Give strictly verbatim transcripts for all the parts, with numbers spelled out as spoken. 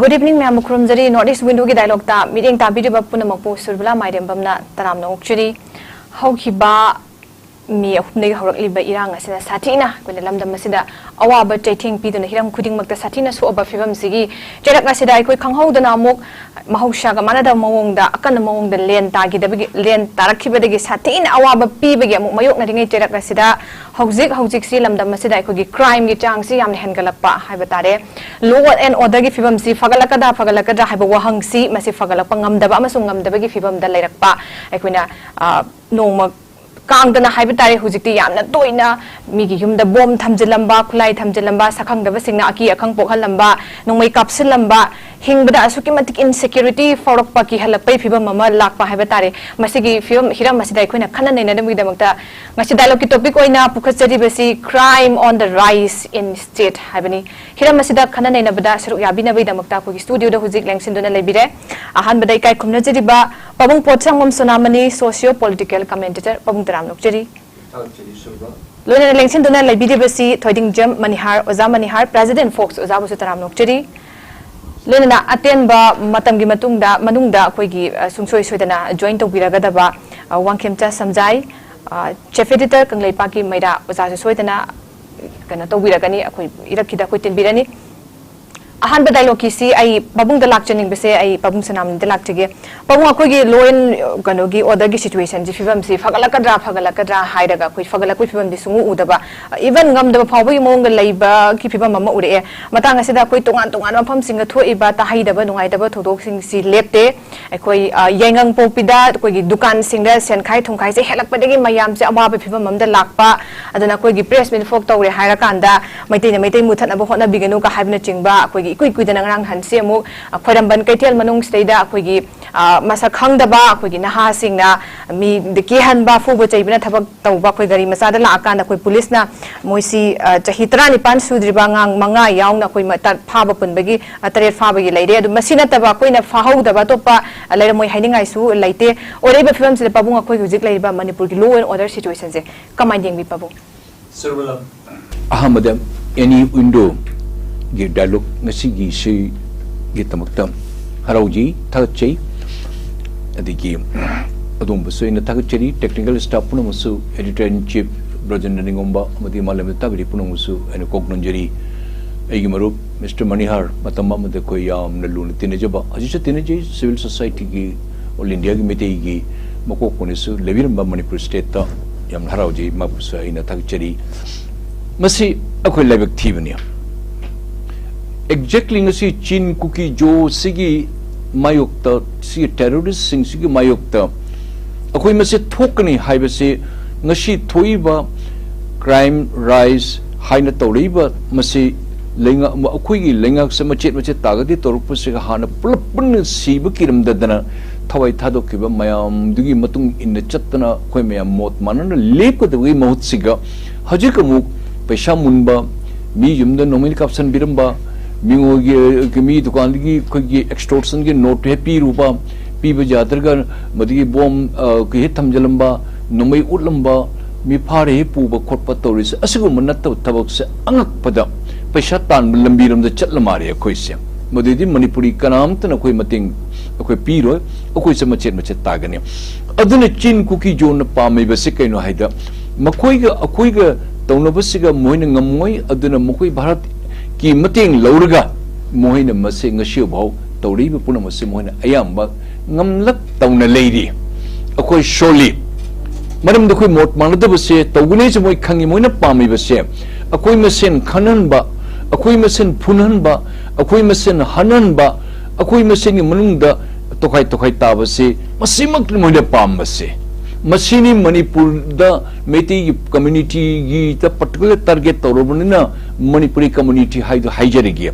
Good evening ꯃꯌꯥꯝꯕꯨ ꯈꯨꯔꯨꯝꯖꯔꯤ꯫ North East Window ꯒꯤ dialogue ꯇ ꯃꯤꯠꯌꯦꯡ ꯇꯥꯕꯤꯔꯤꯕ ꯄꯨꯝꯅꯃꯛꯄꯨ ꯁꯨꯔꯕꯂꯥ ꯃꯥꯏꯔꯦꯝꯕꯝꯅ ꯇꯔꯥꯝꯅ ꯑꯣꯛꯆꯔꯤ꯫ ꯍꯧꯈꯤꯕ ꯃꯦ ꯑꯍꯨꯝꯗꯒꯤ ꯍꯧꯔꯛꯂꯤꯕ ꯏꯔꯥꯡ ꯑꯁꯤꯅ ꯁꯥꯊꯤꯅ ꯑꯩꯈꯣꯏꯅ ꯂꯝꯗꯝ ꯑꯁꯤꯗ ꯑꯋꯥꯕ ꯆꯩꯊꯦꯡ ꯄꯤꯗꯨꯅ ꯍꯤꯔꯝ ꯈꯨꯗꯤꯡꯃꯛꯇ ꯁꯥꯊꯤꯅ ꯁꯣꯛꯑꯕ ꯐꯤꯕꯝꯁꯤꯒꯤ ꯆꯩꯔꯛ ꯑꯁꯤꯗ ꯑꯩꯈꯣꯏ ꯈꯪꯍꯧꯗꯅ ꯑꯃꯨꯛ ꯃꯍꯧꯁꯥꯒ ꯃꯥꯟꯅꯗꯕ ꯃꯑꯣꯡꯗ ꯑꯀꯟꯕ ꯃꯑꯣꯡꯗ ꯂꯦꯟ ꯇꯥꯈꯤꯗꯕꯒꯤ, ꯂꯦꯟ ꯇꯥꯔꯛꯈꯤꯕꯗꯒꯤ ꯁꯥꯊꯤꯅ ꯑꯋꯥꯕ ꯄꯤꯕꯒꯤ ꯑꯃꯨꯛ ꯃꯥꯌꯣꯛꯅꯔꯤꯉꯩ ꯆꯩꯔꯛ ꯑꯁꯤꯗ ꯍꯧꯖꯤꯛ ꯍꯧꯖꯤꯛꯁꯤ ꯂꯝꯗꯝ ꯑꯁꯤꯗ ꯑꯩꯈꯣꯏꯒꯤ crime ꯒꯤ ꯆꯥꯡꯁꯤ ꯌꯥꯝꯅ ꯍꯦꯟꯒꯠꯂꯛꯄ ꯍꯥꯏꯕ ꯇꯥꯔꯦ꯫ Law and order ꯒꯤ ꯐꯤꯕꯝꯁꯤ ꯐꯒꯠꯂꯛꯀꯗ꯭ꯔꯥ ꯐꯒꯠꯂꯛꯀꯗ꯭ꯔꯥ ꯍꯥꯏꯕ ꯋꯥꯍꯪꯁꯤ ꯃꯁꯤ ꯐꯒꯠꯂꯛꯄ ꯉꯝꯗꯕ ꯑꯃꯁꯨꯡ ꯉꯝꯗꯕꯒꯤ ꯐꯤꯕꯝꯗ ꯂꯩꯔꯛꯄ ꯑꯩꯈꯣꯏꯅ, ꯑ, ꯅꯣꯡꯃ ꯀꯥꯡꯗꯅ ꯍꯥꯏꯕ ꯇꯥꯔꯦ, ꯍꯧꯖꯤꯛꯇꯤ ꯌꯥꯝꯅ ꯇꯣꯏꯅ ꯃꯤꯒꯤ ꯌꯨꯝꯗ ꯕꯣꯝ ꯊꯝꯖꯤꯜꯂꯝꯕ, ꯈꯨꯠꯂꯥꯏ ꯊꯝꯖꯤꯜꯂꯝꯕ, ꯁꯛꯈꯪꯗꯕꯁꯤꯡꯅ ꯑꯀꯤ ꯑꯈꯪ ꯄꯣꯛꯍꯜꯂꯝꯕ, ꯅꯣꯡꯃꯩ ꯀꯥꯞꯁꯤꯜꯂꯝꯕ, ꯍꯤꯡꯕꯗ ꯑꯁꯨꯛꯀꯤ ꯃꯇꯤꯛ insecurity ꯐꯥꯎꯔꯛꯄ, ꯀꯤꯍꯜꯂꯛꯄꯒꯤ ꯐꯤꯕꯝ ꯑꯃ ꯂꯥꯛꯄ ꯍꯥꯏꯕ ꯇꯥꯔꯦ꯫ ꯃꯁꯤꯒꯤ ꯐꯤꯕꯝ, ꯍꯤꯔꯝ ꯑꯁꯤꯗ ꯑꯩꯈꯣꯏꯅ ꯈꯟꯅ ꯅꯩꯅꯅꯕꯒꯤꯗꯃꯛꯇ ꯉꯁꯤ dialogue ꯀꯤ topic ꯑꯣꯏꯅ ꯄꯨꯈꯠꯆꯔꯤꯕꯁꯤ Crime on the Rise in State ꯍꯥꯏꯕꯅꯤ꯫ ꯍꯤꯔꯝ ꯑꯁꯤꯗ ꯈꯟꯅ ꯅꯩꯅꯕꯗ ꯁꯔꯨꯛ ꯌꯥꯕꯤꯅꯕꯒꯤꯗꯃꯛꯇ ꯑꯩꯈꯣꯏꯒꯤ studio ꯗ ꯍꯧꯖꯤꯛ ꯂꯦꯡꯁꯤꯟꯗꯨꯅ ꯂꯩꯕꯤꯔꯦ꯫ ꯑꯍꯥꯟꯕꯗ ꯏꯀꯥꯏ ꯈꯨꯝꯅꯖꯔꯤꯕ ꯄꯥꯕꯨꯡ ꯄꯣꯠꯁꯪꯕꯝ ꯁꯣꯅꯥꯃꯅꯤ, socio political commentator꯫ ꯄꯥꯕꯨꯡ ꯇꯔꯥꯝꯅ ꯑꯣꯛꯆꯔꯤ꯫ ꯂꯣꯏꯅꯅ ꯂꯦꯡꯁꯤꯟꯗꯨꯅ ꯂꯩꯕꯤꯔꯤꯕꯁꯤ ꯊꯣꯏꯗꯤꯡꯖꯝ ꯃꯅꯤꯍꯥꯔ, ꯑꯣꯖꯥ ꯃꯅꯤꯍꯥꯔ, President Fox ꯑꯣꯖꯥꯕꯨꯁꯨ ꯇꯔꯥꯝꯅ ꯑꯣꯛꯆꯔꯤ꯫ ꯂꯣꯏꯅꯅ ꯑꯇꯦꯟꯕ ꯃꯇꯝꯒꯤ ꯃꯇꯨꯡꯗ, ꯃꯅꯨꯡꯗ ꯑꯩꯈꯣꯏꯒꯤ, ꯑ, ꯁꯨꯡꯁꯣꯏ ꯁꯣꯏꯗꯅ join ꯇꯧꯕꯤꯔꯒꯗꯕ, ꯑ, ꯋꯥꯡꯈꯦꯝꯆꯥ ꯁꯝꯖꯥꯏ, ꯑ, chief editor ꯀꯪꯂꯩꯄꯥꯛꯀꯤ ꯃꯩꯔꯥ ꯑꯣꯖꯥꯁꯨ ꯁꯣꯏꯗꯅ ꯀꯩꯅꯣ ꯇꯧꯕꯤꯔꯒꯅꯤ, ꯑꯩꯈꯣꯏ ꯏꯔꯛꯀꯤꯗ ꯑꯩꯈꯣꯏ ꯇꯤꯟꯕꯤꯔꯅꯤ꯫ ꯑꯍꯥꯟꯕ dialogue ꯀꯤꯁꯤ ꯑꯩ ꯄꯥꯕꯨꯡꯗ ꯂꯥꯛꯆꯅꯤꯡꯕꯁꯦ, ꯑꯩ ꯄꯥꯕꯨꯡ ꯁꯅꯥꯃꯅꯤꯗ ꯂꯥꯛꯆꯒꯦ꯫ ꯄꯥꯕꯨꯡ, ꯑꯩꯈꯣꯏꯒꯤ law and, ꯀꯩꯅꯣꯒꯤ order ꯒꯤ situation ꯁꯤ, ꯐꯤꯕꯝꯁꯤ ꯐꯒꯠꯂꯛꯀꯗ꯭ꯔꯥ, ꯐꯒꯠꯂꯛꯀꯗ꯭ꯔꯥ ꯍꯥꯏꯔꯒ ꯑꯩꯈꯣꯏ ꯐꯒꯠꯂꯛꯄꯒꯤ ꯐꯤꯕꯝꯗꯤ ꯁꯨꯡꯎ ꯎꯗꯕ, even ꯉꯝꯗꯕ ꯐꯥꯎꯕꯒꯤ ꯃꯑꯣꯡꯗ ꯂꯩꯕꯒꯤ ꯐꯤꯕꯝ ꯑꯃ ꯎꯔꯛꯑꯦ꯫ ꯃꯇꯥꯡ ꯑꯁꯤꯗ ꯑꯩꯈꯣꯏ ꯇꯣꯉꯥꯟ ꯇꯣꯉꯥꯟꯕ ꯃꯐꯝꯁꯤꯡꯗ ꯊꯣꯛꯏꯕ ꯇꯥꯍꯩꯗꯕ ꯅꯨꯡꯉꯥꯏꯇꯕ ꯊꯧꯗꯣꯛꯁꯤꯡꯁꯤ ꯂꯦꯞꯇꯦ꯫ ꯑꯩꯈꯣꯏ, ꯑ, ꯌꯥꯏꯉꯪꯄꯣꯛꯄꯤꯗ ꯑꯩꯈꯣꯏꯒꯤ ꯗꯨꯀꯥꯟꯁꯤꯡꯗ ꯁꯦꯟꯈꯥꯏ ꯊꯨꯝꯈꯥꯏꯁꯦ ꯍꯦꯜꯂꯛꯄꯗꯒꯤ ꯃꯌꯥꯝꯁꯦ ꯑꯋꯥꯕ ꯐꯤꯕꯝ ꯑꯃꯗ ꯂꯥꯛꯄ, ꯑꯗꯨꯅ ꯑꯩꯈꯣꯏꯒꯤ press meet ꯐꯣꯛ ꯇꯧꯔꯦ ꯍꯥꯏꯔꯀꯥꯟꯗ ꯃꯩꯇꯩꯅ ꯃꯩꯇꯩ ꯃꯨꯊꯠꯅꯕ ꯍꯣꯠꯅꯕꯤꯒꯅꯨꯒ ꯍꯥꯏꯕꯅꯆꯤꯡꯕ, ꯑꯩꯈꯣꯏꯒꯤ ꯏꯀꯨꯏ ꯀꯨꯏꯗꯅ ꯉꯔꯥꯡ ꯅꯍꯥꯟꯁꯤ ꯑꯃꯨꯛ, ꯑ, ꯈ꯭ꯋꯥꯏꯔꯝꯕꯟ ꯀꯩꯊꯦꯜ ꯃꯅꯨꯡꯁꯤꯗꯩꯗ ꯑꯩꯈꯣꯏꯒꯤ, ꯑ, ꯃꯁꯛ ꯈꯪꯗꯕ ꯑꯩꯈꯣꯏꯒꯤ ꯅꯍꯥꯁꯤꯡꯅ ꯃꯤ ꯀꯤꯍꯟꯕ, ꯐꯨꯕ ꯆꯩꯕꯅ ꯊꯕꯛ ꯇꯧꯕ ꯑꯩꯈꯣꯏ ꯒꯥꯔꯤ ꯃꯆꯥꯗ ꯂꯥꯛꯑꯀꯥꯟꯗ ꯑꯩꯈꯣꯏ ꯄꯨꯂꯤꯁꯅ ꯃꯣꯏꯁꯤ, ꯑ, ꯆꯍꯤ ꯇꯔꯥꯅꯤꯄꯥꯟ ꯁꯨꯗ꯭ꯔꯤꯕ ꯑꯉꯥꯡ ꯃꯉꯥ ꯌꯥꯎꯅ ꯑꯩꯈꯣꯏ ꯃ-, ꯇ-, ꯐꯥꯕ ꯄꯨꯟꯕꯒꯤ, ꯑ, ꯇꯔꯦꯠ ꯐꯥꯕꯒꯤ ꯂꯩꯔꯦ꯫ ꯑꯗꯨ ꯃꯁꯤ ꯅꯠꯇꯕ ꯑꯩꯈꯣꯏꯅ ꯐꯥꯍꯧꯗꯕ ꯑꯇꯣꯞꯄ, ꯑ, ꯂꯩꯔꯝꯃꯣꯏ ꯍꯥꯏꯅꯤꯡꯉꯥꯏꯁꯨ ꯂꯩꯇꯦ꯫ ꯑꯣꯏꯔꯛꯏꯕ ꯐꯤꯕꯝꯁꯤꯗ ꯄꯥꯕꯨꯡ, ꯑꯩꯈꯣꯏ ꯍꯧꯖꯤꯛ ꯂꯩꯔꯤꯕ ꯃꯅꯤꯄꯨꯔꯒꯤ law and order situation ꯁꯦ ꯀꯃꯥꯏꯅ ꯌꯦꯡꯕꯤ ꯄꯥꯕꯨꯡ? ꯑꯍꯥꯟꯕꯗ, ꯑꯦꯅꯤ ꯋꯤꯟꯗꯣꯒꯤ dialogue ꯉꯁꯤꯒꯤꯁꯤ ꯒꯤꯗꯃꯛꯇ ꯍꯔꯥꯎꯖꯩ, ꯊꯥꯒꯠꯆꯩ꯫ ꯑꯗꯒꯤ ꯑꯗꯣꯝꯕꯨꯁꯨ ꯑꯩꯅ ꯊꯥꯒꯠꯆꯔꯤ꯫ Technical staff ꯄꯨꯝꯅꯃꯛꯁꯨ, editor in chief ꯕ꯭ꯔꯖꯦꯟꯗ꯭ꯔ ꯅꯤꯡꯉꯣꯝꯕ ꯑꯃꯗꯤ ꯃꯥꯂꯦꯝꯗ ꯇꯥꯕꯤꯔꯤ ꯄꯨꯝꯅꯃꯛꯁꯨ ꯑꯩꯅ ꯀꯣꯛ ꯅꯣꯟꯖꯔꯤ꯫ ꯑꯩꯒꯤ ꯃꯔꯨꯞ ꯃꯤꯁꯇꯔ ꯃꯅꯤꯍꯥꯔ, ꯃꯇꯝ ꯑꯃꯗ ꯑꯩꯈꯣꯏ ꯌꯥꯝꯅ ꯂꯨꯅ ꯇꯤꯟꯅꯖꯕ, ꯍꯧꯖꯤꯛꯁꯨ ꯇꯤꯟꯅꯖꯩ, civil society ꯒꯤ, all India ꯒꯤ ꯃꯤꯇꯩꯒꯤ ꯃꯀꯣꯛ ꯑꯣꯏꯅꯁꯨ ꯂꯩꯕꯤꯔꯝꯕ ꯃꯅꯤꯄꯨꯔ state ꯇ ꯌꯥꯝꯅ ꯍꯔꯥꯎꯖꯩ, ꯃꯍꯥꯛꯄꯨꯁꯨ ꯑꯩꯅ ꯊꯥꯒꯠꯆꯔꯤ꯫ ꯃꯁꯤ ꯑꯩꯈꯣꯏ ꯂꯥꯏꯕꯛ ꯊꯤꯕꯅꯤ꯫ Exactly ꯉꯁꯤ ꯆꯤꯟ ꯀꯨꯀꯤ ꯖꯣ ꯁꯤꯒꯤ ꯃꯥꯌꯣꯛꯇ, ꯁꯤꯒꯤ terrorist ꯁꯤꯡꯁꯤꯒꯤ ꯃꯥꯌꯣꯛꯇ ꯑꯩꯈꯣꯏ ꯃꯁꯤ ꯊꯣꯛꯀꯅꯤ ꯍꯥꯏꯕꯁꯤ, ꯉꯁꯤ ꯊꯣꯛꯏꯕ crime rise ꯍꯥꯏꯅ ꯇꯧꯔꯛꯏꯕ ꯃꯁꯤ ꯂꯩꯉꯥꯛ, ꯑꯩꯈꯣꯏꯒꯤ ꯂꯩꯉꯥꯛꯁꯦ ꯃꯆꯦꯠ ꯃꯆꯦꯠ ꯇꯥꯒꯗꯤ ꯇꯧꯔꯛꯄꯁꯤꯒ ꯍꯥꯟꯅ ꯄꯨꯂꯞ ꯄꯨꯟꯅ ꯁꯤꯕ ꯀꯤꯔꯝꯗꯗꯅ ꯊꯋꯥꯏ ꯊꯥꯗꯣꯛꯈꯤꯕ ꯃꯌꯥꯝꯗꯨꯒꯤ ꯃꯇꯨꯡ ꯏꯟꯅ ꯆꯠꯇꯅ ꯑꯩꯈꯣꯏ ꯃꯌꯥꯝ ꯃꯣꯠ ꯃꯥꯟꯅꯅ ꯂꯦꯞꯀꯗꯕꯒꯤ ꯃꯍꯨꯠꯁꯤꯒ, ꯍꯧꯖꯤꯛ ꯑꯃꯨꯛ ꯄꯩꯁꯥ ꯃꯨꯟꯕ, ꯃꯤ ꯌꯨꯝꯗ ꯅꯣꯡꯃꯩꯅ ꯀꯥꯞꯁꯟꯕꯤꯔꯝꯕ, ꯃꯤꯉꯣꯏꯒꯤ, ꯃꯤ ꯗꯨꯀꯥꯟꯗꯒꯤ ꯑꯩꯈꯣꯏꯒꯤ extortion ꯒꯤ note ꯍꯦꯛ ꯄꯤꯔꯨꯕ, ꯄꯤꯕ ꯌꯥꯗ꯭ꯔꯒ ꯃꯗꯨꯒꯤ bomb, ꯑ, ꯍꯦꯛ ꯊꯝꯖꯤꯜꯂꯝꯕ, ꯅꯣꯡꯃꯩ ꯎꯠꯂꯝꯕ, ꯃꯤ ꯐꯥꯔꯦ ꯍꯦꯛ ꯄꯨꯕ ꯈꯣꯠꯄ ꯇꯧꯔꯤꯁꯦ, ꯑꯁꯤꯒꯨꯝꯕ ꯅꯠꯇꯕ ꯊꯕꯛꯁꯦ ꯑꯉꯛꯄꯗ ꯄꯩꯁꯥ ꯇꯥꯟꯕ ꯂꯝꯕꯤꯔꯣꯝꯗ ꯆꯠꯂ ꯃꯥꯜꯂꯦ ꯑꯩꯈꯣꯏꯁꯦ꯫ ꯃꯗꯨꯗꯤ ꯃꯅꯤꯄꯨꯔꯤ ꯀꯅꯥꯝꯇꯅ ꯑꯩꯈꯣꯏ ꯃꯇꯦꯡ ꯑꯩꯈꯣꯏ ꯄꯤꯔꯣꯏ, ꯑꯩꯈꯣꯏꯁꯦ ꯃꯆꯦꯠ ꯃꯆꯦꯠ ꯇꯥꯒꯅꯤ꯫ ꯑꯗꯨꯅ ꯆꯤꯟ ꯀꯨꯀꯤ ꯖꯣꯅ ꯄꯥꯝꯃꯤꯕꯁꯤ ꯀꯩꯅꯣ ꯍꯥꯏꯗ, ꯃꯈꯣꯏꯒ ꯑꯩꯈꯣꯏꯒ ꯇꯧꯅꯕꯁꯤꯒ ꯃꯣꯏꯅ ꯉꯝꯃꯣꯏ꯫ ꯑꯗꯨꯅ ꯃꯈꯣꯏ ꯚꯥꯔꯠꯀꯤ ꯃꯇꯦꯡ ꯂꯧꯔꯒ ꯃꯈꯣꯏꯅ ꯃꯁꯤ ꯉꯁꯤꯐꯥꯎ ꯇꯧꯔꯛꯏꯕ ꯄꯨꯝꯅꯃꯛ ꯑꯁꯤ ꯃꯈꯣꯏꯅ ꯑꯌꯥꯝꯕ ꯉꯝꯂꯛ ꯇꯧꯅ ꯂꯩꯔꯤ꯫ ꯑꯩꯈꯣꯏ ꯁꯣꯜꯂꯤ꯫ ꯃꯔꯝꯗꯤ ꯑꯩꯈꯣꯏ ꯃꯣꯠ ꯃꯥꯟꯅꯗꯕꯁꯦ ꯇꯧꯒꯅꯤꯁꯦ ꯃꯣꯏ ꯈꯪꯉꯤ꯫ ꯃꯣꯏꯅ ꯄꯥꯝꯃꯤꯕꯁꯦ ꯑꯩꯈꯣꯏ ꯃꯁꯦꯟ ꯈꯟꯍꯟꯕ, ꯑꯩꯈꯣꯏ ꯃꯁꯦꯟ ꯐꯨꯟꯍꯟꯕ, ꯑꯩꯈꯣꯏ ꯃꯁꯦꯟ ꯍꯟꯍꯟꯕ, ꯑꯩꯈꯣꯏ ꯃꯁꯦꯟꯒꯤ ꯃꯅꯨꯡꯗ ꯇꯣꯈꯥꯏ ꯇꯣꯈꯥꯏ ꯇꯥꯕꯁꯤ, ꯃꯁꯤꯃꯛꯅꯤ ꯃꯣꯏꯅ ꯄꯥꯝꯕꯁꯦ꯫ ꯃꯁꯤꯅꯤ ꯃꯅꯤꯄꯨꯔꯗ ꯃꯩꯇꯩꯒꯤ community ꯒꯤꯗ particular target ꯇꯧꯔꯕꯅꯤꯅ ꯃꯅꯤꯄꯨꯔꯤ community ꯍꯥꯏꯗꯣ ꯍꯥꯏꯖꯔꯒꯦ꯫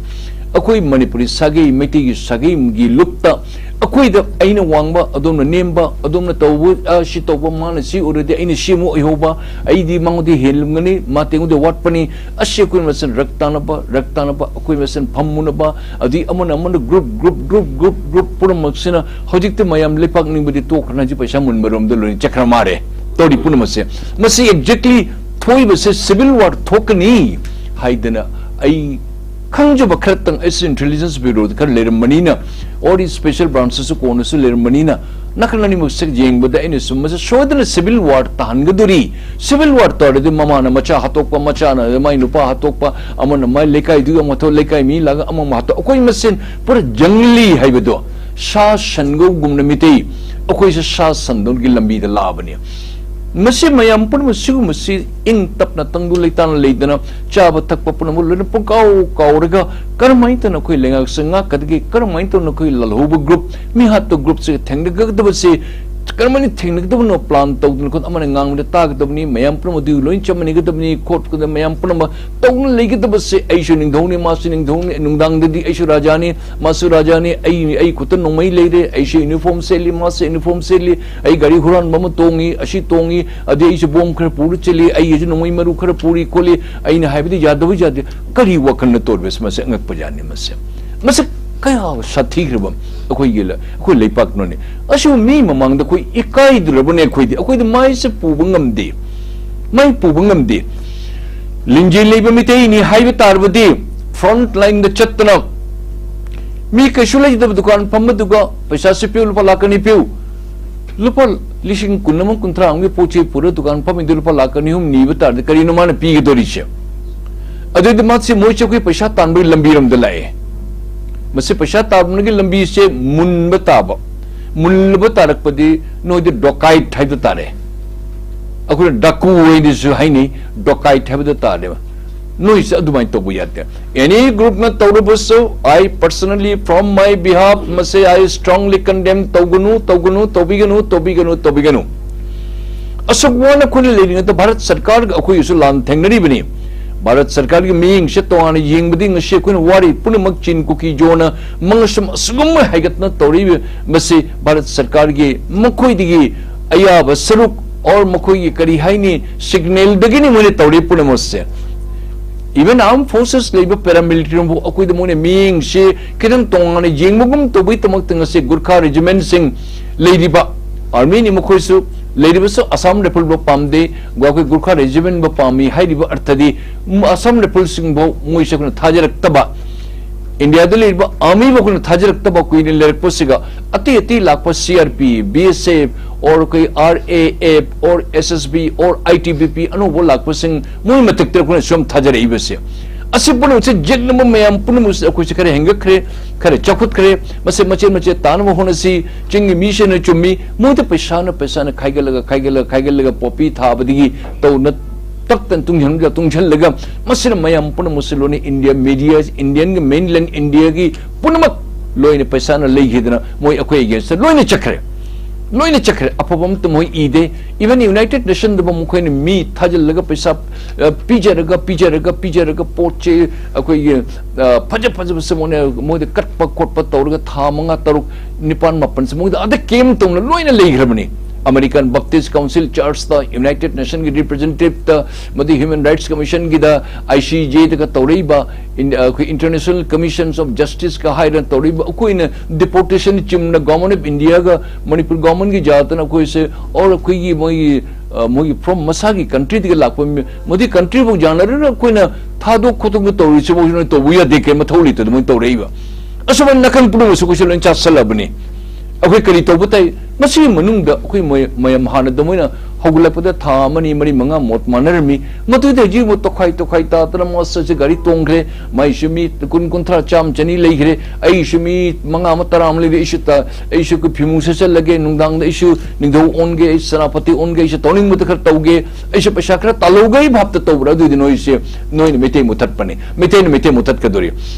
ꯑꯩꯈꯣꯏ ꯃꯅꯤꯄꯨꯔꯤ ꯁꯥꯒꯩ, ꯃꯩꯇꯩꯒꯤ ꯁꯥꯒꯩꯒꯤ ꯂꯨꯞꯇ ꯑꯩꯈꯣꯏꯗ ꯑꯩꯅ ꯋꯥꯡꯕ, ꯑꯗꯣꯝꯅ ꯅꯦꯝꯕ, ꯑꯗꯣꯝꯅ ꯇꯧꯕ, ꯑ, ꯁꯤ ꯇꯧꯕ, ꯃꯥꯅ ꯁꯤ ꯑꯣꯏꯔꯗꯤ ꯑꯩꯅ ꯁꯤ ꯑꯃꯨꯛ ꯑꯣꯏꯍꯧꯕ, ꯑꯩꯗꯤ ꯃꯉꯣꯟꯗ ꯍꯦꯜꯂꯝꯒꯅꯤ, ꯃꯥ ꯇꯦꯡꯉꯣꯟꯗ ꯋꯥꯠꯄꯅꯤ, ꯑꯁꯤ ꯑꯩꯈꯣꯏ ꯃꯁꯦꯟ ꯔꯛ ꯇꯥꯅꯕ, ꯔꯛ ꯇꯥꯅꯕ, ꯑꯩꯈꯣꯏ ꯃꯁꯦꯟ ꯐꯝꯃꯨꯅꯕ, ꯑꯗꯨꯗꯤ ꯑꯃꯅ ꯑꯃꯅ group, group, group, group, group ꯄꯨꯝꯅꯃꯛꯁꯤꯅ ꯍꯧꯖꯤꯛꯇꯤ ꯃꯌꯥꯝ ꯂꯩꯄꯥꯛ ꯅꯤꯡꯕꯗꯤ ꯇꯣꯛꯈ꯭ꯔꯅꯤ, ꯍꯧꯖꯤꯛ ꯄꯩꯁꯥ ꯃꯨꯟꯕꯔꯣꯝꯗ ꯂꯣꯏꯅ ꯆꯠꯈ꯭ꯔ ꯃꯥꯜꯂꯦ ꯇꯧꯔꯤ ꯄꯨꯝꯅꯃꯛꯁꯦ꯫ ꯃꯁꯤ exactly ꯊꯣꯛꯏꯕꯁꯦ civil war ꯊꯣꯛꯀꯅꯤ ꯍꯥꯏꯗꯅ ꯑꯩ ꯈꯪꯖꯕ ꯈꯔꯇꯪ ꯑꯩꯁꯨ ꯏꯟꯇꯦꯂꯤꯖꯦꯟꯁ ꯕ꯭ꯌꯨꯔꯣꯗ ꯈꯔ ꯂꯩꯔꯝꯕꯅꯤꯅ, ꯑꯣꯔ ꯏꯁꯄꯦꯁꯦꯜ ꯕ꯭ꯔꯥꯟꯁꯇꯁꯨ ꯀꯣꯟꯅꯁꯨ ꯂꯩꯔꯝꯕꯅꯤꯅ, ꯅꯥꯀꯜ ꯑꯅꯤꯃꯛꯁꯦ ꯌꯦꯡꯕꯗ ꯑꯩꯅ ꯁꯨꯝ ꯃꯁꯤ ꯁꯣꯏꯗꯅ ꯁꯤꯚꯤꯜ ꯋꯥꯔ ꯇꯥꯍꯟꯒꯗꯣꯔꯤ꯫ ꯁꯤꯚꯤꯜ ꯋꯥꯔ ꯇꯧꯔꯗꯤ ꯃꯃꯥꯅ ꯃꯆꯥ ꯍꯥꯠꯇꯣꯛꯄ, ꯃꯆꯥꯅ ꯃꯥꯏ ꯅꯨꯄꯥ ꯍꯥꯠꯇꯣꯛꯄ, ꯑꯃꯅ ꯃꯥꯏ ꯂꯩꯀꯥꯏꯗꯨꯒꯤ ꯑꯃ ꯍꯥꯠꯇꯣꯛ, ꯂꯩꯀꯥꯏ ꯃꯤ ꯂꯥꯛꯑꯒ ꯑꯃꯃꯨꯛ ꯍꯥꯠꯇꯣꯛ, ꯑꯩꯈꯣꯏ ꯃꯁꯦꯟ ꯄꯨꯔꯥ ꯖꯪꯂꯤ ꯍꯥꯏꯕꯗꯣ, ꯁꯥ ꯁꯟꯒꯨꯝꯅ ꯃꯤꯇꯩ ꯑꯩꯈꯣꯏꯁꯦ ꯁꯥ ꯁꯟꯗꯨꯒꯤ ꯂꯝꯕꯤꯗ ꯂꯥꯛꯑꯕꯅꯤ꯫ ꯃꯁꯤ ꯃꯌꯥꯝ ꯄꯨꯝꯅꯃꯛ ꯁꯤꯒꯨꯝꯕꯁꯤ ꯏꯪ ꯇꯞꯅ ꯇꯪꯗꯨ ꯂꯩꯇꯥꯅ ꯂꯩꯗꯅ ꯆꯥꯕ ꯊꯛꯄ ꯄꯨꯝꯅꯃꯛ ꯂꯣꯏꯅ ꯄꯨꯡꯀꯥꯎ ꯀꯥꯎꯔꯒ ꯀꯔꯝꯍꯥꯏꯅ ꯇꯧꯅ ꯑꯩꯈꯣꯏ ꯂꯩꯉꯥꯛꯁꯦ ꯉꯥꯛꯀꯗꯒꯦ, ꯀꯔꯝꯍꯥꯏꯅ ꯇꯧꯅ ꯑꯩꯈꯣꯏ ꯂꯥꯜꯍꯧꯕ ꯒ꯭ꯔꯨꯞ, ꯃꯤ ꯍꯥꯠꯄ ꯒ꯭ꯔꯨꯞꯁꯦ ꯊꯦꯡꯅꯒꯗꯕꯁꯦ ꯀꯔꯝꯍꯥꯏꯅ ꯊꯦꯡꯅꯒꯗꯕꯅꯣ ꯄ꯭ꯂꯥꯟ ꯇꯧꯗꯅ ꯈꯣꯠ ꯑꯃꯅ ꯉꯥꯡꯕꯗ ꯇꯥꯒꯗꯕꯅꯤ, ꯃꯌꯥꯝ ꯄꯨꯝꯅꯃꯛ ꯑꯗꯨ ꯂꯣꯏꯅ ꯆꯞ ꯃꯥꯟꯅꯒꯗꯕꯅꯤ, ꯈꯣꯠꯀꯗꯕ ꯃꯌꯥꯝ ꯄꯨꯝꯅꯃꯛ ꯇꯧꯅ ꯂꯩꯒꯗꯕꯁꯦ꯫ ꯑꯩꯁꯨ ꯅꯤꯡꯊꯧꯅꯤ, ꯃꯥꯁꯨ ꯅꯤꯡꯊꯧꯅꯤ, ꯅꯨꯡꯗꯥꯡꯗꯗꯤ ꯑꯩꯁꯨ ꯔꯥꯖꯥꯅꯤ, ꯃꯥꯁꯨ ꯔꯥꯖꯥꯅꯤ, ꯑꯩ, ꯑꯩ ꯈꯨꯠꯇ ꯅꯣꯡꯃꯩ ꯂꯩꯔꯦ, ꯑꯩꯁꯨ ꯌꯨꯅꯤꯐꯣꯔꯝ ꯁꯦꯠꯂꯤ, ꯃꯥꯁꯨ ꯌꯨꯅꯤꯐꯣꯔꯝ ꯁꯦꯠꯂꯤ, ꯑꯩ ꯒꯥꯔꯤ ꯍꯨꯔꯥꯟꯕ ꯑꯃ ꯇꯣꯡꯉꯤ, ꯑꯁꯤ ꯇꯣꯡꯉꯤ, ꯑꯗꯩ ꯑꯩꯁꯨ ꯕꯣꯝ ꯈꯔ ꯄꯨꯔ ꯆꯦꯜꯂꯤ, ꯑꯩ ꯑꯩꯁꯨ ꯅꯣꯡꯃꯩ ꯃꯔꯨ ꯈꯔ ꯄꯨꯔꯤ ꯈꯣꯠꯂꯤ, ꯑꯩꯅ ꯍꯥꯏꯕꯗꯤ ꯌꯥꯗꯕ ꯌꯥꯗꯦ꯫ ꯀꯔꯤ ꯋꯥꯈꯜꯅ ꯇꯧꯔꯤꯕꯁꯤ? ꯃꯁꯤ ꯑꯉꯛꯄ ꯖꯥꯠꯅꯤ꯫ ꯃꯁꯤ, ꯃꯁꯤ ꯀꯌꯥ ꯁꯥꯊꯤꯈ꯭ꯔꯕ ꯑꯩꯈꯣꯏꯒꯤ ꯂ-, ꯑꯩꯈꯣꯏ ꯂꯩꯄꯥꯛꯅꯣꯅꯦ? ꯑꯁꯤꯕꯨ ꯃꯤ ꯃꯃꯥꯡꯗ ꯑꯩꯈꯣꯏ ꯏꯀꯥꯏꯗ꯭ꯔꯕꯅꯦ? ꯑꯩꯈꯣꯏꯗꯤ, ꯑꯩꯈꯣꯏꯗꯤ ꯃꯥꯏꯁꯦ ꯄꯨꯕ ꯉꯝꯗꯦ, ꯃꯥꯏ ꯄꯨꯕ ꯉꯝꯗꯦ꯫ ꯂꯤꯡꯖꯦꯜ ꯂꯩꯕ ꯃꯤꯇꯩꯅꯤ ꯍꯥꯏꯕ ꯇꯥꯔꯕꯗꯤ, ꯐ꯭ꯔꯟꯠ ꯂꯥꯏꯟꯗ ꯆꯠꯇꯅ ꯃꯤ ꯀꯩꯁꯨ ꯂꯩꯇꯕ ꯗꯨꯀꯥꯟ ꯐꯝꯕꯗꯨꯒ ꯄꯩꯁꯥꯁꯤ ꯄꯤꯌꯨ, ꯂꯨꯄꯥ ꯂꯥꯛ ꯑꯅꯤ ꯄꯤꯌꯨ, ꯂꯨꯄꯥ ꯂꯤꯁꯤꯡ ꯀꯨꯟ ꯑꯃ, ꯀꯨꯟꯊ꯭ꯔꯥ ꯑꯃꯒꯤ ꯄꯣꯠ ꯆꯩ ꯄꯨꯔ ꯗꯨꯀꯥꯟ ꯐꯝꯃꯤꯗꯨ ꯂꯨꯄꯥ ꯂꯥꯛ ꯑꯅꯤ ꯑꯍꯨꯝ ꯅꯤꯕ ꯇꯥꯔꯗꯤ ꯀꯔꯤꯅꯣ ꯃꯥꯅ ꯄꯤꯒꯗꯧꯔꯤꯁꯦ? ꯑꯗꯨꯗꯤ ꯃꯥꯁꯦ, ꯃꯣꯏꯁꯦ ꯑꯩꯈꯣꯏ ꯄꯩꯁꯥ ꯇꯥꯟꯕꯒꯤ ꯂꯝꯕꯤꯔꯣꯝꯗ ꯂꯥꯛꯑꯦ꯫ ꯃꯁꯤ ꯄꯩꯁꯥ ꯇꯥꯟꯕꯒꯤ ꯂꯝꯕꯤꯁꯦ ꯃꯨꯟꯕ ꯇꯥꯕ꯫ ꯃꯨꯜꯂꯕ ꯇꯥꯔꯛꯄꯗꯤ ꯅꯣꯏꯗꯤ ꯗꯣꯀꯥꯏꯠ ꯍꯥꯏꯕ ꯇꯥꯔꯦ, ꯑꯩꯈꯣꯏꯅ ꯗꯥꯀꯨ ꯍꯥꯏꯅꯁꯨ ꯍꯥꯏꯅꯩ, ꯗꯣꯀꯥꯏꯠ ꯍꯥꯏꯕꯗ ꯇꯥꯔꯦꯕ꯫ ꯅꯣꯏꯁꯦ ꯑꯗꯨꯃꯥꯏꯅ ꯇꯧꯕ ꯌꯥꯗꯦ꯫ Any groupꯅ ꯇꯧꯔꯕꯁꯨ, I personally, from my behalf, ꯃꯁꯦ I strongly condemn꯫ ꯇꯧꯒꯅꯨ, ꯇꯧꯒꯅꯨ, ꯇꯧꯕꯤꯒꯅꯨ, ꯇꯧꯕꯤꯒꯅꯨ, ꯇꯧꯕꯤꯒꯅꯨ꯫ ꯑꯁꯨꯛ ꯋꯥꯅ ꯑꯩꯈꯣꯏꯅ ꯂꯩꯔꯤꯉꯩꯗ ꯚꯥꯔꯠ ꯁꯔꯀꯥꯔꯒ ꯑꯩꯈꯣꯏꯒꯤꯁꯨ ꯂꯥꯟ ꯊꯦꯡꯅꯔꯤꯕꯅꯤ꯫ ꯚꯥꯔꯠ ꯁꯔꯀꯥꯔꯒꯤ ꯃꯤꯠꯌꯦꯡꯁꯦ ꯇꯣꯉꯥꯟꯅ ꯌꯦꯡꯕꯗꯤ ꯉꯁꯤ ꯑꯩꯈꯣꯏꯅ ꯋꯥꯔꯤ ꯄꯨꯝꯅꯃꯛ ꯆꯤꯟ ꯀꯨꯀꯤ ꯖꯣꯅ ꯃꯉꯁꯨꯝ ꯑꯁꯤꯒꯨꯝꯕ ꯍꯥꯏꯒꯠꯇꯅ ꯇꯧꯔꯤꯕꯁꯤ ꯚꯥꯔꯠ ꯁꯔꯀꯥꯔꯒꯤ ꯃꯈꯣꯏꯗꯒꯤ ꯑꯌꯥꯕ ꯁꯔꯨꯛ or ꯃꯈꯣꯏꯒꯤ ꯀꯔꯤ ꯍꯥꯏꯅꯤ, ꯁꯤꯒꯅꯦꯜꯗꯒꯤꯅꯤ ꯃꯣꯏꯅ ꯇꯧꯔꯤ ꯄꯨꯝꯅꯃꯛꯁꯦ꯫ Even armed forces ꯂꯩꯕ paramilitary ꯐꯥꯎ ꯑꯩꯈꯣꯏꯗ ꯃꯣꯏꯅ ꯃꯤꯠꯌꯦꯡꯁꯦ ꯈꯤꯇꯪ ꯇꯣꯉꯥꯟꯅ ꯌꯦꯡꯕꯒꯨꯝ ꯇꯧꯕꯒꯤꯗꯃꯛꯇ ꯉꯁꯤ ꯒꯨꯔꯈꯥ regimentꯁꯤꯡ ꯂꯩꯔꯤꯕ armyꯅꯤ ꯃꯈꯣꯏꯁꯨ, ꯂꯩꯔꯤꯕꯁꯨ ꯑꯁꯥꯝ ꯔꯥꯏꯐꯜꯕꯨ ꯄꯥꯝꯗꯦ, ꯑꯩꯈꯣꯏ ꯒꯨꯔꯈꯥ ꯔꯦꯖꯤꯃꯦꯟꯕꯨ ꯄꯥꯝꯃꯤ ꯍꯥꯏꯔꯤꯕ ꯑꯔꯊꯗꯤ, ꯎꯝ, ꯑꯁꯥꯝ ꯔꯥꯏꯐꯜꯁꯤꯡꯕꯨ ꯃꯣꯏꯁꯦ ꯑꯩꯈꯣꯏꯅ ꯊꯥꯖꯔꯛꯇꯕ, ꯏꯟꯗꯤꯌꯥꯗ ꯂꯩꯔꯤꯕ ꯑꯥꯔꯃꯤꯕꯨ ꯑꯩꯈꯣꯏꯅ ꯊꯥꯖꯔꯛꯇꯕ ꯀꯨꯏꯅ ꯂꯩꯔꯛꯄꯁꯤꯒ, ꯑꯇꯩ ꯑꯇꯩ ꯂꯥꯛꯄ C R P, B S F, or ꯑꯩꯈꯣꯏ R A F, or S S B, or I T B P ꯑꯅꯧꯕ ꯂꯥꯛꯄꯁꯤꯡ, ꯃꯣꯏ ꯃꯊꯛꯇ ꯑꯩꯈꯣꯏꯅ ꯁꯨꯝ ꯊꯥꯖꯔꯛꯏꯕꯁꯦ, ꯑꯁꯤ ꯄꯨꯝꯅꯃꯛꯁꯦ ꯌꯦꯛꯅꯕ ꯃꯌꯥꯝ ꯄꯨꯝꯅꯃꯛꯁꯦ ꯑꯩꯈꯣꯏꯁꯦ ꯈꯔ ꯍꯦꯟꯒꯠꯈ꯭ꯔꯦ, ꯈꯔ ꯆꯥꯎꯈꯠꯈ꯭ꯔꯦ꯫ ꯃꯁꯦ ꯃꯆꯦꯠ ꯃꯆꯦꯠ ꯇꯥꯅꯕ ꯍꯣꯠꯅꯁꯤ꯫ ꯆꯤꯡꯒꯤ ꯃꯤꯁꯤꯅ ꯆꯨꯝꯃꯤ, ꯃꯣꯏꯗ ꯄꯩꯁꯥꯅ, ꯄꯩꯁꯥꯅ ꯈꯥꯏꯒꯠꯂꯒ, ꯈꯥꯏꯒꯠꯂꯒ, ꯈꯥꯏꯒꯠꯂꯒ ꯄꯣꯄꯤ ꯊꯥꯕꯗꯒꯤ ꯇꯧꯅ ꯇꯛꯇꯅ ꯇꯨꯡꯁꯤꯟꯕꯗ ꯇꯨꯡꯁꯤꯜꯂꯒ, ꯃꯁꯤꯅ ꯃꯌꯥꯝ ꯄꯨꯝꯅꯃꯛꯁꯦ ꯂꯣꯏꯅ ꯏꯟꯗꯤꯌꯥ ꯃꯦꯗꯤꯌꯥ, ꯏꯟꯗꯤꯌꯟꯒꯤ mainland ꯏꯟꯗꯤꯌꯥꯒꯤ ꯄꯨꯝꯅꯃꯛ ꯂꯣꯏꯅ ꯄꯩꯁꯥꯅ ꯂꯩꯈꯤꯗꯅ ꯃꯣꯏ ꯑꯩꯈꯣꯏ against ꯂꯣꯏꯅ ꯆꯠꯈ꯭ꯔꯦ꯫ ꯂꯣꯏꯅ ꯆꯠꯈ꯭ꯔꯦ꯫ ꯑꯐꯕ ꯑꯝꯇ ꯃꯣꯏ ꯏꯗꯦ꯫ Even United Nation ꯗꯕꯨ ꯃꯈꯣꯏꯅ ꯃꯤ ꯊꯥꯖꯤꯜꯂꯒ ꯄꯩꯁꯥ, ꯑ, ꯄꯤꯖꯔꯒ, ꯄꯤꯖꯔꯒ, ꯄꯤꯖꯔꯒ ꯄꯣꯠꯁꯦ ꯑꯩꯈꯣꯏꯒꯤ, ꯑ, ꯐꯖ ꯐꯖꯕꯁꯦ ꯃꯣꯏꯅ, ꯃꯣꯏꯗ ꯀꯠꯄ ꯈꯣꯠꯄ ꯇꯧꯔꯒ ꯊꯥ ꯃꯉꯥ, ꯇꯔꯨꯛ, ꯅꯤꯄꯥꯟ, ꯃꯥꯄꯟꯁꯦ ꯃꯣꯏꯗ ꯑꯗ camp ꯇꯧꯅ ꯂꯣꯏꯅ ꯂꯩꯈ꯭ꯔꯕꯅꯤ꯫ American Baptist Council Church ꯇ, United Nation ꯒꯤ representative ꯇ, ꯃꯗꯨ Human Rights Commission ꯒꯤꯗ, I C J ꯗꯒ ꯇꯧꯔꯛꯏꯕ, ꯏꯟ-, ꯑꯩꯈꯣꯏ International Commissions of Justice ꯀ ꯍꯥꯏꯗꯅ ꯇꯧꯔꯛꯏꯕ, ꯑꯩꯈꯣꯏꯅ deportation ꯆꯨꯝꯅ Government of India ꯒ Manipur Government ꯒꯤ ꯖꯥꯠꯇꯅ ꯑꯩꯈꯣꯏꯁꯦ, or ꯑꯩꯈꯣꯏꯒꯤ ꯃꯣꯏꯒꯤ, ꯑ, ꯃꯣꯏꯒꯤ from ꯃꯁꯥꯒꯤ country ꯗꯒꯤ ꯂꯥꯛꯄ ꯃꯤ-, ꯃꯗꯨꯒꯤ country ꯐꯥꯎ ꯌꯥꯅꯔꯒ ꯑꯩꯈꯣꯏꯅ ꯊꯥꯗꯣꯛ ꯈꯣꯠꯇꯣꯛꯅ ꯇꯧꯔꯤꯁꯤꯐꯥꯎ ꯅꯣꯏ ꯇꯧꯕ ꯌꯥꯗꯦ, ꯀꯩ ꯃꯊꯧ ꯂꯩꯇꯗ ꯃꯣꯏ ꯇꯧꯔꯛꯏꯕ꯫ ꯑꯁꯨꯃꯥꯏꯅ ꯅꯥꯀꯟ ꯄꯨꯝꯅꯃꯛꯁꯨ ꯑꯩꯈꯣꯏꯁꯦ ꯂꯣꯏ ꯆꯥꯁꯜꯂꯕꯅꯤ꯫ ꯑꯩꯈꯣꯏ ꯀꯔꯤ ꯇꯧꯕ ꯇꯥꯏ? ꯃꯁꯤꯒꯤ ꯃꯅꯨꯡꯗ ꯑꯩꯈꯣꯏ ꯃꯣꯏ-, ꯃꯌꯥꯝ ꯍꯥꯟꯅꯗ ꯃꯣꯏꯅ ꯍꯧꯒꯠꯂꯛꯄꯗ ꯊꯥ ꯑꯃꯅꯤ, ꯃꯔꯤ, ꯃꯉꯥ ꯃꯣꯠ ꯃꯥꯟꯅꯔꯝꯃꯤ꯫ ꯃꯗꯨꯗ ꯍꯧꯖꯤꯛ ꯑꯃꯨꯛ ꯇꯣꯈꯥꯏ ꯇꯣꯈꯥꯏ ꯇꯥꯗꯅ ꯃꯥꯁꯇꯔꯁꯦ ꯒꯥꯔꯤ ꯇꯣꯡꯈ꯭ꯔꯦ, ꯃꯥꯏꯁꯨ ꯃꯤ ꯀꯨꯟ, ꯀꯨꯟꯊ꯭ꯔꯥ, ꯆꯥꯝꯃ, ꯆꯅꯤ ꯂꯩꯈ꯭ꯔꯦ, ꯑꯩꯁꯨ ꯃꯤ ꯃꯉꯥ ꯑꯃ, ꯇꯔꯥ ꯑꯃ ꯂꯩꯔꯦ, ꯑꯩꯁꯨ ꯇ-, ꯑꯩꯁꯨ ꯑꯩꯈꯣꯏ ꯐꯤꯃꯨ ꯁꯦꯠꯆꯜꯂꯒꯦ, ꯅꯨꯡꯗꯥꯡꯗ ꯑꯩꯁꯨ ꯅꯤꯡꯊꯧ ꯑꯣꯟꯒꯦ, ꯑꯩ ꯁꯦꯅꯥꯄꯇꯤ ꯑꯣꯟꯒꯦ, ꯑꯩꯁꯨ ꯇꯧꯅꯤꯡꯕꯗ ꯈꯔ ꯇꯧꯒꯦ, ꯑꯩꯁꯨ ꯄꯩꯁꯥ ꯈꯔ ꯇꯥꯜꯍꯧꯒꯦ ꯚꯥꯞꯇ ꯇꯧꯕ꯭ꯔꯥ? ꯑꯗꯨꯏꯗꯤ ꯅꯣꯏꯁꯦ, ꯅꯣꯏꯅ ꯃꯩꯇꯩ ꯃꯨꯊꯠꯄꯅꯤ, ꯃꯩꯇꯩꯅ ꯃꯩꯇꯩ ꯃꯨꯊꯠꯀꯗꯣꯔꯤ꯫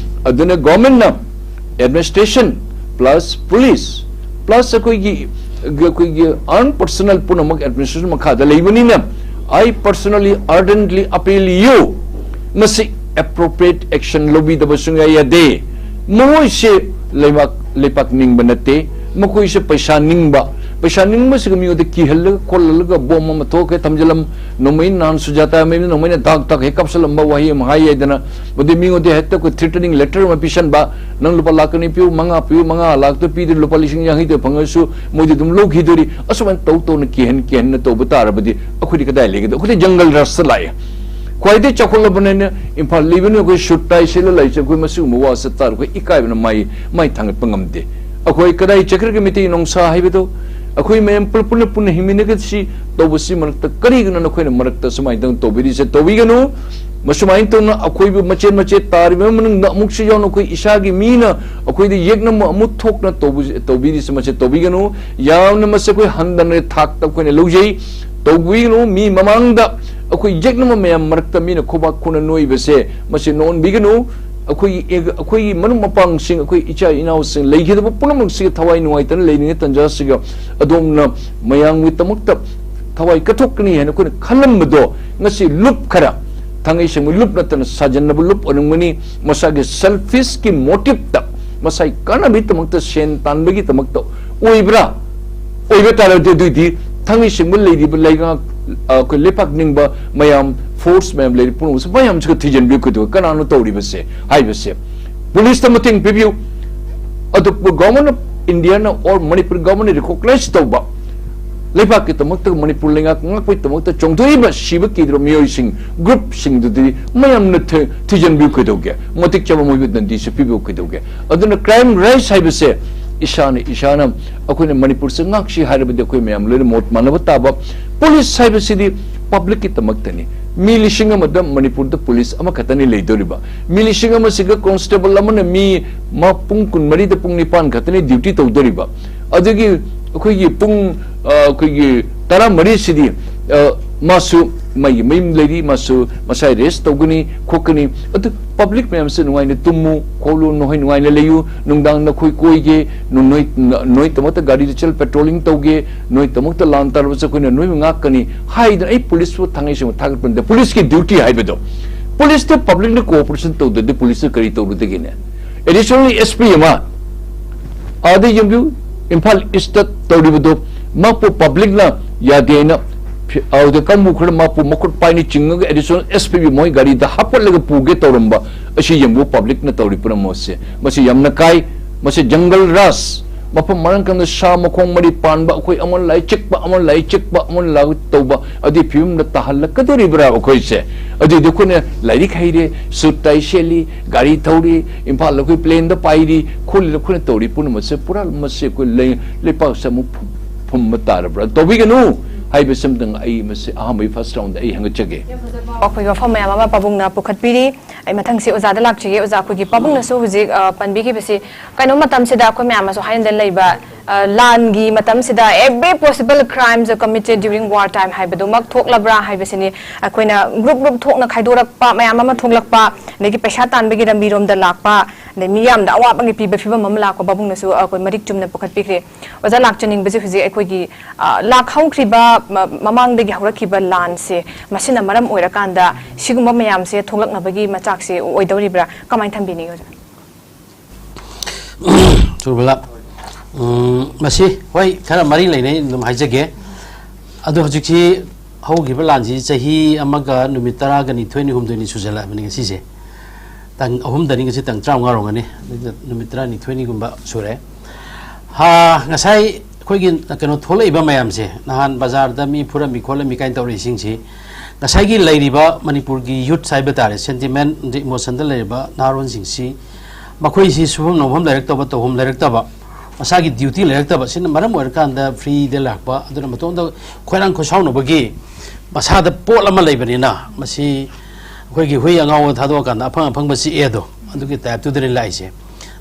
ꯑꯗꯨꯅ government ꯅ administration plus police plus ꯑꯩꯈꯣꯏꯒꯤ, ꯑꯩꯈꯣꯏꯒꯤ armed personnel ꯄꯨꯝꯅꯃꯛ administration ꯃꯈꯥꯗ ꯂꯩꯕꯅꯤꯅ, I personally ardently appeal you, ꯃꯁꯤ appropriate action ꯂꯧꯕꯤꯗꯕ ꯁꯨꯡꯌꯥ ꯌꯥꯗꯦ꯫ ꯃꯈꯣꯏꯁꯦ ꯂꯩꯕꯥꯛ, ꯂꯩꯄꯥꯛ ꯅꯤꯡꯕ ꯅꯠꯇꯦ, ꯃꯈꯣꯏꯁꯦ ꯄꯩꯁꯥ ꯅꯤꯡꯕ, ꯄꯩꯁꯥ ꯅꯤꯡꯕꯁꯤꯒ ꯃꯤꯉꯣꯟꯗ ꯀꯤꯍꯜꯂꯒ ꯈꯣꯜꯍꯜꯂꯒ ꯕꯣꯝ ꯑꯃ ꯊꯣꯛꯈ꯭ꯔꯦ ꯊꯝꯖꯤꯜꯂꯝ꯫ ꯅꯣꯡꯃꯩ ꯅꯍꯥꯟ ꯁꯨꯖꯥꯇꯥ ꯃꯌꯨꯝꯗ ꯅꯣꯡꯃꯩꯅ ꯗꯥꯛ ꯗꯥꯛ ꯍꯦꯛ ꯀꯥꯞꯁꯤꯜꯂꯝꯕ ꯋꯥꯍꯩ ꯑꯃ ꯍꯥꯏ ꯍꯥꯏꯗꯅ, ꯃꯗꯨ ꯃꯤꯉꯣꯟꯗ ꯍꯦꯛꯇ ꯑꯩꯈꯣꯏ threatening letter ꯑꯃ ꯄꯤꯁꯟꯕ, "ꯅꯪ ꯂꯨꯄꯥ ꯂꯥꯛ ꯑꯅꯤ ꯄꯤꯌꯨ, ꯃꯉꯥ ꯄꯤꯌꯨ, ꯃꯉꯥ ꯂꯥꯛꯇ ꯄꯤꯗ꯭ꯔꯤ ꯂꯨꯄꯥ ꯂꯤꯁꯤꯡ ꯌꯥꯡꯈꯩꯗ ꯐꯪꯉꯁꯨ ꯃꯣꯏꯗꯤ ꯑꯗꯨꯝ ꯂꯧꯈꯤꯗꯣꯔꯤ", ꯑꯁꯨꯃꯥꯏꯅ ꯇꯧ ꯇꯧꯅ ꯀꯤꯍꯟ ꯀꯤꯍꯟꯅ ꯇꯧꯕ ꯇꯥꯔꯕꯗꯤ ꯑꯩꯈꯣꯏꯗꯤ ꯀꯗꯥꯏ ꯂꯩꯒꯗꯣ? ꯑꯩꯈꯣꯏꯗꯤ ꯖꯪꯒꯜ ꯔꯥꯖꯇ ꯂꯥꯛꯑꯦ꯫ ꯈ꯭ꯋꯥꯏꯗꯒꯤ ꯆꯥꯎꯈꯠꯂꯕꯅꯤꯅ ꯏꯝꯐꯥꯜ ꯂꯩꯕꯅ ꯑꯩꯈꯣꯏ ꯁꯨꯠ ꯇꯥꯏ ꯁꯦꯠꯂ ꯂꯩꯁꯦ, ꯑꯩꯈꯣꯏ ꯃꯁꯤꯒꯨꯝꯕ ꯋꯥ ꯆꯠ ꯇꯥꯔ ꯑꯩꯈꯣꯏ ꯏꯀꯥꯏꯕꯅ ꯃꯥꯏ ꯃꯥꯏ ꯊꯥꯡꯒꯠꯄ ꯉꯝꯗꯦ꯫ ꯑꯩꯈꯣꯏ ꯀꯗꯥꯏ ꯆꯠꯈ꯭ꯔꯒꯦ ꯃꯩꯇꯩ ꯅꯨꯡꯁꯥ ꯍꯥꯏꯕꯗꯣ? ꯑꯩꯈꯣꯏ ꯃꯌꯥꯝ ꯄꯨꯂꯞ ꯄꯨꯟꯅ ꯄꯨꯟꯅ ꯍꯤꯡꯃꯤꯟꯅꯒꯁꯤ ꯇꯧꯕꯁꯤ ꯃꯔꯛꯇ ꯀꯔꯤꯒꯤꯅꯣ ꯅꯈꯣꯏꯅ ꯃꯔꯛꯇ ꯁꯨꯃꯥꯏꯅ ꯇꯧꯅ ꯇꯧꯕꯤꯔꯤꯁꯦ? ꯇꯧꯕꯤꯒꯅꯨ꯫ ꯃꯁꯨꯃꯥꯏꯅ ꯇꯧꯅ ꯑꯩꯈꯣꯏꯕꯨ ꯃꯆꯦꯠ ꯃꯆꯦꯠ ꯇꯥꯔꯤꯕ ꯃꯅꯨꯡꯗ ꯑꯃꯨꯛꯁꯨ ꯌꯥꯎꯅ ꯑꯩꯈꯣꯏ ꯏꯁꯥꯒꯤ ꯃꯤꯅ ꯑꯩꯈꯣꯏꯗ ꯌꯦꯛꯅꯕ ꯑꯃꯨꯛ ꯊꯣꯛꯅ ꯇꯧꯕ-, ꯇꯧꯕꯤꯔꯤꯁꯦ ꯃꯁꯤ ꯇꯧꯕꯤꯒꯅꯨ꯫ ꯌꯥꯝꯅ ꯃꯁꯤ ꯑꯩꯈꯣꯏ ꯍꯟꯊꯅ ꯊꯥꯛꯇ ꯑꯩꯈꯣꯏꯅ ꯂꯧꯖꯩ꯫ ꯇꯧꯕꯤꯒꯅꯨ꯫ ꯃꯤ ꯃꯃꯥꯡꯗ ꯑꯩꯈꯣꯏ ꯌꯦꯛꯅꯕ ꯃꯌꯥꯝ ꯃꯔꯛꯇ ꯃꯤꯅ ꯈꯨꯕꯥꯛ ꯈꯨꯅ ꯅꯣꯏꯕꯁꯦ ꯃꯁꯤ ꯅꯣꯛꯍꯟꯕꯤꯒꯅꯨ꯫ ꯑꯩꯈꯣꯏꯒꯤ, ꯑꯩꯈꯣꯏꯒꯤ ꯃꯔꯨꯞ ꯃꯄꯥꯡꯁꯤꯡ, ꯑꯩꯈꯣꯏ ꯏꯆꯥ ꯏꯅꯥꯎꯁꯤꯡ ꯂꯩꯈꯤꯗꯕ ꯄꯨꯝꯅꯃꯛꯁꯤꯒ ꯊꯋꯥꯏ ꯅꯨꯡꯉꯥꯏꯇꯅ ꯂꯩꯔꯤꯉꯩ ꯇꯥꯟꯖꯥꯁꯤꯒ ꯑꯗꯣꯝꯅ ꯃꯌꯥꯝꯒꯤꯗꯃꯛꯇ ꯊꯋꯥꯏ ꯀꯠꯊꯣꯛꯀꯅꯤ ꯍꯥꯏꯅ ꯑꯩꯈꯣꯏꯅ ꯈꯜꯂꯝꯕꯗꯣ ꯉꯁꯤ ꯂꯨꯞ ꯈꯔ, ꯊꯥꯡꯒꯩ ꯁꯦꯡꯕ ꯂꯨꯞ ꯅꯠꯇꯅ ꯁꯥꯖꯟꯅꯕ ꯂꯨꯞ ꯑꯣꯏꯔꯝꯒꯅꯤ꯫ ꯃꯁꯥꯒꯤ selfish ꯀꯤ motive ꯇ, ꯃꯁꯥꯒꯤ ꯀꯥꯟꯅꯕꯒꯤꯗꯃꯛꯇ, ꯁꯦꯟ ꯇꯥꯟꯕꯒꯤꯗꯃꯛꯇ ꯑꯣꯏꯕ꯭ꯔꯥ? ꯑꯣꯏꯕ ꯇꯥꯔꯗꯤ ꯑꯗꯨꯏꯗꯤ ꯊꯥꯡꯒꯩ ꯁꯦꯡꯕ ꯂꯩꯔꯤꯕ ꯂꯩꯉꯥꯛ, ꯑ, ꯑꯩꯈꯣꯏ ꯂꯩꯄꯥꯛ ꯅꯤꯡꯕ ꯃꯌꯥꯝ, force ꯃꯌꯥꯝ ꯂꯩꯔꯤ ꯄꯨꯝꯅꯃꯛꯁꯦ ꯃꯌꯥꯝꯁꯤꯒ ꯊꯤꯖꯤꯟꯕꯤꯌꯨ꯫ ꯀꯩꯗꯧꯕ? ꯀꯅꯥꯅꯣ ꯇꯧꯔꯤꯕꯁꯦ ꯍꯥꯏꯕꯁꯦ? Police ꯇ ꯃꯇꯦꯡ ꯄꯤꯕꯤꯌꯨ꯫ ꯑꯗꯨ Government of India ꯅ or ꯃꯅꯤꯄꯨꯔ Government ꯅ recognize ꯇꯧꯕ, ꯂꯩꯕꯥꯛꯀꯤꯗꯃꯛꯇ, ꯃꯅꯤꯄꯨꯔ ꯂꯩꯉꯥꯛ ꯉꯥꯛꯄꯒꯤꯗꯃꯛꯇ ꯆꯣꯡꯊꯣꯛꯏꯕ, ꯁꯤꯕ ꯀꯤꯗ꯭ꯔꯕ ꯃꯤꯑꯣꯏꯁꯤꯡ, group ꯁꯤꯡꯗꯨꯗꯤ ꯃꯌꯥꯝꯅ ꯊꯤ-, ꯊꯤꯖꯤꯟꯕꯤꯌꯨ꯫ ꯀꯩꯗꯧꯒꯦ? ꯃꯇꯤꯛ ꯆꯥꯕ ꯃꯣꯏꯕꯨ ꯗꯟꯗꯤꯁꯨ ꯄꯤꯕꯤꯌꯨ꯫ ꯀꯩꯗꯧꯒꯦ? ꯑꯗꯨꯅ crime rise ꯍꯥꯏꯕꯁꯦ ꯏꯁꯥꯅ, ꯏꯁꯥꯅ ꯑꯩꯈꯣꯏꯅ ꯃꯅꯤꯄꯨꯔꯁꯦ ꯉꯥꯛꯁꯤ ꯍꯥꯏꯔꯕꯗꯤ ꯑꯩꯈꯣꯏ ꯃꯌꯥꯝ ꯂꯣꯏꯅ ꯃꯣꯠ ꯃꯥꯟꯅꯕ ꯇꯥꯕ꯫ Police ꯍꯥꯏꯕꯁꯤꯗꯤ public ꯀꯤꯗꯃꯛꯇꯅꯤ꯫ ꯃꯤ ꯂꯤꯁꯤꯡ ꯑꯃꯗ ꯃꯅꯤꯄꯨꯔꯗ police ꯑꯃꯈꯛꯇꯅꯤ ꯂꯩꯗꯣꯔꯤꯕ꯫ ꯃꯤ ꯂꯤꯁꯤꯡ ꯑꯃꯁꯤꯒ constable ꯑꯃꯅ ꯃꯤ ꯃ-, ꯄꯨꯡ ꯀꯨꯟꯃꯔꯤꯗ ꯄꯨꯡ ꯅꯤꯄꯥꯟ ꯈꯛꯇꯅꯤ duty ꯇꯧꯗꯣꯔꯤꯕ꯫ ꯑꯗꯒꯤ ꯑꯩꯈꯣꯏꯒꯤ ꯄꯨꯡ, ꯑ, ꯑꯩꯈꯣꯏꯒꯤ ꯇꯔꯥꯃꯔꯤꯁꯤꯗꯤ, ꯑ, ꯃꯥꯁꯨ ꯃꯥꯒꯤ ꯃꯌꯨꯝ ꯂꯩꯔꯤ, ꯃꯥꯁꯨ ꯃꯁꯥ rest ꯇꯧꯒꯅꯤ, ꯈꯣꯠꯀꯅꯤ꯫ ꯑꯗꯨ public ꯃꯌꯥꯝꯁꯦ ꯅꯨꯡꯉꯥꯏꯅ ꯇꯨꯝꯃꯨ ꯈꯣꯠꯂꯨ, ꯅꯈꯣꯏ ꯅꯨꯡꯉꯥꯏꯅ ꯂꯩꯌꯨ, ꯅꯨꯡꯗꯥꯡ ꯅꯈꯣꯏ ꯀꯣꯏꯒꯦ, ꯅꯣꯏ, ꯅꯣꯏꯗꯃꯛꯇ ꯒꯥꯔꯤꯗ ꯆꯠꯂ patrolling ꯇꯧꯒꯦ, ꯅꯣꯏꯗꯃꯛꯇ ꯂꯥꯟ ꯇꯥꯔꯕꯁꯨ ꯑꯩꯈꯣꯏꯅ ꯅꯣꯏꯕꯨ ꯉꯥꯛꯀꯅꯤ ꯍꯥꯏꯗꯅ ꯑꯩ police ꯄꯨ ꯊꯥꯡꯒꯩ ꯁꯦꯡꯅ ꯊꯥꯒꯠꯄ ꯅꯠꯇꯦ꯫ Police ꯀꯤ duty ꯍꯥꯏꯕꯗꯣ, police ꯇ public ꯅ cooperation ꯇꯧꯗ꯭ꯔꯗꯤ police ꯇ ꯀꯔꯤ ꯇꯧꯔꯨꯗꯒꯦꯅꯦ? Additionally, S P ꯑꯃ ꯑꯥꯗ ꯌꯦꯡꯕꯤꯌꯨ, ꯏꯝꯐꯥꯜ East ꯇ ꯇꯧꯔꯤꯕꯗꯣ, ꯃꯍꯥꯛꯄꯨ ꯄꯕ꯭ꯂꯤꯛꯅ ꯌꯥꯗꯦꯅ ꯐꯤ-, ꯑꯗꯨꯗ ꯀꯥꯡꯕꯨ ꯈꯔ ꯃꯍꯥꯛꯄꯨ ꯃꯈꯨꯠ ꯄꯥꯏꯅ ꯆꯤꯡꯉꯒ ꯑꯦꯗꯤꯁꯅꯦꯜ ꯑꯦꯁ ꯄꯤ ꯕꯤ ꯃꯣꯏ ꯒꯥꯔꯤꯗ ꯍꯥꯞꯀꯠꯂꯒ ꯄꯨꯒꯦ ꯇꯧꯔꯝꯕ ꯑꯁꯤ ꯌꯦꯡꯕꯨ, ꯄꯕ꯭ꯂꯤꯛꯅ ꯇꯧꯔꯤ ꯄꯨꯝꯅꯃꯛꯁꯦ꯫ ꯃꯁꯤ ꯌꯥꯝꯅ ꯀꯥꯏ꯫ ꯃꯁꯤ ꯖꯪꯒꯜ ꯔꯥꯖ, ꯃꯐꯝ ꯃꯔꯥꯡ ꯀꯥꯏꯅ ꯁꯥ ꯃꯈꯣꯡ ꯃꯔꯤ ꯄꯥꯟꯕ, ꯑꯩꯈꯣꯏ ꯑꯃꯅ ꯂꯥꯏ ꯆꯤꯛꯄ, ꯑꯃꯅ ꯂꯥꯏ ꯆꯤꯛꯄ, ꯑꯃꯅ ꯂꯥꯏ ꯇꯧꯕ, ꯑꯗꯨꯒꯤ ꯐꯤꯕꯝꯗ ꯇꯥꯍꯜꯂꯛꯀꯗꯧꯔꯤꯕ꯭ꯔꯥ ꯑꯩꯈꯣꯏꯁꯦ? ꯑꯗꯨꯏꯗꯤ ꯑꯩꯈꯣꯏꯅ ꯂꯥꯏꯔꯤꯛ ꯍꯩꯔꯦ, ꯁꯨꯠ ꯇꯥꯏ ꯁꯦꯠꯂꯤ, ꯒꯥꯔꯤ ꯊꯧꯔꯤ, ꯏꯝꯐꯥꯜꯗ ꯑꯩꯈꯣꯏ ꯄ꯭ꯂꯦꯟꯗ ꯄꯥꯏꯔꯤ, ꯈꯣꯠꯂꯤ, ꯑꯩꯈꯣꯏꯅ ꯇꯧꯔꯤ ꯄꯨꯝꯅꯃꯛꯁꯦ ꯄꯨꯔꯥ ꯃꯁꯤ ꯑꯩꯈꯣꯏ ꯂꯩ-, ꯂꯩꯄꯥꯛꯁꯦ ꯑꯃꯨꯛ ꯐꯨꯝ-, ꯐꯨꯝꯕ ꯇꯥꯔꯕ꯭ꯔꯥ? ꯇꯧꯕꯤꯒꯅꯨ ꯍꯥꯏꯕꯁꯤꯃꯇꯪ ꯑꯩ ꯃꯁꯤ ꯑꯍꯥꯟꯕꯒꯤ ꯐꯥꯔꯁ ꯔꯥꯎꯟꯗ ꯑꯩ ꯍꯪꯒꯠꯆꯒꯦ꯫ ꯑꯩꯈꯣꯏ ꯋꯥꯐꯝ ꯃꯌꯥꯝ ꯑꯃ ꯄꯥꯕꯨꯡꯅ ꯄꯨꯈꯠꯄꯤꯔꯤ꯫ ꯑꯩ ꯃꯊꯪꯁꯤ ꯑꯣꯖꯥꯗ ꯂꯥꯛꯆꯒꯦ꯫ ꯑꯣꯖꯥ, ꯑꯩꯈꯣꯏꯒꯤ ꯄꯥꯕꯨꯡꯅꯁꯨ ꯍꯧꯖꯤꯛ, ꯑ, ꯄꯟꯕꯤꯈꯤꯕꯁꯤ, ꯀꯩꯅꯣ ꯃꯇꯝꯁꯤꯗ ꯑꯩꯈꯣꯏ ꯃꯌꯥꯝ ꯑꯃꯁꯨ ꯍꯥꯏꯅꯗꯅ ꯂꯩꯕ, ꯑ, ꯂꯥꯟꯒꯤ ꯃꯇꯝꯁꯤꯗ every possible crimes committed during war time ꯍꯥꯏꯕꯗꯨꯃꯛ ꯊꯣꯛꯂꯕ꯭ꯔꯥ ꯍꯥꯏꯕꯁꯤꯅꯤ꯫ ꯑꯩꯈꯣꯏꯅ ꯒ꯭ꯔꯨꯞ ꯒ꯭ꯔꯨꯞ ꯊꯣꯛꯅ ꯈꯥꯏꯗꯣꯔꯛꯄ ꯃꯌꯥꯝ ꯑꯃ ꯊꯣꯛꯂꯛꯄ, ꯑꯗꯒꯤ ꯄꯩꯁꯥ ꯇꯥꯟꯕꯒꯤ ꯂꯝꯕꯤꯔꯣꯝꯗ ꯂꯥꯛꯄ, ꯑꯗꯩ ꯃꯤ ꯌꯥꯝꯅ ꯑꯋꯥꯕꯒꯤ ꯄꯤꯕ ꯐꯤꯕꯝ ꯑꯃ ꯂꯥꯛꯄ ꯄꯥꯕꯨꯡꯅꯁꯨ, ꯑ, ꯑꯩꯈꯣꯏ ꯃꯔꯤꯛ ꯆꯨꯝꯅ ꯄꯨꯈꯠꯄꯤꯈ꯭ꯔꯦ꯫ ꯑꯣꯖꯥ, ꯂꯥꯛꯆꯅꯤꯡꯕꯁꯦ ꯍꯧꯖꯤꯛ ꯑꯩꯈꯣꯏꯒꯤ, ꯑ, ꯂꯥꯛꯍꯧꯈ꯭ꯔꯤꯕ ꯃ-, ꯃꯃꯥꯡꯗꯒꯤ ꯍꯧꯔꯛꯈꯤꯕ ꯂꯥꯟꯁꯦ, ꯃꯁꯤꯅ ꯃꯔꯝ ꯑꯣꯏꯔꯀꯥꯟꯗ ꯁꯤꯒꯨꯝꯕ ꯃꯌꯥꯝꯁꯦ ꯊꯣꯛꯂꯛꯅꯕꯒꯤ ꯃꯆꯥꯛꯁꯦ ꯑꯣꯏꯗꯧꯔꯤꯕ꯭ꯔꯥ? ꯀꯃꯥꯏꯅ ꯊꯝꯕꯤꯅꯤꯡꯉꯤ, ꯑꯣꯖꯥ? ꯁꯨꯔꯕꯂꯥ, ꯎꯝ, ꯃꯁꯤ, ꯍꯣꯏ, ꯈꯔ ꯃꯔꯤ ꯂꯩꯅꯩ, ꯑꯗꯨꯝ ꯍꯥꯏꯖꯒꯦ꯫ ꯑꯗꯣ ꯍꯧꯖꯤꯛꯁꯤ ꯍꯧꯈꯤꯕ ꯂꯥꯟꯁꯤ ꯆꯍꯤ ꯑꯃꯒ ꯅꯨꯃꯤꯠ ꯇꯔꯥꯒ ꯅꯤꯊꯣꯏꯅꯤ, ꯍꯨꯝꯗꯣꯏꯅꯤ ꯁꯨꯖꯜꯂꯛꯑꯕꯅꯤ ꯉꯁꯤꯁꯦ꯫ ꯇꯥꯡ ꯑꯍꯨꯝꯗꯅꯤ, ꯉꯁꯤ ꯇꯥꯡ ꯇꯔꯥꯃꯉꯥ ꯑꯣꯏꯔꯝꯒꯅꯤ, ꯑꯗꯨꯗ ꯅꯨꯃꯤꯠ ꯇꯔꯥꯅꯤꯊꯣꯏꯅꯤꯒꯨꯝꯕ ꯁꯨꯔꯦ꯫ ꯍꯥ, ꯉꯁꯥꯏ ꯑꯩꯈꯣꯏꯒꯤ ꯀꯩꯅꯣ ꯊꯣꯛꯂꯛꯏꯕ ꯃꯌꯥꯝꯁꯦ, ꯅꯍꯥꯟ ꯕꯖꯥꯔꯗ ꯃꯤ ꯐꯨꯔꯝꯃꯤ ꯈꯣꯠꯂꯝꯃꯤ ꯀꯥꯏꯅ ꯇꯧꯔꯛꯏꯁꯤꯡꯁꯤ, ꯉꯁꯥꯏꯒꯤ ꯂꯩꯔꯤꯕ ꯃꯅꯤꯄꯨꯔꯒꯤ ꯌꯨꯠꯁ ꯍꯥꯏꯕ ꯇꯥꯔꯦ, ꯁꯦꯟꯇꯤꯃꯦꯟ ꯑꯃꯗꯤ ꯏꯃꯣꯁꯟꯗ ꯂꯩꯔꯤꯕ ꯅꯍꯥꯔꯣꯟꯁꯤꯡꯁꯤ, ꯃꯈꯣꯏꯁꯤ ꯁꯨꯐꯝ ꯅꯣꯝꯐꯝ ꯂꯩꯔꯛꯇꯕ, ꯇꯧꯐꯝ ꯂꯩꯔꯛꯇꯕ, ꯃꯁꯥꯒꯤ ꯗ꯭ꯌꯨꯇꯤ ꯂꯩꯔꯛꯇꯕ, ꯁꯤꯅ ꯃꯔꯝ ꯑꯣꯏꯔꯀꯥꯟꯗ ꯐ꯭ꯔꯤꯗ ꯂꯥꯛꯄ, ꯑꯗꯨꯅ ꯃꯇꯣꯝꯇ ꯈꯣꯏꯔꯥꯡ ꯈꯣꯏꯁꯥꯎꯅꯕꯒꯤ ꯃꯁꯥꯗ ꯄꯣꯠ ꯑꯃ ꯂꯩꯕꯅꯤꯅ, ꯃꯁꯤ ꯑꯩꯈꯣꯏꯒꯤ ꯍꯨꯏ ꯑꯉꯥꯎꯕ ꯊꯥꯗꯣꯛꯑꯀꯥꯟꯗ ꯑꯐꯪ ꯑꯐꯪꯕ ꯆꯤꯛꯑꯦ ꯑꯗꯣ, ꯑꯗꯨꯒꯤ ꯇꯥꯏꯞꯇꯨꯗꯅꯤ ꯂꯥꯛꯏꯁꯦ꯫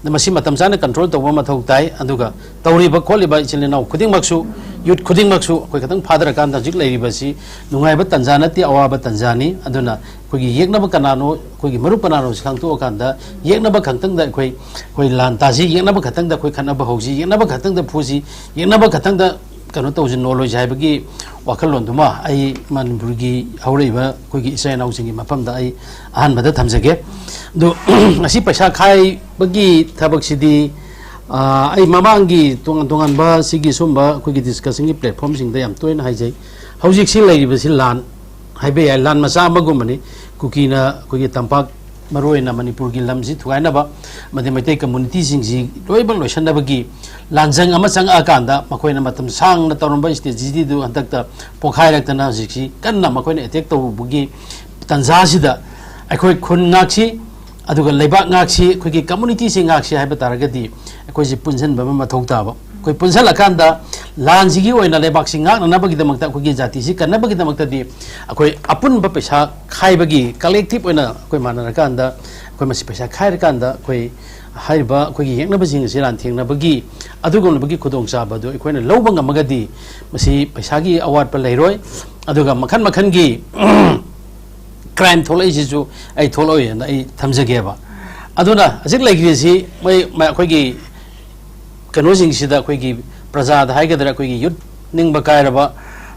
ꯑꯗ ꯃꯁꯤ ꯃꯇꯝ ꯆꯥꯅ ꯀꯟꯇ꯭ꯔꯣꯜ ꯇꯧꯕ ꯃꯊꯧ ꯇꯥꯏ꯫ ꯑꯗꯨꯒ ꯇꯧꯔꯤꯕ ꯈꯣꯠꯂꯤꯕ ꯏꯆꯤꯜ ꯏꯅꯥꯎ ꯈꯨꯗꯤꯡꯃꯛꯁꯨ, ꯌꯨꯠ ꯈꯨꯗꯤꯡꯃꯛꯁꯨ ꯑꯩꯈꯣꯏ ꯈꯤꯇꯪ ꯐꯥꯗꯔꯀꯥꯟꯗ ꯍꯧꯖꯤꯛ ꯂꯩꯔꯤꯕꯁꯤ ꯅꯨꯡꯉꯥꯏꯕ ꯇꯥꯟꯖꯥ ꯅꯠꯇꯦ, ꯑꯋꯥꯕ ꯇꯥꯟꯖꯥꯅꯤ꯫ ꯑꯗꯨꯅ ꯑꯩꯈꯣꯏꯒꯤ ꯌꯦꯛꯅꯕ ꯀꯅꯥꯅꯣ, ꯑꯩꯈꯣꯏꯒꯤ ꯃꯔꯨꯞ ꯀꯅꯥꯅꯣ ꯁꯤ ꯈꯪꯗꯣꯛꯑꯀꯥꯟꯗ ꯌꯦꯛꯅꯕ ꯈꯛꯇꯪꯗ ꯑꯩꯈꯣꯏ, ꯑꯩꯈꯣꯏ ꯂꯥꯟ ꯇꯥꯁꯤ, ꯌꯦꯛꯅꯕ ꯈꯛꯇꯪꯗ ꯑꯩꯈꯣꯏ ꯈꯠꯅꯕ ꯍꯧꯁꯤ, ꯌꯦꯛꯅꯕ ꯈꯛꯇꯪꯗ ꯐꯨꯁꯤ, ꯌꯦꯛꯅꯕ ꯈꯛꯇꯪꯗ ꯀꯩꯅꯣ ꯇꯧꯁꯤ, ꯅꯣꯂꯣꯏꯁꯤ ꯍꯥꯏꯕꯒꯤ ꯋꯥꯈꯜꯂꯣꯟꯗꯨꯃ ꯑꯩ ꯃꯅꯤꯄꯨꯔꯒꯤ ꯍꯧꯔꯛꯏꯕ ꯑꯩꯈꯣꯏꯒꯤ ꯏꯆꯤꯜ ꯏꯅꯥꯎꯁꯤꯡꯒꯤ ꯃꯐꯝꯗ ꯑꯩ ꯑꯍꯥꯟꯕꯗ ꯊꯝꯖꯒꯦ꯫ ꯑꯗꯨ ꯉꯁꯤ ꯄꯩꯁꯥ ꯈꯥꯏꯕꯒꯤ ꯊꯕꯛꯁꯤꯗꯤ ꯑꯥ, ꯑꯩ ꯃꯃꯥꯡꯒꯤ ꯇꯣꯉꯥꯟ ꯇꯣꯉꯥꯟꯕ ꯁꯤꯒꯤ ꯁꯨꯝꯕ ꯑꯩꯈꯣꯏꯒꯤ ꯗꯤꯁꯀꯁꯟꯒꯤ ꯄ꯭ꯂꯦꯠꯐꯣꯝꯁꯤꯡꯗ ꯌꯥꯝ ꯇꯣꯏꯅ ꯍꯥꯏꯖꯩ꯫ ꯍꯧꯖꯤꯛꯁꯤ ꯂꯩꯔꯤꯕꯁꯤ ꯂꯥꯟ ꯍꯥꯏꯕ ꯌꯥꯏ, ꯂꯥꯟ ꯃꯆꯥ ꯑꯃꯒꯨꯝꯕꯅꯤ꯫ ꯀꯨꯀꯤꯅ ꯑꯩꯈꯣꯏꯒꯤ ꯇꯝꯄꯥꯛ, ꯃꯔꯨꯑꯣꯏꯅ ꯃꯅꯤꯄꯨꯔꯒꯤ ꯂꯝꯁꯤ ꯊꯨꯒꯥꯏꯅꯕ, ꯑꯃꯗꯤ ꯃꯩꯇꯩ ꯀꯝꯃꯨꯅꯤꯇꯤꯁꯤꯡꯁꯤ ꯂꯣꯏꯅꯃꯛ ꯂꯣꯏꯁꯤꯟꯅꯕꯒꯤ ꯂꯥꯟꯖꯪ ꯑꯃ ꯆꯪꯉꯛꯑꯀꯥꯟꯗ, ꯃꯈꯣꯏꯅ ꯃꯇꯝ ꯁꯥꯡꯅ ꯇꯧꯔꯝꯕ ꯁ꯭ꯇꯦꯖꯤꯗꯨ ꯍꯟꯗꯛꯇ ꯄꯣꯈꯥꯏꯔꯛꯇꯅ ꯍꯧꯖꯤꯛꯁꯤ ꯀꯟꯅ ꯃꯈꯣꯏꯅ ꯑꯦꯇꯦꯛ ꯇꯧꯔꯨꯕꯒꯤ ꯇꯥꯟꯖꯥꯁꯤꯗ, ꯑꯩꯈꯣꯏ ꯈꯨꯟ ꯉꯥꯛꯁꯤ, ꯑꯗꯨꯒ ꯂꯩꯕꯥꯛ ꯉꯥꯛꯁꯤ, ꯑꯩꯈꯣꯏꯒꯤ ꯀꯝꯃꯨꯅꯤꯇꯤꯁꯤꯡ ꯉꯥꯛꯁꯤ ꯍꯥꯏꯕ ꯇꯥꯔꯒꯗꯤ, ꯑꯩꯈꯣꯏꯁꯤ ꯄꯨꯟꯁꯤꯟꯕ ꯑꯃ ꯃꯊꯧ ꯇꯥꯕ꯫ ꯑꯩꯈꯣꯏ ꯄꯨꯟꯁꯤꯜꯂꯀꯥꯟꯗ ꯂꯥꯟꯁꯤꯒꯤ ꯑꯣꯏꯅ ꯂꯩꯕꯥꯛꯁꯤ ꯉꯥꯛꯅꯅꯕꯒꯤꯗꯃꯛꯇ, ꯑꯩꯈꯣꯏꯒꯤ ꯖꯥꯇꯤꯁꯤ ꯀꯟꯅꯕꯒꯤꯗꯃꯛꯇꯗꯤ, ꯑꯩꯈꯣꯏ ꯑꯄꯨꯟꯕ ꯄꯩꯁꯥ ꯈꯥꯏꯕꯒꯤ, ꯀꯂꯦꯛꯇꯤꯞ ꯑꯣꯏꯅ ꯑꯩꯈꯣꯏ ꯃꯥꯟꯅꯔꯀꯥꯟꯗ, ꯑꯩꯈꯣꯏ ꯃꯁꯤ ꯄꯩꯁꯥ ꯈꯥꯏꯔꯀꯥꯟꯗ, ꯑꯩꯈꯣꯏ ꯍꯥꯏꯔꯤꯕ ꯑꯩꯈꯣꯏꯒꯤ ꯌꯦꯛꯅꯕꯁꯤꯡ ꯑꯁꯤ ꯂꯥꯟꯊꯦꯡꯅꯕꯒꯤ ꯑꯗꯨꯒꯨꯝꯂꯕꯒꯤ ꯈꯨꯗꯣꯡꯆꯥꯕ ꯑꯗꯨ ꯑꯩꯈꯣꯏꯅ ꯂꯧꯕ ꯉꯝꯃꯒꯗꯤ, ꯃꯁꯤ ꯄꯩꯁꯥꯒꯤ ꯑꯋꯥꯠꯄ ꯂꯩꯔꯣꯏ꯫ ꯑꯗꯨꯒ ꯃꯈꯜ ꯃꯈꯜꯒꯤ ꯀ꯭ꯔꯥꯏꯝ ꯊꯣꯛꯂꯛꯏꯁꯤꯁꯨ ꯑꯩ ꯊꯣꯛꯂꯛꯑꯣꯏ ꯍꯥꯏꯅ ꯑꯩ ꯊꯝꯖꯒꯦꯕ꯫ ꯑꯗꯨꯅ ꯍꯧꯖꯤꯛ ꯂꯩꯈ꯭ꯔꯤꯁꯤ ꯃꯣꯏ, ꯃ-, ꯑꯩꯈꯣꯏꯒꯤ ꯀꯩꯅꯣꯁꯤꯡꯁꯤꯗ, ꯑꯩꯈꯣꯏꯒꯤ ꯄ꯭ꯔꯖꯥꯗ ꯍꯥꯏꯒꯗ꯭ꯔꯥ, ꯑꯩꯈꯣꯏꯒꯤ ꯌꯨꯠ ꯅꯤꯡꯕ ꯀꯥꯏꯔꯕ,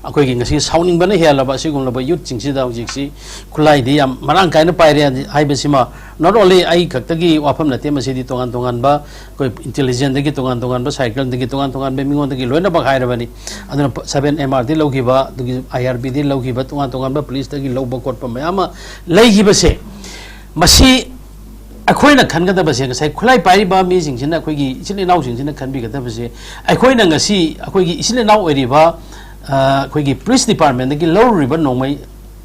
ꯑꯩꯈꯣꯏꯒꯤ ꯉꯁꯤ ꯁꯥꯎꯅꯤꯡꯕꯅ ꯍꯦꯜꯂꯕ ꯑꯁꯤꯒꯨꯝꯂꯕ ꯌꯨꯠꯁꯤꯡꯁꯤꯗ ꯍꯧꯖꯤꯛꯁꯤ ꯈꯨꯠꯂꯥꯏꯗꯤ ꯌꯥꯝ ꯃꯔꯥꯡ ꯀꯥꯏꯅ ꯄꯥꯏꯔꯦ ꯍꯥꯏꯕꯁꯤꯃ, not only ꯑꯩ ꯈꯛꯇꯒꯤ ꯋꯥꯐꯝ ꯅꯠꯇꯦ, ꯃꯁꯤꯗꯤ ꯇꯣꯉꯥꯟ ꯇꯣꯉꯥꯟꯕ ꯑꯩꯈꯣꯏ ꯏꯟꯇꯦꯂꯤꯖꯦꯟꯗꯒꯤ, ꯇꯣꯉꯥꯟ ꯇꯣꯉꯥꯟꯕ ꯁꯥꯏꯀꯜꯗꯒꯤ, ꯇꯣꯉꯥꯟ ꯇꯣꯉꯥꯟꯕ ꯃꯤꯉꯣꯟꯗꯒꯤ ꯂꯣꯏꯅꯃꯛ ꯍꯥꯏꯔꯕꯅꯤ꯫ ꯑꯗꯨꯅ ꯁꯚꯦꯟ ꯑꯦꯝ ꯑꯥꯔꯗꯤ ꯂꯧꯈꯤꯕ, ꯑꯗꯨꯒꯤ ꯑꯥꯏ ꯑꯥꯔ ꯕꯤꯗꯤ ꯂꯧꯈꯤꯕ, ꯇꯣꯉꯥꯟ ꯇꯣꯉꯥꯟꯕ ꯄꯨꯂꯤꯁꯇꯒꯤ ꯂꯧꯕ ꯈꯣꯠꯄ ꯃꯌꯥꯝ ꯑꯃ ꯂꯩꯈꯤꯕꯁꯦ, ꯃꯁꯤ ꯑꯩꯈꯣꯏꯅ ꯈꯟꯒꯗꯕꯁꯦ, ꯉꯁꯥꯏ ꯈꯨꯠꯂꯥꯏ ꯄꯥꯏꯔꯤꯕ ꯃꯤꯁꯤꯡꯁꯤꯅ, ꯑꯩꯈꯣꯏꯒꯤ ꯏꯆꯤꯜ ꯏꯅꯥꯎꯁꯤꯡꯁꯤꯅ ꯈꯟꯕꯤꯒꯗꯕꯁꯦ, ꯑꯩꯈꯣꯏꯅ ꯉꯁꯤ ꯑꯩꯈꯣꯏꯒꯤ ꯏꯆꯤꯜ ꯏꯅꯥꯎ ꯑꯣꯏꯔꯤꯕ, ꯑ, ꯑꯩꯈꯣꯏꯒꯤ ꯄꯨꯂꯤꯁ ꯗꯤꯄꯥꯔꯠꯃꯦꯟꯗꯒꯤ ꯂꯧꯔꯨꯔꯤꯕ ꯅꯣꯡꯃꯩ,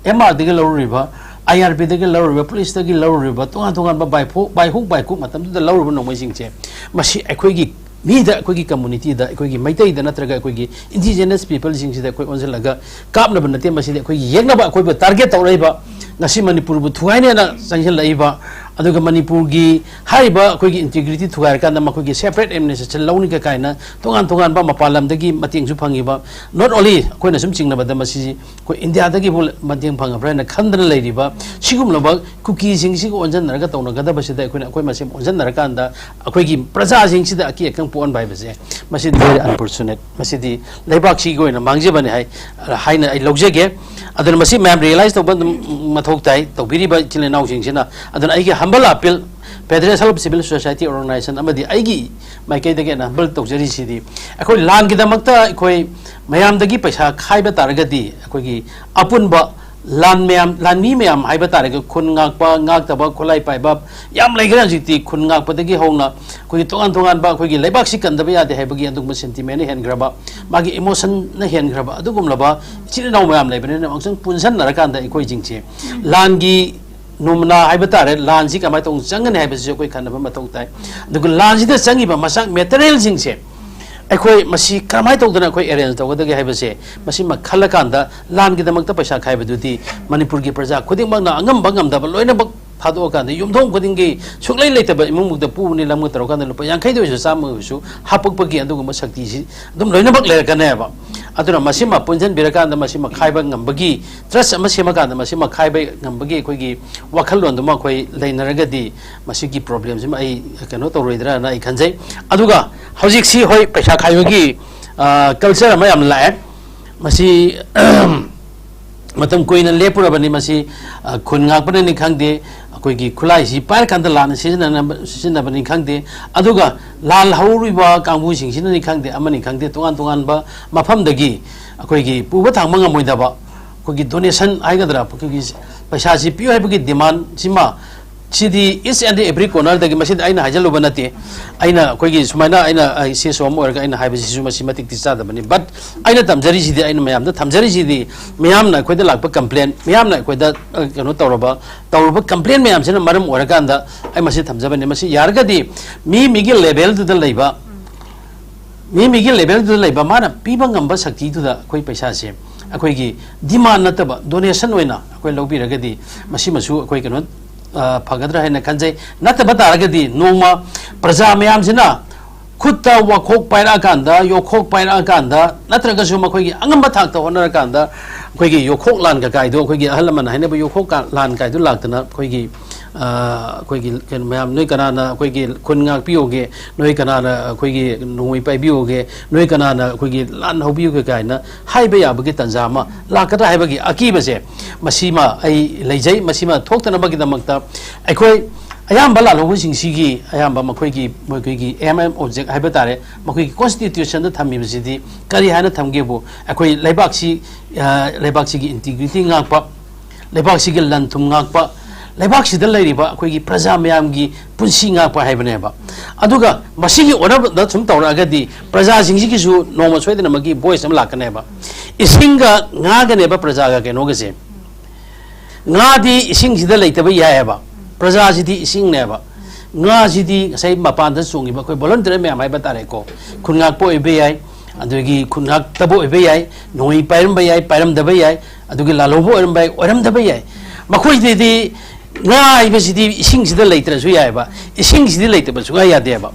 ꯑꯦꯝ ꯑꯥꯔꯗꯒꯤ ꯂꯧꯔꯨꯔꯤꯕ, ꯑꯥꯏ ꯑꯥꯔ ꯕꯤꯗꯒꯤ ꯂꯧꯔꯨꯔꯤꯕ, ꯄꯨꯂꯤꯁꯇꯒꯤ ꯂꯧꯔꯨꯔꯤꯕ, ꯇꯣꯉꯥꯟ ꯇꯣꯉꯥꯟꯕ ꯕꯥꯏꯐꯣ-, ꯕꯥꯏꯍꯨꯛ ꯕꯥꯏꯀꯨꯛ ꯃꯇꯝꯗꯨꯗ ꯂꯧꯔꯨꯕ ꯅꯣꯡꯃꯩꯁꯤꯡꯁꯦ, ꯃꯁꯤ ꯑꯩꯈꯣꯏꯒꯤ ꯃꯤꯗ, ꯑꯩꯈꯣꯏꯒꯤ ꯀꯝꯃꯨꯅꯤꯇꯤꯗ, ꯑꯩꯈꯣꯏꯒꯤ ꯃꯩꯇꯩꯗ ꯅꯠꯇ꯭ꯔꯒ ꯑꯩꯈꯣꯏꯒꯤ ꯏꯟꯗꯤꯖꯤꯅꯁ ꯄꯤꯄꯜꯁꯤꯡꯁꯤꯗ ꯑꯩꯈꯣꯏ ꯑꯣꯟꯁꯤꯜꯂꯒ ꯀꯥꯞꯅꯕ ꯅꯠꯇꯦ, ꯃꯁꯤꯗꯤ ꯑꯩꯈꯣꯏꯒꯤ ꯌꯦꯛꯅꯕ, ꯑꯩꯈꯣꯏꯕꯨ ꯇꯥꯔꯒꯦꯠ ꯇꯧꯔꯛꯏꯕ, ꯉꯁꯤ ꯃꯅꯤꯄꯨꯔꯕꯨ ꯊꯨꯒꯥꯏꯅꯦꯅ ꯆꯪꯁꯤꯜꯂꯛꯏꯕ, ꯑꯗꯨꯒ ꯃꯅꯤꯄꯨꯔꯒꯤ ꯍꯥꯏꯔꯤꯕ ꯑꯩꯈꯣꯏꯒꯤ ꯏꯟꯇꯤꯒ꯭ꯔꯤꯇꯤ ꯊꯨꯒꯥꯏꯔꯀꯥꯟꯗ ꯃꯈꯣꯏꯒꯤ ꯁꯦꯄꯔꯦꯠ ꯑꯦꯗꯃꯤꯅꯤꯁꯇ꯭ꯔꯦꯁꯟ ꯂꯧꯅꯤꯒ ꯀꯥꯏꯅ ꯇꯣꯉꯥꯟ ꯇꯣꯉꯥꯟꯕ ꯃꯄꯥꯟ ꯂꯝꯗꯒꯤ ꯃꯇꯦꯡꯁꯨ ꯐꯪꯉꯤꯕ, not only ꯑꯩꯈꯣꯏꯅ ꯁꯨꯝ ꯆꯤꯡꯅꯕꯗ ꯃꯁꯤ ꯑꯩꯈꯣꯏ ꯏꯟꯗꯤꯌꯥꯗꯒꯤꯕꯨ ꯃꯇꯦꯡ ꯐꯪꯉꯕ꯭ꯔꯥ ꯍꯥꯏꯅ ꯈꯟꯗꯅ ꯂꯩꯔꯤꯕ ꯁꯤꯒꯨꯝꯂꯕ ꯀꯨꯀꯤꯁꯤꯡꯁꯤꯒ ꯑꯣꯟꯁꯤꯟꯅꯔꯒ ꯇꯧꯅꯒꯗꯕꯁꯤꯗ, ꯑꯩꯈꯣꯏꯅ ꯑꯩꯈꯣꯏ ꯃꯁꯦꯟ ꯑꯣꯟꯁꯤꯟꯅꯔꯀꯥꯟꯗ ꯑꯩꯈꯣꯏꯒꯤ ꯄ꯭ꯔꯖꯥꯁꯤꯡꯁꯤꯗ ꯑꯀꯤ ꯑꯈꯪ ꯄꯣꯛꯍꯟꯕ ꯍꯥꯏꯕꯁꯦ, ꯃꯁꯤꯗꯤ very unfortunate, ꯃꯁꯤꯗꯤ ꯂꯩꯕꯥꯛꯁꯤꯒꯤ ꯑꯣꯏꯅ ꯃꯥꯡꯖꯕꯅꯤ ꯍꯥꯏ, ꯍꯥꯏꯅ ꯑꯩ ꯂꯧꯖꯒꯦ꯫ ꯑꯗꯨꯅ ꯃꯁꯤ ꯃꯌꯥꯝ ꯔꯤꯌꯦꯂꯥꯏꯁ ꯇꯧꯕ ꯑꯗꯨꯝ ꯃꯊꯧ ꯇꯥꯏ, ꯇꯧꯕꯤꯔꯤꯕ ꯏꯆꯤꯜ ꯏꯅꯥꯎꯁꯤꯡꯁꯤꯅ꯫ ꯑꯗꯨꯅ ꯑꯩꯒꯤ humble appeal, Federation of Civil Society Organization ꯑꯃꯗꯤ ꯑꯩꯒꯤ ꯃꯥꯏꯀꯩꯗꯒꯤ ꯑꯩꯅ ꯍꯝꯕꯜ ꯇꯧꯖꯔꯤꯁꯤꯗꯤ, ꯑꯩꯈꯣꯏ ꯂꯥꯟꯒꯤꯗꯃꯛꯇ ꯑꯩꯈꯣꯏ ꯃꯌꯥꯝꯗꯒꯤ ꯄꯩꯁꯥ ꯈꯥꯏꯕ ꯇꯥꯔꯒꯗꯤ, ꯑꯩꯈꯣꯏꯒꯤ ꯑꯄꯨꯟꯕ ꯂꯥꯟ ꯃꯌꯥꯝ, ꯂꯥꯟꯃꯤ ꯃꯌꯥꯝ ꯍꯥꯏꯕ ꯇꯥꯔꯒ, ꯈꯨꯟ ꯉꯥꯛꯄ, ꯉꯥꯛꯇꯕ, ꯈꯨꯠꯂꯥꯏ ꯄꯥꯏꯕ ꯌꯥꯝ ꯂꯩꯈ꯭ꯔꯦ ꯍꯧꯖꯤꯛꯇꯤ꯫ ꯈꯨꯟ ꯉꯥꯛꯄꯗꯒꯤ ꯍꯧꯅ ꯑꯩꯈꯣꯏꯒꯤ ꯇꯣꯉꯥꯟ ꯇꯣꯉꯥꯟꯕ, ꯑꯩꯈꯣꯏꯒꯤ ꯂꯩꯕꯥꯛꯁꯤ ꯀꯟꯗꯕ ꯌꯥꯗꯦ ꯍꯥꯏꯕꯒꯤ ꯑꯗꯨꯒꯨꯝꯕ sentiment ꯍꯦꯟꯈ꯭ꯔꯕ, ꯃꯥꯒꯤ emotion ꯍꯦꯟꯈ꯭ꯔꯕ ꯑꯗꯨꯒꯨꯝꯂꯕ ꯏꯆꯤꯜ ꯏꯅꯥꯎ ꯃꯌꯥꯝ ꯂꯩꯕꯅꯤꯅ, ꯑꯃꯨꯛꯇꯪ ꯄꯨꯟꯁꯤꯟꯅꯔꯀꯥꯟꯗ ꯑꯩꯈꯣꯏꯁꯤꯡꯁꯦ ꯂꯥꯟꯒꯤ ꯅꯃꯨꯅꯥ ꯍꯥꯏꯕ ꯇꯥꯔꯦ, ꯂꯥꯟꯁꯤ ꯀꯃꯥꯏꯅ ꯇꯧꯅ ꯆꯪꯒꯅꯤ ꯍꯥꯏꯕꯁꯤꯁꯨ ꯑꯩꯈꯣꯏ ꯈꯟꯅꯕ ꯃꯊꯧ ꯇꯥꯏ꯫ ꯑꯗꯨꯒ ꯂꯥꯟꯁꯤꯗ ꯆꯪꯉꯤꯕ ꯃꯆꯥꯛ materialꯁꯤꯡꯁꯦ ꯑꯩꯈꯣꯏ ꯃꯁꯤ ꯀꯔꯝꯍꯥꯏꯅ ꯇꯧꯗꯅ ꯑꯩꯈꯣꯏ arrange ꯇꯧꯒꯗꯒꯦ ꯍꯥꯏꯕꯁꯦ, ꯃꯁꯤꯃ ꯈꯜꯂꯀꯥꯟꯗ ꯂꯥꯟꯒꯤꯗꯃꯛꯇ ꯄꯩꯁꯥ ꯈꯥꯏꯕꯗꯨꯗꯤ ꯃꯅꯤꯄꯨꯔꯒꯤ ꯄ꯭ꯔꯖꯥ ꯈꯨꯗꯤꯡꯃꯛꯅ ꯑꯉꯝꯕ ꯉꯝꯗꯕ ꯂꯣꯏꯅꯃꯛ ꯊꯥꯗꯣꯛꯑꯀꯥꯟꯗ, ꯌꯨꯝꯊꯣꯡ ꯈꯨꯗꯤꯡꯒꯤ ꯁꯨꯛꯂꯩ ꯂꯩꯇꯕ ꯏꯃꯨꯡꯃꯛꯇ ꯄꯨꯕꯅꯤ ꯂꯝꯒ ꯇꯧꯔꯀꯥꯟꯗ, ꯂꯨꯄꯥ ꯌꯥꯡꯈꯩꯗ ꯑꯣꯏꯔꯁꯨ ꯆꯥꯝꯃ ꯑꯣꯏꯔꯁꯨ ꯍꯥꯄꯛꯄꯒꯤ ꯑꯗꯨꯒꯨꯝꯕ ꯁꯛꯇꯤꯁꯤ ꯑꯗꯨꯝ ꯂꯣꯏꯅꯃꯛ ꯂꯩꯔꯛꯀꯅꯦꯕ꯫ ꯑꯗꯨꯅ ꯃꯁꯤꯃ ꯄꯨꯟꯁꯤꯟꯕꯤꯔꯀꯥꯟꯗ, ꯃꯁꯤꯃ ꯈꯥꯏꯕ ꯉꯝꯕꯒꯤ, trust ꯑꯃ ꯁꯦꯝꯃꯀꯥꯟꯗ ꯃꯁꯤꯃ ꯈꯥꯏꯕ ꯉꯝꯕꯒꯤ ꯑꯩꯈꯣꯏꯒꯤ ꯋꯥꯈꯜꯂꯣꯟꯗꯨꯃ ꯑꯩꯈꯣꯏ ꯂꯩꯅꯔꯒꯗꯤ, ꯃꯁꯤꯒꯤ problemꯁꯤꯃ ꯑꯩ ꯀꯩꯅꯣ ꯇꯧꯔꯣꯏꯗ꯭ꯔꯥꯅ ꯑꯩ ꯈꯟꯖꯩ꯫ ꯑꯗꯨꯒ ꯍꯧꯖꯤꯛꯁꯤ, ꯍꯣꯏ, ꯄꯩꯁꯥ ꯈꯥꯏꯕꯒꯤ, ꯑ, culture ꯑꯃ ꯌꯥꯝꯅ ꯂꯥꯛꯑꯦ꯫ ꯃꯁꯤ ꯃꯇꯝ ꯀꯨꯏꯅ ꯂꯦꯞꯄꯨꯔꯕꯅꯤ꯫ ꯃꯁꯤ, ꯑ, ꯈꯨꯟ ꯉꯥꯛꯄꯅꯅꯤ ꯈꯪꯗꯦ, ꯑꯩꯈꯣꯏꯒꯤ ꯈꯨꯠꯂꯥꯏꯁꯤ ꯄꯥꯏꯔꯀꯥꯟꯗ ꯂꯥꯟꯅ ꯁꯤꯖꯤꯟꯅꯅꯕ, ꯁꯤꯖꯤꯟꯅꯕꯅꯤ ꯈꯪꯗꯦ, ꯑꯗꯨꯒ ꯂꯥꯜ ꯍꯧꯔꯤꯕ ꯀꯥꯡꯕꯨꯁꯤꯡꯁꯤꯅꯅꯤ ꯈꯪꯗꯦ, ꯑꯃꯅꯤ ꯈꯪꯗꯦ, ꯇꯣꯉꯥꯟ ꯇꯣꯉꯥꯟꯕ ꯃꯐꯝꯗꯒꯤ ꯑꯩꯈꯣꯏꯒꯤ ꯄꯨꯕ ꯊꯥꯡꯕ ꯉꯝꯃꯣꯏꯗꯕ ꯑꯩꯈꯣꯏꯒꯤ donation ꯍꯥꯏꯒꯗ꯭ꯔꯥ, ꯑꯩꯈꯣꯏꯒꯤ ꯄꯩꯁꯥꯁꯤ ꯄꯤꯌꯨ ꯍꯥꯏꯕꯒꯤ demandꯁꯤꯃ, ꯁꯤꯗꯤ each and every cornerꯗꯒꯤ, ꯃꯁꯤꯗꯤ ꯑꯩꯅ ꯍꯥꯏꯖꯜꯂꯨꯕ ꯅꯠꯇꯦ꯫ ꯑꯩꯅ ꯑꯩꯈꯣꯏꯒꯤ ꯁꯨꯃꯥꯏꯅ ꯑꯩꯅ, ꯑꯩ ꯁꯤ ꯑꯦꯁ ꯑꯣ ꯑꯃ ꯑꯣꯏꯔꯒ ꯑꯩꯅ ꯍꯥꯏꯕꯁꯤꯁꯨ ꯃꯁꯤ ꯃꯇꯤꯛꯇꯤ ꯆꯥꯗꯕꯅꯤ꯫ But ꯑꯩꯅ ꯇꯝꯖꯔꯤꯁꯤꯗꯤ, ꯑꯩꯅ ꯃꯌꯥꯝꯗ ꯊꯝꯖꯔꯤꯁꯤꯗꯤ, ꯃꯤꯌꯥꯝꯅ ꯑꯩꯈꯣꯏꯗ ꯂꯥꯛꯄ complain, ꯃꯤꯌꯥꯝꯅ ꯑꯩꯈꯣꯏꯗ, ꯑ, ꯀꯩꯅꯣ ꯇꯧꯔꯕ, ꯇꯧꯔꯨꯕ complain ꯃꯌꯥꯝꯁꯤꯅ ꯃꯔꯝ ꯑꯣꯏꯔꯀꯥꯟꯗ ꯑꯩ ꯃꯁꯤ ꯊꯝꯖꯕꯅꯤ꯫ ꯃꯁꯤ ꯌꯥꯔꯒꯗꯤ ꯃꯤ ꯃꯤꯒꯤ levelꯗꯨꯗ ꯂꯩꯕ, ꯃꯤ ꯃꯤꯒꯤ levelꯗꯨꯗ ꯂꯩꯕ, ꯃꯥꯅ ꯄꯤꯕ ꯉꯝꯕ ꯁꯛꯇꯤꯗꯨꯗ ꯑꯩꯈꯣꯏ ꯄꯩꯁꯥꯁꯦ ꯑꯩꯈꯣꯏꯒꯤ demand ꯅꯠꯇꯕ donation ꯑꯣꯏꯅ ꯑꯩꯈꯣꯏ ꯂꯧꯕꯤꯔꯒꯗꯤ, ꯃꯁꯤꯃꯁꯨ ꯑꯩꯈꯣꯏ ꯀꯩꯅꯣ, ꯑ, ꯐꯒꯗ꯭ꯔꯥ ꯍꯥꯏꯅ ꯈꯟꯖꯩ꯫ ꯅꯠꯇꯕ ꯇꯥꯔꯒꯗꯤ, ꯅꯣꯡꯃ ꯄ꯭ꯔꯖꯥ ꯃꯌꯥꯝꯁꯤꯅ ꯈꯨꯠꯇ ꯋꯥꯈꯣꯛ ꯄꯥꯏꯔꯛꯑꯀꯥꯟꯗ, ꯌꯣꯈꯣꯛ ꯄꯥꯏꯔꯛꯑꯀꯥꯟꯗ, ꯅꯠꯇ꯭ꯔꯒꯁꯨ ꯃꯈꯣꯏꯒꯤ ꯑꯉꯝꯕ ꯊꯥꯛꯇ ꯍꯣꯠꯅꯔꯀꯥꯟꯗ, ꯑꯩꯈꯣꯏꯒꯤ ꯌꯣꯈꯣꯛ ꯂꯥꯟ ꯀꯀꯥꯏꯗꯣ, ꯑꯩꯈꯣꯏꯒꯤ ꯑꯍꯜ ꯂꯃꯟ ꯍꯥꯏꯅꯕ ꯌꯣꯈꯣꯛ ꯀꯥ-, ꯂꯥꯟ ꯀꯥꯏꯗꯣ ꯂꯥꯛꯇꯅ, ꯑꯩꯈꯣꯏꯒꯤ, ꯑ, ꯑꯩꯈꯣꯏꯒꯤ ꯀꯩꯅꯣ ꯃꯌꯥꯝ, "ꯅꯣꯏ ꯀꯅꯥꯅ ꯑꯩꯈꯣꯏꯒꯤ ꯈꯨꯟ ꯉꯥꯛꯄꯤꯌꯣꯒꯦ? ꯅꯣꯏ ꯀꯅꯥꯅ ꯑꯩꯈꯣꯏꯒꯤ ꯅꯣꯡꯃꯩ ꯄꯥꯏꯕꯤꯌꯣꯒꯦ? ꯅꯣꯏ ꯀꯅꯥꯅ ꯑꯩꯈꯣꯏꯒꯤ ꯂꯥꯟ ꯍꯧꯕꯤꯌꯣꯒꯦ?" ꯀꯥꯏꯅ ꯍꯥꯏꯕ ꯌꯥꯕꯒꯤ ꯇꯥꯟꯖꯥ ꯑꯃ ꯂꯥꯛꯀꯗ꯭ꯔꯥ ꯍꯥꯏꯕꯒꯤ ꯑꯀꯤꯕꯁꯦ, ꯃꯁꯤꯃ ꯑꯩ ꯂꯩꯖꯩ꯫ ꯃꯁꯤꯃ ꯊꯣꯛꯇꯅꯕꯒꯤꯗꯃꯛꯇ ꯑꯩꯈꯣꯏ ꯑꯌꯥꯝꯕ ꯂꯥꯜꯍꯧꯕꯁꯤꯡꯁꯤꯒꯤ ꯑꯌꯥꯝꯕ ꯃꯈꯣꯏꯒꯤ, ꯃꯈꯣꯏꯒꯤ aim and object ꯍꯥꯏꯕ ꯇꯥꯔꯦ, ꯃꯈꯣꯏꯒꯤ constitution ꯗ ꯊꯝꯃꯤꯕꯁꯤꯗꯤ ꯀꯔꯤ ꯍꯥꯏꯅ ꯊꯝꯒꯦꯕꯨ, ꯑꯩꯈꯣꯏ ꯂꯩꯕꯥꯛꯁꯤ, ꯑ, ꯂꯩꯕꯥꯛꯁꯤꯒꯤ integrity ꯉꯥꯛꯄ, ꯂꯩꯕꯥꯛꯁꯤꯒꯤ ꯂꯟ ꯊꯨꯝ ꯉꯥꯛꯄ, ꯂꯩꯕꯥꯛꯁꯤꯗ ꯂꯩꯔꯤꯕ ꯑꯩꯈꯣꯏꯒꯤ ꯄ꯭ꯔꯖꯥ ꯃꯌꯥꯝꯒꯤ ꯄꯨꯟꯁꯤ ꯉꯥꯛꯄ ꯍꯥꯏꯕꯅꯦꯕ꯫ ꯑꯗꯨꯒ ꯃꯁꯤꯒꯤ ꯑꯣꯟꯅꯕꯗ ꯁꯨꯝ ꯇꯧꯔꯛꯑꯒꯗꯤ ꯄ꯭ꯔꯖꯥꯁꯤꯡꯁꯤꯒꯤꯁꯨ ꯅꯣꯡꯃ ꯁꯣꯏꯗꯅꯃꯛꯀꯤ voice ꯑꯃ ꯂꯥꯛꯀꯅꯦꯕ꯫ ꯏꯁꯤꯡꯒ ꯉꯥꯒꯅꯦꯕ ꯄ꯭ꯔꯖꯥꯒ ꯀꯩꯅꯣꯒꯁꯦ꯫ ꯉꯥꯗꯤ ꯏꯁꯤꯡꯁꯤꯗ ꯂꯩꯇꯕ ꯌꯥꯏꯑꯕ, ꯄ꯭ꯔꯖꯥꯁꯤꯗꯤ ꯏꯁꯤꯡꯅꯦꯕ꯫ ꯉꯥꯁꯤꯗꯤ ꯉꯁꯥꯏ ꯃꯄꯥꯟꯗ ꯆꯣꯡꯉꯤꯕ ꯑꯩꯈꯣꯏ volunteer ꯃꯌꯥꯝ ꯍꯥꯏꯕ ꯇꯥꯔꯦꯀꯣ, ꯈꯨꯟ ꯉꯥꯛꯄ ꯑꯣꯏꯕ ꯌꯥꯏ, ꯑꯗꯒꯤ ꯈꯨꯟ ꯉꯥꯛꯇꯕ ꯑꯣꯏꯕ ꯌꯥꯏ, ꯅꯣꯡꯃꯩ ꯄꯥꯏꯔꯝꯕ ꯌꯥꯏ, ꯄꯥꯏꯔꯝꯗꯕ ꯌꯥꯏ, ꯑꯗꯨꯒꯤ ꯂꯥꯜꯍꯧꯕ ꯑꯣꯏꯔꯝꯕ ꯌꯥꯏ, ꯑꯣꯏꯔꯝꯗꯕ ꯌꯥꯏ꯫ ꯃꯈꯣꯏꯗꯗꯤ ꯉꯥ ꯍꯥꯏꯕꯁꯤꯗꯤ ꯏꯁꯤꯡꯁꯤꯗ ꯂꯩꯇ꯭ꯔꯁꯨ ꯌꯥꯏꯑꯕ, ꯏꯁꯤꯡꯁꯤꯗꯤ ꯂꯩꯇꯕ ꯁꯨꯡꯌꯥ ꯌꯥꯗꯦꯕ꯫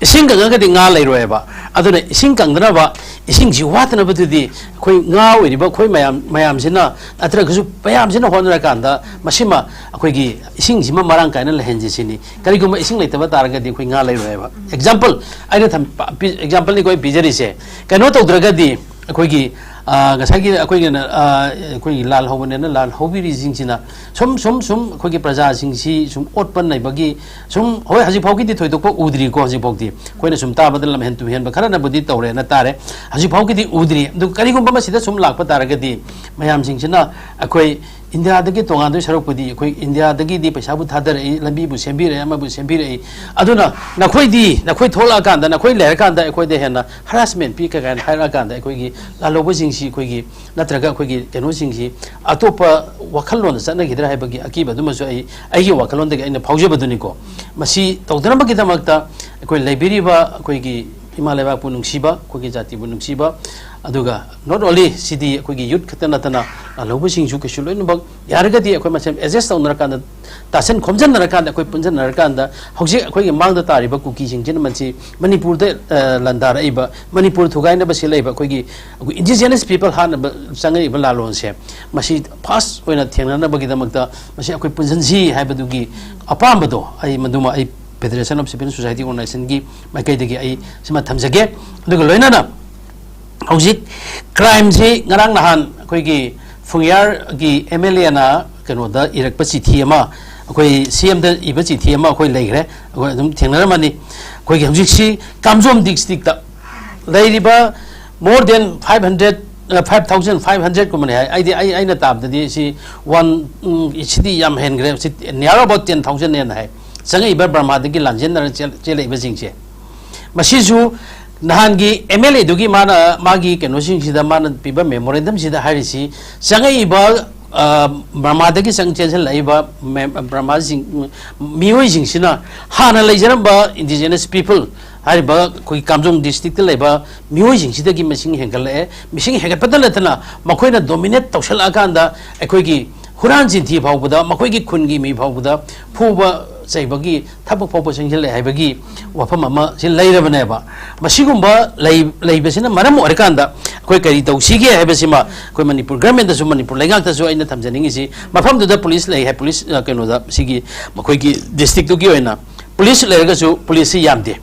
ꯏꯁꯤꯡ ꯀꯪꯉꯒꯗꯤ ꯉꯥ ꯂꯩꯔꯣꯏꯕ꯫ ꯑꯗꯨꯅ ꯏꯁꯤꯡ ꯀꯪꯗꯅꯕ, ꯏꯁꯤꯡꯁꯤ ꯋꯥꯠꯇꯅꯕꯗꯨꯗꯤ ꯑꯩꯈꯣꯏ ꯉꯥ ꯑꯣꯏꯔꯤꯕ ꯑꯩꯈꯣꯏ ꯃꯌꯥꯝ, ꯃꯌꯥꯝꯁꯤꯅ, ꯅꯠꯇ꯭ꯔꯒꯁꯨ ꯃꯌꯥꯝꯁꯤꯅ ꯍꯣꯠꯅꯔꯀꯥꯟꯗ ꯃꯁꯤꯃ ꯑꯩꯈꯣꯏꯒꯤ ꯏꯁꯤꯡꯁꯤꯃ ꯃꯔꯥꯡ ꯀꯥꯏꯅ ꯂꯩꯍꯟꯁꯤ ꯁꯤꯅꯤ꯫ ꯀꯔꯤꯒꯨꯝꯕ ꯏꯁꯤꯡ ꯂꯩꯇꯕ ꯇꯥꯔꯒꯗꯤ ꯑꯩꯈꯣꯏ ꯉꯥ ꯂꯩꯔꯣꯏꯕ꯫ Example ꯑꯩꯅ ꯊꯝ-, ꯄꯤ-, example ꯅꯤꯀꯣ ꯑꯩ ꯄꯤꯖꯔꯤꯁꯦ꯫ ꯀꯩꯅꯣ ꯇꯧꯗ꯭ꯔꯒꯗꯤ ꯑꯩꯈꯣꯏꯒꯤ, ꯑ, ꯉꯁꯥꯏꯒꯤ ꯑꯩꯈꯣꯏꯒꯤꯅ, ꯑ, ꯑꯩꯈꯣꯏꯒꯤ ꯂꯥꯜ ꯍꯧꯕꯅꯦꯅ ꯂꯥꯜ ꯍꯧꯕꯤꯔꯤꯁꯤꯡꯁꯤꯅ ꯁꯨꯝ, ꯁꯨꯝ, ꯁꯨꯝ ꯑꯩꯈꯣꯏꯒꯤ ꯄ꯭ꯔꯖꯥꯁꯤꯡꯁꯤ ꯁꯨꯝ ꯑꯣꯠꯄ ꯅꯩꯕꯒꯤ ꯁꯨꯝ, ꯍꯣꯏ, ꯍꯧꯖꯤꯛ ꯐꯥꯎꯒꯤꯗꯤ ꯊꯣꯏꯗꯣꯛꯄ ꯎꯗ꯭ꯔꯤꯀꯣ꯫ ꯍꯧꯖꯤꯛ ꯐꯥꯎꯗꯤ ꯑꯩꯈꯣꯏꯅ ꯁꯨꯝ ꯇꯥꯕꯗ ꯂꯝꯍꯦꯟ ꯇꯨꯍꯦꯟꯕ ꯈꯔꯅꯕꯨꯗꯤ ꯇꯧꯔꯦꯅ ꯇꯥꯔꯦ꯫ ꯍꯧꯖꯤꯛ ꯐꯥꯎꯒꯤꯗꯤ ꯎꯗ꯭ꯔꯤ꯫ ꯑꯗꯨ ꯀꯔꯤꯒꯨꯝꯕ ꯃꯁꯤꯗ ꯁꯨꯝ ꯂꯥꯛꯄ ꯇꯥꯔꯒꯗꯤ ꯃꯌꯥꯝꯁꯤꯡꯁꯤꯅ ꯑꯩꯈꯣꯏ ꯏꯟꯗꯤꯌꯥꯗꯒꯤ ꯇꯣꯉꯥꯟꯗꯣꯏ ꯁꯔꯨꯛꯄꯨꯗꯤ ꯑꯩꯈꯣꯏ ꯏꯟꯗꯤꯌꯥꯗꯒꯤꯗꯤ ꯄꯩꯁꯥꯕꯨ ꯊꯥꯗꯔꯛꯏ, ꯂꯝꯕꯤꯕꯨ ꯁꯦꯝꯕꯤꯔꯛꯏ, ꯑꯃꯕꯨ ꯁꯦꯝꯕꯤꯔꯛꯏ꯫ ꯑꯗꯨꯅ ꯅꯈꯣꯏꯗꯤ, ꯅꯈꯣꯏ ꯊꯣꯛꯂꯛꯑꯀꯥꯟꯗ, ꯅꯈꯣꯏ ꯂꯩꯔꯀꯥꯟꯗ ꯑꯩꯈꯣꯏꯗ ꯍꯦꯟꯅ harassment ꯄꯤ ꯀꯥꯏꯅ ꯍꯥꯏꯔꯛꯑꯀꯥꯟꯗ ꯑꯩꯈꯣꯏꯒꯤ ꯂꯥꯜꯍꯧꯕꯁꯤꯡꯁꯤ ꯑꯩꯈꯣꯏꯒꯤ ꯅꯠꯇ꯭ꯔꯒ ꯑꯩꯈꯣꯏꯒꯤ ꯀꯩꯅꯣꯁꯤꯡꯁꯤ ꯑꯇꯣꯞꯄ ꯋꯥꯈꯜꯂꯣꯟꯗ ꯆꯠꯅꯈꯤꯗ꯭ꯔꯥ ꯍꯥꯏꯕꯒꯤ ꯑꯀꯤꯕꯗꯨꯃꯁꯨ ꯑꯩ, ꯑꯩꯒꯤ ꯋꯥꯈꯜꯂꯣꯟꯗꯒꯤ ꯑꯩꯅ ꯐꯥꯎꯖꯕꯗꯨꯅꯤꯀꯣ꯫ ꯃꯁꯤ ꯇꯧꯗꯅꯕꯒꯤꯗꯃꯛꯇ ꯑꯩꯈꯣꯏ ꯂꯩꯕꯤꯔꯤꯕ ꯑꯩꯈꯣꯏꯒꯤ ꯏꯃꯥ ꯂꯩꯕꯥꯛꯄꯨ ꯅꯨꯡꯁꯤꯕ, ꯑꯩꯈꯣꯏꯒꯤ ꯖꯥꯇꯤꯕꯨ ꯅꯨꯡꯁꯤꯕ, ꯑꯗꯨꯒ not only ꯁꯤꯗꯤ ꯑꯩꯈꯣꯏꯒꯤ youth ꯈꯛꯇ ꯅꯠꯇꯅ ꯂꯥꯜꯍꯧꯕꯁꯤꯡꯁꯨ ꯀꯩꯁꯨ ꯂꯣꯏꯅꯃꯛ ꯌꯥꯔꯒꯗꯤ ꯑꯩꯈꯣꯏ ꯃꯁꯦꯟ adjust ꯇꯧꯅꯔꯀꯥꯟꯗ, ꯇꯥꯁꯤꯟ ꯈꯣꯝꯖꯤꯟꯅꯔꯀꯥꯟꯗ, ꯑꯩꯈꯣꯏ ꯄꯨꯟꯁꯤꯟꯅꯔꯀꯥꯟꯗ ꯍꯧꯖꯤꯛ ꯑꯩꯈꯣꯏꯒꯤ ꯃꯥꯡꯗ ꯇꯥꯔꯤꯕ ꯀꯨꯀꯤꯁꯤꯡꯁꯤꯅ ꯃꯁꯤ ꯃꯅꯤꯄꯨꯔꯗ, ꯑ, ꯂꯥꯟꯗꯥꯔꯛꯏꯕ, ꯃꯅꯤꯄꯨꯔ ꯊꯨꯒꯥꯏꯅꯕ ꯁꯤꯜꯂꯛꯏꯕ ꯑꯩꯈꯣꯏꯒꯤ, ꯑꯩꯈꯣꯏ indigenous people ꯍꯥꯠꯅꯕ ꯆꯪꯉꯛꯏꯕ ꯂꯥꯜꯂꯣꯟꯁꯦ, ꯃꯁꯤ first ꯑꯣꯏꯅ ꯊꯦꯡꯅꯅꯕꯒꯤꯗꯃꯛꯇ ꯃꯁꯤ ꯑꯩꯈꯣꯏ ꯄꯨꯟꯁꯤꯟꯁꯤ ꯍꯥꯏꯕꯗꯨꯒꯤ ꯑꯄꯥꯝꯕꯗꯣ ꯑꯩ, ꯃꯗꯨꯃ ꯑꯩ Federation of Civil Society Organization ꯒꯤ ꯃꯥꯏꯀꯩꯗꯒꯤ ꯑꯩ ꯁꯤꯃ ꯊꯝꯖꯒꯦ꯫ ꯑꯗꯨꯒ ꯂꯣꯏꯅꯅ ꯍꯧꯖꯤꯛ crime ꯁꯤ ꯉꯔꯥꯡ ꯅꯍꯥꯟ ꯑꯩꯈꯣꯏꯒꯤ ꯐꯨꯡꯌꯥꯔꯒꯤ M L A ꯅ ꯀꯩꯅꯣꯗ ꯏꯔꯛꯄ ꯆꯤꯊꯤ ꯑꯃ ꯑꯩꯈꯣꯏ ꯁꯤ ꯑꯦꯝꯗ ꯏꯕ ꯆꯤꯊꯤ ꯑꯃ ꯑꯩꯈꯣꯏ ꯂꯩꯈ꯭ꯔꯦ, ꯑꯩꯈꯣꯏ ꯑꯗꯨꯝ ꯊꯦꯡꯅꯔꯝꯃꯅꯤ꯫ ꯑꯩꯈꯣꯏꯒꯤ ꯍꯧꯖꯤꯛꯁꯤ ꯀꯥꯝꯖꯣꯝ ꯗꯤꯁꯇ꯭ꯔꯤꯛꯇ ꯂꯩꯔꯤꯕ more than five hundred, five thousand five hundred ꯀꯨꯝꯕꯅꯤ ꯍꯥꯏ꯫ ꯑꯩꯗꯤ, ꯑꯩ, ꯑꯩꯅ ꯇꯥꯕꯗꯗꯤ ꯁꯤ ꯋꯥꯟ, ꯁꯤꯗꯤ ꯌꯥꯝ ꯍꯦꯟꯈ꯭ꯔꯦ, ꯁꯤ near about ten thousand ꯍꯦꯟꯅ ꯍꯥꯏ, ꯆꯪꯉꯛꯏꯕ ꯕꯔꯃꯥꯗꯒꯤ ꯂꯥꯟꯖꯦꯟꯅꯔ ꯆꯦꯜ-, ꯆꯦꯜꯂꯛꯏꯕꯁꯤꯡꯁꯦ꯫ ꯃꯁꯤꯁꯨ ꯅꯍꯥꯟꯒꯤ ꯑꯦꯝ ꯑꯦꯜ ꯑꯦꯗꯨꯒꯤ ꯃꯥꯅ, ꯃꯥꯒꯤ ꯀꯩꯅꯣꯁꯤꯡꯁꯤꯗ, ꯃꯥꯅ ꯄꯤꯕ ꯃꯦꯃꯣꯔꯦꯟꯗꯝꯁꯤꯗ ꯍꯥꯏꯔꯤꯁꯤ, ꯆꯪꯉꯛꯏꯕ, ꯑ, ꯕꯔꯃꯥꯗꯒꯤ ꯆꯪ-, ꯆꯦꯟꯁꯤꯜꯂꯛꯏꯕ ꯃꯦ-, ꯕꯔꯃꯥꯁꯤꯡ, ꯃꯤꯑꯣꯏꯁꯤꯡꯁꯤꯅ ꯍꯥꯟꯅ ꯂꯩꯖꯔꯝꯕ indigenous people ꯍꯥꯏꯔꯤꯕ ꯑꯩꯈꯣꯏ ꯀꯥꯝꯖꯣꯡ ꯗꯤꯁꯇ꯭ꯔꯤꯛꯇ ꯂꯩꯕ ꯃꯤꯑꯣꯏꯁꯤꯡꯁꯤꯗꯒꯤ ꯃꯁꯤꯡ ꯍꯦꯟꯒꯠꯂꯛꯑꯦ꯫ ꯃꯁꯤꯡ ꯍꯦꯟꯒꯠꯄꯗ ꯅꯠꯇꯅ ꯃꯈꯣꯏꯅ dominate ꯇꯧꯁꯜꯂꯛꯑꯀꯥꯟꯗ ꯑꯩꯈꯣꯏꯒꯤ ꯍꯨꯔꯥꯟ ꯆꯤꯟꯊꯤ ꯐꯥꯎꯕꯗ, ꯃꯈꯣꯏꯒꯤ ꯈꯨꯟꯒꯤ ꯃꯤ ꯐꯥꯎꯕꯗ ꯐꯨꯕ ꯆꯩꯕꯒꯤ ꯊꯕꯛ ꯐꯥꯎꯕ ꯆꯪꯁꯤꯜꯂꯛꯑꯦ ꯍꯥꯏꯕꯒꯤ ꯋꯥꯐꯝ ꯑꯃ ꯁꯤ ꯂꯩꯔꯕꯅꯦꯕ꯫ ꯃꯁꯤꯒꯨꯝꯕ ꯂꯩ-, ꯂꯩꯕꯁꯤꯅ ꯃꯔꯝ ꯑꯣꯏꯔꯀꯥꯟꯗ ꯑꯩꯈꯣꯏ ꯀꯔꯤ ꯇꯧꯁꯤꯒꯦ ꯍꯥꯏꯕꯁꯤꯃ ꯑꯩꯈꯣꯏ ꯃꯅꯤꯄꯨꯔ ꯒꯔꯃꯦꯟꯗꯁꯨ, ꯃꯅꯤꯄꯨꯔ ꯂꯩꯉꯥꯛꯇꯁꯨ ꯑꯩꯅ ꯊꯝꯖꯅꯤꯡꯉꯤꯁꯤ, ꯃꯐꯝꯗꯨꯗ ꯄꯨꯂꯤꯁ ꯂꯩ ꯍꯥꯏ, ꯄꯨꯂꯤꯁ, ꯑ, ꯀꯩꯅꯣꯗ, ꯁꯤꯒꯤ ꯃꯈꯣꯏꯒꯤ ꯗꯤꯁꯇ꯭ꯔꯤꯛꯇꯨꯒꯤ ꯑꯣꯏꯅ ꯄꯨꯂꯤꯁ ꯂꯩꯔꯒꯁꯨ ꯄꯨꯂꯤꯁꯁꯤ ꯌꯥꯝꯗꯦ꯫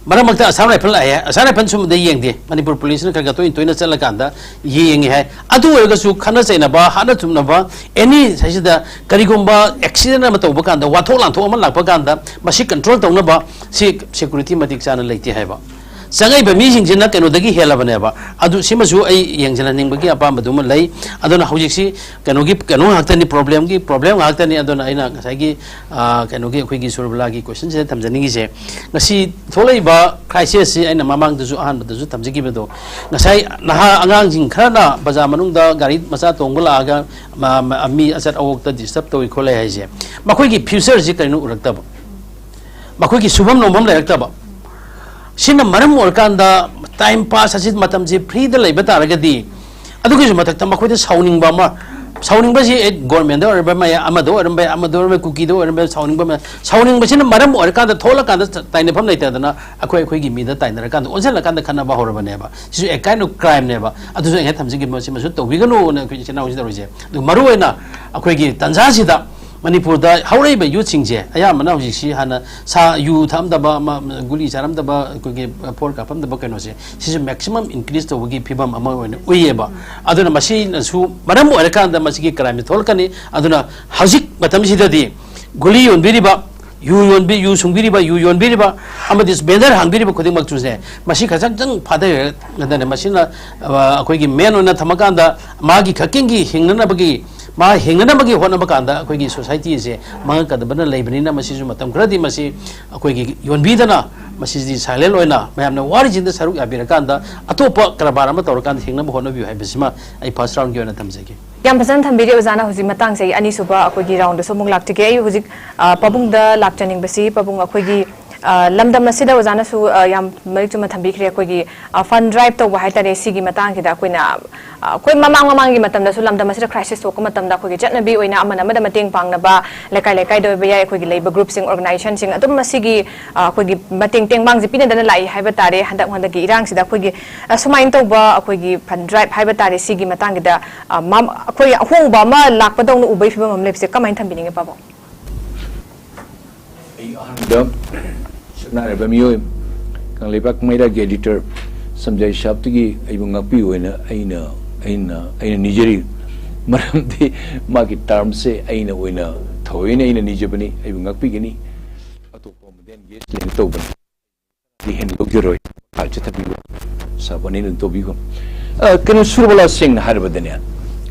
ꯃꯔꯛ ꯃꯔꯛꯇ ꯑꯁꯥꯝ ꯔꯥꯏꯐꯜ ꯂꯥꯛꯑꯦ, ꯑꯁꯥꯝ ꯔꯥꯏꯐꯜ ꯁꯨꯝꯕꯗ ꯌꯦꯡꯗꯦ꯫ ꯃꯅꯤꯄꯨꯔ ꯄꯨꯂꯤꯁꯅ ꯈꯔ ꯈꯔ ꯇꯣꯏꯅ ꯇꯣꯏꯅ ꯆꯠꯂꯀꯥꯟꯗ ꯌꯦꯡꯉꯤ ꯍꯥꯏ꯫ ꯑꯗꯨ ꯑꯣꯏꯔꯒꯁꯨ ꯈꯠꯅ ꯆꯩꯅꯕ, ꯍꯥꯠꯅ ꯊꯨꯝꯅꯕ, ꯑꯦꯅꯤ ꯁꯤꯗ ꯀꯔꯤꯒꯨꯝꯕ ꯑꯦꯛꯁꯤꯗꯦꯟ ꯑꯃ ꯇꯧꯕ ꯀꯥꯟꯗ, ꯋꯥꯊꯣꯛ ꯂꯥꯟꯊꯣꯛ ꯑꯃ ꯂꯥꯛꯄ ꯀꯥꯟꯗ ꯃꯁꯤ ꯀꯟꯇ꯭ꯔꯣꯜ ꯇꯧꯅꯕ ꯁꯤ ꯁꯦꯀ꯭ꯌꯨꯔꯤꯇꯤ ꯃꯇꯤꯛ ꯆꯥꯅ ꯂꯩꯇꯦ ꯍꯥꯏꯕ꯫ ꯆꯪꯉꯛꯏꯕ ꯃꯤꯁꯤꯡꯁꯤꯅ ꯀꯩꯅꯣꯗꯒꯤ ꯍꯦꯜꯂꯕꯅꯦꯕ꯫ ꯑꯗꯨ ꯁꯤꯃꯁꯨ ꯑꯩ ꯌꯦꯡꯁꯤꯜꯍꯟꯅꯤꯡꯕꯒꯤ ꯑꯄꯥꯝꯕꯗꯨꯃ ꯂꯩ꯫ ꯑꯗꯨꯅ ꯍꯧꯖꯤꯛꯁꯤ ꯀꯩꯅꯣꯒꯤ, ꯀꯩꯅꯣ ꯉꯥꯛꯇꯅꯤ, ꯄ꯭ꯔꯣꯕ꯭ꯂꯦꯝꯒꯤ ꯄ꯭ꯔꯣꯕ꯭ꯂꯦꯝ ꯉꯥꯛꯇꯅꯤ꯫ ꯑꯗꯨꯅ ꯑꯩꯅ ꯉꯁꯥꯏꯒꯤ, ꯑ, ꯀꯩꯅꯣꯒꯤ, ꯑꯩꯈꯣꯏꯒꯤ ꯁꯨꯔꯕꯂꯥꯒꯤ ꯀꯣꯏꯁꯟꯁꯤꯗ ꯊꯝꯖꯅꯤꯡꯉꯤꯁꯦ, ꯉꯁꯤ ꯊꯣꯛꯂꯛꯏꯕ ꯀ꯭ꯔꯥꯏꯁꯤꯁꯁꯤ ꯑꯩꯅ ꯃꯃꯥꯡꯗꯁꯨ, ꯑꯍꯥꯟꯕꯗꯁꯨ ꯊꯝꯖꯈꯤꯕꯗꯣ, ꯉꯁꯥꯏ ꯅꯍꯥ ꯑꯉꯥꯡꯁꯤꯡ ꯈꯔꯅ ꯕꯖꯥꯔ ꯃꯅꯨꯡꯗ ꯒꯥꯔꯤ ꯃꯆꯥ ꯇꯣꯡꯕ ꯂꯥꯛꯑꯒ ꯃ-, ꯃ-, ꯃꯤ ꯑꯆꯠ ꯑꯋꯣꯛꯇ ꯗꯤꯁꯇꯔꯕ ꯇꯧꯏ ꯈꯣꯠꯂꯦ ꯍꯥꯏꯁꯦ, ꯃꯈꯣꯏꯒꯤ ꯐ꯭ꯌꯨꯆꯔꯁꯤ ꯀꯔꯤꯅꯣ ꯎꯔꯛꯇꯕ? ꯃꯈꯣꯏꯒꯤ ꯁꯨꯐꯝ ꯅꯣꯝꯐꯝ ꯂꯩꯔꯛꯇꯕ꯫ ꯁꯤꯅ ꯃꯔꯝ ꯑꯣꯏꯔꯀꯥꯟꯗ ꯇꯥꯏꯝ ꯄꯥꯁ ꯑꯁꯤ, ꯃꯇꯝꯁꯤ ꯐ꯭ꯔꯤꯗ ꯂꯩꯕ ꯇꯥꯔꯒꯗꯤ, ꯑꯗꯨꯒꯤꯁꯨ ꯃꯊꯛꯇ ꯃꯈꯣꯏꯗ ꯁꯥꯎꯅꯤꯡꯕ ꯑꯃ, ꯁꯥꯎꯅꯤꯡꯕꯁꯤ ꯑꯦ, ꯒꯣꯔꯃꯦꯟꯗ ꯑꯣꯏꯔꯝꯕ ꯌꯥꯏ, ꯑꯃꯗ ꯑꯣꯏꯔꯝꯕ ꯌꯥꯏ, ꯑꯃꯗ ꯑꯣꯏꯔꯝꯕ ꯌꯥꯏ, ꯀꯨꯀꯤꯗ ꯑꯣꯏꯔꯝꯕ ꯌꯥꯏ, ꯁꯥꯎꯅꯤꯡꯕ ꯑꯃ, ꯁꯥꯎꯅꯤꯡꯕꯁꯤꯅ ꯃꯔꯝ ꯑꯣꯏꯔꯀꯥꯟꯗ ꯊꯣꯛꯂꯀꯥꯟꯗ ꯇꯥꯏꯅꯐꯝ ꯂꯩꯇꯗꯅ ꯑꯩꯈꯣꯏ, ꯑꯩꯈꯣꯏꯒꯤ ꯃꯤꯗ ꯇꯥꯏꯅꯔꯀꯥꯟꯗ, ꯑꯣꯟꯁꯤꯜꯂꯀꯥꯟꯗ ꯈꯠꯅꯕ ꯍꯧꯔꯕꯅꯦꯕ꯫ ꯁꯤꯁꯨ a kind of crimeꯅꯦꯕ꯫ ꯑꯗꯨꯁꯨ ꯑꯩꯅ ꯊꯝꯖꯒꯦ, ꯃꯁꯤꯃꯁꯨ ꯇꯧꯕꯤꯒꯅꯨꯅ ꯑꯩꯈꯣꯏ ꯏꯆꯤꯟ ꯏꯅꯥꯎꯁꯤ ꯇꯧꯔꯤꯁꯦ꯫ ꯑꯗꯨ ꯃꯔꯨꯑꯣꯏꯅ ꯑꯩꯈꯣꯏꯒꯤ ꯇꯥꯟꯖꯥꯁꯤꯗ ꯃꯅꯤꯄꯨꯔꯗ ꯍꯧꯔꯛꯏꯕ ꯌꯨꯠꯁꯤꯡꯁꯦ ꯑꯌꯥꯝꯕꯅ ꯍꯧꯖꯤꯛꯁꯤ ꯍꯥꯟꯅ ꯁꯥ ꯌꯨ ꯊꯛꯑꯝꯗꯕ, ꯑꯃ, ꯒꯨꯂꯤ ꯆꯥꯔꯝꯗꯕ, ꯑꯩꯈꯣꯏꯒꯤ ꯐꯣꯔ ꯀꯥꯞꯄꯝꯗꯕ ꯀꯩꯅꯣꯁꯦ, ꯁꯤꯁꯨ ꯃꯦꯛꯁꯤꯃꯝ ꯏꯟꯀ꯭ꯔꯤꯖ ꯇꯧꯕꯒꯤ ꯐꯤꯕꯝ ꯑꯃ ꯑꯣꯏꯅ ꯎꯏꯌꯦꯕ꯫ ꯑꯗꯨꯅ ꯃꯁꯤꯅꯁꯨ ꯃꯔꯝ ꯑꯣꯏꯔꯀꯥꯟꯗ ꯃꯁꯤꯒꯤ ꯀ꯭ꯔꯥꯏꯝꯁꯦ ꯊꯣꯛꯂꯛꯀꯅꯤ꯫ ꯑꯗꯨꯅ ꯍꯧꯖꯤꯛ ꯃꯇꯝꯁꯤꯗꯗꯤ ꯒꯨꯂꯤ ꯌꯣꯟꯕꯤꯔꯤꯕ, ꯌꯨ ꯌꯣꯟꯕꯤ, ꯌꯨ ꯁꯨꯡꯕꯤꯔꯤꯕ, ꯌꯨ ꯌꯣꯟꯕꯤꯔꯤꯕ, ꯑꯃꯗꯤ ꯕꯦꯟꯗꯔ ꯍꯥꯡꯕꯤꯔꯤꯕ ꯈꯨꯗꯤꯡꯃꯛꯁꯨꯅꯦ, ꯃꯁꯤ ꯈꯖꯤꯛꯇꯪ ꯐꯥꯊꯔꯒꯅꯦ, ꯃꯁꯤꯅ, ꯑ, ꯑꯩꯈꯣꯏꯒꯤ ꯃꯦꯟ ꯑꯣꯏꯅ ꯊꯝꯃꯀꯥꯟꯗ ꯃꯥꯒꯤ ꯈꯛꯀꯤꯡꯒꯤ ꯍꯤꯡꯅꯅꯕꯒꯤ, ꯃꯥ ꯍꯤꯡꯅꯅꯕꯒꯤ ꯍꯣꯠꯅꯕ ꯀꯥꯟꯗ ꯑꯩꯈꯣꯏꯒꯤ ꯁꯣꯁꯥꯏꯇꯤ ꯑꯁꯦ ꯃꯥꯡꯉꯛꯀꯗꯕꯅ ꯂꯩꯕꯅꯤꯅ, ꯃꯁꯤꯁꯨ ꯃꯇꯝ ꯈꯔꯗꯤ ꯃꯁꯤ ꯑꯩꯈꯣꯏꯒꯤ ꯌꯣꯟꯕꯤꯗꯅ, ꯃꯁꯤꯗꯤ ꯁꯥꯏꯂꯦꯟ ꯑꯣꯏꯅ ꯃꯌꯥꯝꯅ ꯋꯥꯔꯤꯁꯤꯡꯗ ꯁꯔꯨꯛ ꯌꯥꯕꯤꯔꯀꯥꯟꯗ ꯑꯇꯣꯞꯄ ꯀꯔꯕꯥꯔ ꯑꯃ ꯇꯧꯔꯀꯥꯟꯗ ꯍꯤꯡꯅꯕ ꯍꯣꯠꯅꯕꯤꯌꯨ ꯍꯥꯏꯕꯁꯤꯃ ꯑꯩ ꯐꯥꯔꯁ ꯔꯥꯎꯟꯒꯤ ꯑꯣꯏꯅ ꯊꯝꯖꯒꯦ꯫ ꯌꯥꯝ ꯐꯖꯅ ꯊꯝꯕꯤꯔꯦ ꯑꯣꯖꯥꯅ꯫ ꯍꯧꯖꯤꯛ ꯃꯇꯥꯡꯁꯦ ꯑꯩ ꯑꯅꯤꯁꯨꯕ ꯑꯩꯈꯣꯏꯒꯤ ꯔꯥꯎꯟꯗꯁꯨ ꯑꯃꯨꯛ ꯂꯥꯛꯆꯒꯦ꯫ ꯑꯩ ꯍꯧꯖꯤꯛ, ꯑ, ꯄꯥꯕꯨꯡꯗ ꯂꯥꯛꯆꯅꯤꯡꯕꯁꯤ, ꯄꯥꯕꯨꯡ, ꯑꯩꯈꯣꯏꯒꯤ, ꯑ, ꯂꯝꯗꯝ ꯑꯁꯤꯗ ꯑꯣꯖꯥꯅꯁꯨ, ꯑ, ꯌꯥꯝ ꯃꯔꯤꯛ ꯆꯨꯝꯅ ꯊꯝꯕꯤꯈ꯭ꯔꯦ꯫ ꯑꯩꯈꯣꯏꯒꯤ, ꯑ, ꯐꯟ ꯗ꯭ꯔꯥꯏꯚ ꯇꯧꯕ ꯍꯥꯏꯇꯥꯔꯦ, ꯁꯤꯒꯤ ꯃꯇꯥꯡꯁꯤꯗ ꯑꯩꯈꯣꯏꯅ, ꯑ, ꯑꯩꯈꯣꯏ ꯃꯃꯥꯡ ꯃꯃꯥꯡꯒꯤ ꯃꯇꯝꯗꯁꯨ ꯂꯝꯗꯝ ꯑꯁꯤꯗ ꯀ꯭ꯔꯥꯏꯁꯤꯁ ꯊꯣꯛꯄ ꯃꯇꯝꯗ ꯑꯩꯈꯣꯏꯒꯤ ꯆꯠꯅꯕꯤ ꯑꯣꯏꯅ ꯑꯃꯅ ꯑꯃꯗ ꯃꯇꯦꯡ ꯄꯥꯡꯅꯕ, ꯂꯩꯀꯥꯏ ꯂꯩꯀꯥꯏꯗ ꯑꯣꯏꯕ ꯌꯥꯏ, ꯑꯩꯈꯣꯏꯒꯤ ꯂꯩꯕ ꯒ꯭ꯔꯨꯞꯁꯤꯡ, ꯑꯣꯔꯒꯅꯥꯏꯖꯦꯁꯟꯁꯤꯡ ꯑꯗꯨꯝ ꯃꯁꯤꯒꯤ, ꯑ, ꯑꯩꯈꯣꯏꯒꯤ ꯃꯇꯦꯡ ꯇꯦꯡꯕꯥꯡꯁꯦ ꯄꯤꯅꯗꯅ ꯂꯥꯛꯏ ꯍꯥꯏꯕ ꯇꯥꯔꯦ꯫ ꯍꯟꯗꯛ ꯍꯟꯗꯛꯀꯤ ꯏꯔꯥꯡꯁꯤꯗ ꯑꯩꯈꯣꯏꯒꯤ, ꯑ, ꯁꯨꯃꯥꯏꯅ ꯇꯧꯕ ꯑꯩꯈꯣꯏꯒꯤ ꯐꯟ ꯗ꯭ꯔꯥꯏꯚ ꯍꯥꯏꯕ ꯇꯥꯔꯦ, ꯁꯤꯒꯤ ꯃꯇꯥꯡꯁꯤꯗ, ꯑ, ꯃꯝ-, ꯑꯩꯈꯣꯏꯒꯤ ꯑꯍꯣꯡꯕ ꯑꯃ ꯂꯥꯛꯄꯗꯧꯅ ꯎꯕꯒꯤ ꯐꯤꯕꯝ ꯑꯃ ꯂꯩꯕꯁꯦ ꯀꯃꯥꯏꯅ ꯊꯝꯕꯤꯅꯤꯡꯉꯤ, ꯄꯥꯕꯨꯡ? ꯑꯩ ꯑꯍꯥꯟꯕꯗ ꯁꯛꯅꯥꯏꯔꯕ ꯃꯤꯑꯣꯏ, ꯀꯪꯂꯩꯄꯥꯛ ꯃꯩꯔꯥꯒꯤ ꯑꯦꯗꯤꯇꯔ ꯁꯝꯖꯥꯏ ꯁꯥꯍꯕꯇꯒꯤ ꯑꯩꯕꯨ ꯉꯥꯛꯄꯤꯌꯨ ꯍꯥꯏꯅ ꯑꯩꯅ, ꯑꯩꯅ, ꯑꯩꯅ ꯅꯤꯖꯔꯤ꯫ ꯃꯔꯝꯗꯤ ꯃꯥꯒꯤ ꯇꯥꯔꯝꯁꯦ ꯑꯩꯅ ꯑꯣꯏꯅ ꯊꯑꯣꯏꯅ ꯑꯩꯅ ꯅꯤꯖꯕꯅꯤ, ꯑꯩꯕꯨ ꯉꯥꯛꯄꯤꯒꯅꯤ꯫ ꯑꯇꯣꯞꯄ ꯑꯃꯗ ꯑꯦꯟꯒꯦꯖ ꯂꯩꯅ ꯇꯧꯕꯅꯤ꯫ ꯗꯤ ꯍꯦꯟꯅ ꯂꯧꯖꯔꯣꯏ꯫ ꯃꯈꯥ ꯆꯠꯊꯕꯤꯌꯨ꯫ ꯁꯥꯕꯅꯤ ꯑꯗꯨꯝ ꯇꯧꯕꯤꯈꯣ꯫ ꯑ, ꯀꯩꯅꯣ, ꯁꯨꯔꯕꯂꯥ, ꯁꯦꯡꯅ ꯍꯥꯏꯔꯕꯗꯅꯦ,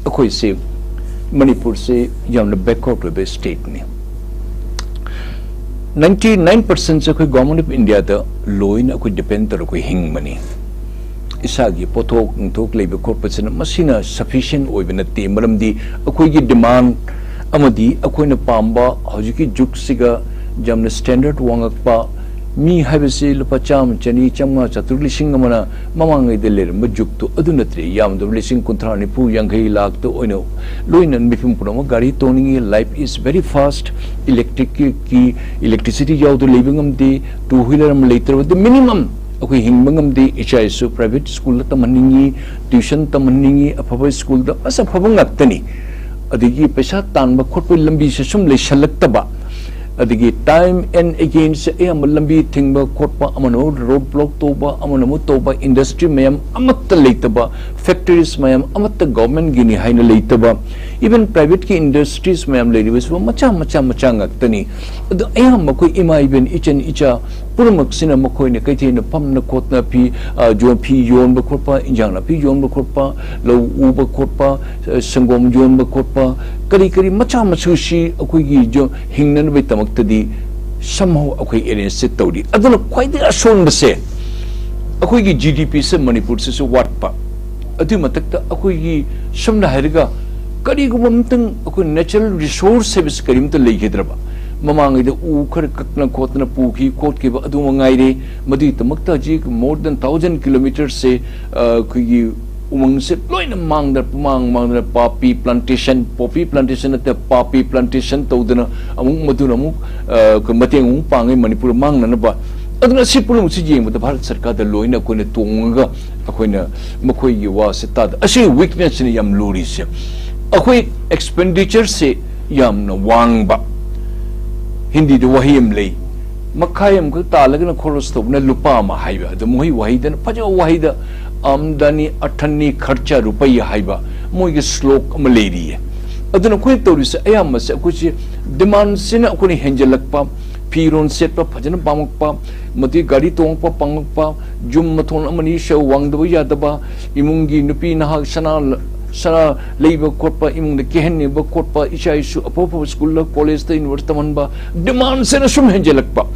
ꯑꯩꯈꯣꯏꯁꯦ, ꯃꯅꯤꯄꯨꯔꯁꯦ ꯌꯥꯝꯅ ꯕꯦꯛꯋꯥꯔꯗ ꯑꯣꯏꯕ ꯁ꯭ꯇꯦꯠꯅꯤ꯫ ꯅꯥꯏꯟꯇꯤ ꯅꯥꯏꯟ ꯄꯥꯔꯁꯦꯟꯁꯦ ꯑꯩꯈꯣꯏ ꯒꯣꯔꯃꯦꯟ ꯑꯣꯐ ꯏꯟꯗꯤꯌꯥꯗ ꯂꯣꯏꯅ ꯑꯩꯈꯣꯏ ꯗꯤꯄꯦꯟ ꯇꯧꯔꯒ ꯑꯩꯈꯣꯏ ꯍꯤꯡꯕꯅꯤ꯫ ꯏꯁꯥꯒꯤ ꯄꯣꯠꯊꯣꯛ ꯅꯨꯡꯊꯣꯛ ꯂꯩꯕ ꯈꯣꯠꯄꯁꯤꯅ ꯃꯁꯤꯅ ꯁꯐꯤꯁꯤꯌꯦꯟ ꯑꯣꯏꯕ ꯅꯠꯇꯦ, ꯃꯔꯝꯗꯤ ꯑꯩꯈꯣꯏꯒꯤ ꯗꯤꯃꯥꯟ ꯑꯃꯗꯤ ꯑꯩꯈꯣꯏꯅ ꯄꯥꯝꯕ ꯍꯧꯖꯤꯛꯀꯤ ꯖꯨꯒꯁꯤꯒ ꯌꯥꯝꯅ ꯁ꯭ꯇꯦꯟꯗꯔꯗ ꯋꯥꯡꯉꯛꯄ, ꯃꯤ ꯍꯥꯏꯕꯁꯤ ꯂꯨꯄꯥ ꯆꯥꯝꯃ, ꯆꯅꯤ, ꯆꯥꯝꯃꯉꯥ, ꯆꯥꯇ꯭ꯔꯨꯛ, ꯂꯤꯁꯤꯡ ꯑꯃꯅ ꯃꯃꯥꯡꯉꯩꯗ ꯂꯩꯔꯝꯕ ꯖꯨꯒꯇꯨ ꯑꯗꯨ ꯅꯠꯇ꯭ꯔꯦ꯫ ꯌꯥꯝꯗ꯭ꯔꯕ ꯂꯤꯁꯤꯡ ꯀꯨꯟꯊ꯭ꯔꯥ, ꯅꯤꯐꯨ, ꯌꯥꯡꯈꯩ, ꯂꯥꯛꯇ ꯑꯣꯏꯅ ꯂꯣꯏꯅ ꯃꯤꯄꯨꯝ ꯄꯨꯝꯅꯃꯛ ꯒꯥꯔꯤ ꯇꯣꯡꯅꯤꯡꯉꯤ꯫ Life is very fast꯫ Electric ꯀꯤ, electricity ꯌꯥꯎꯗ ꯂꯩꯕ ꯉꯝꯗꯦ꯫ Two wheeler ꯑꯃ ꯂꯩꯇ꯭ꯔꯕꯗ minimum ꯑꯩꯈꯣꯏ ꯍꯤꯡꯕ ꯉꯝꯗꯦ꯫ ꯏꯆꯥ ꯏꯁꯨ private school ꯗ ꯇꯝꯍꯟꯅꯤꯡꯉꯤ, tuition ꯇꯝꯍꯟꯅꯤꯡꯉꯤ, ꯑꯐꯕ school ꯗ, ꯑꯁ, ꯑꯐꯕ ꯉꯥꯛꯇꯅꯤ꯫ ꯑꯗꯒꯤ ꯄꯩꯁꯥ ꯇꯥꯟꯕ ꯈꯣꯠꯄꯒꯤ ꯂꯝꯕꯤꯁꯦ ꯁꯨꯝ ꯂꯩꯁꯜꯂꯛꯇꯕ, ꯑꯗꯒꯤ time and again ꯁꯦ ꯑꯌꯥꯝꯕ ꯂꯝꯕꯤ ꯊꯤꯡꯕ ꯈꯣꯠꯄ, ꯑꯃꯅ ꯑꯃꯨꯛ road block ꯇꯧꯕ, ꯑꯃꯅ ꯑꯃꯨꯛ ꯇꯧꯕ, industry ꯃꯌꯥꯝ ꯑꯃꯠꯇ ꯂꯩꯇꯕ, factories ꯃꯌꯥꯝ ꯑꯃꯠꯇ government ꯒꯤꯅꯤ ꯍꯥꯏꯅ ꯂꯩꯇꯕ, even private ꯀꯤ industries ꯃꯌꯥꯝ ꯂꯩꯔꯤꯕꯁꯤꯕꯨ ꯃꯆꯥ ꯃꯆꯥ ꯃꯆꯥ ꯉꯥꯛꯇꯅꯤ꯫ ꯑꯗꯣ ꯑꯌꯥꯝꯕ ꯑꯩꯈꯣꯏ ꯏꯃꯥ ꯏꯕꯦꯟ, ꯏꯆꯟ ꯏꯆꯥ ꯄꯨꯝꯅꯃꯛꯁꯤꯅ ꯃꯈꯣꯏꯅ ꯀꯩꯊꯦꯜꯗ ꯐꯝꯅ ꯈꯣꯠꯅ ꯐꯤ, ꯑ, ꯌꯣ-, ꯐꯤ ꯌꯣꯟꯕ ꯈꯣꯠꯄ, ꯏꯟꯖꯥꯡ ꯅꯥꯄꯤ ꯌꯣꯟꯕ ꯈꯣꯠꯄ, ꯂꯧ ꯎꯕ ꯈꯣꯠꯄ, ꯑ, ꯁꯪꯒꯣꯝ ꯌꯣꯟꯕ ꯈꯣꯠꯄ, ꯀꯔꯤ ꯀꯔꯤ ꯃꯆꯥ ꯃꯁꯨꯁꯤ ꯑꯩꯈꯣꯏꯒꯤ ꯖꯣ-, ꯍꯤꯡꯅꯅꯕꯒꯤꯗꯃꯛꯇꯗꯤ somehow ꯑꯩꯈꯣꯏ arrange ꯁꯦ ꯇꯧꯔꯤ꯫ ꯑꯗꯨꯅ ꯈ꯭ꯋꯥꯏꯗꯒꯤ ꯑꯁꯣꯟꯕꯁꯦ ꯑꯩꯈꯣꯏꯒꯤ G D P ꯁꯦ ꯃꯅꯤꯄꯨꯔꯁꯤꯁꯨ ꯋꯥꯠꯄ꯫ ꯑꯗꯨꯒꯤ ꯃꯊꯛꯇ ꯑꯩꯈꯣꯏꯒꯤ, ꯁꯝꯅ ꯍꯥꯏꯔꯒ, ꯀꯔꯤꯒꯨꯝꯕ ꯑꯃꯇꯪ ꯑꯩꯈꯣꯏ natural resource ꯍꯥꯏꯕꯁꯤ ꯀꯔꯤꯝꯇ ꯂꯩꯈꯤꯗ꯭ꯔꯕ, ꯃꯃꯥꯡꯉꯩꯗ ꯎ ꯈꯔ ꯀꯛꯇꯅ ꯈꯣꯠꯇꯅ ꯄꯨꯈꯤ ꯈꯣꯠꯈꯤꯕ ꯑꯗꯨ ꯃꯉꯥꯏꯔꯦ꯫ ꯃꯗꯨꯒꯤꯗꯃꯛꯇ ꯍꯧꯖꯤꯛ more than thousand kilometers ꯁꯦ, ꯑ, ꯑꯩꯈꯣꯏꯒꯤ ꯎꯃꯪꯁꯦ ꯂꯣꯏꯅ ꯃꯥꯡꯗꯅ, ꯄꯨꯃꯥꯡ ꯃꯥꯡꯗꯅ, poppy plantation, poppy plantation ꯅꯠꯇꯦ, poppy plantation ꯇꯧꯗꯅ ꯑꯃꯨꯛ ꯃꯗꯨꯅ ꯑꯃꯨꯛ, ꯑ, ꯑꯩꯈꯣꯏ ꯃꯇꯦꯡ ꯑꯃꯨꯛ ꯄꯥꯡꯉꯦ ꯃꯅꯤꯄꯨꯔ ꯃꯥꯡꯅꯅꯕ꯫ ꯑꯗꯨꯅ ꯑꯁꯤ ꯄꯨꯝꯅꯃꯛꯁꯤ ꯌꯦꯡꯕꯗ ꯚꯥꯔꯠ ꯁꯔꯀꯥꯔꯗ ꯂꯣꯏꯅ ꯑꯩꯈꯣꯏꯅ ꯇꯣꯡꯉꯒ ꯑꯩꯈꯣꯏꯅ ꯃꯈꯣꯏꯒꯤ ꯋꯥꯁꯦ ꯇꯥꯗ꯫ ꯑꯁꯤ weakness ꯁꯤꯅ ꯌꯥꯝ ꯂꯨꯔꯤꯁꯦ꯫ ꯑꯩꯈꯣꯏ expenditure ꯁꯦ ꯌꯥꯝꯅ ꯋꯥꯡꯕ꯫ ꯍꯤꯟꯗꯤꯗ ꯋꯥꯍꯩ ꯑꯃ ꯂꯩ, "ꯃꯈꯥꯏ ꯑꯃꯈꯛ ꯇꯥꯜꯂꯒꯅ ꯈꯣꯔꯁ ꯇꯧꯕꯅ ꯂꯨꯄꯥ ꯑꯃ" ꯍꯥꯏꯕ꯫ ꯑꯗꯣ ꯃꯈꯣꯏ ꯋꯥꯍꯩꯗꯅ, ꯐꯖꯕ ꯋꯥꯍꯩꯗ "ꯑꯝꯗꯥꯅꯤ ꯑꯊꯟꯅꯤ ꯈꯔꯆꯥ ꯔꯨꯄꯩ" ꯍꯥꯏꯕ ꯃꯣꯏꯒꯤ ꯁ꯭ꯂꯣꯛ ꯑꯃ ꯂꯩꯔꯤꯌꯦ꯫ ꯑꯗꯨꯅ ꯑꯩꯈꯣꯏꯅ ꯇꯧꯔꯤꯁꯦ ꯑꯌꯥꯝꯕꯁꯦ ꯑꯩꯈꯣꯏꯁꯦ demand ꯁꯤꯅ ꯑꯩꯈꯣꯏꯅ ꯍꯦꯟꯖꯜꯂꯛꯄ, ꯐꯤꯔꯣꯟ ꯁꯦꯠꯄ ꯐꯖꯅ ꯄꯥꯝꯃꯛꯄ, ꯃꯗꯨꯗꯤ ꯒꯥꯔꯤ ꯇꯣꯡꯉꯛꯄ ꯄꯥꯝꯃꯛꯄ, ꯌꯨꯝ ꯃꯊꯣꯟ ꯑꯃꯅꯤ ꯁꯦꯜ ꯋꯥꯡꯗꯕ ꯌꯥꯗꯕ, ꯏꯃꯨꯡꯒꯤ ꯅꯨꯄꯤ ꯅꯍꯥ ꯁꯅꯥ, ꯁꯅꯥ ꯂꯩꯕ ꯈꯣꯠꯄ, ꯏꯃꯨꯡꯗ ꯀꯦꯍꯟꯅꯤꯡꯕ ꯈꯣꯠꯄ, ꯏꯆꯥ ꯏꯁꯨ ꯑꯐ ꯑꯐꯕ ꯁ꯭ꯀꯨꯜꯗ, ꯀꯣꯂꯦꯖꯇ, ꯌꯨꯅꯤꯚꯔꯁꯤꯇꯤ ꯇꯝꯍꯟꯕ, demand ꯁꯤꯅ ꯁꯨꯝ ꯍꯦꯟꯖꯜꯂꯛꯄ꯫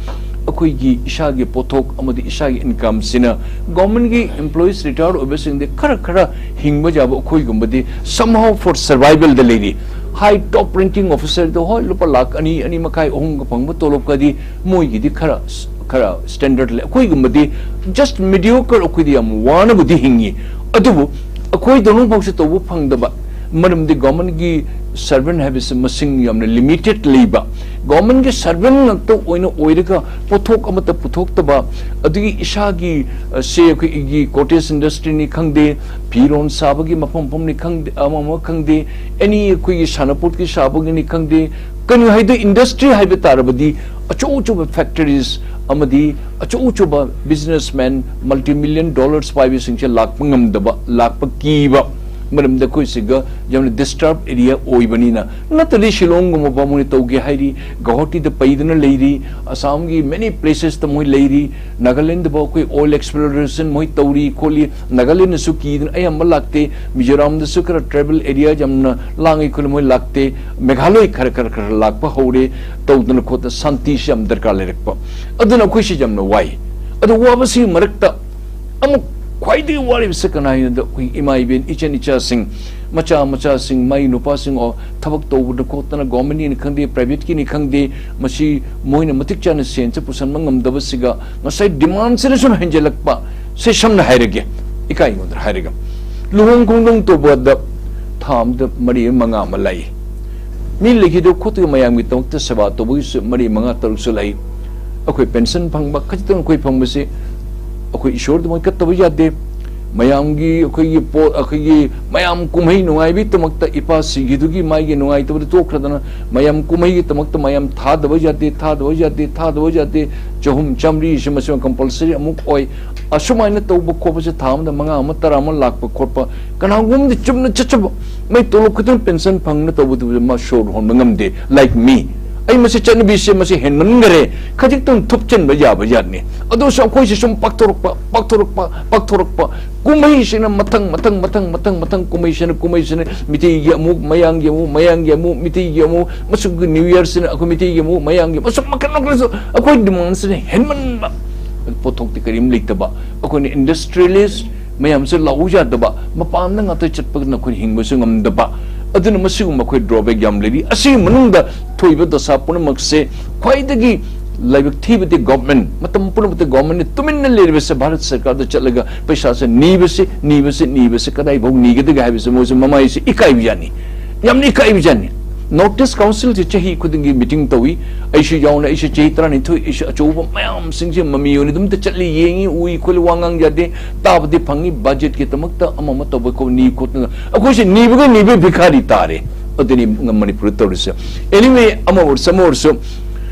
ꯑꯩꯈꯣꯏꯒꯤ ꯏꯁꯥꯒꯤ ꯄꯣꯠꯊꯣꯛ ꯑꯃꯗꯤ ꯏꯁꯥꯒꯤ income ꯁꯤꯅ, government ꯀꯤ employees retire ꯑꯣꯏꯕꯁꯤꯡꯗꯤ ꯈꯔ ꯈꯔ ꯍꯤꯡꯕ ꯌꯥꯕ, ꯑꯩꯈꯣꯏꯒꯨꯝꯕꯗꯤ somehow for survival ꯗ ꯂꯩꯔꯤ꯫ High top ranking officer ꯗꯣ, ꯍꯣꯏ, ꯂꯨꯄꯥ ꯂꯥꯈ ꯑꯅꯤ, ꯑꯅꯤ ꯃꯈꯥꯏ, ꯑꯍꯨꯝꯒ ꯐꯪꯕ ꯇꯣꯂꯣꯞꯀꯗꯤ ꯃꯣꯏꯒꯤꯗꯤ ꯈꯔ, ꯈꯔ standard ꯂꯩ꯫ ꯑꯩꯈꯣꯏꯒꯨꯝꯕꯗꯤ just mediocre, ꯑꯩꯈꯣꯏꯗꯤ ꯌꯥꯝ ꯋꯥꯅꯕꯨꯗꯤ ꯍꯤꯡꯉꯤ, ꯑꯗꯨꯕꯨ ꯑꯩꯈꯣꯏꯗꯧꯅ ꯐꯥꯎꯁꯨ ꯇꯧꯕ ꯐꯪꯗꯕ, ꯃꯔꯝꯗꯤ government ꯀꯤ ꯁꯔꯚꯦꯟ ꯍꯥꯏꯕꯁꯤ ꯃꯁꯤꯡ ꯌꯥꯝꯅ ꯂꯤꯃꯤꯇꯦꯠ ꯂꯩꯕ, ꯒꯣꯔꯃꯦꯟꯒꯤ ꯁꯔꯚꯦꯟ ꯉꯥꯛꯇ ꯑꯣꯏꯅ ꯑꯣꯏꯔꯒ ꯄꯣꯠꯊꯣꯛ ꯑꯃꯠꯇ ꯄꯨꯊꯣꯛꯇꯕ, ꯑꯗꯨꯒꯤ ꯏꯁꯥꯒꯤ, ꯑ, ꯁꯦ ꯑꯩꯈꯣꯏꯒꯤ ꯀꯣꯇꯦꯖ ꯏꯟꯗꯁꯇ꯭ꯔꯤꯅꯤ ꯈꯪꯗꯦ, ꯐꯤꯔꯣꯟ ꯁꯥꯕꯒꯤ ꯃꯐꯝ ꯃꯐꯝꯅꯤ ꯈꯪꯗꯦ, ꯑꯃ ꯑꯃ ꯈꯪꯗꯦ, ꯑꯦꯅꯤ ꯑꯩꯈꯣꯏꯒꯤ ꯁꯥꯟꯅꯄꯣꯠꯀꯤ ꯁꯥꯕꯒꯤꯅꯤ ꯈꯪꯗꯦ, ꯀꯔꯤ ꯍꯥꯏꯗꯣ ꯏꯟꯗꯁꯇ꯭ꯔꯤ ꯍꯥꯏꯕ ꯇꯥꯔꯕꯗꯤ ꯑꯆꯧ ꯑꯆꯧꯕ ꯐꯦꯛꯇꯔꯤꯁ ꯑꯃꯗꯤ ꯑꯆꯧ ꯑꯆꯧꯕ ꯕꯤꯖꯤꯅꯦꯁꯃꯦꯟ, ꯃꯜꯇꯤ ꯃꯤꯂꯤꯌꯟ ꯗꯣꯂꯔꯁ ꯄꯥꯏꯕꯁꯤꯡꯁꯦ ꯂꯥꯛꯄ ꯉꯝꯗꯕ, ꯂꯥꯛꯄ ꯀꯤꯕ, ꯃꯔꯝꯗꯤ ꯑꯩꯈꯣꯏ ꯁꯤꯒ ꯌꯥꯝꯅ ꯗꯤꯁꯇꯔꯕ ꯑꯦꯔꯤꯌꯥ ꯑꯣꯏꯕꯅꯤꯅ꯫ ꯅꯠꯇ꯭ꯔꯗꯤ ꯁꯤꯂꯣꯡꯒꯨꯝꯕ ꯃꯣꯏꯅ ꯇꯧꯒꯦ ꯍꯥꯏꯔꯤ, ꯒꯧꯍꯥꯇꯤꯗ ꯄꯩꯗꯅ ꯂꯩꯔꯤ, ꯑꯁꯥꯝꯒꯤ ꯃꯦꯅꯤ ꯄ꯭ꯂꯦꯁꯦꯁꯇ ꯃꯣꯏ ꯂꯩꯔꯤ, ꯅꯥꯒꯥꯂꯦꯟꯗꯐꯥꯎ ꯑꯩꯈꯣꯏ ꯑꯣꯏꯜ ꯑꯦꯛꯁꯄ꯭ꯂꯣꯔꯦꯁꯟ ꯃꯣꯏ ꯇꯧꯔꯤ ꯈꯣꯠꯂꯤ, ꯅꯥꯒꯥꯂꯦꯟꯗꯁꯨ ꯀꯤꯗꯅ ꯑꯌꯥꯝꯕ ꯂꯥꯛꯇꯦ, ꯃꯤꯖꯣꯔꯥꯝꯗꯁꯨ ꯈꯔ ꯇ꯭ꯔꯥꯏꯕꯦꯜ ꯑꯦꯔꯤꯌꯥ ꯌꯥꯝꯅ ꯂꯥꯡꯉꯤ ꯈꯣꯠꯂꯤ ꯃꯣꯏ ꯂꯥꯛꯇꯦ, ꯃꯦꯘꯥꯂꯣꯏ ꯈꯔ ꯈꯔ ꯈꯔ ꯂꯥꯛꯄ ꯍꯧꯔꯦ, ꯇꯧꯗꯅ ꯈꯣꯠꯇꯅ ꯁꯥꯟꯇꯤꯁꯤ ꯌꯥꯝ ꯗꯔꯀꯥꯔ ꯂꯩꯔꯛꯄ꯫ ꯑꯗꯨꯅ ꯑꯩꯈꯣꯏꯁꯤ ꯌꯥꯝꯅ ꯋꯥꯏ꯫ ꯑꯗꯨ ꯋꯥꯕꯁꯤꯒꯤ ꯃꯔꯛꯇ ꯑꯃꯨꯛ ꯈ꯭ꯋꯥꯏꯗꯒꯤ ꯋꯥꯔꯤꯕꯁꯤ ꯀꯅꯥ ꯍꯥꯏꯅꯣꯗ ꯑꯩꯈꯣꯏ ꯏꯃꯥ ꯏꯕꯦꯟ, ꯏꯆꯟ ꯏꯆꯥꯁꯤꯡ, ꯃꯆꯥ ꯃꯆꯥꯁꯤꯡ, ꯃꯥꯏ ꯅꯨꯄꯥꯁꯤꯡ, ꯑꯣ, ꯊꯕꯛ ꯇꯧꯕꯗ ꯈꯣꯠꯇꯅ ꯒꯣꯔꯃꯦꯟꯒꯤꯅꯤ ꯈꯪꯗꯦ, ꯄ꯭ꯔꯥꯏꯚꯦꯠꯀꯤꯅꯤ ꯈꯪꯗꯦ, ꯃꯁꯤ ꯃꯣꯏꯅ ꯃꯇꯤꯛ ꯆꯥꯅ ꯁꯦꯟꯁꯦ ꯄꯨꯁꯟꯕ ꯉꯝꯗꯕꯁꯤꯒ ꯉꯁꯥꯏ ꯗꯤꯃꯥꯟꯁꯤꯅ ꯁꯨꯝ ꯍꯦꯟꯖꯜꯂꯛꯄ꯫ ꯁꯦ ꯁꯝꯅ ꯍꯥꯏꯔꯒꯦ, ꯏꯀꯥꯏ ꯑꯩꯉꯣꯟꯗ ꯍꯥꯏꯔꯒ, ꯂꯨꯍꯣꯡ ꯈꯣꯡꯗꯣꯡ ꯇꯧꯕꯗ ꯊꯥ ꯑꯃꯗ ꯃꯔꯤ ꯃꯉꯥ ꯑꯃ ꯂꯥꯛꯏ꯫ ꯃꯤ ꯂꯩꯈꯤꯗꯕ ꯈꯣꯠꯇꯕ ꯃꯌꯥꯝꯒꯤꯗꯃꯛꯇ ꯁꯦꯕꯥ ꯇꯧꯕꯒꯤꯁꯨ ꯃꯔꯤ ꯃꯉꯥ ꯇꯔꯨꯛꯁꯨ ꯂꯩ꯫ ꯑꯩꯈꯣꯏ ꯄꯦꯟꯁꯟ ꯐꯪꯕ ꯈꯖꯤꯛꯇꯪ ꯑꯩꯈꯣꯏ ꯐꯪꯕꯁꯤ ꯑꯩꯈꯣꯏ ꯏꯁꯣꯔꯗ ꯃꯣꯏ ꯀꯠꯇꯕ ꯌꯥꯗꯦ꯫ ꯃꯌꯥꯝꯒꯤ ꯑꯩꯈꯣꯏꯒꯤ ꯄꯣꯠ, ꯑꯩꯈꯣꯏꯒꯤ ꯃꯌꯥꯝ ꯀꯨꯝꯍꯩ ꯅꯨꯡꯉꯥꯏꯕꯒꯤꯗꯃꯛꯇ ꯏꯄꯥ ꯁꯤꯈꯤꯗꯨꯒꯤ ꯃꯥꯒꯤ ꯅꯨꯡꯉꯥꯏꯇꯕꯗ ꯇꯣꯛꯈ꯭ꯔꯗꯅ ꯃꯌꯥꯝ ꯀꯨꯝꯍꯩꯒꯤꯗꯃꯛꯇ ꯃꯌꯥꯝ ꯊꯥꯗꯕ ꯌꯥꯗꯦ, ꯊꯥꯗꯕ ꯌꯥꯗꯦ, ꯊꯥꯗꯕ ꯌꯥꯗꯦ꯫ ꯆꯍꯨꯝ ꯆꯥꯝꯃꯔꯤꯁꯤ ꯃꯁꯤꯃ ꯀꯝꯄꯜꯁꯔꯤ ꯑꯃꯨꯛ ꯑꯣꯏ꯫ ꯑꯁꯨꯃꯥꯏꯅ ꯇꯧꯕ ꯈꯣꯠꯄꯁꯦ ꯊꯥ ꯑꯃꯗ ꯃꯉꯥ ꯑꯃ, ꯇꯔꯥ ꯑꯃ ꯂꯥꯛꯄ ꯈꯣꯠꯄ, ꯀꯅꯥꯒꯨꯝꯕꯗꯤ ꯆꯨꯝꯅ ꯆꯠꯆꯕ, ꯃꯩ ꯇꯣꯂꯣꯞ ꯈꯛꯇꯪ ꯄꯦꯟꯁꯟ ꯐꯪꯅ ꯇꯧꯕꯗꯨ ꯃꯥ ꯁꯣꯔ ꯍꯣꯟꯕ ꯉꯝꯗꯦ, like me꯫ ꯑꯩ ꯃꯁꯤ ꯆꯠꯅꯕꯤꯁꯦ ꯃꯁꯤ ꯍꯦꯟꯃꯟꯈꯔꯦ, ꯈꯖꯤꯛꯇꯪ ꯊꯨꯞꯆꯤꯟꯕ ꯌꯥꯕ ꯌꯥꯠꯅꯤ꯫ ꯑꯗꯨꯁꯨ ꯑꯩꯈꯣꯏꯁꯦ ꯁꯨꯝ ꯄꯥꯛꯊꯣꯔꯛꯄ, ꯄꯥꯛꯊꯣꯔꯛꯄ, ꯄꯥꯛꯊꯣꯔꯛꯄ, ꯀꯨꯝꯍꯩꯁꯤꯅ ꯃꯊꯪ, ꯃꯊꯪ, ꯃꯊꯪ, ꯃꯊꯪ, ꯃꯊꯪ ꯀꯨꯝꯍꯩꯁꯤꯅ, ꯀꯨꯝꯍꯩꯁꯤꯅ ꯃꯤꯇꯩꯒꯤ ꯑꯃꯨꯛ, ꯃꯌꯥꯡꯒꯤ ꯑꯃꯨꯛ, ꯃꯌꯥꯡꯒꯤ ꯑꯃꯨꯛ, ꯃꯤꯇꯩꯒꯤ ꯑꯃꯨꯛ, ꯃꯁꯨꯝꯒꯤ ꯅ꯭ꯌꯨ ꯏꯌꯔꯁꯤꯅ ꯑꯩꯈꯣꯏ ꯃꯤꯇꯩꯒꯤ ꯑꯃꯨꯛ, ꯃꯌꯥꯡꯒꯤ ꯃꯁꯨꯝ ꯃꯈꯜ ꯃꯈꯜꯁꯨ ꯑꯩꯈꯣꯏ ꯗꯤꯃꯥꯟꯁꯤꯅ ꯍꯦꯟꯃꯟꯕ꯫ ꯄꯣꯠꯊꯣꯛꯇꯤ ꯀꯔꯤꯝ ꯂꯩꯇꯕ꯫ ꯑꯩꯈꯣꯏꯅ ꯏꯟꯗꯁꯇ꯭ꯔꯤꯌꯦꯂꯤꯁ ꯃꯌꯥꯝꯁꯦ ꯂꯥꯛꯎ ꯌꯥꯗꯕ, ꯃꯄꯥꯟꯗ ꯉꯥꯛꯇ ꯆꯠꯄꯗꯨꯅ ꯑꯩꯈꯣꯏꯅ ꯍꯤꯡꯕꯁꯨ ꯉꯝꯗꯕ꯫ ꯑꯗꯨꯅ ꯃꯁꯤꯒꯨꯝꯕ ꯑꯩꯈꯣꯏ ꯗ꯭ꯔꯣꯕꯦꯛ ꯌꯥꯝ ꯂꯩꯔꯤ꯫ ꯑꯁꯤꯒꯤ ꯃꯅꯨꯡꯗ ꯊꯣꯛꯏꯕ ꯗꯁꯥ ꯄꯨꯝꯅꯃꯛꯁꯦ ꯈ꯭ꯋꯥꯏꯗꯒꯤ ꯂꯥꯏꯕꯛ ꯊꯤꯕꯗꯤ ꯒꯣꯚꯔꯟꯃꯦꯟ, ꯃꯇꯝ ꯄꯨꯝꯅꯃꯛꯇ ꯒꯣꯚꯔꯟꯃꯦꯟꯅ ꯇꯨꯃꯤꯟꯅ ꯂꯩꯔꯤꯕꯁꯦ ꯚꯥꯔꯠ ꯁꯔꯀꯥꯔꯗ ꯆꯠꯂꯒ ꯄꯩꯁꯥꯁꯦ ꯅꯤꯕꯁꯤ, ꯅꯤꯕꯁꯤ, ꯅꯤꯕꯁꯤ ꯀꯗꯥꯏꯐꯥꯎ ꯅꯤꯒꯗꯒꯦ ꯍꯥꯏꯕꯁꯦ ꯃꯣꯏꯁꯨ ꯃꯃꯥꯏꯁꯦ ꯏꯀꯥꯏꯕ ꯌꯥꯅꯤ꯫ ꯌꯥꯝꯅ ꯏꯀꯥꯏꯕꯖꯥꯠꯅꯤ꯫ North East Council ꯁꯦ ꯆꯍꯤ ꯈꯨꯗꯤꯡꯒꯤ meeting ꯇꯧꯏ꯫ ꯑꯩꯁꯨ ꯌꯥꯎꯅ, ꯑꯩꯁꯨ ꯆꯍꯤ ꯇꯔꯥꯅꯤꯊꯣꯏ, ꯑꯩꯁꯨ ꯑꯆꯧꯕ ꯃꯌꯥꯝꯁꯤꯡꯁꯦ ꯃꯃꯤ ꯑꯣꯏꯅ ꯑꯗꯨꯝꯇ ꯆꯠꯂꯤ, ꯌꯦꯡꯉꯤ, ꯎꯏ, ꯈꯣꯠꯂꯤ, ꯋꯥ ꯉꯥꯡ ꯌꯥꯗꯦ, ꯇꯥꯕꯗꯤ ꯐꯪꯉꯤ, budget ꯀꯤꯗꯃꯛꯇ ꯑꯃ ꯑꯃ ꯇꯧꯕ ꯈꯣꯠ-, ꯅꯤ ꯈꯣꯠꯇꯅ꯫ ꯑꯩꯈꯣꯏꯁꯦ ꯅꯤꯕꯒ ꯅꯤꯕ ꯚꯤꯈꯥꯔꯤ ꯇꯥꯔꯦ꯫ ꯑꯗꯨꯅꯤ ꯃꯅꯤꯄꯨꯔꯗ ꯇꯧꯔꯤꯁꯦ꯫ Anyway, ꯑꯃ ꯑꯣꯏꯔꯁꯨ, ꯑꯃ ꯑꯣꯏꯔꯁꯨ,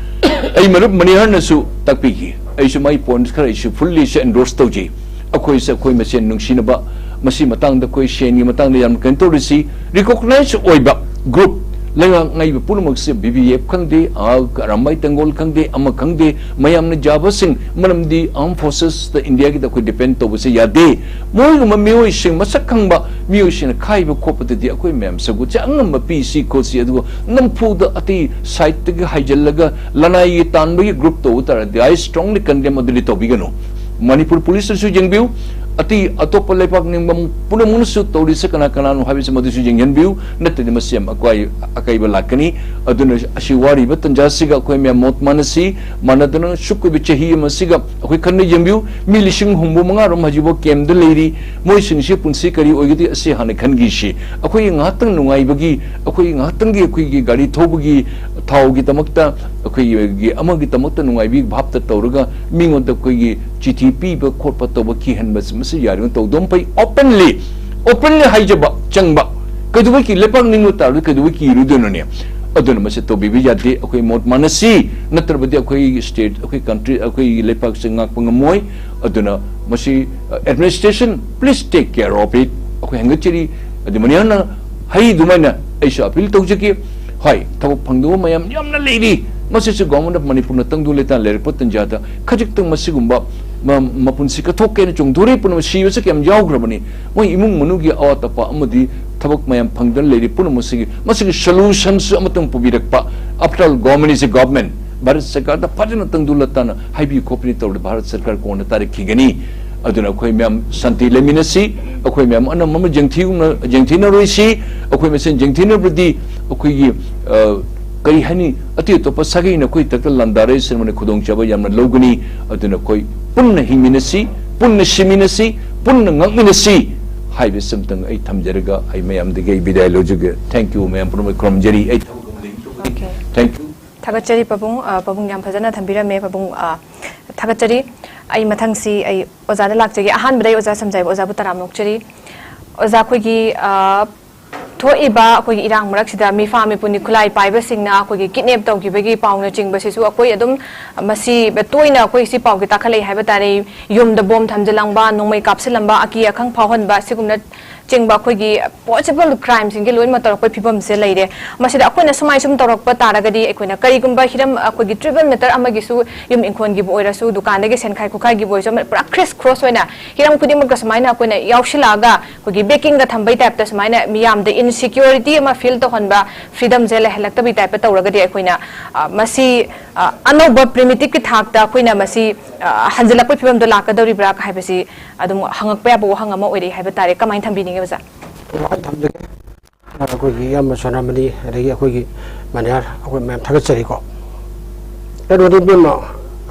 ꯑꯩ ꯃꯔꯨꯞ ꯃꯅꯤꯍꯔꯅꯁꯨ ꯇꯥꯛꯄꯤꯈꯤ꯫ ꯑꯩꯁꯨ ꯃꯥꯏ points ꯈꯔ ꯑꯩꯁꯨ fully ꯁꯦ endorse ꯇꯧꯖꯩ꯫ ꯑꯩꯈꯣꯏꯁꯦ ꯑꯩꯈꯣꯏ ꯃꯁꯦꯟ ꯅꯨꯡꯁꯤꯅꯕ, ꯃꯁꯤ ꯃꯇꯥꯡꯗ ꯑꯩꯈꯣꯏ ꯁꯦꯟꯒꯤ ꯃꯇꯥꯡꯗ ꯌꯥꯝ ꯀꯩꯅꯣ ꯇꯧꯔꯤꯁꯤ, recognize ꯑꯣꯏꯕ group, ꯂꯩꯉꯥꯛ ꯉꯥꯏꯕ ꯄꯨꯝꯅꯃꯛꯁꯦ, B B F ꯈꯪꯗꯦ, ꯑꯥ, ꯑꯔꯥꯝꯕꯥꯏ ꯇꯦꯡꯒꯣꯜ ꯈꯪꯗꯦ, ꯑꯃ ꯈꯪꯗꯦ, ꯃꯌꯥꯝꯅ ꯌꯥꯕꯁꯤꯡ, ꯃꯔꯝꯗꯤ armed forces ꯇ India ꯒꯤꯗ ꯑꯩꯈꯣꯏ depend ꯇꯧꯕꯁꯦ ꯌꯥꯗꯦ꯫ ꯃꯣꯏꯒꯨꯝꯕ ꯃꯤꯑꯣꯏꯁꯤꯡ, ꯃꯁꯛ ꯈꯪꯕ ꯃꯤꯑꯣꯏꯁꯤꯡꯅ ꯈꯥꯏꯕ ꯈꯣꯠꯄꯗꯗꯤ ꯑꯩꯈꯣꯏ ꯃꯌꯥꯝ ꯁꯔꯨꯛꯁꯦ ꯑꯉꯝꯕ ꯄꯤꯁꯤ ꯈꯣꯠꯁꯤ, ꯑꯗꯨꯒ ꯅꯝꯐꯨꯗ ꯑꯇꯩ side ꯇꯒꯤ ꯍꯥꯏꯖꯤꯜꯂꯒ ꯂꯅꯥꯏꯒꯤ ꯇꯥꯟꯕꯒꯤ group ꯇꯧꯕ ꯇꯥꯔꯗꯤ, I strongly condemn, ꯑꯗꯨꯗꯤ ꯇꯧꯕꯤꯒꯅꯨ꯫ ꯃꯅꯤꯄꯨꯔ police ꯅꯁꯨ ꯌꯦꯡꯕꯤꯌꯨ, ꯑꯇꯩ ꯑꯇꯣꯞꯄ ꯂꯩꯕꯥꯛ ꯅꯤꯡꯕ ꯄꯨꯝꯅꯃꯛꯅꯁꯨ ꯇꯧꯔꯤꯁꯦ ꯀꯅꯥ ꯀꯅꯥꯅꯣ ꯍꯥꯏꯕꯁꯤ ꯃꯗꯨꯁꯨ ꯌꯦꯡꯍꯟꯕꯤꯌꯨ꯫ ꯅꯠꯇ꯭ꯔꯗꯤ ꯃꯁꯤ ꯌꯥꯝ ꯑꯀꯥꯏ-, ꯑꯀꯥꯏꯕ ꯂꯥꯛꯀꯅꯤ꯫ ꯑꯗꯨꯅ ꯑꯁꯤ ꯋꯥꯔꯤꯕ ꯇꯟꯖꯥꯁꯤꯒ ꯑꯩꯈꯣꯏ ꯃꯌꯥꯝ ꯃꯣꯠ ꯃꯥꯟꯅꯁꯤ, ꯃꯥꯟꯅꯗꯅ ꯁꯨꯛ ꯀꯨꯏꯕ ꯆꯍꯤ ꯑꯃꯁꯤꯒ ꯑꯩꯈꯣꯏ ꯈꯟꯅ ꯌꯦꯡꯕꯤꯌꯨ꯫ ꯃꯤ ꯂꯤꯁꯤꯡ ꯍꯨꯝꯐꯨ ꯃꯉꯥ ꯔꯣꯝ ꯍꯧꯖꯤꯛꯐꯥꯎ camp ꯇ ꯂꯩꯔꯤ꯫ ꯃꯣꯏꯁꯤꯡꯁꯤ ꯄꯨꯟꯁꯤ ꯀꯔꯤ ꯑꯣꯏꯒꯗꯤ ꯑꯁꯤ ꯍꯥꯟꯅ ꯈꯟꯈꯤꯁꯤ꯫ ꯑꯩꯈꯣꯏꯒꯤ ꯉꯥꯏꯍꯥꯛꯇꯪ ꯅꯨꯡꯉꯥꯏꯕꯒꯤ, ꯑꯩꯈꯣꯏꯒꯤ ꯉꯥꯏꯍꯥꯛꯇꯪꯒꯤ ꯑꯩꯈꯣꯏꯒꯤ ꯒꯥꯔꯤ ꯊꯧꯕꯒꯤ ꯊꯥꯎꯒꯤꯗꯃꯛꯇ, ꯑꯩꯈꯣꯏꯒꯤ ꯑꯃꯒꯤꯗꯃꯛꯇ ꯅꯨꯡꯉꯥꯏꯕꯒꯤ ꯚꯥꯞꯇ ꯇꯧꯔꯒ ꯃꯤꯉꯣꯟꯗ ꯑꯩꯈꯣꯏꯒꯤ ꯆꯤꯊꯤ ꯄꯤꯕ ꯈꯣꯠꯄ ꯇꯧꯕ, ꯀꯤꯍꯟꯕꯁꯤ ꯃꯁꯤ ꯌꯥꯔꯤꯉꯩ ꯇꯧꯗꯕꯅ ꯐꯩ꯫ Openly, openly ꯍꯥꯏꯖꯕ ꯆꯪꯕ꯫ ꯀꯩꯗꯧꯕꯒꯤ ꯂꯩꯄꯥꯛ ꯅꯤꯡꯕ ꯇꯥꯔꯗꯤ ꯀꯩꯗꯧꯕꯒꯤ ꯀꯤꯔꯨꯗꯣꯏꯅꯣꯅꯦ? ꯑꯗꯨꯅ ꯃꯁꯤ ꯇꯧꯕꯤꯕ ꯌꯥꯗꯦ꯫ ꯑꯩꯈꯣꯏ ꯃꯣꯠ ꯃꯥꯟꯅꯁꯤ, ꯅꯠꯇ꯭ꯔꯕꯗꯤ ꯑꯩꯈꯣꯏꯒꯤ state, ꯑꯩꯈꯣꯏ country, ꯑꯩꯈꯣꯏꯒꯤ ꯂꯩꯄꯥꯛꯁꯦ ꯉꯥꯛꯄ ꯉꯝꯃꯣꯏ꯫ ꯑꯗꯨꯅ ꯃꯁꯤ, ꯑ, administration, please take care of it꯫ ꯑꯩꯈꯣꯏ ꯍꯦꯟꯒꯠꯆꯔꯤ꯫ ꯑꯗꯨ ꯃꯅꯤꯍꯔꯅ ꯍꯩ ꯑꯗꯨꯃꯥꯏꯅ ꯑꯩꯁꯨ appeal ꯇꯧꯖꯒꯦ꯫ ꯍꯣꯏ, ꯊꯕꯛ ꯐꯪꯗꯕ ꯃꯌꯥꯝ ꯌꯥꯝꯅ ꯂꯩꯔꯤ꯫ ꯃꯁꯤꯁꯨ Government of ꯃꯅꯤꯄꯨꯔꯅ ꯇꯪꯗꯨ ꯂꯩꯇꯥ ꯂꯩꯔꯛꯄ ꯇꯟꯖꯥꯗ ꯈꯖꯤꯛꯇꯪ ꯃꯁꯤꯒꯨꯝꯕ ꯃ-, ꯃꯄꯨꯟꯁꯤ ꯀꯠꯊꯣꯛꯀꯦꯅ ꯆꯣꯡꯊꯣꯔꯛꯏ ꯄꯨꯝꯅꯃꯛ ꯁꯤꯕꯁꯨ ꯀꯌꯥꯝ ꯌꯥꯎꯈ꯭ꯔꯕꯅꯤ꯫ ꯃꯣꯏ ꯏꯃꯨꯡ ꯃꯅꯨꯡꯒꯤ ꯑꯋꯥꯠ ꯑꯄꯥ ꯑꯃꯗꯤ ꯊꯕꯛ ꯃꯌꯥꯝ ꯐꯪꯗꯅ ꯂꯩꯔꯤ ꯄꯨꯝꯅꯃꯛꯁꯤꯒꯤ, ꯃꯁꯤꯒꯤ solution ꯁꯨ ꯑꯃꯇꯪ ꯄꯨꯕꯤꯔꯛꯄ꯫ After all, government is a government꯫ Bharat ꯁꯔꯀꯥꯔꯗ ꯐꯖꯅ ꯇꯪꯗꯨ ꯂꯇꯥꯅ ꯍꯥꯏꯕꯤ ꯈꯣꯠꯄꯤ ꯇꯧꯔꯗꯤ ꯚꯥꯔꯠ ꯁꯔꯀꯥꯔ ꯀꯣꯟꯅ ꯇꯥꯔꯛꯈꯤꯒꯅꯤ꯫ ꯑꯗꯨꯅ ꯑꯩꯈꯣꯏ ꯃꯌꯥꯝ ꯁꯥꯟꯇꯤ ꯂꯩꯃꯤꯟꯅꯁꯤ, ꯑꯩꯈꯣꯏ ꯃꯌꯥꯝ ꯑꯅꯝ ꯑꯃ ꯌꯦꯡꯊꯤꯅ-, ꯌꯦꯡꯊꯤꯅꯔꯣꯏꯁꯤ꯫ ꯑꯩꯈꯣꯏ ꯃꯁꯦꯟ ꯌꯦꯡꯊꯤꯅꯕꯗꯤ ꯑꯩꯈꯣꯏꯒꯤ, ꯑ, ꯀꯔꯤ ꯍꯥꯏꯅꯤ, ꯑꯇꯩ ꯑꯇꯣꯞꯄ ꯁꯥꯒꯩꯅ ꯑꯩꯈꯣꯏ ꯊꯛꯇ ꯂꯥꯟꯗꯥꯔꯛꯏ ꯁꯤꯟꯕꯅ ꯈꯨꯗꯣꯡꯆꯥꯕ ꯌꯥꯝꯅ ꯂꯧꯒꯅꯤ꯫ ꯑꯗꯨꯅ ꯑꯩꯈꯣꯏ ꯄꯨꯟꯅ ꯍꯤꯡꯃꯤꯟꯅꯁꯤ, ꯄꯨꯟꯅ ꯁꯤꯃꯤꯟꯅꯁꯤ, ꯄꯨꯟꯅ ꯉꯥꯛꯃꯤꯟꯅꯁꯤ꯫ ꯍꯥꯏꯕꯁꯤ ꯑꯝꯇꯪ ꯑꯩ ꯊꯝꯖꯔꯒ ꯑꯩ ꯃꯌꯥꯝꯗꯒꯤ ꯑꯩ ꯕꯤꯗꯥꯏ ꯂꯧꯖꯒꯦ꯫ Thank you, ꯃꯌꯥꯝ ꯄꯨꯝꯅꯃꯛ ꯈꯨꯔꯨꯝꯖꯔꯤ꯫ ꯑꯩ ꯊꯕꯛ ꯑꯃ ꯂꯩ꯫ Okay. Thank you. ꯊꯥꯒꯠꯆꯔꯤ ꯄꯥꯕꯨꯡ꯫ ꯑ, ꯄꯥꯕꯨꯡ ꯌꯥꯝ ꯐꯖꯅ ꯊꯝꯕꯤꯔꯝꯃꯦ ꯄꯥꯕꯨꯡ꯫ ꯑ, ꯊꯥꯒꯠꯆꯔꯤ꯫ ꯑꯩ ꯃꯊꯪꯁꯤ ꯑꯩ ꯑꯣꯖꯥꯗ ꯂꯥꯛꯆꯒꯦ꯫ ꯑꯍꯥꯟꯕꯗ ꯑꯩ ꯑꯣꯖꯥ ꯁꯝꯖꯥꯏꯕ ꯑꯣꯖꯥꯕꯨ ꯇꯔꯥꯝꯅ ꯑꯣꯛꯆꯔꯤ꯫ ꯑꯣꯖꯥ, ꯑꯩꯈꯣꯏꯒꯤ, ꯑ, ꯊꯣꯛꯏꯕ ꯑꯩꯈꯣꯏꯒꯤ ꯏꯔꯥꯡ ꯃꯔꯛꯁꯤꯗ ꯃꯤꯐꯥ ꯃꯤꯄꯨ ꯈꯨꯠꯂꯥꯏ ꯄꯥꯏꯕꯁꯤꯡꯅ ꯑꯩꯈꯣꯏꯒꯤ kidnap ꯇꯧꯈꯤꯕꯒꯤ ꯄꯥꯎꯅꯆꯤꯡꯕꯁꯤꯁꯨ ꯑꯩꯈꯣꯏ ꯑꯗꯨꯝ ꯃꯁꯤ ꯇꯣꯏꯅ ꯑꯩꯈꯣꯏ ꯁꯤ ꯄꯥꯎꯒꯤ ꯇꯥꯈꯠꯂꯛꯏ ꯍꯥꯏꯕ ꯇꯥꯔꯦ꯫ ꯌꯨꯝꯗ ꯕꯣꯝ ꯊꯝꯖꯤꯜꯂꯝꯕ, ꯅꯣꯡꯃꯩ ꯀꯥꯞꯁꯤꯜꯂꯝꯕ, ꯑꯀꯤ ꯑꯈꯪ ꯐꯥꯎꯍꯟꯕ, ꯁꯤꯒꯨꯝꯅ ꯆꯤꯡꯕ ꯑꯩꯈꯣꯏꯒꯤ possible crimeꯁꯤꯡꯒꯤ ꯂꯣꯏꯅꯃꯛ ꯇꯧꯔꯛꯄꯒꯤ ꯐꯤꯕꯝꯁꯦ ꯂꯩꯔꯦ꯫ ꯃꯁꯤꯗ ꯑꯩꯈꯣꯏꯅ ꯁꯨꯃꯥꯏ ꯁꯨꯝ ꯇꯧꯔꯛꯄ ꯇꯥꯔꯒꯗꯤ ꯑꯩꯈꯣꯏꯅ ꯀꯔꯤꯒꯨꯝꯕ ꯍꯤꯔꯝ, ꯑꯩꯈꯣꯏꯒꯤ trivial matter ꯑꯃꯒꯤꯁꯨ, ꯌꯨꯝ ꯏꯪꯈꯣꯜꯒꯤꯕꯨ ꯑꯣꯏꯔꯁꯨ, ꯗꯨꯀꯥꯟꯗꯒꯤ ꯁꯦꯟꯈꯥꯏ ꯈꯣꯠꯈꯥꯏꯒꯤꯕꯨ ꯑꯣꯏꯔꯁꯨ, ꯑꯃ ꯄꯨꯔꯥ criss cross ꯑꯣꯏꯅ ꯍꯤꯔꯝ ꯈꯨꯗꯤꯡꯃꯛꯇ ꯁꯨꯃꯥꯏꯅ ꯑꯩꯈꯣꯏꯅ ꯌꯥꯎꯁꯤꯜꯂꯛꯑꯒ ꯑꯩꯈꯣꯏꯒꯤ backing ꯒ ꯊꯝꯕꯩ type ꯇ ꯁꯨꯃꯥꯏꯅ ꯃꯤꯌꯥꯝꯗ insecurity ꯑꯃ feel ꯇꯧꯍꯟꯕ, freedom ꯁꯦ ꯂꯩꯍꯜꯂꯛꯇꯕꯩ type ꯇ ꯇꯧꯔꯒꯗꯤ ꯑꯩꯈꯣꯏꯅ, ꯑ, ꯃꯁꯤ, ꯑ, ꯑꯅꯧꯕ primitive ꯀꯤ ꯊꯥꯛꯇ ꯑꯩꯈꯣꯏꯅ ꯃꯁꯤ, ꯑ, ꯍꯟꯖꯤꯜꯂꯛꯄꯒꯤ ꯐꯤꯕꯝꯗꯣ ꯂꯥꯛꯀꯗꯧꯔꯤꯕ꯭ꯔꯥ ꯍꯥꯏꯕꯁꯤ ꯑꯗꯨꯝ ꯍꯪꯉꯛꯄ ꯌꯥꯕ ꯋꯥꯍꯪ ꯑꯃ ꯑꯣꯏꯔꯛꯏ ꯍꯥꯏꯕ ꯇꯥꯔꯦ꯫ ꯀꯃꯥꯏꯅ ꯊꯝꯕꯤꯅꯤꯡꯉꯤ ꯑꯣꯖꯥ? ꯋꯥꯍꯪ ꯊꯝꯖꯒꯦ꯫ ꯑꯩꯈꯣꯏꯒꯤ ꯏꯌꯥꯝꯕ ꯁꯣꯅꯥꯃꯅꯤ, ꯑꯗꯒꯤ ꯑꯩꯈꯣꯏꯒꯤ ꯃꯅꯤꯍꯥꯔ, ꯑꯩꯈꯣꯏ ꯃꯌꯥꯝ ꯊꯥꯒꯠꯆꯔꯤꯀꯣ꯫ ꯀꯩꯅꯣꯗꯤ ꯏꯕꯦꯝꯃ,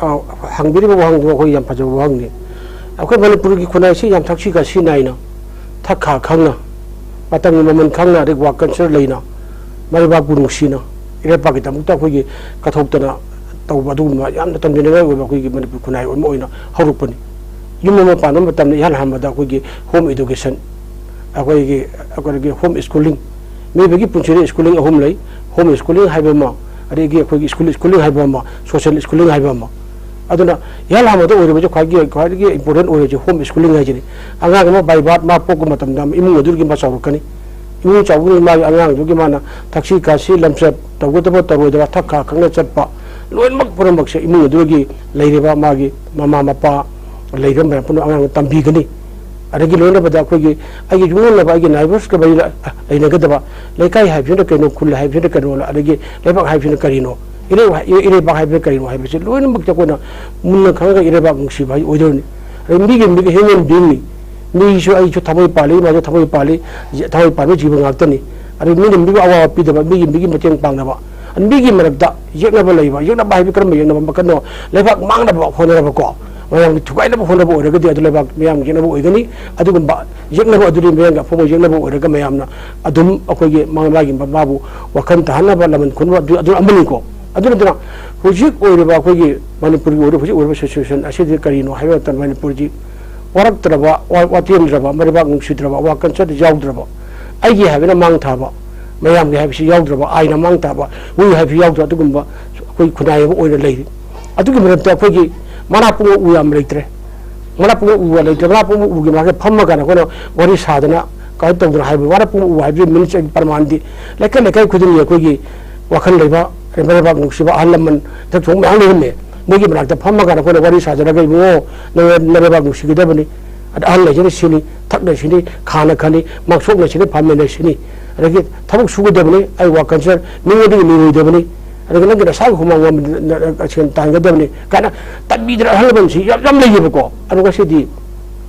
ꯑ, ꯍꯪꯕꯤꯔꯤꯕ ꯋꯥꯍꯪꯗꯣ ꯑꯩꯈꯣꯏ ꯌꯥꯝ ꯐꯖꯕ ꯋꯥꯍꯪꯅꯤ꯫ ꯑꯩꯈꯣꯏ ꯃꯅꯤꯄꯨꯔꯒꯤ ꯈꯨꯟꯅꯥꯏꯁꯤ ꯌꯥꯝ ꯊꯛꯁꯤ ꯈꯥꯁꯤ ꯅꯥꯏꯅ, ꯊꯛ ꯈꯥ ꯈꯪꯅ, ꯃꯇꯝꯒꯤ ꯃꯃꯜ ꯈꯪꯅ, ꯑꯗꯩ work culture ꯂꯩꯅ, ꯃꯔꯩꯕꯥꯛꯄꯨ ꯅꯨꯡꯁꯤꯅ, ꯏꯔꯩꯄꯥꯛꯀꯤꯗꯃꯛꯇ ꯑꯩꯈꯣꯏꯒꯤ ꯀꯠꯊꯣꯛꯇꯅ ꯇꯧꯕ ꯑꯗꯨꯒꯨꯝꯕ ꯌꯥꯝꯅ ꯇꯝꯖꯅꯤꯡꯉꯥꯏ ꯑꯣꯏꯕ ꯑꯩꯈꯣꯏꯒꯤ ꯃꯅꯤꯄꯨꯔ ꯈꯨꯟꯅꯥꯏ ꯑꯃ ꯑꯣꯏꯅ ꯍꯧꯔꯛꯄꯅꯤ꯫ ꯌꯨꯝ ꯑꯃ ꯄꯥꯟꯕ ꯃꯇꯝꯗ ꯏꯍꯥꯟ ꯍꯥꯟꯕꯗ ꯑꯩꯈꯣꯏꯒꯤ home education, ꯑꯩꯈꯣꯏꯒꯤ, ꯑꯩꯈꯣꯏꯒꯤ home schooling, ꯃꯤꯑꯣꯏꯕꯒꯤ ꯄꯨꯟꯁꯤꯗ schooling ꯑꯍꯨꯝ ꯂꯩ꯫ Home schooling ꯍꯥꯏꯕ ꯑꯃ, ꯑꯗꯒꯤ ꯑꯩꯈꯣꯏꯒꯤ school schooling ꯍꯥꯏꯕ ꯑꯃ, social schooling ꯍꯥꯏꯕ ꯑꯃ꯫ ꯑꯗꯨꯅ ꯏꯍꯥꯟ ꯍꯥꯟꯕꯗ ꯑꯣꯏꯔꯤꯕꯁꯦ ꯈ꯭ꯋꯥꯏꯒꯤ, ꯈ꯭ꯋꯥꯏꯗꯒꯤ important ꯑꯣꯏꯔꯤꯁꯦ home schooling ꯍꯥꯏꯁꯤꯅꯤ꯫ ꯑꯉꯥꯡ ꯑꯃ by birth ꯃꯥ ꯄꯣꯛꯄ ꯃꯇꯝꯗ ꯏꯃꯨꯡ ꯑꯗꯨꯒꯤ ꯃꯥ ꯆꯥꯎꯔꯛꯀꯅꯤ꯫ ꯏꯃꯨꯡ ꯆꯥꯎꯕꯅꯤꯅ ꯃꯥꯒꯤ ꯑꯉꯥꯡꯗꯨꯒꯤ ꯃꯥꯅ ꯊꯛꯁꯤ ꯈꯥꯁꯤ ꯂꯝꯆꯠ ꯇꯧꯒꯗꯕ ꯇꯧꯔꯣꯏꯗꯕ, ꯊꯛ ꯈꯥ ꯈꯪꯅ ꯆꯠꯄ, ꯂꯣꯏꯅꯃꯛ ꯄꯨꯝꯅꯃꯛꯁꯦ ꯏꯃꯨꯡ ꯑꯗꯨꯒꯤ ꯂꯩꯔꯤꯕ ꯃꯥꯒꯤ ꯃꯃꯥ ꯃꯄꯥ, ꯂꯩꯔꯤꯕ ꯃꯌꯥꯝ ꯄꯨꯝꯅꯃꯛ ꯑꯉꯥꯡꯗ ꯇꯝꯕꯤꯒꯅꯤ꯫ ꯑꯗꯒꯤ ꯂꯣꯏꯅꯕꯗ ꯑꯩꯈꯣꯏꯒꯤ ꯑꯩꯒꯤ ꯌꯨꯝꯂꯣꯟꯅꯕ, ꯑꯩꯒꯤ neighbours ꯀ ꯃꯔꯤ ꯂ-, ꯂꯩꯅꯒꯗꯕ, ꯂꯩꯀꯥꯏ ꯍꯥꯏꯕꯁꯤꯅ ꯀꯩꯅꯣ, ꯈꯨꯜ ꯍꯥꯏꯕꯁꯤꯅ ꯀꯩꯅꯣ, ꯑꯗꯒꯤ ꯂꯩꯕꯥꯛ ꯍꯥꯏꯕꯁꯤꯅ ꯀꯔꯤꯅꯣ, ꯏꯔꯩ-, ꯏꯔꯩꯕꯥꯛ ꯍꯥꯏꯕꯁꯤꯅ ꯀꯔꯤꯅꯣ ꯍꯥꯏꯕꯁꯤ ꯂꯣꯏꯅꯃꯛꯇ ꯑꯩꯈꯣꯏꯅ ꯃꯨꯟꯅ ꯈꯪꯉꯒ ꯏꯔꯩꯕꯥꯛ ꯅꯨꯡꯁꯤꯕ ꯍꯥꯏ ꯑꯣꯏꯗꯣꯏꯅꯤ꯫ ꯑꯗꯩ ꯃꯤꯒꯤ, ꯃꯤꯒꯤ human being ꯅꯤ꯫ ꯃꯤꯁꯨ ꯑꯩꯁꯨ ꯊꯃꯣꯏ ꯄꯥꯜꯂꯤ, ꯃꯥꯁꯨ ꯊꯃꯣꯏ ꯄꯥꯜꯂꯤ, ꯊꯃꯣꯏ ꯄꯥꯟꯕ ꯖꯤꯕ ꯉꯥꯛꯇꯅꯤ꯫ ꯑꯗꯨ ꯃꯤꯅ ꯃꯤꯕꯨ ꯑꯋꯥꯕ ꯄꯤꯗꯕ, ꯃꯤꯒꯤ, ꯃꯤꯒꯤ ꯃꯇꯦꯡ ꯄꯥꯡꯅꯕ, ꯑꯗꯨ ꯃꯤꯒꯤ ꯃꯔꯛꯇ ꯌꯦꯛꯅꯕ ꯂꯩꯕ, ꯌꯦꯛꯅꯕ ꯍꯥꯏꯕꯗꯤ ꯀꯔꯝꯕ ꯌꯦꯛꯅꯕ ꯃꯈꯜꯅꯣ? ꯂꯩꯕꯥꯛ ꯃꯥꯡꯅꯕ ꯍꯣꯠꯅꯔꯕꯀꯣ, ꯃꯌꯥꯝꯒꯤ ꯊꯨꯒꯥꯏꯅꯕ ꯍꯣꯠꯅꯕ ꯑꯣꯏꯔꯒꯗꯤ ꯑꯗꯨ ꯂꯩꯕꯥꯛ ꯃꯌꯥꯝꯒꯤ ꯌꯦꯛꯅꯕ ꯑꯣꯏꯒꯅꯤ꯫ ꯑꯗꯨꯒꯨꯝꯕ ꯌꯦꯛꯅꯕ ꯑꯗꯨꯗꯤ ꯃꯌꯥꯝꯒꯤ ꯑꯐꯕ ꯌꯦꯛꯅꯕ ꯑꯣꯏꯔꯒ ꯃꯌꯥꯝꯅ ꯑꯗꯨꯝ ꯑꯩꯈꯣꯏꯒꯤ ꯃꯥ-, ꯃꯥꯒꯤ ꯃꯥꯕꯨ ꯋꯥꯈꯜ ꯇꯥꯍꯟꯅꯕ, ꯂꯃꯟ ꯈꯨꯝꯅꯕ ꯑꯗꯨ, ꯑꯗꯨ ꯑꯃꯅꯤꯀꯣ꯫ ꯑꯗꯨ ꯅꯠꯇꯅ ꯍꯧꯖꯤꯛ ꯑꯣꯏꯔꯤꯕ ꯑꯩꯈꯣꯏꯒꯤ ꯃꯅꯤꯄꯨꯔꯒꯤ ꯑꯣꯏꯔꯤꯕ, ꯍꯧꯖꯤꯛ ꯑꯣꯏꯔꯤꯕ situation ꯑꯁꯤꯗꯤ ꯀꯔꯤꯅꯣ ꯍꯥꯏꯕ ꯃꯇꯝꯗ ꯃꯅꯤꯄꯨꯔꯁꯤ ꯋꯥꯔꯛꯇ꯭ꯔꯕ, ꯋꯥ-, ꯋꯥꯇꯦꯝꯗ꯭ꯔꯕ, ꯃꯔꯩꯕꯥꯛ ꯅꯨꯡꯁꯤꯗ꯭ꯔꯕ, ꯋꯥ ꯀꯜꯆꯔꯗ ꯌꯥꯎꯗ꯭ꯔꯕ, ꯑꯩꯒꯤ ꯍꯥꯏꯕꯅ ꯃꯥꯡ ꯊꯥꯕ, ꯃꯌꯥꯝꯒꯤ ꯍꯥꯏꯕꯁꯤ ꯌꯥꯎꯗ꯭ꯔꯕ, ꯑꯥꯏꯟꯅ ꯃꯥꯡ ꯊꯥꯕ, we ꯍꯥꯏꯕꯁꯤ ꯌꯥꯎꯗ꯭ꯔꯕ ꯑꯗꯨꯒꯨꯝꯕ ꯑꯩꯈꯣꯏ ꯈꯨꯟꯅꯥꯏ ꯑꯃ ꯑꯣꯏꯅ ꯂꯩꯔꯤ꯫ ꯑꯗꯨꯒꯤ ꯃꯔꯛꯇ ꯑꯩꯈꯣꯏꯒꯤ ꯃꯅꯥ ꯄꯨꯡꯕ ꯎ ꯌꯥꯝ ꯂꯩꯇ꯭ꯔꯦ꯫ ꯃꯅꯥ ꯄꯨꯡꯕ ꯎ ꯂꯩꯇ꯭ꯔꯦ꯫ ꯃꯅꯥ ꯄꯨꯡꯕ ꯎꯒꯤ ꯃꯅꯥꯛꯇ ꯐꯝꯃ ꯀꯥꯟꯗ ꯑꯩꯈꯣꯏꯅ ꯋꯥꯔꯤ ꯁꯥꯗꯅ ꯀꯃꯥꯏꯅ ꯇꯧꯗꯅ ꯍꯥꯏꯕ, ꯃꯅꯥ ꯄꯨꯡꯕ ꯎ ꯍꯥꯏꯕꯁꯤ ꯃꯤꯅꯤꯠꯁ ꯑꯩꯒꯤ ꯄ꯭ꯔꯃꯥꯟꯗꯤ ꯂꯩꯀꯥꯏ ꯂꯩꯀꯥꯏ ꯈꯨꯗꯤꯡꯒꯤ ꯑꯩꯈꯣꯏꯒꯤ ꯋꯥꯈꯜ ꯂꯩꯕ, ꯃꯔꯩꯕꯥꯛ ꯅꯨꯡꯁꯤꯕ ꯑꯍꯜ ꯂꯃꯟ ꯏꯊꯛ ꯊꯣꯡꯕ ꯃꯌꯥꯝ ꯂꯩꯔꯝꯃꯦ꯫ ꯃꯣꯏꯒꯤ ꯃꯅꯥꯛꯇ ꯐꯝꯃ ꯀꯥꯟꯗ ꯑꯩꯈꯣꯏꯅ ꯋꯥꯔꯤ ꯁꯥꯖꯔꯒ, "ꯏꯕꯨꯡꯉꯣ, ꯅꯪ ꯅꯔꯩꯕꯥꯛ ꯅꯨꯡꯁꯤꯒꯗꯕꯅꯤ, ꯑꯗ ꯑꯍꯜ ꯂꯩꯁꯤꯅ ꯁꯤꯅꯤ, ꯊꯛꯅ ꯁꯤꯅꯤ, ꯈꯥꯅ ꯈꯅꯤ, ꯃꯥꯡꯁꯣꯛꯅ ꯁꯤꯅꯤ, ꯐꯝꯃꯤꯟꯅ ꯁꯤꯅꯤ, ꯑꯗꯒꯤ ꯊꯕꯛ ꯁꯨꯒꯗꯕꯅꯤ, ꯑꯩ ꯋꯥꯈꯜꯁꯦ ꯃꯤꯉꯣꯟꯗꯒꯤ ꯅꯤꯔꯣꯏꯗꯕꯅꯤ, ꯑꯗꯨꯒ ꯅꯪꯒꯤ ꯅꯁꯥꯒꯤ ꯍꯨꯃꯥꯡ ꯃꯃꯜ ꯁꯦꯟ ꯇꯥꯟꯒꯗꯕꯅꯤ" ꯀꯥꯏꯅ ꯇꯝꯕꯤꯗꯅ ꯑꯍꯜ ꯂꯃꯟꯁꯤ ꯌꯥꯝ, ꯌꯥꯝ ꯂꯩꯌꯦꯕꯀꯣ꯫ ꯑꯗꯣ ꯉꯁꯤꯗꯤ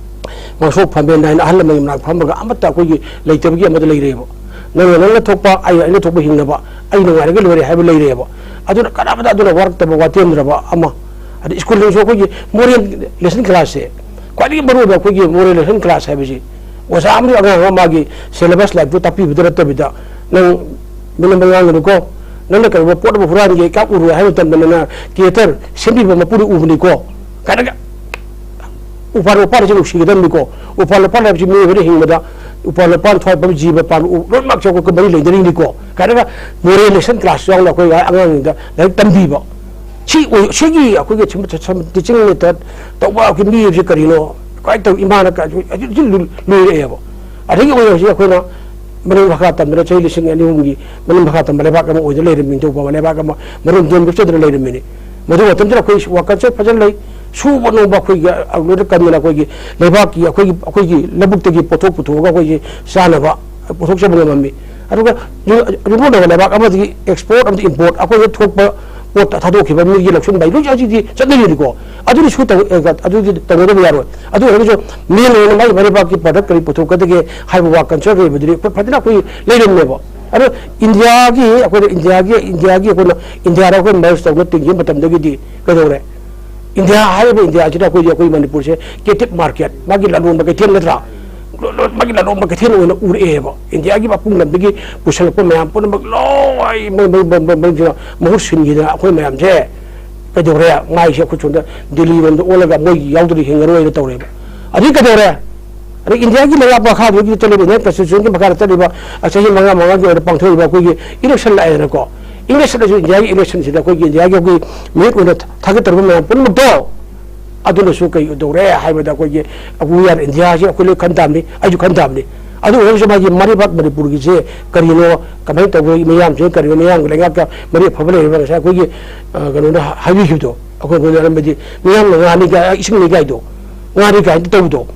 ꯃꯥꯡꯁꯣꯛ ꯐꯝꯕꯦꯟ ꯅꯥꯏꯅ ꯑꯍꯜ ꯂꯃꯟꯒꯤ ꯃꯅꯥꯛ ꯐꯝꯃꯒ ꯑꯃꯠꯇ ꯑꯩꯈꯣꯏꯒꯤ ꯂꯩꯇꯕꯒꯤ ꯑꯃꯗ ꯂꯩꯔꯦꯕ꯫ ꯅꯪꯅ ꯅꯪꯅ ꯊꯣꯛꯄ, ꯑꯩꯅ ꯑꯩꯅ ꯊꯣꯛꯄ ꯍꯤꯡꯅꯕ, ꯑꯩ ꯅꯨꯡꯉꯥꯏꯔꯒ ꯂꯣꯏꯔꯦ ꯍꯥꯏꯕ ꯂꯩꯔꯦꯕ꯫ ꯑꯗꯨꯅ ꯀꯅꯥꯃꯇ ꯑꯗꯨꯅ ꯋꯥꯔꯛꯇꯕ, ꯋꯥꯇꯦꯝꯗ꯭ꯔꯕ ꯑꯃ꯫ ꯑꯗ ꯁ꯭ꯀꯨꯜꯗꯁꯨ ꯑꯩꯈꯣꯏꯒꯤ moral lesson class ꯁꯦ, ꯈ꯭ꯋꯥꯏꯗꯒꯤ ꯃꯔꯨꯑꯣꯏꯕ ꯑꯩꯈꯣꯏꯒꯤ moral lesson class ꯍꯥꯏꯕꯁꯤ, ꯑꯣꯖꯥ ꯑꯃꯅ ꯑꯉꯥꯡ ꯑꯃ ꯃꯥꯒꯤ syllabus ꯂꯥꯏꯔꯤꯛꯇꯨ ꯇꯥꯛꯄꯤꯕꯗ ꯅꯠꯇꯕꯤꯗ, "ꯅꯪ ꯃꯤꯅꯝꯕ ꯉꯥꯡꯒꯅꯨꯀꯣ, ꯅꯪꯅ ꯀꯔꯤꯒꯨꯝꯕ ꯄꯣꯠ ꯑꯃ ꯍꯨꯔꯥꯟꯒꯦ ꯀꯥꯞ ꯎꯔꯣ ꯍꯥꯏꯕ ꯃꯇꯝꯗ ꯅꯪꯅ ꯀꯦꯇꯔ ꯁꯦꯝꯕꯤꯕ ꯃꯄꯨꯗꯨ ꯎꯕꯅꯤꯀꯣ" ꯀꯥꯏꯅꯒ꯫ ꯎꯄꯥꯜ ꯋꯥꯄꯥꯜ ꯑꯁꯤ ꯅꯨꯡꯁꯤꯒꯗꯕꯅꯤꯀꯣ꯫ ꯎꯄꯥꯜ ꯋꯥꯄꯥꯜ ꯍꯥꯏꯕꯁꯤ ꯃꯤꯑꯣꯏꯕꯅ ꯍꯤꯡꯕꯗ ꯎꯄꯥꯜ ꯋꯥꯄꯥꯜ, ꯊꯋꯥꯏ ꯄꯥꯟꯕ, ꯖꯤꯕ ꯄꯥꯟꯕ, ꯎ-, ꯂꯣꯏꯅꯃꯛꯁꯦ ꯑꯩꯈꯣꯏ ꯃꯔꯤ ꯂꯩꯅꯔꯤꯅꯤꯀꯣ ꯀꯥꯏꯅꯒ moral lesson class ꯌꯥꯎꯅ ꯑꯩꯈꯣꯏ ꯑꯉꯥꯡꯁꯤꯡꯗ ꯂꯥꯏꯔꯤꯛ ꯇꯝꯕꯤꯕ꯫ ꯁꯤ ꯑꯣꯏ-, ꯁꯤꯒꯤ ꯑꯩꯈꯣꯏꯒꯤ ꯁꯨꯝ, ꯁꯨꯝ teaching method ꯇꯧꯕ ꯑꯩꯈꯣꯏ ꯃꯤ ꯍꯥꯏꯕꯁꯤ ꯀꯔꯤꯅꯣ? ꯀꯃꯥꯏꯅ ꯇꯧ? ꯏꯃꯥꯅ ꯀ-, ꯍꯧꯖꯤꯛ ꯂꯨ-, ꯂꯣꯏꯔꯛꯑꯦꯕ꯫ ꯑꯗꯒꯤ ꯑꯣꯏꯅ ꯍꯧꯖꯤꯛ ꯑꯩꯈꯣꯏꯅ ꯃꯅꯤꯡ ꯃꯈꯥ ꯇꯝꯗꯅ ꯆꯍꯤ ꯂꯤꯁꯤꯡ ꯑꯅꯤ ꯑꯍꯨꯝꯒꯤ ꯃꯅꯤꯡ ꯃꯈꯥ ꯇꯝꯕ ꯂꯩꯕꯥꯛ ꯑꯃ ꯑꯣꯏꯗꯅ ꯂꯩꯔꯝꯃꯤ, ꯅꯤꯡꯊꯧ ꯄꯥꯕ ꯂꯩꯕꯥꯛ ꯑꯃ, ꯃꯔꯣꯝꯗꯣꯝ ꯌꯣꯛꯆꯗꯅ ꯂꯩꯔꯝꯃꯤꯅꯤ꯫ ꯃꯗꯨ ꯃꯇꯝꯗꯨꯗ ꯑꯩꯈꯣꯏ ꯋꯥꯈꯜꯁꯦ ꯐꯖꯅ ꯂꯩ, ꯁꯨꯕ ꯅꯣꯝꯕ ꯑꯩꯈꯣꯏꯒꯤ, ꯑ, ꯂꯣꯏꯅ ꯀꯟꯗꯅ ꯑꯩꯈꯣꯏꯒꯤ ꯂꯩꯕꯥꯛꯀꯤ, ꯑꯩꯈꯣꯏꯒꯤ, ꯑꯩꯈꯣꯏꯒꯤ ꯂꯧꯕꯨꯛꯇꯒꯤ ꯄꯣꯠꯊꯣꯛ ꯄꯨꯊꯣꯛꯑꯒ ꯑꯩꯈꯣꯏꯒꯤ ꯆꯥꯅꯕ ꯄꯨꯊꯣꯛꯆꯕ ꯉꯝꯃꯝꯃꯤ꯫ ꯑꯗꯨꯒ ꯌꯨ-, ꯌꯨꯝꯂꯣꯟꯅꯕ ꯂꯩꯕꯥꯛ ꯑꯃꯗꯒꯤ export ꯑꯃꯗꯤ import, ꯑꯩꯈꯣꯏꯗ ꯊꯣꯛꯄ ꯄꯣꯠꯇ ꯊꯥꯗꯣꯛꯈꯤꯕ ꯃꯤꯒꯤ ꯂꯧꯁꯤꯟꯕ ꯍꯥꯏ ꯂꯣꯏ ꯍꯧꯖꯤꯛꯇꯤ ꯆꯠꯅꯔꯤꯅꯤꯀꯣ꯫ ꯑꯗꯨꯗꯤ ꯁꯨ ꯇꯧ-, ꯑꯦ, ꯑꯗꯨꯗꯤ ꯇꯧꯒꯗꯕ ꯌꯥꯔꯣꯏ꯫ ꯑꯗꯨ ꯑꯣꯏꯔꯒꯁꯨ ꯃꯦꯟ ꯑꯣꯏꯅ ꯃꯥꯒꯤ ꯃꯔꯩꯕꯥꯛꯀꯤ product ꯀꯔꯤ ꯄꯨꯊꯣꯛꯀꯗꯒꯦ ꯍꯥꯏꯕ ꯋꯥ concern ꯂꯩꯕꯗꯨꯗꯤ ꯑꯩꯈꯣꯏ ꯐꯖꯅ ꯑꯩꯈꯣꯏ ꯂꯩꯔꯝꯃꯦꯕ꯫ ꯑꯗꯣ ꯏꯟꯗꯤꯌꯥꯒꯤ, ꯑꯩꯈꯣꯏꯅ ꯏꯟꯗꯤꯌꯥꯒꯤ, ꯏꯟꯗꯤꯌꯥꯒꯤ ꯑꯩꯈꯣꯏꯅ ꯏꯟꯗꯤꯌꯥꯗ ꯑꯩꯈꯣꯏ merge ꯇꯧꯅ ꯇꯤꯡꯈꯤꯕ ꯃꯇꯝꯗꯒꯤꯗꯤ ꯀꯩꯗꯧꯔꯦ? ꯏꯟꯗꯤꯌꯥ ꯍꯥꯏꯔꯤꯕ ꯏꯟꯗꯤꯌꯥꯁꯤꯗ ꯑꯩꯈꯣꯏꯗꯤ, ꯑꯩꯈꯣꯏ ꯃꯅꯤꯄꯨꯔꯁꯦ ꯀꯦꯞꯇꯤꯞ ꯃꯥꯔꯀꯦꯠ, ꯃꯥꯒꯤ ꯂꯂꯣꯟꯕ ꯀꯩꯊꯦꯜ ꯅꯠꯇ꯭ꯔꯥ? ꯂꯣ-, ꯂꯣ-, ꯃꯥꯒꯤ ꯂꯂꯣꯟꯕ ꯀꯩꯊꯦꯜ ꯑꯣꯏꯅ ꯎꯔꯛꯑꯦꯕ꯫ ꯏꯟꯗꯤꯌꯥꯒꯤ ꯃꯐꯝ ꯂꯝꯗꯒꯤ ꯄꯨꯁꯜꯂꯛꯄ ꯃꯌꯥꯝ ꯄꯨꯝꯅꯃꯛ ꯂꯣꯏ ꯃꯣꯏ, ꯃꯣꯏ, ꯃꯣꯏ, ꯃꯣꯏ, ꯃꯣꯏꯁꯤꯅ ꯃꯍꯨꯠ ꯁꯤꯟꯈꯤꯗꯅ ꯑꯩꯈꯣꯏ ꯃꯌꯥꯝꯁꯦ ꯀꯩꯗꯧꯔꯦ? ꯃꯥꯏꯁꯦ ꯑꯩꯈꯣꯏ ꯁꯣꯝꯗ ꯗꯤꯜꯂꯤꯔꯣꯝꯗ ꯑꯣꯜꯂꯒ ꯃꯣꯏꯒꯤ ꯌꯥꯎꯗ꯭ꯔꯗꯤ ꯍꯤꯡꯉꯔꯣꯏꯅ ꯇꯧꯔꯦꯕ꯫ ꯑꯗꯩ ꯀꯩꯗꯧꯔꯦ? ꯑꯗꯩ ꯏꯟꯗꯤꯌꯥꯒꯤ ꯂꯩꯉꯥꯛ ꯃꯈꯥꯗꯒꯤ ꯆꯠꯂꯤꯕ, ꯏꯟꯗꯤꯌꯥꯟ ꯀꯟꯁꯇꯤꯇ꯭ꯌꯨꯁꯟꯒꯤ ꯃꯈꯥꯗ ꯆꯠꯂꯤꯕ, ꯑ, ꯆꯍꯤ ꯃꯉꯥ ꯃꯉꯥꯒꯤ ꯑꯣꯏꯅ ꯄꯥꯡꯊꯣꯛꯏꯕ ꯑꯩꯈꯣꯏꯒꯤ ꯏꯂꯦꯛꯁꯟ ꯂꯥꯛꯑꯦꯗꯅꯀꯣ꯫ ꯏꯂꯦꯛꯁꯟꯗꯁꯨ, ꯏꯟꯗꯤꯌꯥꯒꯤ ꯏꯂꯦꯛꯁꯟꯁꯤꯗ ꯑꯩꯈꯣꯏꯒꯤ ꯏꯟꯗꯤꯌꯥꯒꯤ ꯑꯩꯈꯣꯏ ꯃꯤꯍꯨꯠ ꯑꯣꯏꯅ ꯊꯥꯒꯠꯇꯧꯔꯤꯕ ꯃꯌꯥꯝ ꯄꯨꯝꯅꯃꯛꯇꯣ, ꯑꯗꯨꯅꯁꯨ ꯀꯩ ꯇꯧꯔꯦ ꯍꯥꯏꯕꯗ, ꯑꯩꯈꯣꯏꯒꯤ We Are Indiaꯁꯦ ꯑꯩꯈꯣꯏ ꯂꯣꯏ ꯈꯟ ꯇꯥꯕꯅꯤ, ꯑꯩꯁꯨ ꯈꯟ ꯇꯥꯕꯅꯤ꯫ ꯑꯗꯨ ꯑꯣꯏꯔꯒꯁꯨ ꯃꯥꯒꯤ ꯃꯔꯩꯕꯥꯛ ꯃꯅꯤꯄꯨꯔꯒꯤꯁꯦ ꯀꯔꯤꯅꯣ, ꯀꯃꯥꯏꯅ ꯇꯧꯕ ꯃꯤꯌꯥꯝꯁꯤꯅ, ꯀꯔꯤꯅꯣ ꯃꯤꯌꯥꯝꯒꯤ ꯂꯩꯉꯥꯛꯀ ꯃꯔꯤ ꯑꯐꯕ ꯂꯩꯔꯤꯕ, ꯉꯁꯥꯏ ꯑꯩꯈꯣꯏꯒꯤ, ꯑ, ꯀꯩꯅꯣꯅ ꯍꯥꯏꯕꯤꯈꯤꯕꯗꯣ, ꯑꯩꯈꯣꯏ ꯍꯣꯠꯅꯔꯝꯕꯗꯤ ꯃꯤꯌꯥꯝꯅ ꯉꯥꯅꯤ ꯀꯥꯏ, ꯏꯁꯤꯡꯅꯤ ꯀꯥꯏꯗꯣ, ꯉꯥꯅꯤ ꯀꯥꯏꯅ ꯇꯧꯕꯗꯣ,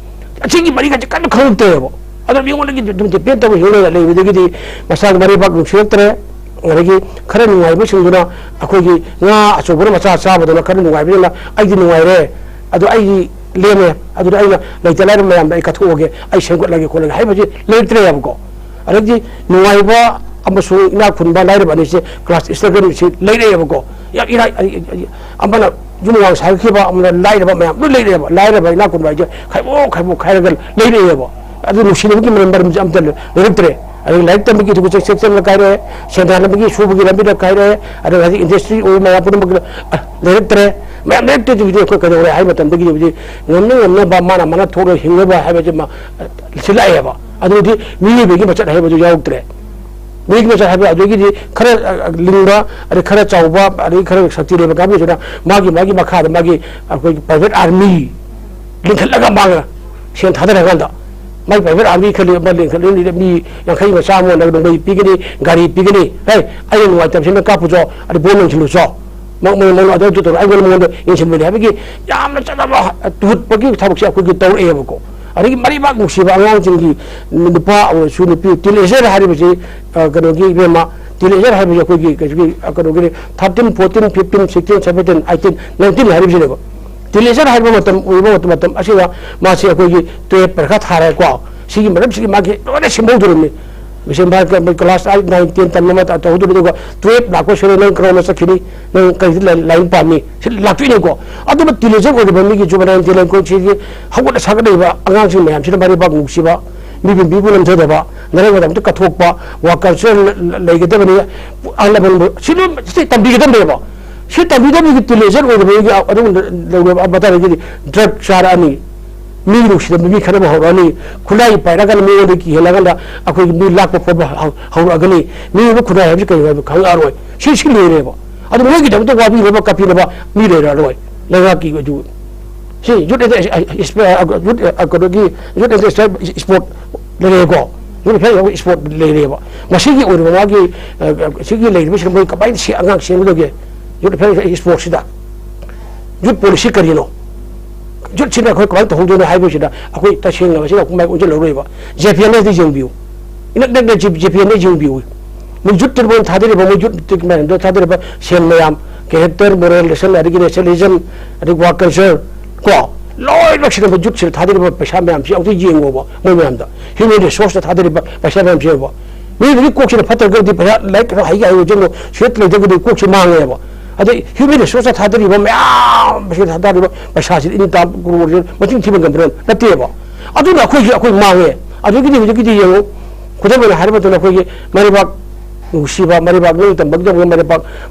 ꯑꯁꯤꯒꯤ ꯃꯔꯤꯒꯁꯦ ꯀꯟꯅ ꯈꯪꯉꯛꯇꯦꯕ꯫ ꯑꯗꯨꯅ ꯃꯤꯉꯣꯟꯗꯒꯤ ꯑꯗꯨꯝ ꯗꯤꯄꯦꯟ ꯇꯧꯕ ꯍꯤꯡꯂꯒ ꯂꯩꯕꯗꯒꯤꯗꯤ ꯃꯁꯥꯒꯤ ꯃꯔꯩꯕꯥꯛ ꯅꯨꯡꯁꯤꯔꯛꯇ꯭ꯔꯦ꯫ ꯑꯗꯒꯤ ꯈꯔ ꯅꯨꯡꯉꯥꯏꯕꯁꯤꯡꯗꯨꯅ ꯑꯩꯈꯣꯏꯒꯤ ꯉꯥ ꯑꯆꯧꯕꯅ ꯃꯆꯥ ꯆꯥꯕꯗꯨꯅ ꯈꯔ ꯅꯨꯡꯉꯥꯏꯕꯅꯤꯅ ꯑꯩꯗꯤ ꯅꯨꯡꯉꯥꯏꯔꯦ, ꯑꯗꯨ ꯑꯩꯒꯤ ꯂꯦꯝꯃꯦ, ꯑꯗꯨꯅ ꯑꯩꯅ ꯂꯩꯇ ꯂꯥꯏꯔ ꯃꯌꯥꯝꯗ ꯑꯩ ꯀꯠꯊꯣꯛꯑꯒꯦ, ꯑꯩ ꯁꯦꯝꯒꯠꯂꯒꯦ ꯈꯣꯠꯂꯒꯦ ꯍꯥꯏꯕꯁꯤ ꯂꯩꯔꯛꯇ꯭ꯔꯦꯕꯀꯣ꯫ ꯑꯗꯒꯤ ꯅꯨꯡꯉꯥꯏꯕ ꯑꯃꯁꯨꯡ ꯏꯅꯥꯛ ꯈꯨꯟꯕ ꯂꯥꯏꯔꯕ ꯑꯅꯤꯁꯦ ꯀ꯭ꯂꯥꯁ ꯏꯁꯇ꯭ꯔꯒꯜꯁꯤ ꯂꯩꯔꯛꯑꯦꯕꯀꯣ꯫ ꯌꯥꯝ ꯏꯔꯥꯏ-, ꯑꯃꯅ ꯌꯨꯝ ꯋꯥꯡ ꯁꯥꯒꯠꯈꯤꯕ, ꯑꯃꯅ ꯂꯥꯏꯔꯕ ꯃꯌꯥꯝ ꯂꯣꯏ ꯂꯩꯔꯛꯑꯦꯕ꯫ ꯂꯥꯏꯔꯕ ꯏꯅꯥꯛ ꯈꯨꯟꯕ ꯍꯥꯏꯁꯦ ꯈꯥꯏꯕꯣꯛ ꯈꯥꯏꯕꯣꯛ ꯈꯥꯏꯔꯒ ꯂꯩꯔꯛꯑꯦꯕ꯫ ꯑꯗꯨ ꯅꯨꯡꯁꯤꯅꯕꯒꯤ ꯃꯔꯝ, ꯃꯔꯝꯁꯦ ꯑꯝꯇ ꯂꯩꯔꯛꯇ꯭ꯔꯦ꯫ ꯑꯗꯒꯤ ꯂꯥꯏꯔꯤꯛ ꯇꯝꯕꯒꯤ ꯑꯗꯨꯒ ꯆꯦꯛ ꯆꯦꯛꯁꯤꯟꯅ ꯀꯥꯏꯔꯛꯑꯦ, ꯁꯦꯟꯗꯥꯟꯅꯕꯒꯤ ꯁꯨꯕꯒꯤ ꯂꯝꯕꯤꯗ ꯀꯥꯏꯔꯛꯑꯦ, ꯑꯗꯨꯒ ꯍꯧꯖꯤꯛ ꯏꯟꯗꯁꯇ꯭ꯔꯤ ꯑꯣꯏꯕ ꯃꯌꯥꯝ ꯄꯨꯝꯅꯃꯛ, ꯑ, ꯂꯩꯔꯛꯇ꯭ꯔꯦ꯫ ꯃꯌꯥꯝ ꯂꯩꯔꯛꯇ꯭ꯔꯦ꯫ ꯑꯗꯨꯒꯤꯗꯤ ꯑꯩꯈꯣꯏ ꯀꯩꯗꯧꯔꯦ ꯍꯥꯏꯕ ꯃꯇꯝꯗꯒꯤꯗꯤ ꯍꯧꯖꯤꯛ ꯉꯝꯅ ꯉꯝꯅꯕ ꯃꯥꯅ ꯃꯥꯅ ꯊꯣꯛꯂꯒ ꯍꯤꯡꯅꯕ ꯍꯥꯏꯕꯁꯦ ꯃꯥ, ꯑ, ꯁꯤꯜꯂꯛꯑꯦꯕ꯫ ꯑꯗꯨꯗꯤ ꯃꯤꯑꯣꯏꯕꯒꯤ ꯃꯆꯠ ꯍꯥꯏꯕꯗꯨ ꯌꯥꯎꯔꯛꯇ꯭ꯔꯦ꯫ ꯃꯤꯒꯤ ꯃꯆꯠ ꯍꯥꯏꯕ ꯑꯗꯨꯗꯒꯤꯗꯤ ꯈꯔ, ꯑ, ꯑ, ꯂꯤꯡꯕ, ꯑꯗꯩ ꯈꯔ ꯆꯥꯎꯕ, ꯑꯗꯩ ꯈꯔ ꯁꯛꯇꯤ ꯂꯩꯕ ꯀꯥꯡꯕꯨꯁꯤꯅ ꯃꯥꯒꯤ, ꯃꯥꯒꯤ ꯃꯈꯥꯗ ꯃꯥꯒꯤ ꯑꯩꯈꯣꯏꯒꯤ ꯄ꯭ꯔꯥꯏꯚꯦꯠ ꯑꯥꯔꯃꯤ ꯂꯤꯡꯈꯠꯂꯒ ꯃꯥꯅ ꯁꯦꯟ ꯊꯥꯗꯔꯀꯥꯟꯗ ꯃꯥꯒꯤ ꯄ꯭ꯔꯥꯏꯚꯦꯠ ꯑꯥꯔꯃꯤ ꯈꯔ ꯑꯃ ꯂꯤꯡꯈꯠꯂꯛꯂꯤꯗ ꯃꯤ ꯌꯥꯡꯈꯩ ꯑꯃ ꯆꯥꯝꯃ ꯑꯣꯟꯂꯒ ꯅꯣꯡꯃꯩ ꯄꯤꯒꯅꯤ, ꯒꯥꯔꯤ ꯄꯤꯒꯅꯤ, ꯍꯦ, ꯑꯩꯅ ꯅꯨꯡꯉꯥꯏꯇꯕꯁꯤꯅ ꯀꯥꯞꯄꯨꯆꯣ, ꯑꯗꯩ ꯕꯣꯝ ꯂꯪꯁꯤꯜꯂꯨꯆꯣ, ꯃ-, ꯃ-, ꯃ-, ꯑꯗꯨ, ꯑꯗꯨ ꯇꯧꯔꯣ, ꯑꯩꯉꯣꯟꯗ ꯃꯉꯣꯟꯗ ꯌꯦꯡꯁꯤꯟꯕꯤꯔꯦ ꯍꯥꯏꯕꯒꯤ ꯌꯥꯝꯅ ꯆꯠꯅꯕ ꯇꯨꯍꯠꯄꯒꯤ ꯊꯕꯛꯁꯦ ꯑꯩꯈꯣꯏꯒꯤ ꯇꯧꯔꯛꯑꯦꯕꯀꯣ꯫ ꯑꯗꯒꯤ ꯃꯔꯩꯕꯥꯛ ꯅꯨꯡꯁꯤꯕ ꯑꯉꯥꯡꯁꯤꯡꯒꯤ, ꯅꯨꯄꯥ ꯑꯣꯏꯔꯁꯨ ꯅꯨꯄꯤ, ꯇꯤꯟ ꯑꯦꯖꯔ ꯍꯥꯏꯔꯤꯕꯁꯤ, ꯑ, ꯀꯩꯅꯣꯒꯤ ꯏꯕꯦꯝꯃ, ꯇꯤꯟ ꯑꯦꯖꯔ ꯍꯥꯏꯕꯁꯤ ꯑꯩꯈꯣꯏꯒꯤ ꯀꯩꯅꯣꯒꯤ, ꯑ, ꯀꯩꯅꯣꯒꯤꯅꯤ, thirteen, fourteen, fifteen, sixteen, seventeen, eighteen, nineteen ꯍꯥꯏꯔꯤꯕꯁꯤꯅꯦꯕ꯫ ꯇꯤꯟ ꯑꯦꯖꯔ ꯍꯥꯏꯕ ꯃꯇꯝ ꯑꯣꯏꯕ ꯃꯇꯝ, ꯃꯇꯝ ꯑꯁꯤꯗ ꯃꯥꯁꯤ ꯑꯩꯈꯣꯏꯒꯤ ꯇꯨꯌꯦꯜꯞ ꯄꯔꯤꯈꯥ ꯊꯥꯔꯦꯀꯣ꯫ ꯁꯤꯒꯤ ꯃꯔꯝꯁꯤꯒꯤ ꯃꯥꯒꯤ ꯂꯣꯏꯅ ꯁꯦꯝꯍꯧꯗꯣꯔꯤꯕꯅꯤ꯫ ꯃꯤꯁꯟ ꯚꯥꯔꯠꯀꯤ ꯀ꯭ꯂꯥꯁ ꯑꯥꯏꯠ, ꯅꯥꯏꯟ, ꯇꯦꯟ ꯇꯝꯕ ꯑꯃ ꯇꯧꯍꯧꯗꯣꯏꯅꯤ, ꯑꯗꯨꯒ ꯇꯨꯌꯦꯜꯞ ꯂꯥꯛꯄ ꯁ꯭ꯋꯥꯏꯗ ꯅꯪ ꯀꯔꯣꯝꯗ ꯆꯠꯈꯤꯅꯤ, ꯅꯪ ꯀꯔꯤ ꯂꯥꯏ-, ꯂꯥꯏꯔꯤꯛ ꯄꯥꯝꯅꯤ, ꯁꯤ ꯂꯥꯛꯇꯣꯏꯅꯤꯀꯣ꯫ ꯑꯗꯨꯕꯨ ꯇꯤꯅꯦꯖꯔ ꯑꯣꯏꯔꯤꯕ ꯃꯤꯒꯤ ꯖꯨꯕꯅꯥꯏꯜ ꯗꯤꯂꯦꯟꯀ꯭ꯋꯦꯟꯁꯤꯒꯤ ꯍꯧꯒꯠꯂ ꯁꯥꯒꯠꯂꯛꯏꯕ ꯑꯉꯥꯡꯁꯤꯡ ꯃꯌꯥꯝꯁꯤꯅ ꯃꯔꯩꯕꯥꯛ ꯅꯨꯡꯁꯤꯕ, ꯃꯤꯕꯨ ꯃꯤꯕꯨ ꯅꯝꯊꯗꯕ, ꯅꯔꯩ ꯃꯇꯝꯗ ꯀꯠꯊꯣꯛꯄ, ꯋꯥ ꯀꯜꯆꯔ ꯂꯩꯒꯗꯕꯅꯤ, ꯑꯍꯜ ꯂꯃꯟꯕꯨ ꯁꯤ ꯂꯣꯏ ꯁꯤ ꯇꯝꯕꯤꯒꯗꯕꯅꯦꯕ꯫ ꯁꯤ ꯇꯝꯕꯤꯗꯕꯒꯤ ꯇꯤꯅꯦꯖꯔ ꯑꯣꯏꯔꯤꯕ ꯃꯤꯒꯤ ꯑꯗꯨꯒꯨꯝꯕ ꯂꯩꯔꯕ ꯃꯇꯥꯡꯗꯒꯤꯗꯤ ꯗ꯭ꯔꯒ ꯆꯥꯔꯛꯑꯅꯤ, ꯃꯤ ꯅꯨꯡꯁꯤꯗꯕ ꯃꯤ ꯈꯠꯅꯕ ꯍꯧꯔꯛꯑꯅꯤ, ꯈꯨꯠꯂꯥꯏ ꯄꯥꯏꯔꯀꯥꯟꯗ ꯃꯤꯉꯣꯟꯗ ꯀꯤꯍꯜꯂꯀꯥꯟꯗ ꯑꯩꯈꯣꯏꯒꯤ ꯃꯤ ꯂꯥꯛꯄ ꯈꯣꯠꯄ ꯍꯧ-, ꯍꯧꯔꯛꯑꯒꯅꯤ꯫ ꯃꯤ ꯑꯣꯏꯕ ꯈꯨꯟꯅꯥꯏ ꯍꯥꯏꯕꯁꯤ ꯀꯩꯅꯣ ꯍꯥꯏꯕ ꯈꯪꯉꯛꯑꯔꯣꯏ꯫ ꯁꯤ, ꯁꯤ ꯂꯣꯏꯔꯦꯕ꯫ ꯑꯗꯨ ꯃꯣꯏꯒꯤꯗꯃꯛꯇ ꯋꯥꯕꯤꯅꯕ ꯀꯞꯄꯤꯅꯕ ꯃꯤ ꯂꯩꯔꯛꯑꯔꯣꯏ꯫ ꯂꯩꯉꯥꯛꯀꯤ ꯑꯗꯨ ꯁꯤ ꯌꯨꯠ ꯑꯦꯟ-, ꯑ, ꯌꯨꯠ, ꯑ, ꯀꯩꯅꯣꯒꯤ ꯌꯨꯠ ꯑꯦꯟ ꯏꯁꯄꯣꯔꯠ ꯂꯩꯔꯦꯀꯣ꯫ ꯌꯨꯠ ꯐꯦꯗꯔꯦꯁꯟ ꯏꯁꯄꯣꯔꯠ ꯂꯩꯔꯦꯕ꯫ ꯃꯁꯤꯒꯤ ꯑꯣꯏꯔꯤꯕ ꯃꯥꯒꯤ, ꯑ, ꯁꯤꯒꯤ ꯂꯩꯔꯤꯕꯁꯤꯅ ꯃꯣꯏ ꯀꯃꯥꯏꯅ ꯁꯤ ꯑꯉꯥꯡ ꯁꯦꯝꯒꯗꯒꯦ? ꯌꯨꯠ ꯐꯦꯗꯔꯦꯁꯟ ꯏꯁꯄꯣꯔꯠꯁꯤꯗ ꯌꯨꯠ ꯄꯣꯂꯤꯁꯤ ꯀꯔꯤꯅꯣ? ꯌꯨꯠꯁꯤꯅ ꯑꯩꯈꯣꯏ ꯀꯃꯥꯏꯅ ꯇꯧꯍꯧꯗꯣꯏꯅꯣ ꯍꯥꯏꯕꯁꯤꯗ ꯑꯩꯈꯣꯏ ꯇꯁꯦꯡꯅ ꯃꯁꯤꯗ ꯑꯩꯈꯣꯏ ꯃꯥꯏ ꯑꯣꯟꯁꯤꯜꯍꯧꯔꯣꯏꯕ꯫ ꯖꯦ ꯄꯤ ꯑꯦꯟ ꯑꯦꯁꯇ ꯌꯦꯡꯕꯤꯌꯨ꯫ ꯏꯅꯛ ꯅꯛꯅ ꯖꯦ ꯄꯤ ꯑꯦꯟꯗ ꯌꯦꯡꯕꯤꯌꯨ꯫ ꯃꯣꯏ ꯌꯨꯠꯇ ꯃꯣꯏꯅ ꯊꯥꯗꯔꯤꯕ, ꯃꯣꯏ ꯌꯨꯠ ꯃꯌꯥꯝꯗ ꯊꯥꯗꯔꯤꯕ ꯁꯦꯜ ꯃꯌꯥꯝ, ꯀꯦꯔꯦꯛꯇꯔ, ꯃꯣꯔꯦꯜ, ꯂꯦꯁꯟ, ꯑꯗꯒꯤ ꯅꯦꯁꯅꯦꯂꯤꯖꯝ, ꯑꯗꯒꯤ ꯋꯥꯔꯛ ꯀꯜꯆꯔ, ꯀꯣ, ꯂꯣꯏꯅꯃꯛꯁꯤꯗ ꯃꯣꯏ ꯌꯨꯠꯁꯤꯗ ꯊꯥꯗꯔꯤꯕ ꯄꯩꯁꯥ ꯃꯌꯥꯝꯁꯤ ꯑꯃꯨꯛꯇ ꯌꯦꯡꯉꯣꯕ꯫ ꯃꯣꯏ ꯃꯌꯥꯝꯗ ꯍ꯭ꯌꯨꯃꯦꯟ ꯔꯤꯁꯣꯔꯁꯇ ꯊꯥꯗꯔꯤꯕ ꯄꯩꯁꯥ ꯃꯌꯥꯝꯁꯤ ꯌꯦꯡꯉꯣꯕ꯫ ꯃꯤꯑꯣꯏꯕꯒꯤ ꯀꯣꯛꯁꯤꯅ ꯐꯠꯇ꯭ꯔꯒꯗꯤ ꯄꯩꯁꯥ, ꯂꯥꯏꯔꯤꯛ ꯈꯔ ꯍꯩꯒ ꯍꯩꯔꯣꯏꯁꯤꯡꯗꯣ ꯁꯤꯗ ꯂꯩꯇ꯭ꯔꯒꯗꯤ ꯀꯣꯛꯁꯤ ꯃꯥꯡꯉꯦꯕ꯫ ꯑꯗꯩ ꯍ꯭ꯌꯨꯃꯦꯟ ꯔꯤꯁꯣꯔꯁꯇ ꯊꯥꯗꯔꯤꯕ ꯃꯌꯥꯝ ꯑꯁꯤꯗ ꯊꯥꯗꯔꯤꯕ ꯄꯩꯁꯥꯁꯤꯗꯤ ꯏꯟꯀꯝ ꯀ꯭ꯔꯣꯔꯁꯤ ꯃꯁꯤꯡ ꯊꯤꯕ ꯉꯝꯕ ꯅꯠꯇꯦꯕ꯫ ꯑꯗꯨꯅ ꯑꯩꯈꯣꯏꯒꯤ, ꯑꯩꯈꯣꯏ ꯃꯥꯡꯉꯦ꯫ ꯑꯗꯨꯒꯤꯗꯤ ꯍꯧꯖꯤꯛꯀꯤꯗꯤ ꯌꯦꯡꯉꯨ, ꯈꯨꯗꯝ ꯑꯣꯏꯅ ꯍꯥꯏꯔꯕ ꯃꯇꯝꯗ ꯑꯩꯈꯣꯏꯒꯤ ꯃꯔꯩꯕꯥꯛ ꯅꯨꯡꯁꯤꯕ, ꯃꯔꯩꯕꯥꯛ ꯅꯤꯡꯇꯝꯕꯒꯤꯗꯃꯛ ꯃꯔꯩꯕꯥꯛ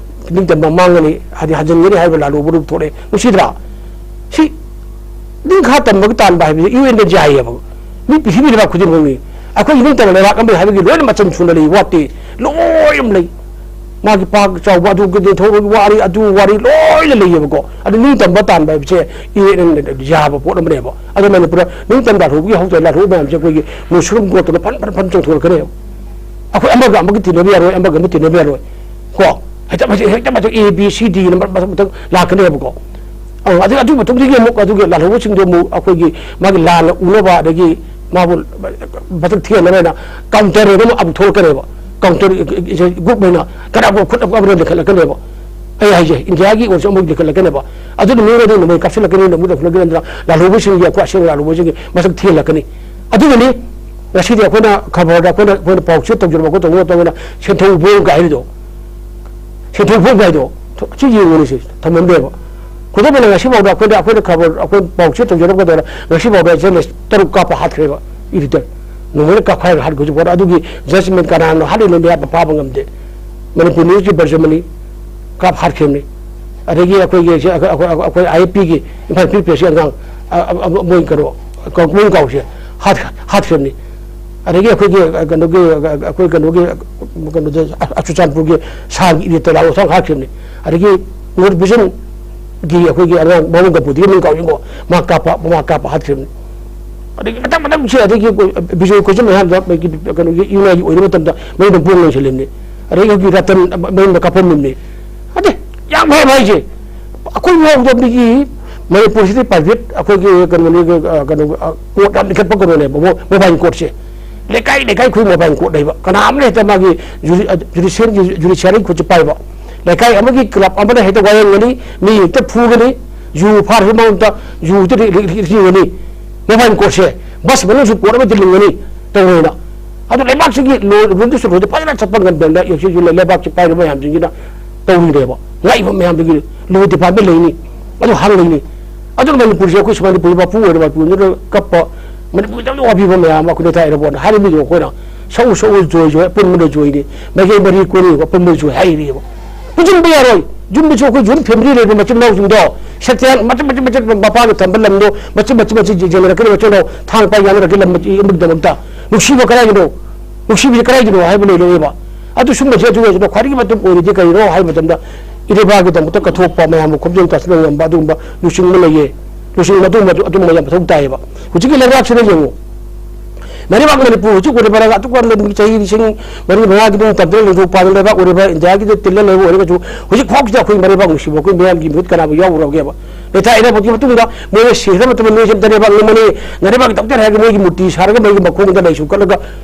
ꯅꯤꯡꯇꯝꯕ ꯃꯥꯡꯒꯅꯤ, ꯍꯥꯏꯗꯤ ꯍꯟꯖꯤꯟꯒꯅꯤ ꯍꯥꯏꯕ ꯂꯥꯂꯣꯡ ꯃꯔꯨꯞ ꯊꯣꯛꯂꯛꯑꯦ꯫ ꯅꯨꯡꯁꯤꯗ꯭ꯔꯥ? ꯁꯤ ꯅꯤꯡꯈꯥ ꯇꯝꯕꯒꯤ ꯇꯥꯟꯕ ꯍꯥꯏꯕꯁꯤ ꯌꯨ ꯑꯦꯟꯗ ꯌꯥꯏꯌꯦꯕ꯫ ꯃꯤ ꯄ꯭ꯔꯤꯊꯤꯕꯤ ꯂꯩꯕꯥꯛ ꯈꯨꯗꯤꯡꯃꯛꯅꯤ꯫ ꯑꯩꯈꯣꯏ ꯅꯤꯡꯇꯝꯕ ꯂꯩꯕꯥꯛ ꯑꯃ ꯍꯥꯏꯕꯒꯤ ꯂꯣꯏꯅ ꯃꯆꯜ ꯁꯨꯅ ꯂꯩ, ꯋꯥꯠꯇꯦ꯫ ꯂꯣꯏ ꯑꯃ ꯂꯩ꯫ ꯃꯥꯒꯤ ꯄꯥꯛ ꯆꯥꯎꯕ, ꯑꯗꯨ ꯋꯥꯔꯤ, ꯑꯗꯨ ꯋꯥꯔꯤ ꯂꯣꯏꯅ ꯂꯩꯌꯦꯕꯀꯣ꯫ ꯑꯗꯨ ꯅꯤꯡꯇꯝꯕ ꯇꯥꯟꯕ ꯍꯥꯏꯕꯁꯦ ꯌꯥꯕ ꯄꯣꯠ ꯑꯃꯅꯦꯕ꯫ ꯑꯗꯣ ꯃꯅꯤꯄꯨꯔꯗ ꯅꯤꯡꯇꯝ ꯂꯥꯟꯊꯣꯛꯄꯒꯤ ꯍꯧꯔꯛꯇ ꯂꯥꯟꯊꯣꯛꯄ ꯃꯌꯥꯝꯁꯦ ꯑꯩꯈꯣꯏꯒꯤ ꯃꯨꯁꯔꯨꯝ ꯒꯣꯠꯇꯅ ꯐꯟ ꯐꯟ ꯐꯟ ꯆꯣꯡꯊꯣꯔꯛꯀꯅꯦꯕ꯫ ꯑꯩꯈꯣꯏ ꯑꯃꯒ ꯑꯃꯒ ꯇꯤꯟꯅꯕ ꯌꯥꯔꯣꯏ, ꯑꯃꯒ ꯑꯃꯒ ꯇꯤꯟꯅꯕ ꯌꯥꯔꯣꯏ꯫ ꯀꯣ? ꯍꯦꯛꯇ ꯃꯁꯤ, ꯍꯦꯛꯇ ꯃꯁꯤ ꯑꯦ ꯕꯤ ꯁꯤ ꯗꯤꯅ ꯃꯊꯪ ꯃꯊꯪ ꯂꯥꯛꯀꯅꯦꯕꯀꯣ꯫ ꯑ, ꯑꯗꯨ, ꯑꯗꯨꯒꯤ ꯃꯇꯨꯡꯗꯒꯤ ꯑꯃꯨꯛ ꯑꯗꯨꯒꯤ ꯂꯥꯜꯍꯧꯕꯁꯤꯡꯗꯣ ꯑꯃꯨꯛ ꯑꯩꯈꯣꯏꯒꯤ ꯃꯥꯒꯤ ꯂꯥꯟꯅ ꯎꯅꯕ, ꯑꯗꯒꯤ ꯃꯥꯕꯨ ꯃꯊꯛ ꯊꯦꯟꯅꯕ ꯍꯥꯏꯅ ꯀꯥꯎꯟꯇꯔ ꯑꯣꯏꯅ ꯑꯃꯨꯛ ꯊꯣꯛꯂꯛꯀꯅꯦꯕ꯫ ꯀꯥꯎꯟꯇꯔ ꯒ꯭ꯔꯨꯞ ꯑꯣꯏꯅ ꯀꯅꯥꯒꯨꯝꯕ ꯈꯨꯠ ꯑꯃꯅ ꯂꯤꯡꯈꯠꯂꯛꯀꯅꯦꯕ꯫ ꯑꯩ ꯍꯥꯏꯁꯦ, ꯏꯟꯗꯤꯌꯥꯒꯤ ꯑꯣꯏꯔꯁꯨ ꯑꯃꯨꯛ ꯂꯤꯡꯈꯠꯂꯛꯀꯅꯦꯕ꯫ ꯑꯗꯨꯅ ꯃꯤꯉꯣꯟꯗ ꯅꯣꯡꯃꯩ ꯀꯥꯞꯁꯤꯜꯂꯛꯀꯅꯤ, ꯑꯃꯨꯛ ꯂꯧꯈꯠꯂꯛꯀꯅꯤ, ꯅꯠꯇ꯭ꯔꯒ ꯂꯥꯜꯍꯧꯕꯁꯤꯡꯒꯤ, ꯑꯩꯈꯣꯏ ꯑꯁꯦꯡꯕ ꯂꯥꯜꯍꯧꯕꯁꯤꯡꯒꯤ ꯃꯁꯛ ꯊꯤꯍꯜꯂꯛꯀꯅꯤ꯫ ꯑꯗꯨꯒꯅꯤ ꯉꯁꯤꯗꯤ ꯑꯩꯈꯣꯏꯅ ꯈꯕꯔꯗ ꯑꯩꯈꯣꯏꯅ ꯑꯩꯈꯣꯏꯅ ꯄꯥꯎ ꯆꯦ ꯇꯧꯖꯔꯕ ꯈꯣꯠꯇꯧꯕ ꯃꯇꯝꯗ ꯁꯦꯟꯊꯣꯛ ꯎꯕꯣꯡ ꯀꯥꯏꯔꯤꯗꯣ, ꯁꯦꯟꯊꯣꯛ ꯎꯕꯣꯡ ꯀꯥꯏꯗꯣ ꯁꯤ ꯌꯦꯡꯉꯨꯅꯦ, ꯁꯤ ꯊꯝꯃꯝꯗꯦꯕ꯫ ꯈꯨꯗꯝ ꯑꯣꯏꯅ ꯉꯁꯤꯐꯥꯎꯗ ꯑꯩꯈꯣꯏꯅ ꯑꯩꯈꯣꯏꯅ ꯈꯕꯔ ꯑꯩꯈꯣꯏ ꯄꯥꯎ ꯆꯦ ꯇꯧꯖꯔꯛꯄꯗ ꯉꯁꯤꯐꯥꯎꯗ ꯖꯔꯅꯦꯂꯤꯁ ꯇꯔꯨꯛ ꯀꯥꯞꯄ ꯍꯥꯠꯈ꯭ꯔꯦꯕ, ꯏꯗꯤꯇꯔ꯫ ꯅꯣꯡꯃꯩꯅ ꯀꯥꯞꯈꯥꯏꯔꯒ ꯍꯥꯠꯈꯤꯕꯁꯨ ꯄꯣꯠ ꯑꯗꯨꯒꯤ ꯖꯁꯃꯦꯟ ꯀꯅꯥꯅꯣ ꯍꯥꯠꯂꯤꯅꯣ ꯃꯌꯥꯝ ꯐꯥꯕ ꯉꯝꯗꯦ꯫ ꯃꯅꯤꯄꯨꯔ ꯅ꯭ꯌꯨꯁꯀꯤ ꯕꯔꯖꯃꯅꯤ ꯀꯥꯞ ꯍꯥꯠꯈꯤꯕꯅꯤ꯫ ꯑꯗꯒꯤ ꯑꯩꯈꯣꯏꯒꯤ ꯁꯤ ꯑꯩꯈꯣꯏ ꯑꯩꯈꯣꯏ ꯑꯩꯈꯣꯏ ꯑꯥꯏ ꯑꯦꯐ ꯄꯤꯒꯤ ꯏꯝꯐꯥꯜ ꯐ꯭ꯔꯤ ꯄ꯭ꯔꯦꯁꯀꯤ ꯑꯉꯥꯡ ꯑ, ꯑ, ꯑ, ꯃꯣꯏ ꯀꯩꯅꯣ ꯀꯧ- ꯃꯣꯏ ꯀꯥꯎꯁꯦ ꯍꯥꯠ ꯍꯥꯠꯈꯤꯕꯅꯤ꯫ ꯑꯗꯒꯤ ꯑꯩꯈꯣꯏꯒꯤ ꯑ, ꯀꯩꯅꯣꯒꯤ ꯑ, ꯑꯩꯈꯣꯏ ꯀꯩꯅꯣꯒꯤ ꯑ, ꯀꯩꯅꯣꯗ ꯑ, ꯆꯨꯔꯆꯥꯟꯄꯨꯔꯒꯤ ꯁꯥꯒꯤ ꯏꯗꯤꯇꯔ ꯂꯥꯎꯊꯥꯡ ꯍꯥꯠꯈꯤꯕꯅꯤ꯫ ꯑꯗꯒꯤ ꯅꯣꯔꯠ ꯚꯤꯖꯟꯒꯤ ꯑꯩꯈꯣꯏꯒꯤ ꯑꯉꯥꯡ ꯃꯃꯤꯡ ꯀꯄꯨꯗꯤ ꯃꯃꯤꯡ ꯀꯥꯎꯁꯤꯀꯣ, ꯃꯥ ꯀꯥꯞꯄ ꯃꯥ ꯀꯥꯞꯄ ꯍꯥꯠꯈꯤꯕꯅꯤ꯫ ꯑꯗꯒꯤ ꯃꯊꯪ ꯃꯊꯪꯁꯦ ꯑꯗꯒꯤ ꯕꯤꯖꯣꯏ ꯀꯣꯏꯖꯝ ꯃꯌꯥꯝꯗ ꯃꯣꯏꯒꯤ ꯀꯩꯅꯣꯒꯤ ꯌꯨꯅꯥꯏꯒꯤ ꯑꯣꯏꯕ ꯃꯇꯝꯗ ꯃꯌꯨꯝꯗ ꯕꯣꯝ ꯂꯪꯁꯤꯜꯂꯤꯕꯅꯤ꯫ ꯑꯗꯒꯤ ꯍꯧꯖꯤꯛ ꯔꯇꯟ ꯃꯌꯨꯝꯗ ꯀꯥꯞꯄꯝꯃꯤꯕꯅꯤ꯫ ꯑꯗꯩ ꯌꯥꯝ ꯍꯦꯟꯅ ꯍꯥꯏꯁꯦ ꯑꯩꯈꯣꯏ ꯐꯥꯎꯕꯗ ꯃꯤꯒꯤ ꯃꯅꯤꯄꯨꯔꯁꯤꯗꯤ ꯄ꯭ꯔꯥꯏꯚꯦꯠ ꯑꯩꯈꯣꯏꯒꯤ ꯀꯩꯅꯣꯅꯤ, ꯑ, ꯀꯩꯅꯣ, ꯑ, ꯀꯣꯔꯠ ꯌꯥꯝ ꯂꯤꯡꯈꯠꯄ ꯀꯩꯅꯣꯅꯦꯕ ꯃꯣ- ꯃꯣꯕꯥꯏꯜ ꯀꯣꯔꯠꯁꯦ꯫ ꯂꯩꯀꯥꯏ ꯂꯩꯀꯥꯏ ꯑꯩꯈꯣꯏ ꯃꯣꯕꯥꯏꯜ ꯀꯣꯔꯠ ꯂꯩꯕ, ꯀꯅꯥ ꯑꯃꯅ ꯍꯦꯛꯇ ꯃꯥꯒꯤ ꯖꯨꯗꯤ- ꯑ, ꯖꯨꯗꯤꯁꯤꯌꯦꯜꯒꯤ ꯖꯨꯗꯤꯁꯤꯌꯥꯔꯤ ꯈꯨꯠꯁꯦ ꯄꯥꯏꯕ꯫ ꯂꯩꯀꯥꯏ ꯑꯃꯒꯤ ꯀ꯭ꯂꯕ ꯑꯃꯅ ꯍꯦꯛꯇ ꯋꯥꯌꯦꯡꯒꯅꯤ, ꯃꯤ ꯍꯦꯛꯇ ꯐꯨꯒꯅꯤ, ꯌꯨ ꯐꯥꯔꯁꯨ ꯃꯉꯣꯟꯗ ꯌꯨ ꯍꯦꯛꯇ ꯂꯤ- ꯂꯤ- ꯂꯤ- ꯂꯤꯡꯒꯅꯤ꯫ ꯃꯣꯕꯥꯏꯜ ꯀꯣꯔꯠꯁꯦ ꯕꯁ ꯃꯅꯨꯡꯁꯨ ꯀꯣꯔꯠ ꯑꯃꯗꯤ ꯂꯤꯡꯒꯅꯤ ꯇꯧꯔꯣꯏꯅ꯫ ꯑꯗꯨ ꯂꯩꯕꯥꯛꯁꯤꯒꯤ ꯂꯣ ꯔꯨꯜꯗꯨꯁꯨ ꯂꯣꯏꯗ ꯐꯖꯅ ꯆꯠꯄ ꯉꯝꯗꯅ ꯌꯧꯁꯤꯁꯨ ꯂꯩꯕꯥꯛꯁꯤ ꯄꯥꯏꯔꯤꯕ ꯃꯌꯥꯝꯁꯤꯡꯁꯤꯅ ꯇꯧꯔꯤꯅꯦꯕ꯫ ꯉꯥꯛꯏꯕ ꯃꯌꯥꯝꯗꯨꯒꯤ ꯂꯣ ꯗꯤꯄꯥꯔꯠꯃꯦꯟ ꯂꯩꯅꯤ, ꯑꯗꯨ ꯍꯥꯡ ꯂꯩꯅꯤ꯫ ꯑꯗꯨꯅ ꯃꯅꯤꯄꯨꯔꯁꯦ ꯑꯩꯈꯣꯏ ꯁꯨꯃꯥꯏꯅ ꯃꯅꯤꯄꯨꯔꯒꯤ ꯃꯄꯨ ꯑꯣꯏꯔꯕ ꯃꯅꯤꯄꯨꯔꯗꯨꯗ ꯀꯞꯄ, ꯃꯅꯤꯄꯨꯔꯒꯤꯗꯃꯛꯇ ꯋꯥꯕꯤꯕ ꯃꯌꯥꯝ ꯑꯃ ꯑꯩꯈꯣꯏ ꯅꯦꯇꯥ ꯏꯔꯥꯕꯣꯠꯅ ꯍꯥꯏꯔꯝꯃꯤꯗꯣ ꯑꯩꯈꯣꯏꯅ ꯁꯛꯎ ꯁꯛꯎ ꯖꯣꯏ ꯖꯣꯏ ꯑꯄꯨꯟꯕꯗ ꯖꯣꯏꯅꯤ, ꯃꯥꯏꯀꯩ ꯃꯔꯤ ꯀꯣꯟꯅꯤꯡꯕ ꯑꯄꯨꯟꯕ ꯖꯣꯏ ꯍꯥꯏꯔꯤꯑꯕ꯫ ꯄꯨꯟꯁꯤꯟꯕ ꯌꯥꯔꯣꯏ꯫ ꯌꯨꯝꯗꯁꯨ ꯑꯩꯈꯣꯏ ꯖꯣꯏꯟ ꯐꯦꯃꯤꯂꯤ ꯂꯩꯕ ꯃꯆꯤꯟ ꯃꯅꯥꯎꯁꯤꯡꯗꯣ ꯁꯦꯛꯇꯦꯟ ꯃꯆꯤꯟ ꯃꯆꯤꯟ ꯃꯆꯤꯟ ꯃꯄꯥꯅ ꯊꯝꯕ ꯂꯝꯗꯣ ꯃꯆꯤꯟ ꯃꯆꯤꯟ ꯃꯆꯤꯟ ꯌꯦꯡꯅꯔꯛꯀꯅꯤ, ꯃꯆꯤꯟ ꯃꯅꯥꯎ ꯊꯥꯡ ꯄꯥꯏ ꯌꯥꯅꯔꯛꯀꯅꯤ ꯂꯝ ꯑꯃꯒꯤꯗꯃꯛꯇ꯫ ꯅꯨꯡꯁꯤꯕ ꯀꯗꯥꯏꯒꯤꯅꯣ? ꯅꯨꯡꯁꯤꯕꯁꯤ ꯀꯗꯥꯏꯒꯤꯅꯣ ꯍꯥꯏꯕ ꯂꯩꯔꯛꯑꯦꯕ꯫ ꯑꯗꯨ ꯁꯨꯝꯕꯁꯦ ꯑꯗꯨ ꯑꯣꯏꯔꯁꯨ ꯈ꯭ꯋꯥꯏꯗꯒꯤ ꯃꯇꯝ ꯑꯣꯏꯔꯤꯗꯤ ꯀꯔꯤꯅꯣ ꯍꯥꯏꯕ ꯃꯇꯝꯗ ꯏꯔꯩꯕꯥꯛꯀꯤꯗꯃꯛꯇ ꯀꯠꯊꯣꯛꯄ, ꯃꯌꯥꯝꯕꯨ ꯈꯣꯝꯖꯤꯟ ꯇꯥꯁꯤꯟꯕ ꯉꯝꯕ ꯑꯗꯨꯒꯨꯝꯕ ꯂꯨꯆꯤꯡꯕ ꯂꯩꯌꯦ꯫ ꯂꯨꯆꯤꯡꯕ ꯑꯗꯨꯒꯨꯝꯕ ꯑꯗꯨꯒꯨꯝꯕ ꯌꯥꯝ ꯃꯊꯧ ꯇꯥꯏꯌꯦꯕ꯫ ꯍꯧꯖꯤꯛꯀꯤ ꯂꯩꯕꯥꯛꯁꯤꯗ ꯌꯦꯡꯉꯨ, ꯂꯩꯕꯥꯛ ꯃꯅꯤꯄꯨꯔ ꯍꯧꯖꯤꯛ ꯑꯣꯏꯔꯤꯕ ꯂꯩꯕꯥꯛ ꯑꯗꯨꯛ ꯌꯥꯝꯅ ꯆꯍꯤ ꯂꯤꯁꯤꯡ ꯃꯔꯤ ꯃꯉꯥꯒꯤ ꯃꯇꯝꯗ ꯅꯤꯡꯊꯧ ꯄꯥꯟꯕ ꯂꯩꯕꯥꯛ ꯑꯣꯏꯔꯤꯕ ꯏꯟꯗꯤꯌꯥꯒꯤꯗ ꯇꯤꯜꯂ ꯂꯩꯕ ꯑꯣꯏꯔꯒꯁꯨ ꯍꯧꯖꯤꯛ ꯐꯥꯎꯁꯤꯗ ꯑꯩꯈꯣꯏ ꯃꯔꯩꯕꯥꯛ ꯅꯨꯡꯁꯤꯕ ꯑꯩꯈꯣꯏ ꯃꯤꯌꯥꯝꯒꯤ ꯃꯤꯍꯨꯠ ꯀꯅꯥꯕꯨ ꯌꯥꯎꯔꯨꯔꯒꯦꯕ? ꯅꯦꯇꯥ ꯏꯔꯥꯕꯣꯠꯀꯤ ꯃꯇꯨꯡꯗ ꯃꯣꯏꯅ ꯁꯤꯈ꯭ꯔ ꯃꯇꯝꯗ ꯃꯤꯑꯣꯏꯁꯦ ꯑꯝꯇ ꯂꯩꯕꯥꯛ ꯅꯤꯡꯕꯅꯤ, ꯅꯔꯩꯕꯥꯛꯀꯤ ꯗꯣꯛꯇꯔ ꯍꯥꯏꯔꯒ ꯃꯣꯏꯒꯤ ꯃꯨꯔꯇꯤ ꯁꯥꯔꯒ ꯃꯣꯏꯒꯤ ꯃꯈꯣꯡꯗ ꯂꯩꯁꯨ ꯀꯠꯂꯒ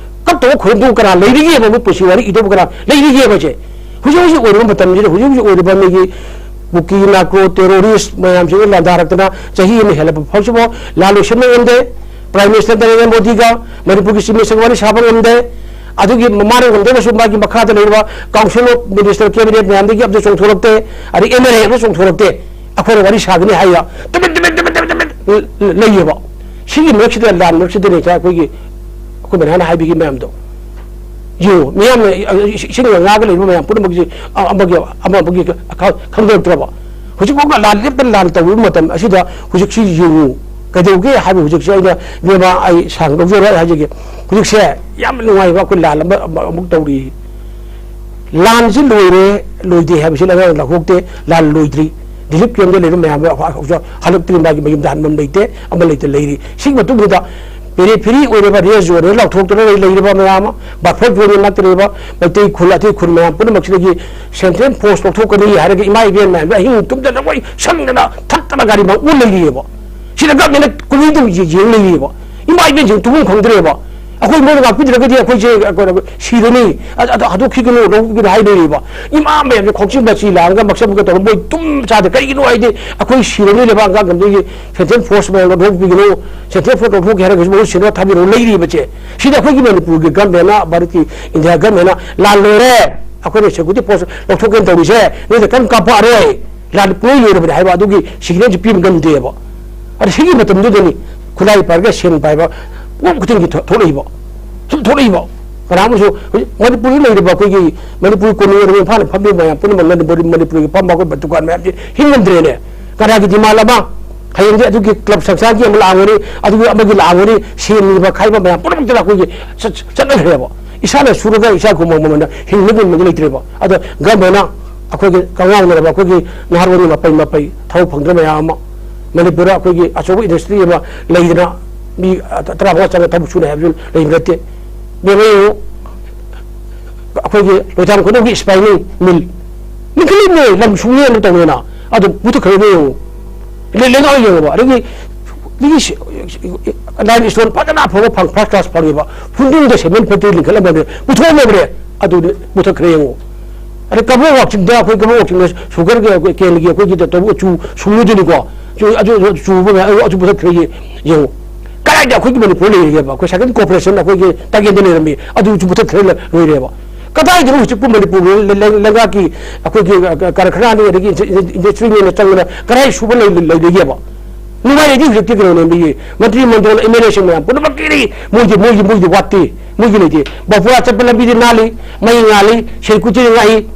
ꯀꯞꯇꯧꯕ ꯈꯨꯔꯨꯝꯗꯧꯕ ꯀꯅꯥ ꯂꯩꯔꯤꯒꯦꯕ? ꯃꯣꯏ ꯄꯨꯟꯁꯤ ꯋꯥꯔꯤ ꯏꯗꯧꯕ ꯀꯅꯥ ꯂꯩꯔꯤꯒꯦꯕ? ꯁꯦ ꯍꯧꯖꯤꯛ ꯍꯧꯖꯤꯛ ꯑꯣꯏꯔꯤꯕ ꯃꯇꯝꯁꯤꯗ ꯍꯧꯖꯤꯛ ꯍꯧꯖꯤꯛ ꯑꯣꯏꯔꯤꯕ ꯃꯤꯒꯤ ꯀꯨꯀꯤ ꯅꯥꯀ꯭ꯔꯣ ꯇꯦꯔꯣꯔꯤꯁ ꯃꯌꯥꯝꯁꯤꯅ ꯂꯥꯟꯗꯥꯔꯛꯇꯅ ꯆꯍꯤ ꯑꯃ ꯍꯦꯜꯂꯕ ꯐꯥꯎꯁꯤꯐꯥꯎ ꯂꯥꯟ ꯂꯣꯏꯁꯤꯟꯕ ꯉꯝꯗꯦ꯫ Prime Minister ꯅꯔꯦꯟꯗ꯭ꯔ ꯃꯣꯗꯤꯒ ꯃꯅꯤꯄꯨꯔꯒꯤ Chief Minister ꯋꯥꯔꯤ ꯁꯥꯕ ꯉꯝꯗꯦ꯫ ꯑꯗꯨꯒꯤ ꯃꯥꯅ ꯉꯝꯗ꯭ꯔꯒꯁꯨ ꯃꯥꯒꯤ ꯃꯈꯥꯗ ꯂꯩꯔꯤꯕ Council of Minister, Cabinet ꯃꯌꯥꯝꯗꯒꯤ ꯑꯝꯇ ꯆꯣꯡꯊꯣꯔꯛꯇꯦ꯫ ꯑꯗꯩ M L A ꯑꯃ ꯆꯣꯡꯊꯣꯔꯛꯇꯦ꯫ ꯑꯩꯈꯣꯏꯅ ꯋꯥꯔꯤ ꯁꯥꯒꯅꯤ ꯍꯥꯏꯌ ꯇꯨꯃꯤꯟ ꯇꯨꯃꯤꯟ ꯇꯨꯃꯤꯟ ꯇꯨꯃꯤꯟ ꯇꯨꯃꯤꯟ ꯂꯩꯌꯦꯕ꯫ ꯁꯤꯒꯤ ꯃꯔꯛꯁꯤꯗ, ꯂꯥꯟ ꯃꯔꯛꯁꯤꯗ ꯅꯤꯡꯊꯥ ꯑꯩꯈꯣꯏꯒꯤ, ꯑꯩꯈꯣꯏ ꯃꯦꯙꯥꯅ ꯍꯥꯏꯕꯤꯈꯤ ꯃꯌꯥꯝꯗꯣ ꯌꯦꯡꯉꯨ꯫ ꯃꯤꯌꯥꯝꯅ ꯏꯁꯤꯡꯒ ꯉꯥꯒ ꯂꯩꯕ ꯃꯌꯥꯝ ꯄꯨꯝꯅꯃꯛꯁꯤ ꯑꯃꯒꯤ ꯑꯃ ꯑꯃꯒꯤ ꯈꯪꯗꯣꯛꯇ꯭ꯔꯕ? ꯍꯧꯖꯤꯛꯐꯥꯎꯗ ꯂꯥꯟ ꯂꯦꯞꯇꯅ ꯂꯥꯟ ꯇꯧꯔꯤꯕ ꯃꯇꯝ ꯑꯁꯤꯗ ꯍꯧꯖꯤꯛꯁꯤ ꯌꯦꯡꯉꯨ꯫ ꯀꯩꯗꯧꯒꯦ ꯍꯥꯏꯕ ꯍꯧꯖꯤꯛꯁꯦ ꯑꯩꯅ, ꯏꯕꯦꯝꯃ, ꯑꯩ ꯁꯥꯡ ꯂꯧꯖꯔꯣꯏ, ꯑꯩ ꯍꯥꯏꯖꯒꯦ꯫ ꯍꯧꯖꯤꯛꯁꯦ ꯌꯥꯝ ꯅꯨꯡꯉꯥꯏꯕ ꯑꯩꯈꯣꯏ ꯂꯥꯟ ꯑꯃ ꯑꯃ ꯑꯃꯨꯛ ꯇꯧꯔꯤ꯫ ꯂꯥꯟꯁꯤ ꯂꯣꯏꯔꯦ ꯂꯣꯏꯗꯦ ꯍꯥꯏꯕꯁꯤ ꯑꯉꯥꯡ ꯂꯧꯊꯣꯛꯇꯦ꯫ ꯂꯥꯟ ꯂꯣꯏꯗ꯭ꯔꯤ꯫ ꯔꯤꯂꯤꯐ ꯀꯦꯝꯗ ꯂꯩꯕ ꯃꯌꯥꯝ ꯍꯧꯖꯤꯛ ꯍꯜꯂꯛꯇ꯭ꯔꯤ꯫ ꯃꯥꯒꯤ ꯃꯌꯨꯝꯗ ꯍꯟꯐꯝ ꯂꯩꯇꯦ꯫ ꯑꯃ ꯂꯩꯇ ꯂꯩꯔꯤ꯫ ꯁꯤꯒꯤ ꯃꯇꯨꯡꯗ ꯄꯦꯔꯤ ꯐꯦꯔꯤ ꯑꯣꯏꯔꯕ ꯔꯦꯁ ꯖꯣꯟꯗ ꯂꯥꯎꯊꯣꯛꯇꯨꯅ ꯂꯩꯔꯤꯕ ꯃꯌꯥꯝ ꯑꯃ, ꯕꯐꯔ ꯖꯣꯟꯗ ꯅꯠꯇ꯭ꯔꯤꯕ ꯃꯩꯇꯩ ꯈꯨꯜ ꯑꯇꯩ ꯈꯨꯜ ꯃꯌꯥꯝ ꯄꯨꯝꯅꯃꯛꯁꯤꯗꯒꯤ Central Force ꯂꯧꯊꯣꯛꯀꯅꯤ ꯍꯥꯏꯔꯒ ꯏꯃꯥ ꯏꯕꯦꯟ ꯃꯌꯥꯝꯁꯦ ꯑꯍꯤꯡ ꯇꯨꯝꯗꯅ ꯂꯣꯏ ꯁꯪꯗꯅ ꯊꯛꯇꯅ ꯒꯥꯔꯤ ꯃꯥꯡ ꯑꯣꯟ ꯂꯩꯔꯤꯑꯕ꯫ ꯁꯤꯗ ꯒꯚꯔꯟꯃꯦꯟꯅ ꯀꯨꯂꯤ ꯑꯗꯨꯝ ꯌꯦ-, ꯌꯦꯡ ꯂꯩꯔꯤꯑꯕ꯫ ꯏꯃꯥ ꯏꯕꯦꯟꯁꯤꯡ ꯇꯨꯝꯐꯝ ꯈꯪꯗ꯭ꯔꯦꯕ꯫ ꯑꯩꯈꯣꯏ ꯃꯣꯏꯅ ꯉꯥꯛꯄꯤꯗ꯭ꯔꯒꯗꯤ ꯑꯩꯈꯣꯏꯁꯦ, ꯑ, ꯀꯩꯅꯣ, ꯁꯤꯔꯅꯤ꯫ ꯑ, ꯑꯗ ꯍꯥꯠꯇꯣꯛꯈꯤꯒꯅꯨ, ꯂꯧꯈꯤꯒꯅꯨ ꯍꯥꯏ ꯂꯩꯔꯤꯕ꯫ ꯏꯃꯥ ꯃꯌꯥꯝꯁꯦ ꯈꯣꯡꯆꯤꯟ ꯃꯆꯤ ꯂꯥꯡꯉꯒ ꯃꯛꯁꯝꯒ ꯇꯧꯔꯒ ꯃꯣꯏ ꯇꯨꯝ ꯆꯥꯗꯦ꯫ ꯀꯩꯒꯤꯅꯣ ꯍꯥꯏꯗꯤ ꯑꯩꯈꯣꯏ ꯁꯤꯔꯅꯤ, ꯂꯩꯕꯥꯛ ꯑꯉꯥꯡ ꯀꯝꯗꯒꯤ Central Force ꯃꯌꯥꯝ ꯂꯧꯊꯣꯛꯄꯤꯒꯅꯨ, Central Force ꯂꯧꯊꯣꯛꯀꯦ ꯍꯥꯏꯔꯒꯁꯨ ꯃꯍꯨꯠ ꯁꯤꯟꯅꯕ ꯊꯥꯕꯤꯔꯛꯎ ꯂꯩꯔꯤꯕꯁꯦ꯫ ꯁꯤꯗ ꯑꯩꯈꯣꯏꯒꯤ ꯃꯅꯤꯄꯨꯔꯒꯤ ꯒꯚꯔꯟꯃꯦꯟꯅ, ꯚꯥꯔꯠꯀꯤ, ꯏꯟꯗꯤꯌꯥ ꯒꯚꯔꯟꯃꯦꯟꯅ ꯂꯥꯜ ꯂꯣꯏꯔꯦ, ꯑꯩꯈꯣꯏꯅ security force ꯂꯧꯊꯣꯛꯀꯦꯅ ꯇꯧꯔꯤꯁꯦ, ꯅꯣꯏꯗ ꯀꯔꯤꯝ ꯀꯥꯞꯄꯛꯑꯔꯣꯏ, ꯂꯥꯟ ꯄꯨꯡꯂꯣꯏ ꯂꯣꯏꯔꯕꯅꯤ ꯍꯥꯏꯕ ꯑꯗꯨꯒꯤ signalꯁꯦ ꯄꯤꯕ ꯉꯝꯗꯦꯕ꯫ ꯑꯗ ꯁꯤꯒꯤ ꯃꯇꯝꯗꯨꯗꯅꯤ ꯈꯨꯠꯂꯥꯏ ꯄꯥꯏꯔꯒ ꯁꯦꯟ ꯄꯥꯏꯕ ꯄꯣꯠ ꯈꯨꯗꯤꯡꯒꯤ ꯊꯣ-, ꯊꯣꯛꯂꯛꯏꯕ꯫ ꯁꯨꯝ ꯊꯣꯛꯂꯛꯏꯕ꯫ ꯀꯅꯥ ꯑꯃꯁꯨ ꯍꯧꯖꯤꯛ ꯃꯅꯤꯄꯨꯔꯗ ꯂꯩꯔꯤꯕ ꯑꯩꯈꯣꯏꯒꯤ ꯃꯅꯤꯄꯨꯔ ꯀꯣꯅꯨꯡ ꯑꯣꯏꯔꯕ ꯏꯝꯐꯥꯜ ꯐꯝꯂꯤꯕ ꯃꯌꯥꯝ ꯄꯨꯝꯅꯃꯛ ꯃꯅꯤꯄꯨꯔ, ꯃꯅꯤꯄꯨꯔꯒꯤ ꯐꯝꯕ ꯑꯩꯈꯣꯏ ꯗꯨꯀꯥꯟ ꯃꯌꯥꯝꯁꯤ ꯍꯤꯡꯉꯝꯗ꯭ꯔꯦꯅꯦ꯫ ꯀꯅꯥꯒꯤ demand ꯑꯃ, ꯍꯌꯦꯡꯗꯤ ꯑꯗꯨꯒꯤ club ꯁꯪꯁꯊꯥꯟꯒꯤ ꯑꯃ ꯂꯥꯛꯑꯝꯒꯅꯤ, ꯑꯗꯨꯒꯤ ꯑꯃꯒꯤ ꯂꯥꯛꯑꯝꯒꯅꯤ, ꯁꯦꯟ ꯅꯤꯕ ꯈꯥꯏꯕ ꯃꯌꯥꯝ ꯄꯨꯝꯅꯃꯛꯇ ꯑꯩꯈꯣꯏꯒꯤ ꯆꯠ-, ꯆꯠꯅꯈ꯭ꯔꯦꯕ꯫ ꯏꯁꯥꯅ ꯁꯨꯔꯒ ꯏꯁꯥ ꯈꯨꯃꯪ ꯃꯃꯜꯅ ꯍꯤꯡꯅꯕ ꯉꯝꯕ ꯂꯩꯇ꯭ꯔꯦꯕ꯫ ꯑꯗꯣ ꯒꯚꯔꯟꯃꯦꯟꯅ ꯑꯩꯈꯣꯏꯒꯤ ꯀꯪꯉꯥꯎꯅꯔꯕ ꯑꯩꯈꯣꯏꯒꯤ ꯅꯍꯥꯔꯣꯜꯒꯤ ꯃꯄꯩ ꯃꯄꯩ ꯊꯕꯛ ꯐꯪꯗ꯭ꯔ ꯃꯌꯥꯝ ꯑꯃ, ꯃꯅꯤꯄꯨꯔꯗ ꯑꯩꯈꯣꯏꯒꯤ ꯑꯆꯧꯕ industry ꯑꯃ ꯂꯩꯗꯅ ꯃꯤ ꯇꯔꯥꯃꯉꯥ ꯆꯪꯉ ꯊꯕꯛ ꯁꯨꯅꯤ ꯍꯥꯏꯕꯁꯨ ꯂꯩꯕ ꯅꯠꯇꯦ꯫ ꯕꯦꯝꯃ ꯌꯦꯡꯉꯨ, ꯑꯩꯈꯣꯏꯒꯤ ꯂꯣꯏꯊꯥꯡ ꯈꯨꯅꯧꯒꯤ spinning mill ꯂꯤꯡꯈꯠꯂꯤꯕꯅꯦ, ꯂꯝ ꯁꯨꯡꯅꯦꯅ ꯇꯧꯅꯦꯅ꯫ ꯑꯗꯨ ꯃꯨꯊꯠꯈ꯭ꯔꯦꯕ ꯌꯦꯡꯉꯨ꯫ ꯂꯩ-, ꯂꯩꯉꯥꯛꯅ ꯌꯦꯡꯉꯨꯕ꯫ ꯑꯗꯒꯤ ꯃꯤꯒꯤ ꯁꯤ-, limestone ꯐꯖꯅ ꯑꯐꯕ ꯐꯪ-, first class ꯐꯪꯉꯤꯕ꯫ ꯐꯨꯟꯗꯨꯡꯗ cement factory ꯂꯤꯡꯈꯠꯂꯝꯕꯅꯦ, ꯄꯨꯊꯣꯛꯑꯝꯃꯕꯅꯦ꯫ ꯑꯗꯨ ꯃꯨꯊꯠꯈ꯭ꯔꯦ ꯌꯦꯡꯉꯨ꯫ ꯑꯗꯩ ꯀꯕꯣꯛ ꯋꯥꯛꯆꯤꯡꯗ, ꯑꯩꯈꯣꯏ ꯀꯕꯣꯛ ꯋꯥꯛꯆꯤꯡꯗ sugar ꯀꯦꯟꯒꯤ ꯑꯩꯈꯣꯏꯒꯤ ꯇꯧꯕ ꯆꯨ ꯁꯨꯡꯉꯨꯗꯨꯅꯤꯀꯣ꯫ ꯆꯨ-, ꯑꯗꯨ, ꯑꯗꯨ ꯆꯨꯕ ꯃꯌꯥꯝ ꯑꯗꯨ ꯃꯨꯊꯠꯈ꯭ꯔꯦ ꯌꯦ-, ꯌꯦꯡꯉꯨ꯫ ꯀꯗꯥꯏꯗ ꯑꯩꯈꯣꯏꯒꯤ ꯃꯅꯤꯄꯨꯔ ꯂꯩꯔꯤꯒꯦꯕ? ꯑꯩꯈꯣꯏ ꯁꯥꯏꯀꯜ ꯀꯣꯔꯄꯣꯔꯦꯁꯟ ꯑꯩꯈꯣꯏꯒꯤ ꯇꯥꯀꯦꯟꯗ ꯂꯩꯔꯝꯃꯤ, ꯑꯗꯨꯁꯨ ꯃꯨꯊꯠꯈ꯭ꯔꯦ, ꯂꯣꯏꯔꯦꯕ꯫ ꯀꯗꯥꯏꯗꯅꯣ ꯍꯧꯖꯤꯛꯄꯨ ꯃꯅꯤꯄꯨꯔ ꯂꯩ-, ꯂꯩ-, ꯂꯩꯉꯥꯛꯀꯤ ꯑꯩꯈꯣꯏꯒꯤ, ꯑ, ꯀ-, ꯀꯔꯈꯅꯥꯅꯤ, ꯑꯗꯒꯤ ꯏꯟꯗ-, ꯏꯟꯗꯁꯇ꯭ꯔꯤꯅꯦꯅ ꯆꯪꯗꯅ ꯀꯗꯥꯏ ꯁꯨꯕ ꯂꯩ-, ꯂꯩ-, ꯂꯩꯒꯦꯕ? ꯅꯨꯡꯉꯥꯏꯔꯗꯤ ꯍꯧꯖꯤꯛꯇꯤ ꯀꯩꯅꯣꯅꯦ, ꯃꯤꯒꯤ ꯃꯟꯇ꯭ꯔꯤ ꯃꯟꯗꯣꯜ, ꯑꯦꯝ ꯑꯦꯜ ꯑꯦꯁꯤꯡ ꯃꯌꯥꯝ ꯄꯨꯝꯅꯃꯛꯀꯤꯗꯤ ꯃꯣꯏꯒꯤ, ꯃꯣꯏꯒꯤ, ꯃꯣꯏꯒꯤ ꯋꯥꯠꯇꯦ, ꯃꯣꯏꯒꯤ ꯂꯩꯇꯦ꯫ ꯕꯥꯄꯨꯔꯥ ꯆꯠꯄ ꯂꯝꯕꯤꯗꯤ ꯅꯥꯜꯂꯤ, ꯃꯩ ꯉꯥꯜꯂꯤ, ꯁꯦꯀ꯭ꯌꯨꯔꯤꯇꯤ ꯉꯥꯛꯏ꯫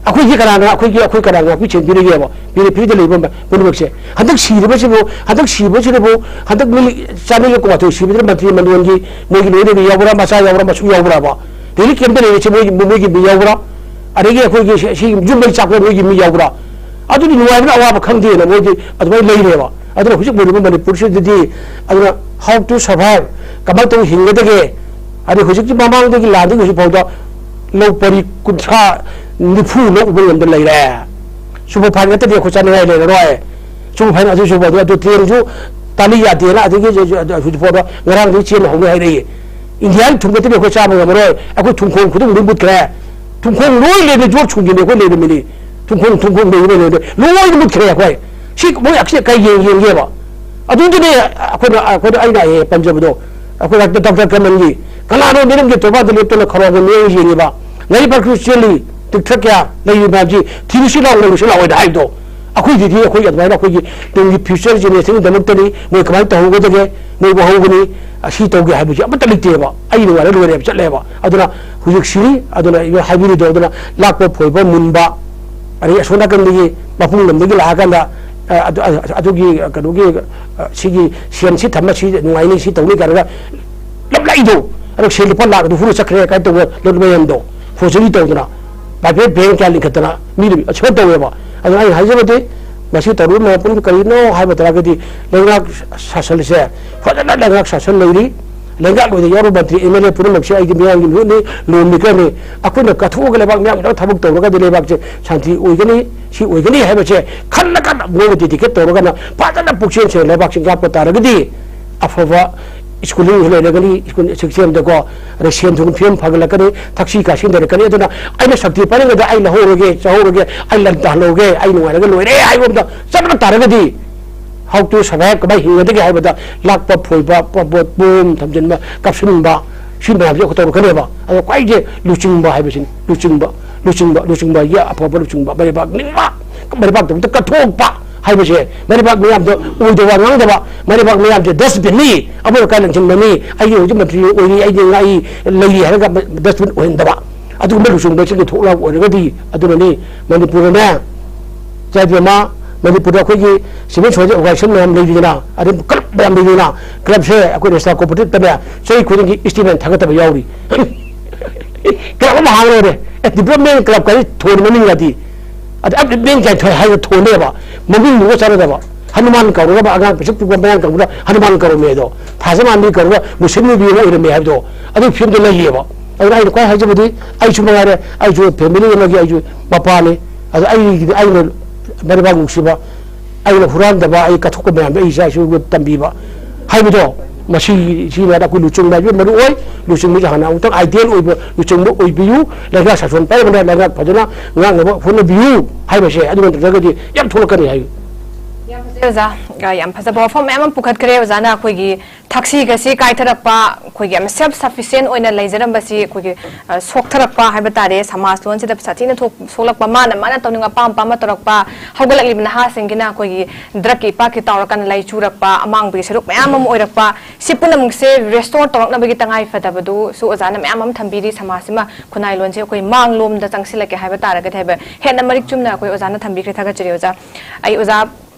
ꯑꯩꯈꯣꯏꯒꯤ ꯀꯅꯥꯅ, ꯑꯩꯈꯣꯏꯒꯤ, ꯑꯩꯈꯣꯏ ꯀꯅꯥ ꯉꯥꯛꯄꯤ ꯁꯦꯟꯕꯤꯔꯤꯒꯦꯕ? ꯄꯤꯔꯤ-, ꯐ꯭ꯔꯤꯗ ꯂꯩꯕ ꯄꯨꯝꯅꯃꯛꯁꯦ꯫ ꯍꯟꯗꯛ ꯁꯤꯔꯤꯕꯁꯤꯕꯨ, ꯍꯟꯗꯛ ꯁꯤꯕꯁꯤꯗꯕꯨ, ꯍꯟꯗꯛ ꯃꯤ ꯆꯥꯅꯤꯒ ꯀꯨꯟꯃꯥꯊꯣꯏ ꯁꯤꯕꯗꯨꯅ ꯃꯟꯇ꯭ꯔꯤ ꯃꯟꯗꯣꯟꯒꯤ ꯃꯣꯏꯒꯤ ꯂꯣꯏꯅꯕꯤ ꯌꯥꯎꯕ꯭ꯔꯥ, ꯃꯆꯥ ꯌꯥꯎꯕ꯭ꯔꯥ, ꯃꯁꯨ ꯌꯥꯎꯕ꯭ꯔꯥꯕ? ꯔꯤꯂꯤꯐ ꯀꯦꯝꯞꯇ ꯂꯩꯔꯤꯁꯦ ꯃꯣꯏꯒꯤ, ꯃꯣꯏꯒꯤ ꯃꯤ ꯌꯥꯎꯕ꯭ꯔꯥ? ꯑꯗꯒꯤ ꯑꯩꯈꯣꯏꯒꯤ ꯁꯤ, ꯁꯤ ꯌꯨꯝ ꯃꯩ ꯆꯥꯛꯄ ꯃꯣꯏꯒꯤ ꯃꯤ ꯌꯥꯎꯕ꯭ꯔꯥ? ꯑꯗꯨꯗꯤ ꯅꯨꯡꯉꯥꯏꯕꯅ ꯑꯋꯥꯕ ꯈꯪꯗꯦꯅ ꯃꯣꯏꯗꯤ ꯑꯗꯨꯃꯥꯏꯅ ꯂꯩꯔꯦꯕ꯫ ꯑꯗꯨꯅ ꯍꯧꯖꯤꯛ ꯑꯣꯏꯔꯤꯕ ꯃꯅꯤꯄꯨꯔꯁꯤꯗꯗꯤ, ꯑꯗꯨꯅ how to survive, ꯀꯃꯥꯏꯅ ꯇꯧꯅ ꯍꯤꯡꯒꯗꯒꯦ? ꯑꯗꯩ ꯍꯧꯖꯤꯛꯀꯤ ꯃꯃꯥꯡꯗꯒꯤ ꯂꯥꯟꯗꯒꯤ ꯍꯧꯖꯤꯛ ꯐꯥꯎꯗ ꯂꯧ ꯄꯔꯤ ꯀꯨꯟꯊ꯭ꯔꯥ, ꯅꯤꯐꯨ ꯂꯧ ꯎꯕ ꯉꯝꯗꯅ ꯂꯩꯔꯦ꯫ ꯁꯨꯄꯔ ꯐꯥꯏꯟ ꯅꯠꯇꯗꯤ ꯑꯩꯈꯣꯏ ꯆꯥꯅꯤꯡꯉꯥꯏ ꯂꯩꯔꯔꯣꯏ꯫ ꯁꯨꯄꯔ ꯐꯥꯏꯟ ꯑꯗꯨꯁꯨ ꯑꯗꯨ, ꯑꯗꯨ ꯇ꯭ꯔꯦꯟꯁꯨ ꯇꯥꯂꯤ ꯌꯥꯗꯦꯅ, ꯑꯗꯒꯤ ꯍꯧꯖꯤꯛ ꯐꯥꯎꯗ ꯉꯔꯥꯡꯗꯒꯤ ꯆꯦꯟꯕ ꯍꯧꯅꯤ ꯍꯥꯏꯔꯛꯏ꯫ ꯏꯟꯗꯤꯌꯥꯒꯤ ꯊꯨꯝ ꯅꯠꯇꯗꯤ ꯑꯩꯈꯣꯏ ꯆꯥꯕ ꯉꯝꯃꯔꯣꯏ꯫ ꯑꯩꯈꯣꯏ ꯊꯨꯝꯈꯣꯡ ꯈꯨꯗꯤꯡ ꯂꯣꯏ ꯃꯨꯠꯈ꯭ꯔꯦ꯫ ꯊꯨꯝꯈꯣꯡ ꯂꯣꯏ ꯂꯩꯔꯦ, ꯌꯣꯠ ꯁꯨꯡꯖꯤꯟꯅꯤ ꯑꯩꯈꯣꯏ ꯂꯩꯔꯝꯃꯤꯅꯤ꯫ ꯊꯨꯝꯈꯣꯡ, ꯊꯨꯝꯈꯣꯡ ꯂꯩꯔꯦ, ꯂꯩꯔꯦ, ꯂꯣꯏꯅ ꯃꯨꯠꯈ꯭ꯔꯦ ꯑꯩꯈꯣꯏ꯫ ꯁꯤ ꯃꯣꯏ ꯑꯁꯤ ꯀꯩ ꯌꯦꯡ-, ꯌꯦꯡꯒꯦꯕ? ꯑꯗꯨꯗꯨꯅꯦ ꯑꯩꯈꯣꯏꯅ, ꯑꯩꯈꯣꯏꯅ ꯑꯩꯅ ꯍꯦꯛ ꯄꯟꯖꯕꯗꯣ, ꯑꯩꯈꯣꯏ ꯗꯥꯛꯇꯔ ꯀꯃꯜꯒꯤ ꯀꯅꯥꯅꯣ ꯃꯤꯔꯝꯒꯤ ꯇꯣꯔꯕꯥꯟꯗ ꯂꯦꯞꯇꯨꯅ ꯈꯧꯔꯥꯡꯕ ꯃꯤꯑꯣꯏ ꯌꯦꯡꯉꯤꯕ? ꯉꯥꯔꯤ ꯄꯥꯛꯈ꯭ꯔꯨ ꯆꯦꯜꯂꯤ, ꯇꯤꯛꯊ꯭ꯔ ꯀꯌꯥ ꯂꯩꯔꯤꯕ ꯍꯥꯏꯕꯁꯤ ꯊꯤꯔꯨꯁꯤ ꯂꯥꯎ, ꯂꯩꯔꯨꯁꯤ ꯂꯥꯎꯑꯣꯅ ꯍꯥꯏꯕꯗꯣ꯫ ꯑꯩꯈꯣꯏꯗꯗꯤ ꯑꯩꯈꯣꯏ ꯑꯗꯨꯃꯥꯏꯅ ꯑꯩꯈꯣꯏꯒꯤ ꯇꯨꯡꯒꯤ ꯐ꯭ꯌꯨꯆꯔ ꯖꯦꯅꯦꯔꯦꯁꯟꯒꯤꯗꯃꯛꯇꯗꯤ ꯃꯣꯏ ꯀꯃꯥꯏꯅ ꯇꯧꯍꯧꯒꯗꯒꯦ, ꯃꯣꯏ ꯋꯥꯍꯧꯒꯅꯤ, ꯑꯁꯤ ꯇꯧꯒꯦ ꯍꯥꯏꯕꯁꯤ ꯑꯃꯠꯇ ꯂꯩꯇꯦꯕ꯫ ꯑꯩ ꯅꯨꯡꯉꯥꯏꯔ ꯂꯣꯏꯔꯦꯕ, ꯆꯠꯂꯦꯕ꯫ ꯑꯗꯨꯅ ꯍꯧꯖꯤꯛꯁꯤ, ꯑꯗꯨꯅ ꯑꯩ ꯍꯥꯏꯕꯤꯔꯤꯗꯣ, ꯑꯗꯨꯅ ꯂꯥꯛꯄ ꯐꯣꯏꯕ ꯃꯨꯟꯕ, ꯑꯗꯒꯤ ꯑꯁꯣꯝ ꯅꯥꯀꯟꯗꯒꯤ ꯃꯄꯨꯡ ꯂꯝꯗꯒꯤ ꯂꯥꯛꯑꯀꯥꯟꯗ, ꯑ, ꯑꯗꯨ-, ꯑ-, ꯑꯗꯨꯒꯤ ꯀꯩꯅꯣꯒꯤ, ꯑ, ꯁꯤꯒꯤ ꯁꯦꯟꯁꯤ ꯊꯝꯃ ꯁꯤ ꯅꯨꯡꯉꯥꯏꯅꯤ, ꯁꯤ ꯇꯧꯅꯤ ꯀꯥꯏꯅꯒ ꯂꯞꯂꯛꯏꯗꯣ꯫ ꯑꯗꯣ ꯁꯦꯟ ꯂꯨꯄꯥ ꯂꯥꯛ ꯑꯗꯨ ꯍꯨꯔ ꯆꯠꯈ꯭ꯔꯦ ꯀꯥꯏꯅ ꯇꯧꯕ ꯂꯣꯟ ꯃꯌꯥꯝꯗꯣ ꯐꯣꯔꯖꯔꯤ ꯇꯧꯗꯅ, ꯄ꯭ꯔꯥꯏꯚꯦꯠ ꯕꯦꯡ ꯀꯌꯥ ꯂꯤꯡꯈꯠꯇꯅ ꯃꯤꯗꯨ ꯑꯁꯨꯃꯥꯏꯅ ꯇꯧꯋꯦꯕ꯫ ꯑꯗꯨꯅ ꯑꯩꯅ ꯍꯥꯏꯖꯕꯗꯤ, ꯃꯁꯤ ꯇꯧꯔꯤꯕ ꯃꯌꯥꯝ ꯄꯨꯝꯅꯃꯛ ꯀꯔꯤꯅꯣ ꯍꯥꯏꯕ ꯇꯥꯔꯒꯗꯤ, ꯂꯩꯉꯥꯛ ꯁꯥꯁꯟꯁꯦ ꯐꯖꯅ ꯂꯩꯉꯥꯛ ꯁꯥꯁꯟ ꯂꯩꯔꯤ꯫ ꯂꯩꯉꯥꯛ ꯑꯣꯏꯅ ꯌꯥꯎꯔꯤꯕ ꯃꯟꯇ꯭ꯔꯤ, ꯑꯦꯝ ꯑꯦꯜ ꯑꯦ ꯄꯨꯝꯅꯃꯛꯁꯦ ꯑꯩꯒꯤ ꯃꯤꯌꯥꯝꯒꯤ ꯃꯤꯍꯨꯠꯅꯤ, ꯂꯣꯟ ꯃꯦꯀꯔꯅꯤ꯫ ꯑꯩꯈꯣꯏꯅ ꯀꯠꯊꯣꯛꯑꯒ ꯂꯩꯕꯥꯛ ꯃꯤꯌꯥꯝꯒꯤꯗꯃꯛ ꯊꯕꯛ ꯇꯧꯔꯒꯗꯤ ꯂꯩꯕꯥꯛꯁꯦ ꯁꯥꯟꯇꯤ ꯑꯣꯏꯒꯅꯤ, ꯁꯤ ꯑꯣꯏꯒꯅꯤ ꯍꯥꯏꯕꯁꯦ ꯈꯜꯂꯒ ꯃꯣꯏꯅ ꯗꯦꯗꯤꯀꯦꯠ ꯇꯧꯔꯒꯅ ꯐꯖꯅ ꯄꯨꯛꯆꯦꯜ ꯁꯦꯡꯅ ꯂꯩꯕꯥꯛꯁꯦ ꯉꯥꯛꯄ ꯇꯥꯔꯒꯗꯤ ꯑꯐꯕ ꯁ꯭ꯀꯨꯂꯤꯡꯁꯨ ꯂꯩꯔꯒꯅꯤ, ꯁ꯭ꯀꯨꯜ ꯁꯤꯁꯇꯦꯝꯗꯀꯣ, ꯑꯗꯩ ꯁꯦꯟ ꯊꯨꯝꯒꯤ ꯐꯤꯕꯝ ꯐꯒꯠꯂꯛꯀꯅꯤ, ꯊꯛꯁꯤ ꯈꯥꯁꯤ ꯍꯟꯊꯔꯛꯀꯅꯤ꯫ ꯑꯗꯨꯅ ꯑꯩꯅ ꯁꯛꯇꯤ ꯄꯥꯏꯔꯤꯉꯩꯗ ꯑꯩ ꯂꯧꯍꯧꯔꯒꯦ, ꯆꯥꯍꯧꯔꯒꯦ, ꯑꯩ ꯂꯟ ꯇꯥꯍꯜꯍꯧꯒꯦ, ꯑꯩ ꯅꯨꯡꯉꯥꯏꯔꯒ ꯂꯣꯏꯔꯦ ꯍꯥꯏꯕ ꯑꯝꯗ ꯆꯠꯄ ꯇꯥꯔꯒꯗꯤ, How to survive, ꯀꯃꯥꯏꯅ ꯍꯤꯡꯒꯗꯒꯦ ꯍꯥꯏꯕꯗ ꯂꯥꯛꯄ, ꯐꯣꯏꯕ, ꯄꯣꯠ ꯄꯣꯝ ꯊꯝꯖꯤꯟꯕ, ꯀꯥꯞꯁꯤꯟꯕ, ꯁꯤ ꯃꯌꯥꯝꯁꯦ ꯑꯩꯈꯣꯏ ꯇꯧꯔꯛꯀꯅꯦꯕ꯫ ꯑꯗꯣ ꯈ꯭ꯋꯥꯏꯁꯦ ꯂꯨꯆꯤꯡꯕ ꯍꯥꯏꯕꯁꯤꯅꯤ꯫ ꯂꯨꯆꯤꯡꯕ, ꯂꯨꯆꯤꯡꯕ, ꯂꯨꯆꯤꯡꯕ ꯍꯥꯏꯁꯦ ꯑꯐꯕ ꯂꯨꯆꯤꯡꯕ, ꯃꯔꯩꯕꯥꯛ ꯅꯤꯡꯕ, ꯃꯔꯩꯕꯥꯛꯇꯃꯛꯇ ꯀꯠꯊꯣꯛꯄ ꯍꯥꯏꯕꯁꯦ, ꯃꯔꯩꯕꯥꯛ ꯃꯌꯥꯝꯗꯣ ꯑꯣꯏꯗꯕ ꯉꯥꯡꯗꯕ, ꯃꯔꯩꯕꯥꯛ ꯃꯌꯥꯝꯁꯦ dustbinꯅꯤ, ꯑꯃꯣꯠ ꯑꯀꯥꯏ ꯂꯪꯁꯤꯟꯕꯅꯤ, ꯑꯩꯒꯤ ꯍꯧꯖꯤꯛ ꯃꯟꯇ꯭ꯔꯤ ꯑꯣꯏꯔꯤ, ꯑꯩꯗꯤ ꯉꯥꯛꯏ ꯂꯩꯔꯤ ꯍꯥꯏꯔꯒ dustbin ꯑꯣꯏꯍꯟꯗꯕ, ꯑꯗꯨꯒꯨꯝꯕ ꯂꯨꯆꯤꯡꯕꯁꯤꯡꯒꯤ ꯊꯣꯛꯂꯛꯄ ꯑꯣꯏꯔꯒꯗꯤ, ꯑꯗꯨꯅꯅꯤ ꯃꯅꯤꯄꯨꯔꯗꯅꯦ, ꯏꯆꯥ ꯏꯕꯦꯝꯃ, ꯃꯅꯤꯄꯨꯔꯗ ꯑꯩꯈꯣꯏꯒꯤ civil society organization ꯃꯌꯥꯝ ꯂꯩꯔꯤꯗꯅ, ꯑꯗꯩ club ꯃꯌꯥꯝ ꯂꯩꯔꯤꯗꯅ, clubꯁꯦ ꯑꯩꯈꯣꯏ ꯔꯦꯁꯇꯥ ꯀꯣꯑꯣꯄꯔꯦꯇꯤꯚꯇꯅꯦ ꯆꯍꯤ ꯈꯨꯗꯤꯡꯒꯤ statement ꯊꯥꯒꯠꯇꯕ ꯌꯥꯎꯔꯤ꯫ Club ꯑꯃ ꯍꯥꯡꯉ ꯂꯣꯏꯔꯦ꯫ ꯑꯦ, development club ꯀꯥꯏꯅ ꯊꯣꯟ ꯃꯃꯤꯡꯒꯗꯤ, ꯑꯗ upliftment ꯀꯥꯏꯅ ꯊꯣꯟ ꯍꯥꯏꯅ ꯊꯣꯟꯅꯦꯕ, ꯃꯃꯤꯡꯗꯨꯒ ꯆꯥꯟꯅꯗꯕ꯫ ꯍꯅꯨꯃꯥꯟ ꯀꯧꯔꯒ ꯑꯉꯥꯡ ꯄꯤꯁꯛ ꯄꯤꯛꯄ ꯃꯌꯥꯡ ꯀꯪꯕꯗ ꯍꯅꯨꯃꯥꯟ ꯀꯧꯔꯝꯃꯦ ꯑꯗꯣ, ꯊꯥꯖ ꯃꯥꯟꯕꯤ ꯀꯧꯔꯒ ꯃꯨꯁꯂꯤꯝ ꯅꯨꯄꯤ ꯑꯃ ꯑꯣꯏꯔꯝꯃꯦ ꯍꯥꯏꯕꯗꯣ, ꯑꯗꯨꯒꯤ ꯐꯤꯂꯝꯗꯣ ꯂꯩꯌꯦꯕ꯫ ꯑꯗꯨꯅ ꯑꯩꯅ ꯈ꯭ꯋꯥꯏ ꯍꯥꯏꯖꯕꯗꯤ, ꯑꯩꯁꯨ ꯃꯉꯥꯏꯔꯦ, ꯑꯩꯁꯨ family ꯑꯃꯒꯤ ꯑꯩꯁꯨ ꯃꯄꯥꯅꯤ꯫ ꯑꯗ ꯑꯩꯒꯤꯗꯤ ꯑꯩꯅ ꯃꯔꯩꯕꯥꯛ ꯅꯨꯡꯁꯤꯕ, ꯑꯩꯅ ꯍꯨꯔꯥꯟꯗꯕ, ꯑꯩ ꯀꯠꯊꯣꯛꯄ ꯃꯌꯥꯝꯗꯣ ꯑꯩ ꯏꯆꯥ ꯏꯁꯨꯕꯨ ꯇꯝꯕꯤꯕ ꯍꯥꯏꯕꯗꯣ, ꯃꯁꯤꯁꯤꯅ ꯑꯩꯈꯣꯏ ꯂꯨꯆꯤꯡꯕ ꯍꯥꯏꯕ ꯃꯔꯨ ꯑꯣꯏ꯫ ꯂꯨꯆꯤꯡꯕꯁꯤ ꯍꯥꯟꯅ ꯑꯃꯨꯛꯇꯪ ideal ꯑꯣꯏꯕ ꯂꯨꯆꯤꯡꯕ ꯑꯣꯏꯕꯤꯌꯨ꯫ ꯂꯩꯉꯥꯛ ꯁꯥꯁꯣꯟ ꯄꯥꯏꯔꯒꯅ ꯂꯩꯉꯥꯛ ꯐꯖꯅ ꯉꯥꯛꯅꯕ ꯍꯣꯠꯅꯕꯤꯌꯨ ꯍꯥꯏꯕꯁꯦ, ꯑꯗꯨ ꯅꯠꯇ꯭ꯔꯒꯗꯤ ꯌꯥꯝ ꯊꯣꯛꯂꯛꯀꯅꯤ ꯍꯥꯏꯌꯨ꯫ ꯌꯥꯝ ꯐꯖꯩ ꯑꯣꯖꯥ꯫ ꯑ, ꯌꯥꯝ ꯐꯖꯕ ꯋꯥꯐꯝ ꯃꯌꯥꯝ ꯑꯃ ꯄꯨꯈꯠꯈ꯭ꯔꯦ ꯑꯣꯖꯥꯅ꯫ ꯑꯩꯈꯣꯏꯒꯤ ꯊꯛꯁꯤ ꯈꯥꯁꯤ ꯀꯥꯏꯊꯔꯛꯄ, ꯑꯩꯈꯣꯏꯒꯤ ꯑꯃ self sufficient ꯑꯣꯏꯅ ꯂꯩꯖꯔꯝꯕꯁꯤ ꯑꯩꯈꯣꯏꯒꯤ, ꯑ, ꯁꯣꯛꯊꯔꯛꯄ ꯍꯥꯏꯕ ꯇꯥꯔꯦ꯫ ꯁꯃꯥꯖ ꯂꯣꯟꯁꯤꯗ ꯁꯥꯊꯤꯅ ꯊꯣꯛ-, ꯁꯣꯛꯂꯛꯄ, ꯃꯥꯅ ꯃꯥꯅ ꯇꯧꯅꯤꯡꯕ ꯑꯄꯥꯝ ꯑꯄꯥꯝꯕ ꯇꯧꯔꯛꯄ, ꯍꯧꯒꯠꯂꯛꯂꯤꯕ ꯅꯍꯥꯁꯤꯡꯒꯤꯅ ꯑꯩꯈꯣꯏꯒꯤ drugꯀꯤ ꯏꯄꯥꯛꯀꯤ ꯇꯥꯎꯔꯀꯥꯟꯗ ꯂꯥꯏ ꯆꯨꯔꯛꯄ, ꯑꯃꯥꯡꯕꯒꯤ ꯁꯔꯨꯛ ꯃꯌꯥꯝ ꯑꯃ ꯑꯣꯏꯔꯛꯄ, ꯁꯤ ꯄꯨꯝꯅꯃꯛꯁꯦ restore ꯇꯧꯔꯛꯅꯕꯒꯤ ꯇꯉꯥꯏ ꯐꯗꯕꯗꯨꯁꯨ ꯑꯣꯖꯥꯅ ꯃꯌꯥꯝ ꯑꯃ ꯊꯝꯕꯤꯔꯤ꯫ ꯁꯃꯥꯖꯁꯤꯃ, ꯈꯨꯟꯅꯥꯏ ꯂꯣꯟꯁꯦ ꯑꯩꯈꯣꯏ ꯃꯥꯡꯂꯣꯝꯗ ꯆꯪꯁꯤꯜꯂꯛꯀꯦ ꯍꯥꯏꯕ ꯇꯥꯔꯒꯗꯤ ꯍꯥꯏꯕ ꯍꯦꯟꯅ ꯃꯔꯤꯛ ꯆꯨꯝꯅ ꯑꯩꯈꯣꯏ ꯑꯣꯖꯥꯅ ꯊꯝꯕꯤꯈ꯭ꯔꯦ꯫ ꯊꯥꯒꯠꯆꯔꯤ ꯑꯣꯖꯥ꯫ ꯑꯩ ꯑꯣꯖꯥ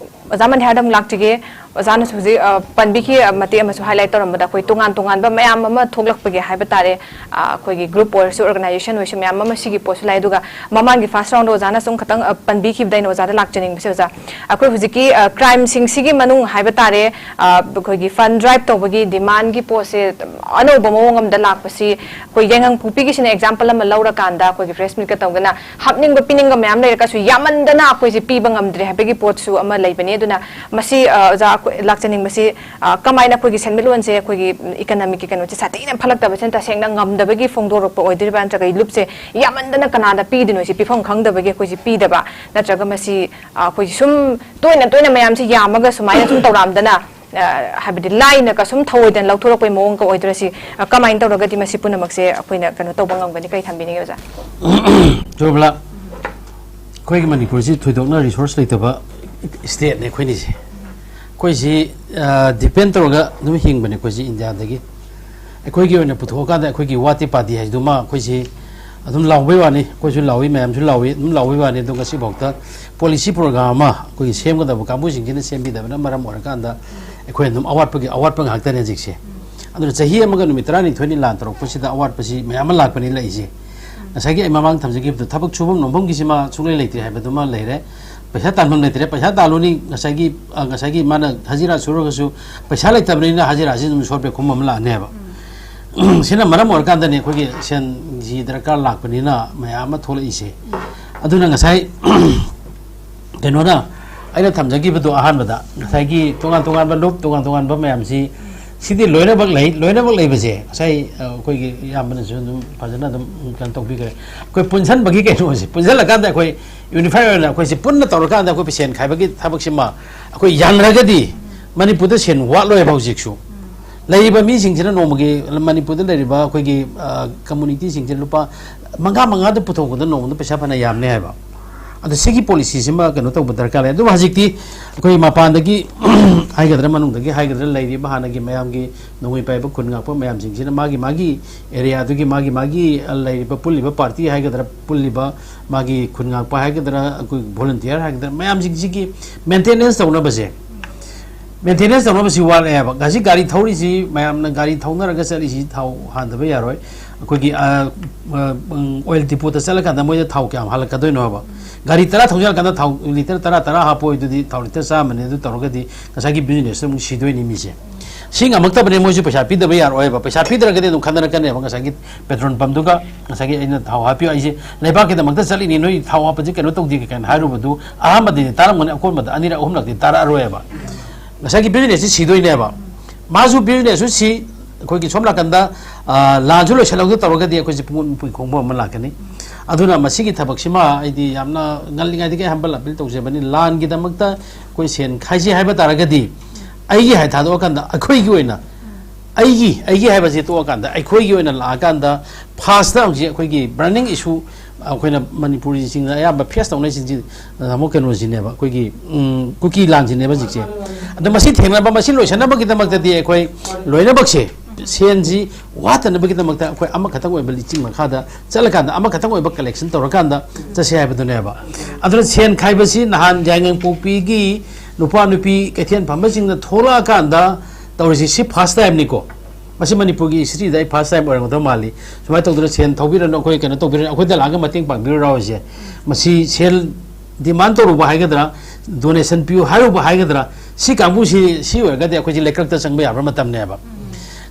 ꯑꯣꯖꯥ ꯃꯟꯗꯤꯌꯥꯗ ꯑꯃꯨꯛ ꯂꯥꯛꯆꯒꯦ꯫ ꯑꯣꯖꯥꯅꯁꯨ ꯍꯧꯖꯤꯛ, ꯑ, ꯄꯟꯕꯤꯈꯤ, ꯑ, ꯃꯇꯦꯛ ꯑꯃꯁꯨ highlight ꯇꯧꯔꯝꯕꯗ ꯑꯩꯈꯣꯏ ꯇꯣꯉꯥꯟ ꯇꯣꯉꯥꯟꯕ ꯃꯌꯥꯝ ꯑꯃ ꯊꯣꯛꯂꯛꯄꯒꯤ ꯍꯥꯏꯕ ꯇꯥꯔꯦ꯫ ꯑ, ꯑꯩꯈꯣꯏꯒꯤ group ꯑꯣꯏꯔꯁꯨ, organization ꯑꯣꯏꯔꯁꯨ ꯃꯌꯥꯝ ꯑꯃ ꯁꯤꯒꯤ ꯄꯣꯠꯁꯨ ꯂꯥꯛꯑꯦ꯫ ꯑꯗꯨꯒ ꯃꯃꯥꯡꯒꯤ first roundꯗ ꯑꯣꯖꯥꯅꯁꯨ ꯑꯃꯨꯛ ꯈꯇꯪ, ꯑ, ꯄꯟꯕꯤꯈꯤꯕꯗ ꯑꯩꯅ ꯑꯣꯖꯥꯗ ꯂꯥꯛꯆꯅꯤꯡꯕꯁꯦ, ꯑꯣꯖꯥ, ꯑꯩꯈꯣꯏ ꯍꯧꯖꯤꯛꯀꯤ, ꯑ, crimeꯁꯤꯡꯁꯤꯒꯤ ꯃꯅꯨꯡ ꯍꯥꯏꯕ ꯇꯥꯔꯦ, ꯑ, ꯑꯩꯈꯣꯏꯒꯤ fund drive ꯇꯧꯕꯒꯤ demandꯀꯤ ꯄꯣꯠꯁꯦ ꯑꯅꯧꯕ ꯃꯑꯣꯡ ꯑꯃꯗ ꯂꯥꯛꯄꯁꯤ, ꯑꯩꯈꯣꯏ ꯌꯥꯏꯉꯪꯄꯣꯛꯄꯤꯒꯤꯁꯤꯅ example ꯑꯃ ꯂꯧꯔꯀꯥꯟꯗ, ꯑꯩꯈꯣꯏꯒꯤ press meetꯀ ꯇꯧꯗꯅ ꯍꯥꯞꯅꯤꯡꯕ ꯄꯤꯅꯤꯡꯕ ꯃꯌꯥꯝ ꯂꯩꯔꯒꯁꯨ ꯌꯥꯝꯃꯟꯗꯅ ꯑꯩꯈꯣꯏꯁꯦ ꯄꯤꯕ ꯉꯝꯗ꯭ꯔꯦ ꯍꯥꯏꯕꯒꯤ ꯄꯣꯠꯁꯨ ꯑꯃ ꯂꯩꯕꯅꯦ꯫ ꯑꯗꯨꯅ ꯃꯁꯤ, ꯑ, ꯑꯣꯖꯥ, ꯂꯥꯛꯆꯅꯤꯡꯕꯁꯤ, ꯑ, ꯀꯃꯥꯏꯅ ꯑꯩꯈꯣꯏꯒꯤ ꯁꯦꯟꯃꯤꯠꯂꯣꯟꯁꯦ, ꯑꯩꯈꯣꯏꯒꯤ economic ꯀꯤ ꯀꯩꯅꯣꯁꯦ ꯁꯥꯊꯤꯅ ꯐꯠꯂꯛꯇꯕꯁꯤꯅ ꯇꯁꯦꯡꯅ ꯉꯝꯗꯕꯒꯤ ꯐꯣꯡꯗꯣꯔꯛꯄ ꯑꯣꯏꯗꯣꯔꯤꯕ꯭ꯔꯥ, ꯅꯠꯇ꯭ꯔꯒ ꯂꯨꯞꯁꯦ ꯌꯥꯝꯃꯟꯗꯅ ꯀꯅꯥꯗ ꯄꯤꯗꯣꯏꯅꯣ, ꯁꯤ ꯄꯤꯐꯝ ꯈꯪꯗꯕꯒꯤ ꯑꯩꯈꯣꯏꯁꯦ ꯄꯤꯗꯕ, ꯅꯠꯇ꯭ꯔꯒ ꯃꯁꯤ, ꯑ, ꯑꯩꯈꯣꯏ ꯁꯨꯝ ꯇꯣꯏꯅ ꯇꯣꯏꯅ ꯃꯌꯥꯝꯁꯤ ꯌꯥꯝꯃꯒ ꯁꯨꯃꯥꯏꯅ ꯁꯨꯝ ꯇꯧꯔꯛꯑꯝꯗꯅ, ꯑ, ꯍꯥꯏꯕꯗꯤ ꯂꯥꯏꯅꯒ ꯁꯨꯝ ꯊꯧꯑꯣꯏꯗꯅ ꯂꯧꯊꯣꯔꯛꯄꯩ ꯃꯑꯣꯡꯒ ꯑꯣꯏꯗꯣꯏꯔꯥ, ꯁꯤ, ꯑ, ꯀꯃꯥꯏꯅ ꯇꯧꯔꯒꯗꯤ ꯃꯁꯤ ꯄꯨꯝꯅꯃꯛꯁꯦ ꯑꯩꯈꯣꯏꯅ ꯀꯩꯅꯣ ꯇꯧꯕ ꯉꯝꯒꯅꯤ? ꯀꯩ ꯊꯝꯕꯤꯅꯤꯡꯉꯤ, ꯑꯣꯖꯥ? ꯆꯨꯝꯕ꯭ꯔꯥ? ꯑꯩꯈꯣꯏꯒꯤ ꯃꯅꯤꯄꯨꯔꯁꯤ ꯊꯣꯏꯗꯣꯛꯅ resource ꯂꯩꯇꯕ stateꯅꯦ ꯑꯩꯈꯣꯏꯅꯤꯁꯦ꯫ ꯑꯩꯈꯣꯏꯁꯤ depend ꯇꯧꯔꯒ ꯑꯗꯨꯝ ꯍꯤꯡꯕꯅꯦ ꯑꯩꯈꯣꯏꯁꯤ ꯏꯟꯗꯤꯌꯥꯗꯒꯤ꯫ ꯑꯩꯈꯣꯏꯒꯤ ꯑꯣꯏꯅ ꯄꯨꯊꯣꯛꯑꯀꯥꯟꯗ ꯑꯩꯈꯣꯏꯒꯤ ꯋꯥꯠꯇꯦ ꯄꯥꯗꯦ ꯍꯥꯏꯗꯨꯃ ꯑꯩꯈꯣꯏꯁꯤ ꯑꯗꯨꯝ ꯂꯥꯎꯕꯩ ꯋꯥꯅꯤ, ꯑꯩꯈꯣꯏꯁꯨ ꯂꯥꯎꯏ, ꯃꯌꯥꯝꯁꯨ ꯂꯥꯎꯏ, ꯑꯗꯨꯝ ꯂꯥꯎꯕꯩ ꯋꯥꯅꯤ꯫ ꯑꯗꯣ ꯉꯁꯤꯐꯥꯎꯗ policy program ꯑꯃ ꯑꯩꯈꯣꯏꯒꯤ ꯁꯦꯝꯒꯗꯕ ꯀꯥꯡꯕꯨꯁꯤꯡꯁꯤꯅ ꯁꯦꯝꯕꯤꯗꯕꯅ ꯃꯔꯝ ꯑꯣꯏꯔꯀꯥꯟꯗ ꯑꯩꯈꯣꯏ ꯑꯗꯨꯝ ꯑꯋꯥꯠꯄꯒꯤ ꯑꯋꯥꯠꯄ ꯉꯥꯛꯇꯅꯦ ꯍꯧꯖꯤꯛꯁꯦ꯫ ꯑꯗꯨꯅ ꯆꯍꯤ ꯑꯃꯒ ꯅꯨꯃꯤꯠ ꯇꯔꯥꯅꯤꯊꯣꯏꯅꯤ ꯂꯥꯟ ꯇꯧꯔꯛꯄꯁꯤꯗ ꯑꯋꯥꯠꯄꯁꯤ ꯃꯌꯥꯝ ꯑꯃ ꯂꯥꯛꯄꯅꯤ ꯂꯩꯔꯤꯁꯦ꯫ ꯉꯁꯥꯏꯒꯤ ꯑꯩ ꯃꯃꯥꯡ ꯊꯝꯖꯈꯤꯕꯗꯣ, ꯊꯕꯛ ꯁꯨꯐꯝ ꯅꯣꯝꯐꯝꯒꯤꯁꯤꯃ ꯁꯨꯡꯂꯩ ꯂꯩꯇ꯭ꯔꯦ ꯍꯥꯏꯕꯗꯨꯃ ꯂꯩꯔꯦ꯫ ꯄꯩꯁꯥ ꯇꯥꯟꯐꯝ ꯂꯩꯇ꯭ꯔꯦ, ꯄꯩꯁꯥ ꯇꯥꯜꯂꯨꯅꯤ, ꯉꯁꯥꯏꯒꯤ, ꯑ, ꯉꯁꯥꯏꯒꯤ ꯃꯥꯅ ꯍꯖꯤꯔꯥ ꯁꯨꯔꯒꯁꯨ ꯄꯩꯁꯥ ꯂꯩꯇꯕꯅꯤꯅ ꯍꯖꯤꯔꯥꯁꯤ ꯑꯗꯨꯝ ꯁꯣꯔꯠ ꯄꯦ ꯈꯨꯝ ꯑꯃ ꯂꯥꯛꯑꯅꯦꯕ꯫ ꯁꯤꯅ ꯃꯔꯝ ꯑꯣꯏꯔꯀꯥꯟꯗꯅꯦ ꯑꯩꯈꯣꯏꯒꯤ ꯁꯦꯟꯒꯤ ꯗꯔꯀꯥꯔ ꯂꯥꯛꯄꯅꯤꯅ ꯃꯌꯥꯝ ꯑꯃ ꯊꯣꯛꯂꯛꯏꯁꯦ꯫ ꯑꯗꯨꯅ ꯉꯁꯥꯏ ꯀꯩꯅꯣꯅ ꯑꯩꯅ ꯊꯝꯖꯈꯤꯕꯗꯣ ꯑꯍꯥꯟꯕꯗ, ꯉꯁꯥꯏꯒꯤ ꯇꯣꯉꯥꯟ ꯇꯣꯉꯥꯟꯕ ꯂꯨꯞ, ꯇꯣꯉꯥꯟ ꯇꯣꯉꯥꯟꯕ ꯃꯌꯥꯝꯁꯤ, ꯁꯤꯗꯤ ꯂꯣꯏꯅꯃꯛ ꯂꯩ꯫ ꯂꯣꯏꯅꯃꯛ ꯂꯩꯕꯁꯦ ꯉꯁꯥꯏ, ꯑ, ꯑꯩꯈꯣꯏꯒꯤ ꯏꯌꯥꯝꯕꯅꯁꯨ ꯑꯗꯨꯝ ꯐꯖꯅ ꯑꯗꯨꯝ ꯀꯩꯅꯣ ꯇꯧꯕꯤꯈ꯭ꯔꯦ꯫ ꯑꯩꯈꯣꯏ ꯄꯨꯟꯁꯤꯟꯕꯒꯤ ꯀꯩꯅꯣꯁꯦ, ꯄꯨꯟꯁꯤꯜꯂꯀꯥꯟꯗ ꯑꯩꯈꯣꯏ unify ꯑꯣꯏꯅ ꯑꯩꯈꯣꯏꯁꯦ ꯄꯨꯟꯅ ꯇꯧꯔꯀꯥꯟꯗ ꯑꯩꯈꯣꯏ ꯁꯦꯟ ꯈꯥꯏꯕꯒꯤ ꯊꯕꯛꯁꯤꯃ ꯑꯩꯈꯣꯏ ꯌꯥꯅꯔꯒꯗꯤ ꯃꯅꯤꯄꯨꯔꯗ ꯁꯦꯟ ꯋꯥꯠꯂꯣꯏꯕ ꯍꯧꯖꯤꯛꯁꯨ꯫ ꯂꯩꯔꯤꯕ ꯃꯤꯁꯤꯡꯁꯤꯅ ꯅꯣꯡꯃꯒꯤ, ꯃꯅꯤꯄꯨꯔꯗ ꯂꯩꯔꯤꯕ ꯑꯩꯈꯣꯏꯒꯤ, ꯑ, communityꯁꯤꯡꯁꯤꯅ ꯂꯨꯄꯥ ꯃꯉꯥ ꯃꯉꯥꯗ ꯄꯨꯊꯣꯛꯄꯗ ꯅꯣꯡꯃꯗ ꯄꯩꯁꯥ ꯐꯅ ꯌꯥꯝꯅꯤ ꯍꯥꯏꯕ꯫ ꯑꯗꯣ ꯁꯤꯒꯤ policyꯁꯤꯃ ꯀꯩꯅꯣ ꯇꯧꯕ ꯗꯔꯀꯥꯔ ꯂꯩ꯫ ꯑꯗꯨꯕꯨ ꯍꯧꯖꯤꯛꯇꯤ ꯑꯩꯈꯣꯏ ꯃꯄꯥꯟꯗꯒꯤ ꯍꯥꯏꯒꯗ꯭ꯔꯥ, ꯃꯅꯨꯡꯗꯒꯤ ꯍꯥꯏꯒꯗ꯭ꯔꯥ, ꯂꯩꯔꯤꯕ ꯍꯥꯟꯅꯒꯤ ꯃꯌꯥꯝꯒꯤ ꯅꯣꯡꯃꯩ ꯄꯥꯏꯕ ꯈꯨꯟ ꯉꯥꯛꯄ ꯃꯌꯥꯝꯁꯤꯡꯁꯤꯅ ꯃꯥꯒꯤ ꯃꯥꯒꯤ areaꯗꯨꯒꯤ ꯃꯥꯒꯤ ꯃꯥꯒꯤ, ꯑ, ꯂꯩꯔꯤꯕ ꯄꯨꯜꯂꯤꯕ party ꯍꯥꯏꯒꯗ꯭ꯔꯥ, ꯄꯨꯜꯂꯤꯕ ꯃꯥꯒꯤ ꯈꯨꯟ ꯉꯥꯛꯄ ꯍꯥꯏꯒꯗ꯭ꯔꯥ, ꯑꯩꯈꯣꯏ volunteer ꯍꯥꯏꯒꯗ꯭ꯔꯥ, ꯃꯌꯥꯝꯁꯤꯡꯁꯤꯒꯤ maintenance ꯇꯧꯅꯕꯁꯦ, maintenance ꯇꯧꯅꯕꯁꯤ ꯋꯥꯠꯂꯛꯑꯦꯕ꯫ ꯉꯁꯤ ꯒꯥꯔꯤ ꯊꯧꯔꯤꯁꯤ, ꯃꯌꯥꯝꯅ ꯒꯥꯔꯤ ꯊꯧꯅꯔꯒ ꯆꯠꯂꯤꯁꯤ ꯊꯥꯎ ꯍꯥꯟꯗꯕ ꯌꯥꯔꯣꯏ꯫ ꯑꯩꯈꯣꯏꯒꯤ, ꯑ, ꯑ, ꯎꯝ, oil depotꯇ ꯆꯠꯂꯀꯥꯟꯗ ꯃꯣꯏꯗ ꯊꯥꯎ ꯀꯌꯥꯝ ꯍꯥꯜꯂꯛꯀꯗꯣꯏꯅꯣ ꯍꯥꯏꯕ꯫ ꯒꯥꯔꯤ ꯇꯔꯥ ꯊꯧꯖꯤꯜꯂꯀꯥꯟꯗ ꯊꯥꯎ litre ꯇꯔꯥ, ꯇꯔꯥ ꯍꯥꯞꯄꯣ ꯑꯗꯨꯗꯤ ꯊꯥꯎ litre ꯆꯥꯝꯃꯅꯤ꯫ ꯑꯗꯨ ꯇꯧꯔꯒꯗꯤ ꯉꯁꯥꯏꯒꯤ businessꯇꯨ ꯑꯃꯨꯛ ꯁꯤꯗꯣꯏꯅꯤ ꯃꯤꯁꯦ꯫ ꯁꯤ ꯉꯝꯃꯛꯇꯕꯅꯦ, ꯃꯣꯏꯁꯨ ꯄꯩꯁꯥ ꯄꯤꯗꯕ ꯌꯥꯔꯣꯏꯕ꯫ ꯄꯩꯁꯥ ꯄꯤꯗ꯭ꯔꯒꯗꯤ ꯑꯗꯨꯝ ꯈꯟꯅꯔꯛꯀꯅꯦꯕ꯫ ꯉꯁꯥꯏꯒꯤ petrol pumpꯗꯨꯒ ꯉꯁꯥꯏꯒꯤ ꯑꯩꯅ ꯊꯥꯎ ꯍꯥꯞꯄꯤꯌꯨ, ꯑꯩꯁꯦ ꯂꯩꯕꯥꯛꯀꯤꯗꯃꯛꯇ ꯆꯠꯂꯤꯅꯤ, ꯅꯣꯏ ꯊꯥꯎ ꯍꯥꯞꯄꯁꯦ ꯀꯩꯅꯣ ꯇꯧꯗꯦ ꯀꯥꯏꯅ ꯍꯥꯏꯔꯨꯕꯗꯨ ꯑꯍꯥꯟꯕꯗꯗꯤ ꯇꯥꯔꯝꯒꯅꯤ, ꯑꯀꯣꯟꯕꯗ ꯑꯅꯤꯔꯛ ꯑꯍꯨꯝꯂꯛꯇꯤ ꯇꯥꯔꯛꯑꯔꯣꯏꯕ꯫ ꯉꯁꯥꯏꯒꯤ ꯕꯤꯖꯤꯅꯦꯁꯁꯤ ꯁꯤꯗꯣꯏꯅꯦꯕ꯫ ꯃꯥꯁꯨ ꯕꯤꯖꯤꯅꯦꯁꯁꯨ ꯁꯤ, ꯑꯩꯈꯣꯏꯒꯤ ꯁꯣꯝ ꯅꯥꯀꯟꯗ, ꯑ, ꯂꯥꯟꯁꯨ ꯂꯣꯏꯁꯤꯜꯍꯧꯗ ꯇꯧꯔꯒꯗꯤ ꯑꯩꯈꯣꯏꯁꯦ ꯄꯨꯡꯃꯨꯠ ꯃꯨꯠꯄꯒꯤ ꯈꯣꯡꯕ ꯑꯃ ꯂꯥꯛꯀꯅꯤ꯫ ꯑꯗꯨꯅ ꯃꯁꯤꯒꯤ ꯊꯕꯛꯁꯤꯃ ꯑꯩꯗꯤ ꯌꯥꯝꯅ ꯉꯜꯂꯤꯉꯩꯗꯒꯤ ꯍꯝꯕꯜ ꯑꯄꯤꯜ ꯇꯧꯖꯕꯅꯤ꯫ ꯂꯥꯟꯒꯤꯗꯃꯛꯇ ꯑꯩꯈꯣꯏ ꯁꯦꯟ ꯈꯥꯏꯖꯩ ꯍꯥꯏꯕ ꯇꯥꯔꯒꯗꯤ, ꯑꯩꯒꯤ ꯍꯥꯏ ꯊꯥꯗꯣꯛꯑꯀꯥꯟꯗ ꯑꯩꯈꯣꯏꯒꯤ ꯑꯣꯏꯅ, ꯑꯩꯒꯤ, ꯑꯩꯒꯤ ꯍꯥꯏꯕꯁꯦ ꯇꯣꯛꯑꯀꯥꯟꯗ, ꯑꯩꯈꯣꯏꯒꯤ ꯑꯣꯏꯅ ꯂꯥꯛꯑꯀꯥꯟꯗ, ꯐꯥꯔꯁꯇ ꯍꯧꯖꯤꯛ ꯑꯩꯈꯣꯏꯒꯤ ꯕꯔꯅꯤꯡ ꯏꯁꯨ ꯑꯩꯈꯣꯏꯅ ꯃꯅꯤꯄꯨꯔꯤꯁꯤꯡꯅ ꯑꯌꯥꯝꯕ ꯐꯦꯁ ꯇꯧꯅꯔꯤꯁꯤꯡꯁꯤ, ꯇꯥꯃꯣ, ꯀꯩꯅꯣꯁꯤꯅꯦꯕ, ꯑꯩꯈꯣꯏꯒꯤ, ꯎꯝ, ꯀꯨꯀꯤ ꯂꯥꯟꯁꯤꯅꯦꯕ ꯍꯧꯖꯤꯛꯁꯦ꯫ ꯑꯗꯣ ꯃꯁꯤ ꯊꯦꯡꯅꯕ, ꯃꯁꯤ ꯂꯣꯏꯁꯤꯟꯅꯕꯒꯤꯗꯃꯛꯇꯗꯤ ꯑꯩꯈꯣꯏ ꯂꯣꯏꯅꯃꯛꯁꯦ ꯁꯦꯟꯁꯤ ꯋꯥꯠꯇꯅꯕꯒꯤꯗꯃꯛꯇ ꯑꯩꯈꯣꯏ ꯑꯃꯈꯛꯇꯪ ꯑꯣꯏꯕ ꯂꯤꯆꯤꯡ ꯃꯈꯥꯗ ꯆꯠꯂꯀꯥꯟꯗ, ꯑꯃꯈꯛꯇꯪ ꯑꯣꯏꯕ ꯀꯂꯦꯛꯁꯟ ꯇꯧꯔꯀꯥꯟꯗ ꯆꯠꯁꯦ ꯍꯥꯏꯕꯗꯨꯅꯦꯕ꯫ ꯑꯗꯨꯅ ꯁꯦꯟ ꯈꯥꯏꯕꯁꯤ ꯅꯍꯥꯟ ꯌꯥꯏꯉꯪꯄꯣꯛꯄꯤꯒꯤ ꯅꯨꯄꯥ ꯅꯨꯄꯤ ꯀꯩꯊꯦꯜ ꯐꯝꯕꯁꯤꯡꯅ ꯊꯣꯛꯂꯛꯑꯀꯥꯟꯗ ꯇꯧꯔꯤꯁꯤ, ꯁꯤ ꯐꯥꯔꯁ ꯇꯥꯏꯝꯅꯤꯀꯣ꯫ ꯃꯁꯤ ꯃꯅꯤꯄꯨꯔꯒꯤ ꯍꯤꯁꯇ꯭ꯔꯤꯗ ꯑꯩ ꯐꯥꯔꯁ ꯇꯥꯏꯝ ꯑꯣꯏꯔꯝꯒꯗꯕ ꯃꯥꯜꯂꯤ꯫ ꯁꯨꯃꯥꯏꯅ ꯇꯧꯗꯅ ꯁꯦꯟ ꯊꯧꯕꯤꯔꯅꯨ, ꯑꯩꯈꯣꯏ ꯀꯩꯅꯣ ꯇꯧꯕꯤꯔꯅꯨ, ꯑꯩꯈꯣꯏꯗ ꯂꯥꯛꯑꯒ ꯃꯇꯦꯡ ꯄꯥꯡꯕꯤꯔꯣ ꯍꯥꯏꯁꯦ꯫ ꯃꯁꯤ ꯁꯦꯜ ꯗꯤꯃꯥꯟ ꯇꯧꯔꯨꯕ ꯍꯥꯏꯒꯗ꯭ꯔꯥ, ꯗꯣꯅꯦꯁꯟ ꯄꯤꯌꯨ ꯍꯥꯏꯔꯨꯕ ꯍꯥꯏꯒꯗ꯭ꯔꯥ, ꯁꯤ ꯀꯥꯡꯕꯨꯁꯤ, ꯁꯤ ꯑꯣꯏꯔꯒꯗꯤ ꯑꯩꯈꯣꯏꯁꯤ ꯂꯩꯀ꯭ꯔꯛꯇ ꯆꯪꯕ ꯌꯥꯕ ꯃꯇꯝꯅꯦꯕ꯫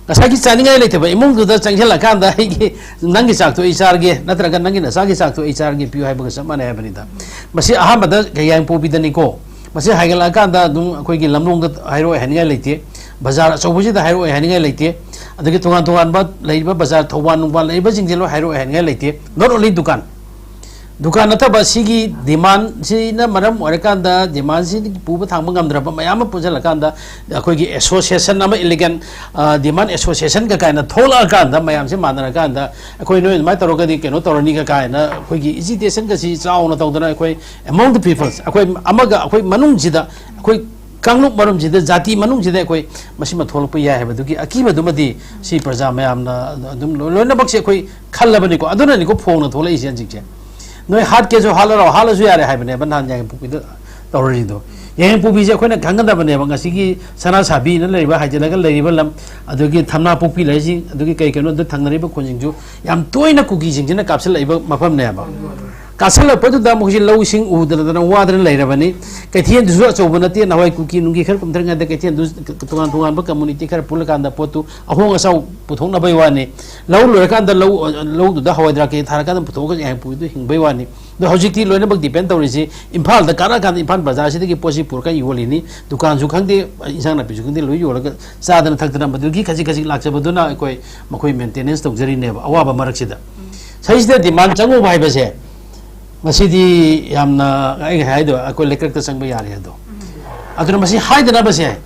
ꯉꯁꯥꯏꯒꯤ ꯆꯥꯅꯤꯡꯉꯥꯏ ꯂꯩꯇꯕ ꯏꯃꯨꯡꯗꯨꯗ ꯆꯪꯁꯤꯜꯂꯀꯥꯟꯗ ꯑꯩꯒꯤ, ꯅꯪꯒꯤ ꯆꯥꯛꯇꯣ ꯑꯩ ꯆꯥꯔꯒꯦ, ꯅꯠꯇ꯭ꯔꯒ ꯅꯪꯒꯤ ꯅꯆꯥꯒꯤ ꯆꯥꯛꯇꯣ ꯑꯩ ꯆꯥꯔꯒꯦ ꯄꯤꯌꯨ ꯍꯥꯏꯕꯒ ꯆꯞ ꯃꯥꯟꯅꯩ ꯍꯥꯏꯕꯅꯤꯗ꯫ ꯃꯁꯤ ꯑꯍꯥꯟꯕꯗ ꯌꯥꯏꯉꯪꯄꯣꯛꯄꯤꯗꯅꯤꯀꯣ꯫ ꯃꯁꯤ ꯍꯥꯏꯒꯠꯂꯛꯑꯀꯥꯟꯗ ꯑꯗꯨꯝ ꯑꯩꯈꯣꯏꯒꯤ ꯂꯝꯂꯣꯡꯗ ꯍꯥꯏꯔꯛꯑꯣꯏ ꯍꯥꯏꯅꯤꯡꯉꯥꯏ ꯂꯩꯇꯦ, ꯕꯖꯥꯔ ꯑꯆꯧꯕꯁꯤꯗ ꯍꯥꯏꯔꯛꯑꯣꯏ ꯍꯥꯏꯅꯤꯡꯉꯥꯏ ꯂꯩꯇꯦ, ꯑꯗꯒꯤ ꯇꯣꯉꯥꯟ ꯇꯣꯉꯥꯟꯕ ꯂꯩꯔꯤꯕ ꯕꯖꯥꯔ, ꯊꯧꯕꯥꯜ ꯅꯨꯡꯕꯥꯜ ꯂꯩꯔꯤꯕꯁꯤꯡꯁꯦ ꯂꯣꯏ ꯍꯥꯏꯔꯛꯑꯣꯏ ꯍꯥꯏꯅꯤꯡꯉꯥꯏ ꯂꯩꯇꯦ꯫ Not only ꯗꯨꯀꯥꯟ, ꯗꯨꯀꯥꯟ ꯅꯠꯇꯕ ꯁꯤꯒꯤ ꯗꯤꯃꯥꯟꯁꯤꯅ ꯃꯔꯝ ꯑꯣꯏꯔꯀꯥꯟꯗ, ꯗꯤꯃꯥꯟꯁꯤ ꯄꯨꯕ ꯊꯥꯡꯕ ꯉꯝꯗ꯭ꯔꯕ ꯃꯌꯥꯝ ꯑꯃ ꯄꯨꯟꯁꯤꯜꯂꯀꯥꯟꯗ, ꯑꯩꯈꯣꯏꯒꯤ ꯑꯦꯁꯣꯁꯤꯌꯦꯁꯟ ꯑꯃ, ꯏꯂꯤꯒꯦꯟ ꯗꯤꯃꯥꯟ ꯑꯦꯁꯣꯁꯤꯌꯦꯁꯟꯒ ꯀꯥꯏꯅ ꯊꯣꯛꯂꯛꯑꯀꯥꯟꯗ, ꯃꯌꯥꯝꯁꯦ ꯃꯥꯟꯅꯔꯀꯥꯟꯗ ꯑꯩꯈꯣꯏ ꯅꯣꯏ ꯑꯗꯨꯃꯥꯏꯅ ꯇꯧꯔꯒꯗꯤ ꯀꯩꯅꯣ ꯇꯧꯔꯅꯤꯒ ꯀꯥꯏꯅ ꯑꯩꯈꯣꯏꯒꯤ ꯏꯖꯤꯇꯦꯁꯟꯒꯁꯤ ꯆꯥꯎꯅ ꯇꯧꯗꯅ, ꯑꯩꯈꯣꯏ among the peoples, ꯑꯩꯈꯣꯏ ꯑꯃꯒ, ꯑꯩꯈꯣꯏ ꯃꯅꯨꯡꯁꯤꯗ, ꯑꯩꯈꯣꯏ ꯀꯥꯡꯂꯨꯞ ꯃꯔꯨꯝꯁꯤꯗ, ꯖꯥꯇꯤ ꯃꯅꯨꯡꯁꯤꯗ ꯑꯩꯈꯣꯏ ꯃꯁꯤꯃ ꯊꯣꯛꯂꯛꯄ ꯌꯥꯏ ꯍꯥꯏꯕꯗꯨꯒꯤ ꯑꯀꯤꯕꯗꯨꯃꯗꯤ ꯁꯤ ꯄ꯭ꯔꯖꯥ ꯃꯌꯥꯝꯅ ꯑꯗꯨꯝ ꯂꯣꯏꯅꯃꯛꯁꯦ ꯑꯩꯈꯣꯏ ꯈꯜꯂꯕꯅꯤꯀꯣ꯫ ꯑꯗꯨꯅꯅꯤꯀꯣ ꯐꯣꯡꯅ ꯊꯣꯛꯂꯛꯏꯁꯦ ꯍꯧꯖꯤꯛꯁꯦ꯫ ꯅꯣꯏ ꯍꯥꯠꯀꯦꯁꯨ ꯍꯥꯠꯂꯔꯣ, ꯍꯥꯠꯂꯁꯨ ꯌꯥꯔꯦ ꯍꯥꯏꯕꯅꯦꯕ ꯅꯍꯥꯟ ꯌꯥꯏꯉꯪꯄꯣꯛꯄꯤꯗ ꯇꯧꯔꯤꯗꯣ꯫ ꯌꯥꯏꯉꯪꯄꯣꯛꯄꯤꯁꯦ ꯑꯩꯈꯣꯏꯅ ꯈꯪꯒꯗꯕꯅꯦꯕ꯫ ꯉꯁꯤꯒꯤ ꯁꯅꯥ ꯁꯥꯕꯤꯅ ꯂꯩꯔꯤꯕ, ꯍꯥꯏꯖꯤꯜꯂꯒ ꯂꯩꯔꯤꯕ ꯂꯝ, ꯑꯗꯨꯒꯤ ꯊꯝꯅꯥ ꯄꯣꯛꯄꯤ ꯂꯩꯔꯤꯁꯤꯡ, ꯑꯗꯨꯒꯤ ꯀꯩ ꯀꯩꯅꯣ ꯑꯗꯨ ꯊꯪꯅꯔꯤꯕ ꯈꯨꯟꯁꯤꯡꯁꯨ ꯌꯥꯝ ꯇꯣꯏꯅ ꯀꯨꯀꯤꯁꯤꯡꯁꯤꯅ ꯀꯥꯞꯁꯤꯜꯂꯛꯏꯕ ꯃꯐꯝꯅꯦꯕ꯫ ꯀꯥꯁꯜꯂꯛꯄꯗꯨꯗ ꯃꯈꯣꯏꯁꯤ ꯂꯧ ꯏꯁꯤꯡ ꯎꯗꯅ ꯋꯥꯗꯅ ꯂꯩꯔꯕꯅꯤ꯫ ꯀꯩꯊꯦꯜꯗꯨꯁꯨ ꯑꯆꯧꯕ ꯅꯠꯇꯦ꯫ ꯅꯍꯥꯟꯋꯥꯏ ꯀꯨꯀꯤ ꯅꯨꯡꯒꯤ ꯈꯔ ꯀꯨꯝꯊꯔꯤꯉꯩꯗ ꯀꯩꯊꯦꯜꯗꯨ ꯇꯣꯉꯥꯟ ꯇꯣꯉꯥꯟꯕ ꯀꯝꯃꯨꯅꯤꯇꯤ ꯈꯔ ꯄꯨꯜꯂꯀꯥꯟꯗ ꯄꯣꯠꯇꯨ ꯑꯍꯣꯡ ꯑꯆꯥꯎ ꯄꯨꯊꯣꯛꯅꯕꯩ ꯋꯥꯅꯤ꯫ ꯂꯧ ꯂꯣꯏꯔꯀꯥꯟꯗ ꯂꯧ, ꯂꯧꯗꯨꯗ ꯍꯋꯥꯏ ꯗ꯭ꯔꯥꯛꯀꯦ ꯊꯥꯔꯀꯥꯟꯗ ꯄꯨꯊꯣꯛꯑꯒ ꯌꯥꯏꯉꯪꯄꯣꯛꯄꯤꯗꯨ ꯍꯤꯡꯕꯩ ꯋꯥꯅꯤ꯫ ꯑꯗꯣ ꯍꯧꯖꯤꯛꯇꯤ ꯂꯣꯏꯅꯃꯛ depend ꯇꯧꯔꯤꯁꯤ ꯏꯝꯐꯥꯜꯗ ꯀꯥꯔꯛꯑꯀꯥꯟꯗ ꯏꯝꯐꯥꯜ ꯕꯖꯥꯔꯁꯤꯗꯒꯤ ꯄꯣꯠꯁꯤ ꯄꯨꯔꯒ ꯌꯣꯜꯂꯤꯅꯤ꯫ ꯗꯨꯀꯥꯟꯁꯨ ꯈꯪꯗꯦ, ꯏꯟꯁꯥꯡ ꯅꯥꯄꯤꯁꯨ ꯈꯪꯗꯦ, ꯂꯣꯏ ꯌꯣꯜꯂꯒ ꯆꯥꯗꯅ ꯊꯛꯇꯅ ꯃꯗꯨꯒꯤ ꯈꯖꯤꯛ ꯈꯖꯤꯛ ꯂꯥꯛꯆꯕꯗꯨꯅ ꯑꯩꯈꯣꯏ ꯃꯈꯣꯏ maintenance ꯇꯧꯖꯔꯤꯅꯦꯕ ꯑꯋꯥꯕ ꯃꯔꯛꯁꯤꯗ꯫ ꯁꯤꯗꯩꯁꯤꯗ demand ꯆꯪꯉꯨꯕ ꯍꯥꯏꯕꯁꯦ ꯉꯁꯤꯗꯤ ꯌꯥꯝꯅ ꯑꯩ ꯉꯁꯥꯏ ꯍꯥꯏꯗꯣ ꯑꯩꯈꯣꯏ ꯂꯩꯀ꯭ꯔꯛꯇ ꯆꯪꯕ ꯌꯥꯔꯦ ꯑꯗꯣ꯫ ꯑꯗꯨꯅ ꯃꯁꯤ ꯍꯥꯏꯗꯅꯕꯁꯦ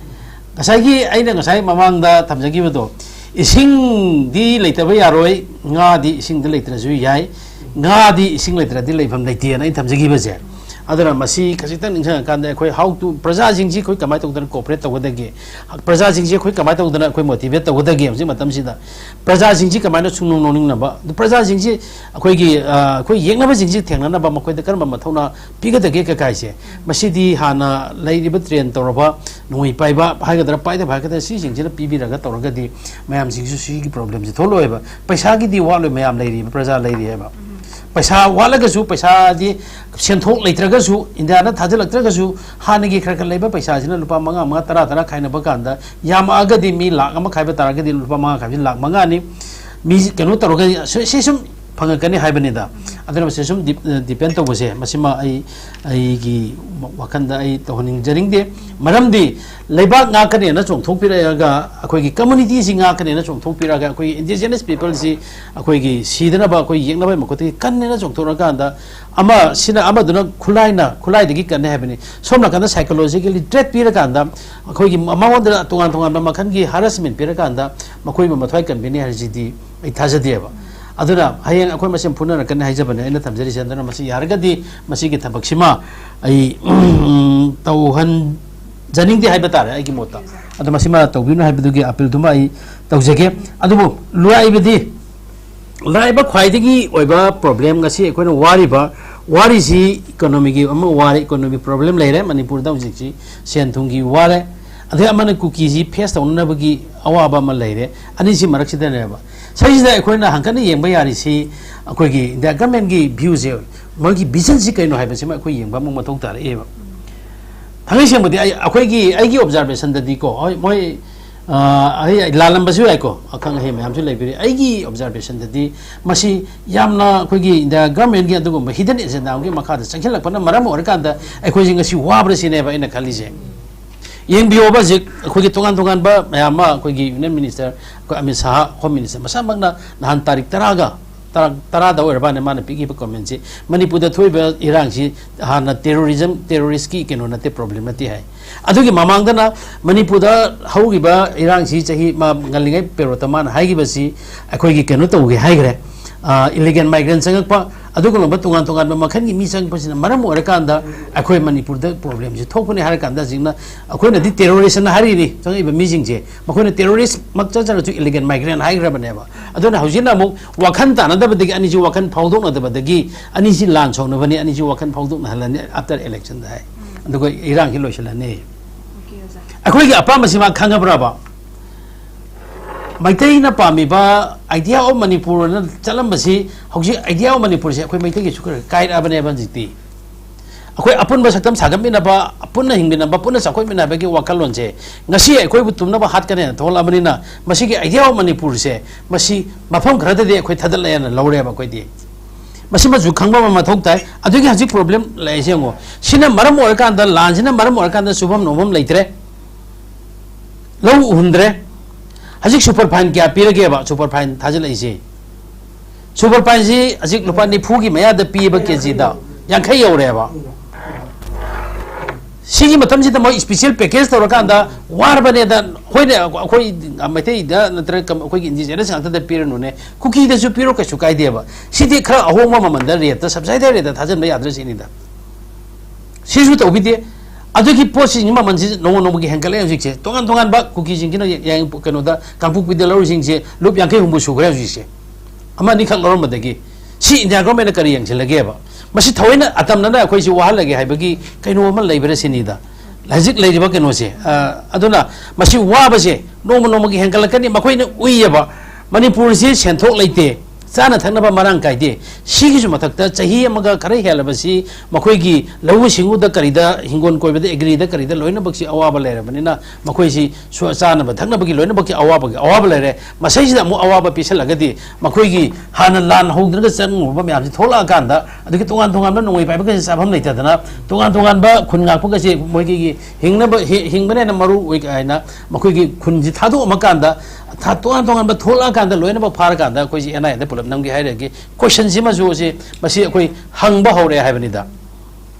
ꯉꯁꯥꯏꯒꯤ ꯑꯩꯅ ꯉꯁꯥꯏ ꯃꯃꯥꯡꯗ ꯊꯝꯖꯈꯤꯕꯗꯣ, ꯏꯁꯤꯡꯗꯤ ꯂꯩꯇꯕ ꯌꯥꯔꯣꯏ, ꯉꯥꯗꯤ ꯏꯁꯤꯡꯗ ꯂꯩꯇ꯭ꯔꯁꯨ ꯌꯥꯏ, ꯉꯥꯗꯤ ꯏꯁꯤꯡ ꯂꯩꯇ꯭ꯔꯗꯤ ꯂꯩꯐꯝ ꯂꯩꯇꯦꯅ ꯑꯩꯅ ꯊꯝꯖꯈꯤꯕꯁꯦ꯫ ꯑꯗꯨꯅ ꯃꯁꯤ ꯈꯖꯤꯛꯇꯪ ꯅꯤꯡꯁꯤꯡꯉꯀꯥꯟꯗ ꯑꯩꯈꯣꯏ how to, ꯄ꯭ꯔꯖꯥꯁꯤꯡꯁꯤ ꯑꯩꯈꯣꯏ ꯀꯃꯥꯏꯅ ꯇꯧꯗꯅ cooperate ꯇꯧꯒꯗꯒꯦ, ꯄ꯭ꯔꯖꯥꯁꯤꯡꯁꯤ ꯑꯩꯈꯣꯏ ꯀꯃꯥꯏꯅ ꯇꯧꯗꯅ ꯑꯩꯈꯣꯏ motivate ꯇꯧꯒꯗꯒꯦ ꯍꯧꯖꯤꯛ ꯃꯇꯝꯁꯤꯗ꯫ ꯄ꯭ꯔꯖꯥꯁꯤꯡꯁꯤ ꯀꯃꯥꯏꯅ ꯁꯨꯡꯅꯨꯡ ꯅꯨꯡꯅꯤꯡꯅꯕ, ꯄ꯭ꯔꯖꯥꯁꯤꯡꯁꯤ ꯑꯩꯈꯣꯏꯒꯤ, ꯑ, ꯑꯩꯈꯣꯏ ꯌꯦꯛꯅꯕꯁꯤꯡꯁꯤ ꯊꯦꯡꯅꯅꯕ ꯃꯈꯣꯏꯗ ꯀꯔꯝꯕ ꯃꯊꯧꯅꯥ ꯄꯤꯒꯗꯒꯦ ꯀꯀꯥꯏꯁꯦ? ꯃꯁꯤꯗꯤ ꯍꯥꯟꯅ ꯂꯩꯔꯤꯕ train ꯇꯧꯔꯕ ꯅꯣꯡꯃꯩ ꯄꯥꯏꯕ ꯍꯥꯏꯒꯗ꯭ꯔꯥ, ꯄꯥꯏꯗꯕ ꯍꯥꯏꯒꯗ꯭ꯔꯥ, ꯁꯤꯁꯤꯡꯁꯤꯅ ꯄꯤꯕꯤꯔꯒ ꯇꯧꯔꯒꯗꯤ ꯃꯌꯥꯝꯁꯤꯡꯁꯨ ꯁꯤꯒꯤ problemꯁꯤ ꯊꯣꯛꯂꯣꯏꯕ꯫ ꯄꯩꯁꯥꯒꯤꯗꯤ ꯋꯥꯠꯂꯣꯏ, ꯃꯌꯥꯝ ꯂꯩꯔꯤꯕ, ꯄ꯭ꯔꯖꯥ ꯂꯩꯔꯤ ꯍꯥꯏꯕ꯫ ꯄꯩꯁꯥ ꯋꯥꯠꯂꯒꯁꯨ, ꯄꯩꯁꯥꯗꯤ ꯁꯦꯟꯊꯣꯛ ꯂꯩꯇ꯭ꯔꯒꯁꯨ, ꯏꯟꯗꯤꯌꯥꯅ ꯊꯥꯖꯤꯜꯂꯛꯇ꯭ꯔꯒꯁꯨ, ꯍꯥꯟꯅꯒꯤ ꯈꯔ ꯈꯔ ꯂꯩꯕ ꯄꯩꯁꯥꯁꯤꯅ ꯂꯨꯄꯥ ꯃꯉꯥ, ꯃꯉꯥ, ꯇꯔꯥ, ꯇꯔꯥ ꯈꯥꯏꯅꯕ ꯀꯥꯟꯗ, ꯌꯥꯝꯃꯛꯑꯒꯗꯤ ꯃꯤ ꯂꯥꯈ ꯑꯃ ꯈꯥꯏꯕ ꯇꯥꯔꯒꯗꯤ ꯂꯨꯄꯥ ꯃꯉꯥ ꯈꯥꯏꯕꯁꯤ ꯂꯥꯈ ꯃꯉꯥꯅꯤ꯫ ꯃꯤ ꯀꯩꯅꯣ ꯇꯧꯔꯒꯗꯤ ꯁꯤ, ꯁꯤ ꯁꯨꯝ ꯐꯪꯉꯛꯀꯅꯤ ꯍꯥꯏꯕꯅꯤꯗ꯫ ꯑꯗꯨꯅ ꯃꯁꯤ ꯁꯨꯝ dep-, depend ꯇꯧꯕꯁꯦ, ꯃꯁꯤꯃ ꯑꯩ, ꯑꯩꯒꯤ ꯋꯥꯈꯜꯗ ꯑꯩ ꯇꯧꯍꯟꯅꯤꯡꯖꯅꯤꯡꯗꯦ꯫ ꯃꯔꯝꯗꯤ ꯂꯩꯕꯥꯛ ꯉꯥꯛꯀꯅꯦꯅ ꯆꯣꯡꯊꯣꯛꯄꯤꯔꯛꯑꯒ, ꯑꯩꯈꯣꯏꯒꯤ communityꯁꯤ ꯉꯥꯛꯀꯅꯦꯅ ꯆꯣꯡꯊꯣꯛꯄꯤꯔꯛꯑꯒ, ꯑꯩꯈꯣꯏꯒꯤ indigenous peopleꯁꯤ ꯑꯩꯈꯣꯏꯒꯤ ꯁꯤꯗꯅꯕ ꯑꯩꯈꯣꯏ ꯌꯦꯛꯅꯕꯒꯤ ꯃꯈꯨꯠꯇꯒꯤ ꯀꯟꯅꯦꯅ ꯆꯣꯡꯊꯣꯔꯛꯑꯀꯥꯟꯗ, ꯑꯃ ꯁꯤꯅ ꯑꯃꯗꯨꯅ ꯈꯨꯠꯂꯥꯏꯅ, ꯈꯨꯠꯂꯥꯏꯗꯒꯤ ꯀꯟꯅꯦ ꯍꯥꯏꯕꯅꯤ꯫ ꯁꯣꯝ ꯅꯥꯀꯟꯗ psychologically threat ꯄꯤꯔꯀꯥꯟꯗ, ꯑꯩꯈꯣꯏꯒꯤ ꯃꯉꯣꯟꯗ ꯇꯣꯉꯥꯟ ꯇꯣꯉꯥꯟꯕ ꯃꯈꯜꯒꯤ harassment ꯄꯤꯔꯀꯥꯟꯗ, ꯃꯈꯣꯏꯕꯨ ꯃꯊ꯭ꯋꯥꯏ ꯀꯟꯕꯤꯅꯤ ꯍꯥꯏꯕꯁꯤꯗꯤ ꯑꯩ ꯊꯥꯖꯗꯦꯕ꯫ ꯑꯗꯨꯅ ꯍꯌꯦꯡ ꯑꯩꯈꯣꯏ ꯃꯁꯦꯟ ꯐꯨꯅꯔꯛꯀꯅꯤ ꯍꯥꯏꯖꯕꯅꯦ ꯑꯩꯅ ꯊꯝꯖꯔꯤꯁꯦ꯫ ꯑꯗꯨꯅ ꯃꯁꯤ ꯌꯥꯔꯒꯗꯤ ꯃꯁꯤꯒꯤ ꯊꯕꯛꯁꯤꯃ ꯑꯩ, ꯎꯝ, ꯇꯧꯍꯟꯖꯅꯤꯡꯗꯦ ꯍꯥꯏꯕ ꯇꯥꯔꯦ ꯑꯩꯒꯤ ꯃꯣꯠꯇ꯫ ꯑꯗꯣ ꯃꯁꯤꯃ ꯇꯧꯕꯤꯌꯨ ꯍꯥꯏꯕꯗꯨꯒꯤ appealꯗꯨꯃ ꯑꯩ ꯇꯧꯖꯒꯦ꯫ ꯑꯗꯨꯕꯨ ꯂꯥꯛꯏꯕꯗꯤ, ꯂꯥꯛꯏꯕ ꯈ꯭ꯋꯥꯏꯗꯒꯤ ꯑꯣꯏꯕ problem, ꯉꯁꯤ ꯑꯩꯈꯣꯏꯅ ꯋꯥꯔꯤꯕ, ꯋꯥꯔꯤꯁꯤ economyꯒꯤ ꯑꯃ ꯋꯥꯔꯦ, economy problem ꯂꯩꯔꯦ ꯃꯅꯤꯄꯨꯔꯗ ꯍꯧꯖꯤꯛꯁꯤ, ꯁꯦꯟ ꯊꯨꯝꯒꯤ ꯋꯥꯔꯦ, ꯑꯗꯩ ꯑꯃꯅ ꯀꯨꯀꯤꯁꯤ face ꯇꯧꯅꯅꯕꯒꯤ ꯑꯋꯥꯕ ꯑꯃ ꯂꯩꯔꯦ꯫ ꯑꯅꯤꯁꯤ ꯃꯔꯛꯁꯤꯗꯅꯦꯕ, ꯁꯤꯁꯤꯗ ꯑꯩꯈꯣꯏꯅ ꯍꯪꯀꯠꯅ ꯌꯦꯡꯕ ꯌꯥꯔꯤꯁꯤ, ꯑꯩꯈꯣꯏꯒꯤ India governmentꯀꯤ viewꯁꯦ, ꯃꯣꯏꯒꯤ visionꯁꯤ ꯀꯩꯅꯣ ꯍꯥꯏꯕꯁꯤꯃ ꯑꯩꯈꯣꯏ ꯌꯦꯡꯕ ꯑꯃꯨꯛ ꯃꯊꯧ ꯇꯥꯔꯛꯑꯦꯕ꯫ ꯊꯥꯡꯉꯩ ꯁꯦꯡꯕꯗꯤ ꯑꯩ, ꯑꯩꯈꯣꯏꯒꯤ, ꯑꯩꯒꯤ observationꯗꯗꯤꯀꯣ, ꯍꯣꯏ, ꯃꯣꯏ ꯑ, ꯑꯩ ꯂꯥꯜꯂꯝꯕꯁꯨ ꯌꯥꯏꯀꯣ, ꯑꯈꯪ ꯑꯍꯩ ꯃꯌꯥꯝꯁꯨ ꯂꯩꯕꯤꯔꯤ꯫ ꯑꯩꯒꯤ observationꯗꯗꯤ ꯃꯁꯤ ꯌꯥꯝꯅ ꯑꯩꯈꯣꯏꯒꯤ India governmentꯒꯤ ꯑꯗꯨꯒꯨꯝꯕ hidden agenda ꯑꯃꯒꯤ ꯃꯈꯥꯗ ꯆꯪꯁꯤꯜꯂꯛꯄꯅ ꯃꯔꯝ ꯑꯣꯏꯔꯀꯥꯟꯗ ꯑꯩꯈꯣꯏꯁꯦ ꯉꯁꯤ ꯋꯥꯕ꯭ꯔꯥ ꯁꯤꯅꯦꯕ ꯑꯩꯅ ꯈꯜꯂꯤꯁꯦ꯫ ꯌꯦꯡꯕꯤꯌꯣꯕ, ꯍꯧꯖꯤꯛ ꯑꯩꯈꯣꯏꯒꯤ ꯇꯣꯉꯥꯟ ꯇꯣꯉꯥꯟꯕ ꯃꯌꯥꯝ ꯑꯃ ꯑꯩꯈꯣꯏꯒꯤ Union Minister, ꯑꯩꯈꯣꯏ ꯑꯃꯤꯠ ꯁꯥꯍ, Home Minister ꯃꯁꯥꯃꯛꯅ ꯅꯍꯥꯟ ꯇꯥꯔꯤꯛ ꯇꯔꯥꯒ, ꯇꯔꯥ, ꯇꯔꯥꯗ ꯑꯣꯏꯔꯕꯅꯦ ꯃꯥꯅ ꯄꯤꯈꯤꯕ commentꯁꯤ, ꯃꯅꯤꯄꯨꯔꯗ ꯊꯣꯛꯏꯕ ꯏꯔꯥꯡꯁꯤ ꯍꯥꯟꯅ terrorism, terroristꯀꯤ ꯀꯩꯅꯣ ꯅꯠꯇꯦ, problem ꯅꯠꯇꯦ ꯍꯥꯏ꯫ ꯑꯗꯨꯒꯤ ꯃꯃꯥꯡꯗꯅ ꯃꯅꯤꯄꯨꯔꯗ ꯍꯧꯈꯤꯕ ꯏꯔꯥꯡꯁꯤ ꯆꯍꯤ ꯃꯥ ꯉꯜꯂꯤꯉꯩ ꯄꯦꯔꯣꯠꯇ ꯃꯥꯅ ꯍꯥꯏꯈꯤꯕꯁꯤ ꯑꯩꯈꯣꯏꯒꯤ ꯀꯩꯅꯣ ꯇꯧꯒꯦ ꯍꯥꯏꯈ꯭ꯔꯦ, ꯑ, illegal migrant ꯆꯪꯉꯛꯄ, ꯑꯗꯨꯒꯨꯝꯂꯕ ꯇꯣꯉꯥꯟ ꯇꯣꯉꯥꯟꯕ ꯃꯈꯜꯒꯤ ꯃꯤ ꯆꯪꯉꯛꯄꯁꯤꯅ ꯃꯔꯝ ꯑꯣꯏꯔꯀꯥꯟꯗ ꯑꯩꯈꯣꯏ ꯃꯅꯤꯄꯨꯔꯗ problemꯁꯤ ꯊꯣꯛꯄꯅꯤ ꯍꯥꯏꯔꯀꯥꯟꯗ ꯍꯧꯖꯤꯛꯅ ꯑꯩꯈꯣꯏꯅꯗꯤ terroristꯅ ꯍꯥꯏꯔꯤꯅꯤ ꯆꯪꯉꯛꯏꯕ ꯃꯤꯁꯤꯡꯁꯦ, ꯃꯈꯣꯏꯅ terrorist ꯃꯛ ꯆꯠꯆꯔꯁꯨ illegal migrant ꯍꯥꯏꯈ꯭ꯔꯕꯅꯦꯕ꯫ ꯑꯗꯨꯅ ꯍꯧꯖꯤꯛꯅ ꯑꯃꯨꯛ ꯋꯥꯈꯜ ꯇꯥꯅꯗꯕꯗꯒꯤ, ꯑꯅꯤꯁꯤ ꯋꯥꯈꯜ ꯐꯥꯎꯗꯣꯛꯅꯗꯕꯗꯒꯤ ꯑꯅꯤꯁꯤ ꯂꯥꯟ ꯁꯧꯅꯕꯅꯤ, ꯑꯅꯤꯁꯤ ꯋꯥꯈꯜ ꯐꯥꯎꯗꯣꯛꯅꯍꯜꯂꯅꯤ after electionꯗ ꯍꯥꯏ꯫ ꯑꯗꯨꯒ ꯏꯔꯥꯡꯁꯤ ꯂꯣꯏꯁꯤꯜꯂꯅꯤ꯫ Okay, ꯑꯣꯖꯥ꯫ ꯑꯩꯈꯣꯏꯒꯤ ꯑꯄꯥꯝꯕꯁꯤ ꯃꯥ ꯈꯪꯉꯕ꯭ꯔꯕ? ꯃꯩꯇꯩꯅ ꯄꯥꯝꯃꯤꯕ Idea of Manipurꯅ ꯆꯠꯂꯝꯕꯁꯤ ꯍꯧꯖꯤꯛ Idea of Manipurꯁꯦ ꯑꯩꯈꯣꯏ ꯃꯩꯇꯩꯒꯤꯁꯨ ꯈꯔ ꯀꯥꯏꯔꯛꯑꯕꯅꯦꯕ ꯍꯧꯖꯤꯛꯇꯤ꯫ ꯑꯩꯈꯣꯏ ꯑꯄꯨꯟꯕ ꯁꯛꯇꯝ ꯁꯥꯒꯠꯃꯤꯟꯅꯕ, ꯄꯨꯟꯅ ꯍꯤꯡꯃꯤꯟꯅꯕ, ꯄꯨꯟꯅ ꯆꯥꯎꯈꯠꯃꯤꯟꯅꯕꯒꯤ ꯋꯥꯈꯜꯂꯣꯟꯁꯦ ꯉꯁꯤ ꯑꯩꯈꯣꯏꯕꯨ ꯇꯨꯝꯅꯕ ꯍꯥꯠꯀꯅꯦꯅ ꯊꯣꯛꯂꯛꯑꯕꯅꯤꯅ ꯃꯁꯤꯒꯤ Idea of Manipurꯁꯦ ꯃꯁꯤ ꯃꯐꯝ ꯈꯔꯗꯗꯤ ꯑꯩꯈꯣꯏ ꯊꯥꯗꯠꯂꯛꯑꯦꯅ ꯂꯧꯔꯦꯕ ꯑꯩꯈꯣꯏꯗꯤ꯫ ꯃꯁꯤꯃꯁꯨ ꯈꯪꯕ ꯑꯃ ꯃꯊꯧ ꯇꯥꯏ꯫ ꯑꯗꯨꯒꯤ ꯍꯧꯖꯤꯛ problem ꯂꯩꯔꯤꯁꯦ ꯌꯦꯡꯉꯣ꯫ ꯁꯤꯅ ꯃꯔꯝ ꯑꯣꯏꯔꯀꯥꯟꯗ, ꯂꯥꯟꯁꯤꯅ ꯃꯔꯝ ꯑꯣꯏꯔꯀꯥꯟꯗ ꯁꯨꯐꯝ ꯅꯣꯝꯐꯝ ꯂꯩꯇ꯭ꯔꯦ, ꯂꯧ ꯎꯍꯨꯟꯗ꯭ꯔꯦ꯫ ꯍꯧꯖꯤꯛ superfine ꯀꯌꯥ ꯄꯤꯔꯒꯦꯕ? Superfine ꯊꯥꯖꯤꯜꯂꯛꯏꯁꯦ, superfineꯁꯤ ꯍꯧꯖꯤꯛ ꯂꯨꯄꯥ ꯅꯤꯐꯨꯒꯤ ꯃꯌꯥꯗ ꯄꯤꯌꯦꯕ, ꯀꯦꯖꯤꯗ ꯌꯥꯡꯈꯩ ꯌꯧꯔꯦꯕ꯫ ꯁꯤꯒꯤ ꯃꯇꯝꯁꯤꯗ ꯃꯣꯏ special package ꯇꯧꯔꯀꯥꯟꯗ ꯋꯥꯔꯕꯅꯦꯗ, ꯍꯣꯏꯅꯦ, ꯑꯩꯈꯣꯏ ꯃꯩꯇꯩꯗ ꯅꯠꯇ꯭ꯔꯒ ꯑꯩꯈꯣꯏꯒꯤ indigenous ꯉꯥꯛꯇꯗ ꯄꯤꯔꯅꯨꯅꯦ, ꯀꯨꯀꯤꯗꯁꯨ ꯄꯤꯔꯣ, ꯀꯩꯁꯨ ꯀꯥꯏꯗꯦꯕ꯫ ꯁꯤꯗꯤ ꯈꯔ ꯑꯍꯣꯡꯕ ꯃꯃꯜꯗ, rateꯇ, subsidized rateꯇ ꯊꯥꯖꯤꯟꯕ ꯌꯥꯗ꯭ꯔꯥ ꯁꯤꯅꯤꯗ꯫ ꯁꯤꯁꯨ ꯇꯧꯕꯤꯗꯦ꯫ ꯑꯗꯨꯒꯤ ꯄꯣꯠꯁꯤꯡꯒꯤ ꯃꯃꯜꯁꯤ ꯅꯣꯡꯃ ꯅꯣꯡꯃꯒꯤ ꯍꯦꯟꯒꯠꯂꯛꯑꯦ ꯍꯧꯖꯤꯛꯁꯦ꯫ ꯇꯣꯉꯥꯟ ꯇꯣꯉꯥꯟꯕ ꯀꯨꯀꯤꯁꯤꯡꯁꯤꯅ ꯌꯥꯏ-, ꯀꯩꯅꯣꯗ, ꯀꯥꯡꯄꯣꯛꯄꯤꯗ ꯂꯧꯔꯤꯁꯤꯡꯁꯦ ꯂꯨꯞ ꯌꯥꯡꯈꯩ ꯍꯨꯝꯐꯨ ꯁꯨꯈ꯭ꯔꯦ ꯍꯧꯖꯤꯛꯁꯦ꯫ ꯑꯃ ꯑꯅꯤꯈꯛ ꯂꯧꯔꯝꯕꯗꯒꯤ꯫ ꯁꯤ India governmentꯅ ꯀꯔꯤ ꯌꯦꯡꯁꯤꯜꯂꯒꯦꯕ? ꯃꯁꯤ ꯊꯑꯣꯏꯅ ꯑꯇꯝꯅꯅ ꯑꯩꯈꯣꯏꯁꯤ ꯋꯥꯍꯜꯂꯒꯦ ꯍꯥꯏꯕꯒꯤ ꯀꯩꯅꯣ ꯑꯃ ꯂꯩꯕ꯭ꯔꯥ ꯁꯤꯅꯤꯗ꯫ ꯍꯧꯖꯤꯛ ꯂꯩꯔꯤꯕ ꯀꯩꯅꯣꯁꯦ, ꯑ, ꯑꯗꯨꯅ ꯃꯁꯤ ꯋꯥꯕꯁꯦ ꯅꯣꯡꯃ ꯅꯣꯡꯃꯒꯤ ꯍꯦꯟꯒꯠꯂꯛꯀꯅꯤ꯫ ꯃꯈꯣꯏꯅ ꯎꯏꯌꯦꯕ, ꯃꯅꯤꯄꯨꯔꯁꯤ ꯁꯦꯟꯊꯣꯛ ꯂꯩꯇꯦ, ꯆꯥꯅ ꯊꯛꯅꯕ ꯃꯔꯥꯡ ꯀꯥꯏꯗꯦ꯫ ꯁꯤꯒꯤꯁꯨ ꯃꯊꯛꯇ ꯆꯍꯤ ꯑꯃꯒ ꯈꯔ ꯍꯦꯜꯂꯕꯁꯤ ꯃꯈꯣꯏꯒꯤ ꯂꯧꯎ ꯁꯤꯡꯎꯗ ꯀꯔꯤꯗ, ꯍꯤꯡꯒꯣꯜ ꯀꯣꯏꯕꯗ, ꯑꯦꯒ꯭ꯔꯤꯗ ꯀꯔꯤꯗ ꯂꯣꯏꯅꯃꯛꯁꯤ ꯑꯋꯥꯕ ꯂꯩꯔꯕꯅꯤꯅ, ꯃꯈꯣꯏꯁꯤ ꯁꯨ-, ꯆꯥꯅꯕ ꯊꯛꯅꯕꯒꯤ ꯂꯣꯏꯅꯃꯛꯀꯤ ꯑꯋꯥꯕꯒꯤ ꯑꯋꯥꯕ ꯂꯩꯔꯦ꯫ ꯃꯁꯤꯁꯤꯗ ꯑꯃꯨꯛ ꯑꯋꯥꯕ ꯄꯤꯁꯜꯂꯒꯗꯤ ꯃꯈꯣꯏꯒꯤ ꯍꯥꯟꯅ ꯂꯥꯟ ꯍꯧꯗ꯭ꯔꯒ ꯆꯪꯉꯨꯕ ꯃꯌꯥꯝꯁꯤ ꯊꯣꯛꯂꯛꯑꯀꯥꯟꯗ, ꯑꯗꯒꯤ ꯇꯣꯉꯥꯟ ꯇꯣꯉꯥꯟꯕ ꯅꯣꯡꯃꯩ ꯄꯥꯏꯕꯈꯩꯁꯤ ꯆꯥꯐꯝ ꯂꯩꯇꯗꯅ, ꯇꯣꯉꯥꯟ ꯇꯣꯉꯥꯟꯕ ꯈꯨꯟ ꯉꯥꯛꯄꯒꯁꯦ ꯃꯣꯏꯒꯤ ꯍꯤꯡꯅꯕ, ꯍꯤ-, ꯍꯤꯡꯕꯅ ꯍꯦꯟꯅ ꯃꯔꯨ ꯑꯣꯏ ꯀꯥꯏꯅ ꯃꯈꯣꯏꯒꯤ ꯈꯨꯟꯁꯤ ꯊꯥꯗꯣꯛꯑꯝꯃꯀꯥꯟꯗ, ꯊꯥ-, ꯇꯣꯉꯥꯟ ꯇꯣꯉꯥꯟꯕ ꯊꯣꯛꯂꯛꯑꯀꯥꯟꯗ ꯂꯣꯏꯅꯃꯛ ꯐꯥꯔꯀꯥꯟꯗ ꯑꯩꯈꯣꯏꯁꯤ ꯑꯦꯟ ꯑꯥꯏ ꯑꯦꯗ ꯄꯨꯂꯞ ꯅꯝꯒꯦ ꯍꯥꯏꯔꯒꯦ꯫ ꯀꯣꯏꯁꯟꯁꯤꯃꯁꯨ ꯑꯁꯤ, ꯃꯁꯤ ꯑꯩꯈꯣꯏ ꯍꯪꯕ ꯍꯧꯔꯦ ꯍꯥꯏꯕꯅꯤꯗ꯫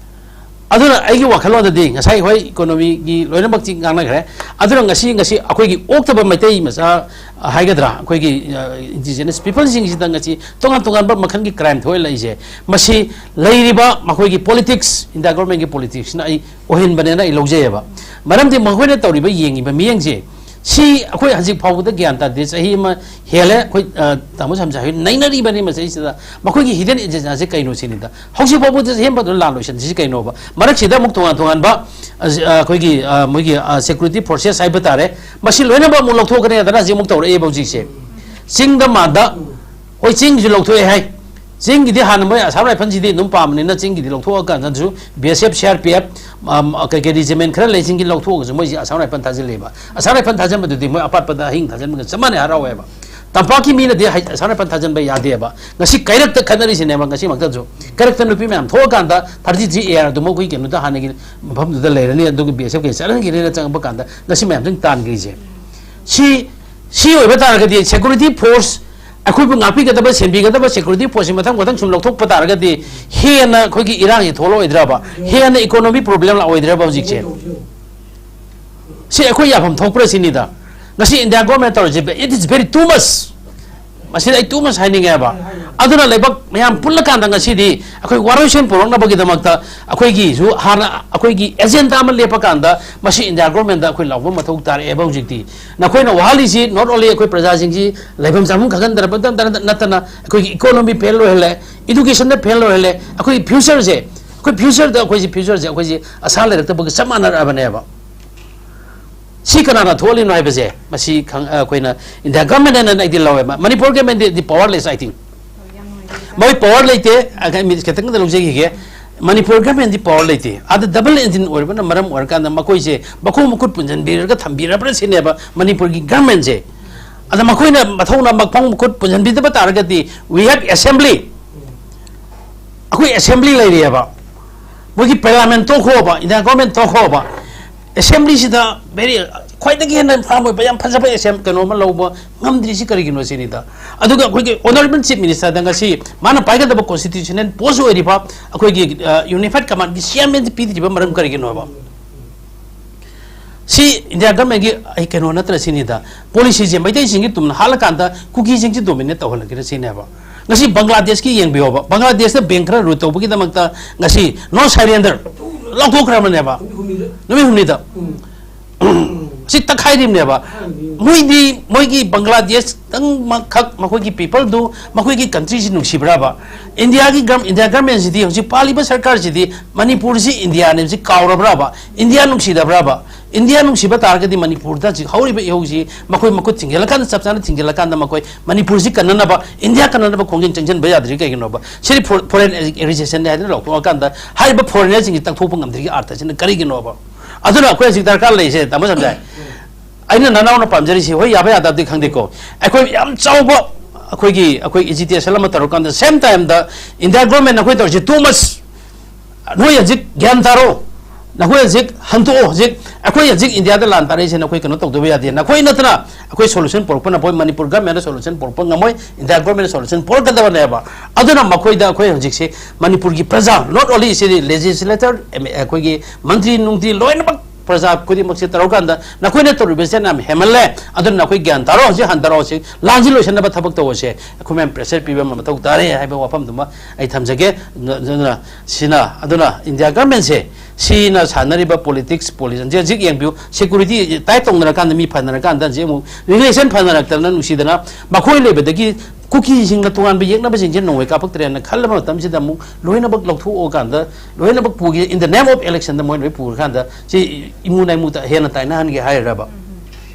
ꯑꯗꯨꯅ ꯑꯩꯒꯤ ꯋꯥꯈꯜꯂꯣꯟꯗꯗꯤ ꯉꯁꯥꯏ ꯍꯣꯏ ꯏꯀꯣꯅꯣꯃꯤꯒꯤ ꯂꯣꯏꯅꯃꯛꯇꯤ ꯉꯥꯡꯅꯈ꯭ꯔꯦ꯫ ꯑꯗꯨꯅ ꯉꯁꯤ, ꯉꯁꯤ ꯑꯩꯈꯣꯏꯒꯤ ꯑꯣꯛꯇꯕ ꯃꯩꯇꯩ ꯃꯆꯥ ꯍꯥꯏꯒꯗ꯭ꯔꯥ, ꯑꯩꯈꯣꯏꯒꯤ, ꯑ, ꯏꯟꯗꯤꯖꯤꯅꯁ ꯄꯤꯄꯜꯁꯤꯡꯁꯤꯗ ꯉꯁꯤ ꯇꯣꯉꯥꯟ ꯇꯣꯉꯥꯟꯕ ꯃꯈꯜꯒꯤ ꯀ꯭ꯔꯥꯏꯝ ꯊꯣꯛꯍꯜꯂꯛꯏꯁꯦ, ꯃꯁꯤ ꯂꯩꯔꯤꯕ ꯃꯈꯣꯏꯒꯤ ꯄꯣꯂꯤꯇꯤꯛꯁ, ꯏꯟꯗꯤꯌꯥ ꯒꯣꯔꯃꯦꯟꯒꯤ ꯄꯣꯂꯤꯇꯤꯛꯁꯅ ꯑꯩ ꯑꯣꯏꯍꯟꯕꯅꯦꯅ ꯑꯩ ꯂꯧꯖꯩꯌꯦꯕ꯫ ꯃꯔꯝꯗꯤ ꯃꯈꯣꯏꯅ ꯇꯧꯔꯤꯕ, ꯌꯦꯡꯉꯤꯕ ꯃꯤꯠꯌꯦꯡꯁꯦ, ꯁꯤ ꯑꯩꯈꯣꯏ ꯍꯧꯖꯤꯛ ꯐꯥꯎꯕꯗ ꯒ꯭ꯌꯥꯟ ꯇꯥꯗꯦ꯫ ꯆꯍꯤ ꯑꯃ ꯍꯦꯜꯂꯦ ꯑꯩꯈꯣꯏ, ꯑ, ꯇꯥꯃꯣ ꯁꯝꯖꯥ ꯍꯣꯏ ꯅꯩꯅꯔꯤꯕꯅꯤ ꯃꯁꯤꯁꯤꯗ꯫ ꯃꯈꯣꯏꯒꯤ ꯍꯤꯗꯟ ꯑꯦꯖꯦꯟꯗꯥꯁꯦ ꯀꯩꯅꯣ ꯁꯤꯅꯤꯗ꯫ ꯍꯧꯖꯤꯛ ꯐꯥꯎꯕꯗ ꯍꯦꯟꯕꯗꯨꯅ ꯂꯥꯟ ꯂꯣꯏꯁꯤꯟꯁꯤ ꯀꯩꯅꯣꯕ? ꯃꯔꯛꯁꯤꯗ ꯑꯃꯨꯛ ꯇꯣꯉꯥꯟ ꯇꯣꯉꯥꯟꯕ, ꯑ, ꯑ, ꯑꯩꯈꯣꯏꯒꯤ, ꯑ, ꯃꯣꯏꯒꯤ, ꯑ, ꯁꯦꯀ꯭ꯌꯨꯔꯤꯇꯤ ꯐꯣꯔꯁꯦꯁ ꯍꯥꯏꯕ ꯇꯥꯔꯦ, ꯃꯁꯤ ꯂꯣꯏꯅꯃꯛ ꯑꯃꯨꯛ ꯂꯧꯊꯣꯛꯀꯅꯤ ꯍꯥꯏꯗꯅ ꯍꯧꯖꯤꯛ ꯑꯃꯨꯛ ꯇꯧꯔꯛꯑꯦꯕ ꯍꯧꯖꯤꯛꯁꯦ꯫ ꯆꯤꯡꯗ ꯃꯥꯟꯗ, ꯍꯣꯏ, ꯆꯤꯡꯒꯤꯁꯨ ꯂꯧꯊꯣꯛꯑꯦ ꯍꯥꯏ꯫ ꯆꯤꯡꯒꯤꯗꯤ ꯍꯥꯟꯅ ꯃꯣꯏ ꯑꯁꯥꯝ ꯔꯥꯏꯐꯜꯁꯤꯗꯤ ꯑꯗꯨꯝ ꯄꯥꯝꯕꯅꯤꯅ ꯆꯤꯡꯒꯤꯗꯤ ꯂꯧꯊꯣꯛꯑꯀꯥꯟꯗꯁꯨ B S F, C R P F, ꯑꯝ, ꯀꯩꯀꯩ ꯔꯤꯖꯤꯃꯦꯟ ꯈꯔ ꯂꯩꯁꯤꯡꯒꯤ ꯂꯧꯊꯣꯛꯑꯒꯁꯨ ꯃꯣꯏꯁꯤ ꯑꯁꯥꯝ ꯔꯥꯏꯐꯜ ꯊꯥꯖꯤꯜꯂꯦꯕ꯫ ꯑꯁꯥꯝ ꯔꯥꯏꯐꯜ ꯊꯥꯖꯤꯟꯕꯗꯨꯗꯤ ꯃꯣꯏ ꯑꯄꯥꯠꯄꯗ ꯑꯍꯤꯡ ꯊꯥꯖꯤꯟꯕꯒ ꯆꯞ ꯃꯥꯟꯅꯩ, ꯍꯔꯥꯎꯋꯦꯕ꯫ ꯇꯝꯄꯥꯛꯀꯤ ꯃꯤꯅꯗꯤ ꯍꯩ-, ꯑꯁꯥꯝ ꯔꯥꯏꯐꯜ ꯊꯥꯖꯤꯟꯕ ꯌꯥꯗꯦꯕ꯫ ꯉꯁꯤ ꯀꯩꯔꯛꯇ ꯈꯠꯅꯔꯤꯁꯤꯅꯦꯕ ꯉꯁꯤꯃꯛꯇꯁꯨ꯫ ꯀꯩꯔꯛꯇ ꯅꯨꯄꯤ ꯃꯌꯥꯝ ꯊꯣꯛꯑꯀꯥꯟꯗ ꯊꯥꯔꯇꯤ ꯊ꯭ꯔꯤ ꯑꯦ ꯑꯥꯔꯗꯨ ꯃꯈꯣꯏ ꯀꯩꯅꯣꯗ ꯍꯥꯟꯅꯒꯤ ꯃꯐꯝꯗꯨꯗ ꯂꯩꯔꯅꯤ, ꯑꯗꯨꯒ ꯕꯤ ꯑꯦꯁ ꯑꯦꯐ ꯀꯩ ꯆꯠꯍꯟꯈꯤꯅꯤꯅ ꯆꯪꯉꯛꯄ ꯀꯥꯟꯗ ꯉꯁꯤ ꯃꯌꯥꯝꯁꯤꯡ ꯇꯥꯟꯈ꯭ꯔꯤꯁꯦ꯫ ꯁꯤ, ꯁꯤ ꯑꯣꯏꯕ ꯇꯥꯔꯒꯗꯤ ꯁꯦꯀ꯭ꯌꯨꯔꯤꯇꯤ ꯐꯣꯔꯁ, ꯑꯩꯈꯣꯏꯕꯨ ꯉꯥꯛꯄꯤꯒꯗꯕ, ꯁꯦꯟꯕꯤꯒꯗꯕ ꯁꯦꯀ꯭ꯌꯨꯔꯤꯇꯤ ꯐꯣꯔꯁꯁꯤ ꯃꯊꯪ ꯃꯊꯪ ꯁꯨꯝ ꯂꯧꯊꯣꯛꯄ ꯇꯥꯔꯒꯗꯤ ꯍꯦꯟꯅ ꯑꯩꯈꯣꯏꯒꯤ ꯏꯔꯥꯡꯁꯤ ꯊꯣꯛꯂꯛꯑꯣꯏꯗ꯭ꯔꯕ? ꯍꯦꯟꯅ ꯏꯀꯣꯅꯣꯃꯤ ꯄ꯭ꯔꯣꯕ꯭ꯂꯦꯝ ꯂꯥꯛꯑꯣꯏꯗ꯭ꯔꯕ ꯍꯧꯖꯤꯛꯁꯦ? ꯁꯤ ꯑꯩꯈꯣꯏ ꯌꯥꯐꯝ ꯊꯣꯛꯄ꯭ꯔꯥ ꯁꯤꯅꯤꯗ꯫ ꯉꯁꯤ ꯏꯟꯗꯤꯌꯥ ꯒꯣꯔꯃꯦꯟ ꯇꯧꯔꯤꯁꯦ, it is very too much꯫ ꯃꯁꯤꯗ ꯑꯩ too much ꯍꯥꯏꯅꯤꯡꯉꯦꯕ꯫ ꯑꯗꯨꯅ ꯂꯩꯕꯥꯛ ꯃꯌꯥꯝ ꯄꯨꯜꯂꯀꯥꯟꯗ ꯉꯁꯤꯗꯤ ꯑꯩꯈꯣꯏ ꯋꯥꯔꯣꯏꯁꯤꯟ ꯄꯨꯔꯛꯅꯕꯒꯤꯗꯃꯛꯇ ꯑꯩꯈꯣꯏꯒꯤꯁꯨ ꯍꯥꯟꯅ ꯑꯩꯈꯣꯏꯒꯤ ꯑꯦꯖꯦꯟꯗꯥ ꯑꯃ ꯂꯦꯞꯄꯀꯥꯟꯗ ꯃꯁꯤ ꯏꯟꯗꯤꯌꯥ ꯒꯣꯔꯃꯦꯟꯗ ꯑꯩꯈꯣꯏ ꯂꯥꯎꯕ ꯃꯊꯧ ꯇꯥꯔꯛꯑꯦꯕ ꯍꯧꯖꯤꯛꯇꯤ꯫ ꯅꯈꯣꯏꯅ ꯋꯥꯍꯜꯂꯤꯁꯤ not only ꯑꯩꯈꯣꯏ ꯄ꯭ꯔꯖꯥꯁꯤꯡꯁꯤ ꯂꯩꯐꯝ ꯆꯥꯐꯝ ꯈꯪꯍꯟꯗꯅꯕꯇ ꯅꯠꯇꯅ ꯑꯩꯈꯣꯏꯒꯤ ꯏꯀꯣꯅꯣꯃꯤ ꯐꯦꯜ ꯑꯣꯏꯍꯜꯂꯦ, ꯏꯗꯨꯀꯦꯁꯟꯗ ꯐꯦꯜ ꯑꯣꯏꯍꯜꯂꯦ, ꯑꯩꯈꯣꯏꯒꯤ ꯐ꯭ꯌꯨꯆꯔꯁꯦ, ꯑꯩꯈꯣꯏ ꯐ꯭ꯌꯨꯆꯔꯗ ꯑꯩꯈꯣꯏꯁꯤ, ꯐ꯭ꯌꯨꯆꯔꯁꯦ ꯑꯩꯈꯣꯏꯁꯤ ꯑꯁꯥ ꯂꯩꯔꯛꯇꯕꯒ ꯆꯞ ꯃꯥꯟꯅꯔꯛꯑꯕꯅꯦꯕ꯫ ꯁꯤ ꯀꯅꯥꯅ ꯊꯣꯛꯍꯜꯂꯤꯅꯣ ꯍꯥꯏꯕꯁꯦ ꯃꯁꯤ ꯈꯪ-, ꯑꯩꯈꯣꯏꯅ ꯏꯟꯗꯤꯌꯥ ꯒꯚꯔꯟꯃꯦꯟꯠ ꯑꯅ ꯑꯩꯗꯤ ꯂꯧꯋꯦ꯫ ꯃ-, ꯃꯅꯤꯄꯨꯔ ꯒꯚꯔꯟꯃꯦꯟꯠꯗꯤ powerless, I think꯫ ꯃꯣꯏ power ꯂꯩꯇꯦ꯫ ꯑ, ꯈ-, ꯃꯤꯅꯤꯠ ꯈꯤꯇꯪꯗ ꯂꯧꯖꯈꯤꯒꯦ꯫ ꯃꯅꯤꯄꯨꯔ ꯒꯚꯔꯟꯃꯦꯟꯠꯗꯤ power ꯂꯩꯇꯦ꯫ ꯑꯥꯗ double engine ꯑꯣꯏꯔꯕꯅ ꯃꯔꯝ ꯑꯣꯏꯔꯀꯥꯟꯗ ꯃꯈꯣꯏꯁꯦ ꯃꯈꯣꯡ ꯃꯈꯨꯠ ꯄꯨꯟꯁꯤꯟꯕꯤꯔꯒ ꯊꯝꯕꯤꯔꯕ꯭ꯔꯥ ꯁꯤꯅꯦꯕ ꯃꯅꯤꯄꯨꯔꯒꯤ ꯒꯚꯔꯟꯃꯦꯟꯠꯁꯦ꯫ ꯑꯗ ꯃꯈꯣꯏꯅ ꯃꯊꯧꯅ ꯃꯈꯣꯡ ꯃꯈꯨꯠ ꯄꯨꯟꯁꯤꯟꯕꯤꯗꯕ ꯇꯥꯔꯒꯗꯤ, we have assembly꯫ ꯑꯩꯈꯣꯏ assembly ꯂꯩꯔꯤꯑꯕ꯫ ꯃꯣꯏꯒꯤ parliament ꯇꯣꯛꯈꯣꯕ, ꯏꯟꯗꯤꯌꯥ ꯒꯚꯔꯟꯃꯦꯟꯠ ꯇꯣꯛꯈꯣꯕ꯫ Assembly ꯁꯤꯗ very, ꯈ꯭ꯋꯥꯏꯗꯒꯤ ꯍꯦꯟꯅ firm ꯑꯣꯏꯕ ꯌꯥꯝ ꯐꯖꯕ ꯑꯦꯁꯦꯝ-, ꯀꯩꯅꯣ ꯑꯃ ꯂꯧꯕ ꯉꯝꯗ꯭ꯔꯤꯁꯤ ꯀꯔꯤꯒꯤꯅꯣ ꯁꯤꯅꯤꯗ꯫ ꯑꯗꯨꯒ ꯑꯩꯈꯣꯏꯒꯤ honourable chief minister ꯗ ꯉꯁꯤ ꯃꯥꯅ ꯄꯥꯏꯒꯗꯕ constitutional post ꯑꯣꯏꯔꯤꯕ ꯑꯩꯈꯣꯏꯒꯤ, ꯑ, unified command ꯀꯤ chairman ꯁꯤ ꯄꯤꯗ꯭ꯔꯤꯕ ꯃꯔꯝ ꯀꯔꯤꯒꯤꯅꯣꯕ? ꯁꯤ ꯏꯟꯗꯤꯌꯥ ꯒꯚꯔꯟꯃꯦꯟꯠ ꯀꯤ, ꯑꯩ, ꯀꯩꯅꯣ ꯅꯠꯇ꯭ꯔ ꯁꯤꯅꯤꯗ꯫ Policy ꯁꯦ ꯃꯩꯇꯩꯁꯤꯡꯒꯤ ꯇꯨꯝꯅ ꯍꯥꯠꯂꯀꯥꯟꯗ ꯀꯨꯀꯤꯁꯤꯡꯁꯤ dominate ꯇꯧꯍꯜꯂꯒꯦꯔ ꯁꯤꯅꯦꯕ꯫ ꯉꯁꯤ ꯕꯪꯒ꯭ꯂꯥꯗꯦꯁꯀꯤ ꯌꯦꯡꯕꯤꯌꯣꯕ, ꯕꯪꯒ꯭ꯂꯥꯗꯦꯁꯇ bank ꯈꯔ rout ꯇꯧꯕꯒꯤꯗꯃꯛꯇ ꯉꯁꯤ no surrender ꯂꯧꯊꯣꯛꯈ꯭ꯔꯕꯅꯦꯕ꯫ ꯅꯨꯃꯤꯠ ꯍꯨꯝꯅꯤꯗ꯫ ꯁꯤ ꯇꯛꯈꯥꯏꯔꯤꯕꯅꯦꯕ꯫ ꯃꯣꯏꯗꯤ, ꯃꯣꯏꯒꯤ ꯕꯪꯒ꯭ꯂꯥꯗꯦꯁꯇꯪꯃꯛꯈꯛ ꯃꯈꯣꯏꯒꯤ people ꯗꯨ, ꯃꯈꯣꯏꯒꯤ country ꯁꯤ ꯅꯨꯡꯁꯤꯕ꯭ꯔꯕ? ꯏꯟꯗꯤꯌꯥꯒꯤ ꯒꯔꯝ-, ꯏꯟꯗꯤꯌꯥ ꯒꯔꯃꯦꯟꯁꯤꯗꯤ, ꯍꯧꯖꯤꯛ ꯄꯥꯜꯂꯤꯕ ꯁꯔꯀꯥꯔꯁꯤꯗꯤ ꯃꯅꯤꯄꯨꯔꯁꯤ ꯏꯟꯗꯤꯌꯥꯅꯦ ꯍꯧꯖꯤꯛ ꯀꯥꯎꯔꯕ꯭ꯔꯕ? ꯏꯟꯗꯤꯌꯥ ꯅꯨꯡꯁꯤꯗꯕ꯭ꯔꯕ? ꯏꯟꯗꯤꯌꯥ ꯅꯨꯡꯁꯤꯕ ꯇꯥꯔꯒꯗꯤ ꯃꯅꯤꯄꯨꯔꯗ ꯍꯧꯖꯤꯛ ꯍꯧꯔꯤꯕ ꯏꯍꯧꯁꯤ ꯃꯈꯣꯏ ꯃꯈꯨꯠ ꯊꯤꯡꯖꯤꯜꯂꯀꯥꯟꯗ, ꯆꯞ ꯆꯥꯅ ꯊꯤꯡꯖꯤꯜꯂꯀꯥꯟꯗ ꯃꯈꯣꯏ ꯃꯅꯤꯄꯨꯔꯁꯤ ꯀꯟꯅꯅꯕ, ꯏꯟꯗꯤꯌꯥ ꯀꯟꯅꯅꯕ ꯈꯣꯡꯖꯪ ꯆꯪꯁꯤꯟꯕ ꯌꯥꯗ꯭ꯔꯤ ꯀꯩꯒꯤꯅꯣꯕ? ꯁꯤꯗꯤ ꯐꯣ-, foreign agency ꯅꯦ ꯍꯥꯏꯗꯅ ꯂꯧꯊꯣꯛꯑꯀꯥꯟꯗ ꯍꯥꯏꯔꯤꯕ foreigner ꯁꯤꯡꯁꯤ ꯇꯛꯊꯣꯛꯄ ꯉꯝꯗ꯭ꯔꯤꯒꯤ ꯑꯥꯔꯊꯁꯤꯅ ꯀꯔꯤꯒꯤꯅꯣꯕ? ꯑꯗꯨꯅ ꯑꯩꯈꯣꯏ ꯍꯧꯖꯤꯛ ꯗꯔꯀꯥꯔ ꯂꯩꯔꯤꯁꯦ, ꯇꯥꯃꯣ ꯁꯝꯖꯥꯏ, ꯑꯩꯅ ꯅꯅꯥꯎꯅ ꯄꯥꯝꯖꯔꯤꯁꯤ, ꯍꯣꯏ, ꯌꯥꯕ ꯌꯥꯗꯕꯗꯤ ꯈꯪꯗꯦꯀꯣ, ꯑꯩꯈꯣꯏ ꯌꯥꯝ ꯆꯥꯎꯕ ꯑꯩꯈꯣꯏꯒꯤ, ꯑꯩꯈꯣꯏ agitation ꯑꯃ ꯇꯧꯔꯀꯥꯟꯗ, same time ꯗ ꯏꯟꯗꯤꯌꯥ ꯒꯣꯔꯃꯦꯟꯅ ꯑꯩꯈꯣꯏ ꯇꯧꯔꯤꯁꯤ too much, ꯅꯣꯏ ꯍꯧꯖꯤꯛ ꯒ꯭ꯌꯥꯟ ꯇꯥꯔꯣ, ꯅꯈꯣꯏ ꯍꯧꯖꯤꯛ ꯍꯟꯗꯣꯛꯑꯣ, ꯍꯧꯖꯤꯛ ꯑꯩꯈꯣꯏ ꯍꯧꯖꯤꯛ ꯏꯟꯗꯤꯌꯥꯗ ꯂꯥꯟ ꯇꯥꯔꯛꯏꯁꯦ ꯅꯈꯣꯏ ꯀꯩꯅꯣ ꯇꯧꯗꯕ ꯌꯥꯗꯦ, ꯅꯈꯣꯏ ꯅꯠꯇꯅ ꯑꯩꯈꯣꯏ solution ꯄꯨꯔꯛꯄ ꯅꯈꯣꯏ ꯃꯅꯤꯄꯨꯔ ꯒꯣꯔꯃꯦꯟꯅ solution ꯄꯨꯔꯛꯄ ꯉꯝꯃꯣꯏ, ꯏꯟꯗꯤꯌꯥ ꯒꯣꯔꯃꯦꯟꯅ solution ꯄꯨꯔꯛꯀꯗꯕꯅꯦꯕ꯫ ꯑꯗꯨꯅ ꯃꯈꯣꯏꯗ ꯑꯩꯈꯣꯏ ꯍꯧꯖꯤꯛꯁꯦ ꯃꯅꯤꯄꯨꯔꯒꯤ ꯄ꯭ꯔꯖꯥ, not only ꯁꯤꯗꯤ legislator, ꯑꯩꯈꯣꯏꯒꯤ ꯃꯟꯇ꯭ꯔꯤ ꯅꯨꯡꯇ꯭ꯔꯤ ꯂꯣꯏꯅꯃꯛ ꯄ꯭ꯔꯖꯥ ꯈꯨꯗꯤꯡꯃꯛꯁꯦ ꯇꯧꯔꯀꯥꯟꯗ ꯅꯈꯣꯏꯅ ꯇꯧꯔꯤꯕꯁꯦ ꯌꯥꯝ ꯍꯦꯟꯃꯜꯂꯦ, ꯑꯗꯨꯅ ꯅꯈꯣꯏ ꯒ꯭ꯌꯥꯟ ꯇꯥꯔꯣ, ꯍꯧꯖꯤꯛ ꯍꯟꯊꯔꯛꯑꯣ, ꯍꯧꯖꯤꯛ ꯂꯥꯟꯁꯤ ꯂꯣꯏꯁꯤꯟꯅꯕ ꯊꯕꯛ ꯇꯧꯔꯁꯦ, ꯑꯩꯈꯣꯏ ꯃꯌꯥꯝ pressure ꯄꯤꯕ ꯑꯃ ꯃꯊꯧ ꯇꯥꯔꯦ ꯍꯥꯏꯕ ꯋꯥꯐꯝꯗꯨꯃ ꯑꯩ ꯊꯝꯖꯒꯦ꯫ ꯑꯗꯨꯅ ꯁꯤꯅ, ꯑꯗꯨꯅ ꯏꯟꯗꯤꯌꯥ ꯒꯔꯃꯦꯟꯁꯦ ꯁꯤꯅ ꯁꯥꯟꯅꯔꯤꯕ ꯄꯣꯂꯤꯇꯤꯛꯁ, ꯄꯣꯂꯤꯁꯟꯁꯦ ꯍꯧꯖꯤꯛ ꯌꯦꯡꯕꯤꯌꯨ, ꯁꯦꯀ꯭ꯌꯨꯔꯤꯇꯤ ꯇꯥꯏꯠ ꯇꯧꯅꯔꯀꯥꯟꯗ, ꯃꯤ ꯐꯅꯔꯀꯥꯟꯗ ꯍꯧꯖꯤꯛ ꯑꯃꯨꯛ ꯔꯤꯂꯦꯁꯟ ꯐꯅꯔꯛꯇꯅ, ꯅꯨꯡꯁꯤꯗꯅ ꯃꯈꯣꯏ ꯂꯩꯕꯗꯒꯤ ꯀꯨꯀꯤꯁꯤꯡꯅ ꯇꯣꯉꯥꯟꯕ ꯌꯦꯛꯅꯕꯁꯤꯡꯁꯦ ꯅꯣꯡꯃꯩ ꯀꯥꯞꯄꯛꯇ꯭ꯔꯦꯅ ꯈꯜꯂꯕ ꯃꯇꯝꯁꯤꯗ, ꯑꯃꯨꯛ ꯂꯣꯏꯅꯃꯛ ꯂꯧꯊꯣꯛꯑꯀꯥꯟꯗ, ꯂꯣꯏꯅꯃꯛ ꯄꯨꯒꯦ, in the name of election ꯗ ꯃꯣꯏ ꯂꯣꯏ ꯄꯨꯔꯀꯥꯟꯗ, ꯁꯤ ꯏꯃꯨ ꯅꯥꯏꯃꯨꯗ ꯍꯦꯟꯅ ꯇꯥꯏꯅꯍꯟꯒꯦ ꯍꯥꯏꯔꯕ?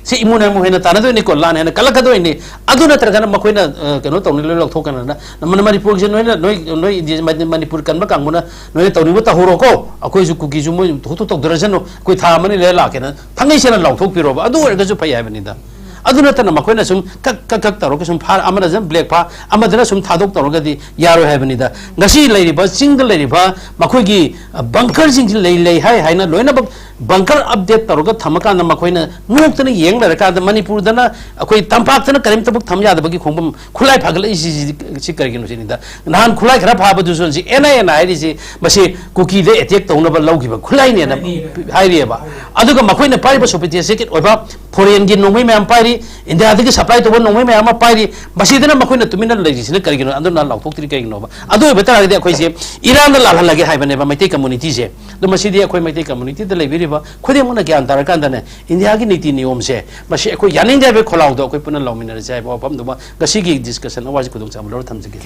ꯁꯤ ꯏꯃꯨ ꯅꯥꯏꯃꯨ ꯍꯦꯟꯅ ꯇꯥꯟꯅꯗꯣꯏꯅꯤꯀꯣ, ꯂꯥꯟ ꯍꯦꯟꯅ ꯀꯜꯂꯛꯀꯗꯣꯏꯅꯤ꯫ ꯑꯗꯨ ꯅꯠꯇ꯭ꯔꯒꯅ ꯃꯈꯣꯏꯅ, ꯑ, ꯀꯩꯅꯣ ꯇꯧꯅꯤ, ꯂꯣꯏ ꯂꯧꯊꯣꯛꯀꯅꯤꯅ, ꯃꯅꯤꯄꯨꯔꯒꯤꯁꯦ ꯅꯣꯏꯅ, ꯅꯣꯏ, ꯅꯣꯏ ꯏꯟꯗꯤꯌꯥ, ꯃꯅꯤ-, ꯃꯅꯤꯄꯨꯔ ꯀꯟꯕ ꯀꯥꯡꯕꯨꯅ ꯅꯣꯏꯅ ꯇꯧꯅꯤꯡꯕ ꯇꯧꯍꯧꯔꯣꯀꯣ, ꯑꯩꯈꯣꯏꯁꯨ ꯀꯨꯀꯤꯁꯨ ꯃꯣꯏ ꯊꯣꯛꯇꯣꯛ ꯇꯧꯗꯔꯁꯅꯨ, ꯑꯩꯈꯣꯏ ꯊꯥ ꯑꯃꯅꯤ ꯂꯩꯔ ꯂꯥꯛꯀꯦꯅ ꯊꯥꯡꯉꯩ ꯁꯦꯡꯅ ꯂꯥꯎꯊꯣꯛꯄꯤꯔꯣꯕ꯫ ꯑꯗꯨ ꯑꯣꯏꯔꯒꯁꯨ ꯐꯩ ꯍꯥꯏꯕꯅꯤꯗ꯫ ꯑꯗꯨ ꯅꯠꯇꯅ ꯃꯈꯣꯏꯅ ꯁꯨꯝ ꯀꯛ, ꯀꯛ, ꯀꯛ ꯇꯧꯔꯒ ꯁꯨꯝ ꯐꯥ-, ꯑꯃꯗ ꯁꯨꯝ ꯕ꯭ꯂꯦꯛ ꯐꯥ, ꯑꯃꯗꯅ ꯁꯨꯝ ꯊꯥꯗꯣꯛ ꯇꯧꯔꯒꯗꯤ ꯌꯥꯔꯣꯏ ꯍꯥꯏꯕꯅꯤꯗ꯫ ꯉꯁꯤ ꯂꯩꯔꯤꯕ ꯆꯤꯡꯗ ꯂꯩꯔꯤꯕ ꯃꯈꯣꯏꯒꯤ, ꯑ, ꯕꯪꯀꯔꯁꯤꯡꯁꯤ ꯂꯩ, ꯂꯩ ꯍꯥꯏ ꯍꯥꯏꯅ ꯂꯣꯏꯅꯃꯛ ꯕꯪꯀꯔ ꯑꯞꯗꯦꯠ ꯇꯧꯔꯒ ꯊꯝꯃꯀꯥꯟꯗ, ꯃꯈꯣꯏꯅ ꯅꯣꯛꯇꯅ ꯌꯦꯡ ꯂꯩꯔꯀꯥꯟꯗ, ꯃꯅꯤꯄꯨꯔꯗꯅ, ꯑꯩꯈꯣꯏ ꯇꯝꯄꯥꯛꯇꯅ ꯀꯔꯤꯝꯇꯕꯛ ꯊꯝ ꯌꯥꯗꯕꯒꯤ ꯈꯣꯡꯕꯝ ꯈꯨꯠꯂꯥꯏ ꯐꯥꯒꯠꯂꯛꯏꯁꯤ, ꯁꯤ, ꯁꯤ ꯀꯔꯤꯒꯤꯅꯣ ꯁꯤꯅꯤꯗ꯫ ꯅꯍꯥꯟ ꯈꯨꯠꯂꯥꯏ ꯈꯔ ꯐꯥꯕꯗꯨꯁꯨ ꯍꯧꯖꯤꯛ ꯑꯦꯟ ꯑꯥꯏ ꯑꯦꯅ ꯍꯥꯏꯔꯤꯁꯤ ꯃꯁꯤ ꯀꯨꯀꯤꯗ ꯑꯦꯇꯦꯛ ꯇꯧꯅꯕ ꯂꯧꯈꯤꯕ ꯈꯨꯠꯂꯥꯏꯅꯦꯅ ꯍꯥꯏꯔꯤꯑꯕ꯫ ꯑꯗꯨꯒ ꯃꯈꯣꯏꯅ ꯄꯥꯏꯔꯤꯕ sophisticated ꯑꯣꯏꯕ ꯐꯣꯔꯦꯟꯒꯤ ꯅꯣꯡꯃꯩ ꯃꯌꯥꯝ ꯄꯥꯏꯔꯤ, ꯏꯟꯗꯤꯌꯥꯗꯒꯤ ꯁꯄ꯭ꯂꯥꯏ ꯇꯧꯕ ꯅꯣꯡꯃꯩ ꯃꯌꯥꯝ ꯑꯃ ꯄꯥꯏꯔꯤ, ꯃꯁꯤꯗꯅ ꯃꯈꯣꯏꯅ ꯇꯨꯃꯤꯟꯅ ꯂꯩꯔꯤꯁꯤꯅ ꯀꯔꯤꯒꯤꯅꯣ? ꯑꯗꯨꯅ ꯂꯥꯎꯊꯣꯛꯇ꯭ꯔꯤ ꯀꯔꯤꯒꯤꯅꯣꯕ? ꯑꯗꯨ ꯑꯣꯏꯕ ꯇꯥꯔꯒꯗꯤ ꯑꯩꯈꯣꯏꯁꯦ ꯏꯔꯥꯟꯗ ꯂꯥꯜꯍꯜꯂꯒꯦ ꯍꯥꯏꯕꯅꯦꯕ ꯃꯩꯇꯩ ꯀꯝꯃꯨꯅꯤꯇꯤꯁꯦ꯫ ꯑꯗꯣ ꯃꯁꯤꯗꯤ ꯑꯩꯈꯣꯏ ꯃꯩꯇꯩ ꯀꯝꯃꯨꯅꯤꯇꯤꯗ ꯂꯩꯕꯤꯔꯤꯕ ꯈꯨꯗꯤꯡꯃꯛꯅ ꯒ꯭ꯌꯥꯟ ꯇꯥꯔꯀꯥꯟꯗꯅꯦ, ꯏꯟꯗꯤꯌꯥꯒꯤ ꯅꯤꯇꯤ ꯅꯤꯌꯣꯝꯁꯦ ꯃꯁꯤ ꯑꯩꯈꯣꯏ ꯌꯥꯅꯤꯡꯗꯦ ꯍꯥꯏꯕꯒꯤ ꯈꯣꯜꯂꯥꯎꯗꯣ ꯑꯩꯈꯣꯏ ꯄꯨꯟꯅ ꯂꯧꯃꯤꯟꯅꯔꯁꯦ ꯍꯥꯏꯕ ꯋꯥꯐꯝꯗꯨꯃ ꯉꯁꯤꯒꯤ ꯗꯤꯁꯀꯁꯟ ꯑꯋꯥꯔꯁꯤ ꯈꯨꯗꯣꯡꯆꯥꯕ ꯂꯧꯔ ꯊꯝꯖꯒꯦ꯫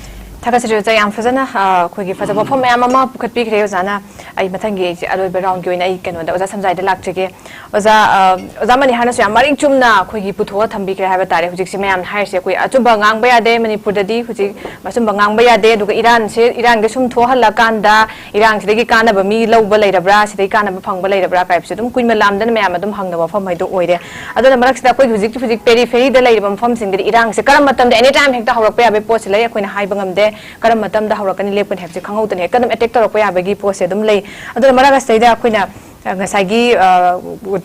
ꯊꯥꯒꯠꯆꯔꯤ ꯑꯣꯖꯥ, ꯌꯥꯝ ꯐꯖꯅ, ꯑ, ꯑꯩꯈꯣꯏꯒꯤ ꯐꯖꯕ ꯋꯥꯐꯝ ꯃꯌꯥꯝ ꯑꯃ ꯄꯨꯈꯠꯄꯤꯈ꯭ꯔꯦ ꯑꯣꯖꯥꯅ꯫ ꯑꯩ ꯃꯊꯪꯒꯤ ꯑꯩꯁꯦ ꯑꯔꯣꯏꯕ ꯔꯥꯎꯟꯒꯤ ꯑꯣꯏꯅ ꯑꯩ ꯀꯩꯅꯣꯗ ꯑꯣꯖꯥ ꯁꯝꯖꯥꯏꯗ ꯂꯥꯛꯆꯒꯦ꯫ ꯑꯣꯖꯥ, ꯑ, ꯑꯣꯖꯥ ꯃꯅꯤꯍꯥꯔꯅꯁꯨ ꯌꯥꯝ ꯃꯔꯤꯛ ꯆꯨꯝꯅ ꯑꯩꯈꯣꯏꯒꯤ ꯄꯨꯊꯣꯛꯑ ꯊꯝꯕꯤꯈ꯭ꯔꯦ ꯍꯥꯏꯕ ꯇꯥꯔꯦ꯫ ꯍꯧꯖꯤꯛꯁꯦ ꯃꯌꯥꯝꯅ ꯍꯥꯏꯔꯤꯁꯦ ꯑꯩꯈꯣꯏ ꯑꯆꯨꯝꯕ ꯉꯥꯡꯕ ꯌꯥꯗꯦ ꯃꯅꯤꯄꯨꯔꯗꯗꯤ, ꯍꯧꯖꯤꯛ ꯑꯆꯨꯝꯕ ꯉꯥꯡꯕ ꯌꯥꯗꯦ, ꯑꯗꯨꯒ ꯏꯔꯥꯟꯁꯦ, ꯏꯔꯥꯟꯁꯦ ꯁꯨꯝ ꯊꯣꯛꯍꯜꯂꯀꯥꯟꯗ ꯏꯔꯥꯡꯁꯤꯗꯒꯤ ꯀꯥꯟꯅꯕ ꯃꯤ ꯂꯧꯕ ꯂꯩꯔꯕ꯭ꯔꯥ, ꯁꯤꯗꯒꯤ ꯀꯥꯟꯅꯕ ꯐꯪꯕ ꯂꯩꯔꯕ꯭ꯔꯥ ꯀꯥꯏꯕꯁꯦ ꯑꯗꯨꯝ ꯀꯨꯏꯃꯟ ꯂꯥꯝꯗꯅ ꯃꯌꯥꯝ ꯑꯗꯨꯝ ꯍꯪꯅꯕ ꯋꯥꯐꯝ ꯍꯥꯏꯗꯣ ꯑꯣꯏꯔꯦ꯫ ꯑꯗꯨꯅ ꯃꯔꯛꯁꯤꯗ ꯑꯩꯈꯣꯏꯒꯤ ꯍꯧꯖꯤꯛ ꯍꯧꯖꯤꯛ ꯄꯦꯔꯤꯐꯦꯔꯤꯗ ꯂꯩꯔꯤꯕ ꯃꯐꯝꯁꯤꯡꯗꯗꯤ ꯏꯔꯥꯡꯁꯦ ꯀꯔꯝꯕ ꯃꯇꯝꯗ, ꯑꯦꯅꯤ ꯇꯥꯏꯝ ꯍꯦꯛꯇ ꯍꯧꯔꯛꯄ ꯌꯥꯕꯒꯤ ꯄꯣꯠꯁꯤ ꯂꯩ, ꯑꯩꯈꯣꯏꯅ ꯍꯥꯏꯕ ꯉꯝꯗꯦ꯫ ꯀꯔꯝꯕ ꯃꯇꯝꯗ ꯍꯧꯔꯛꯀꯅꯤ, ꯂꯦꯞꯀꯅꯤ ꯍꯥꯏꯕꯁꯦ ꯈꯪꯍꯧꯗꯅ ꯍꯦꯛꯇ ꯑꯗꯨꯝ ꯑꯦꯇꯦꯛ ꯇꯧꯔꯛꯄ ꯌꯥꯕꯒꯤ ꯄꯣꯠꯁꯦ ꯑꯗꯨꯝ ꯂꯩ꯫ ꯑꯗꯨꯅ ꯃꯔꯛ ꯑꯁꯤꯗꯩꯗ ꯑꯩꯈꯣꯏꯅ ꯉꯁꯥꯏꯒꯤ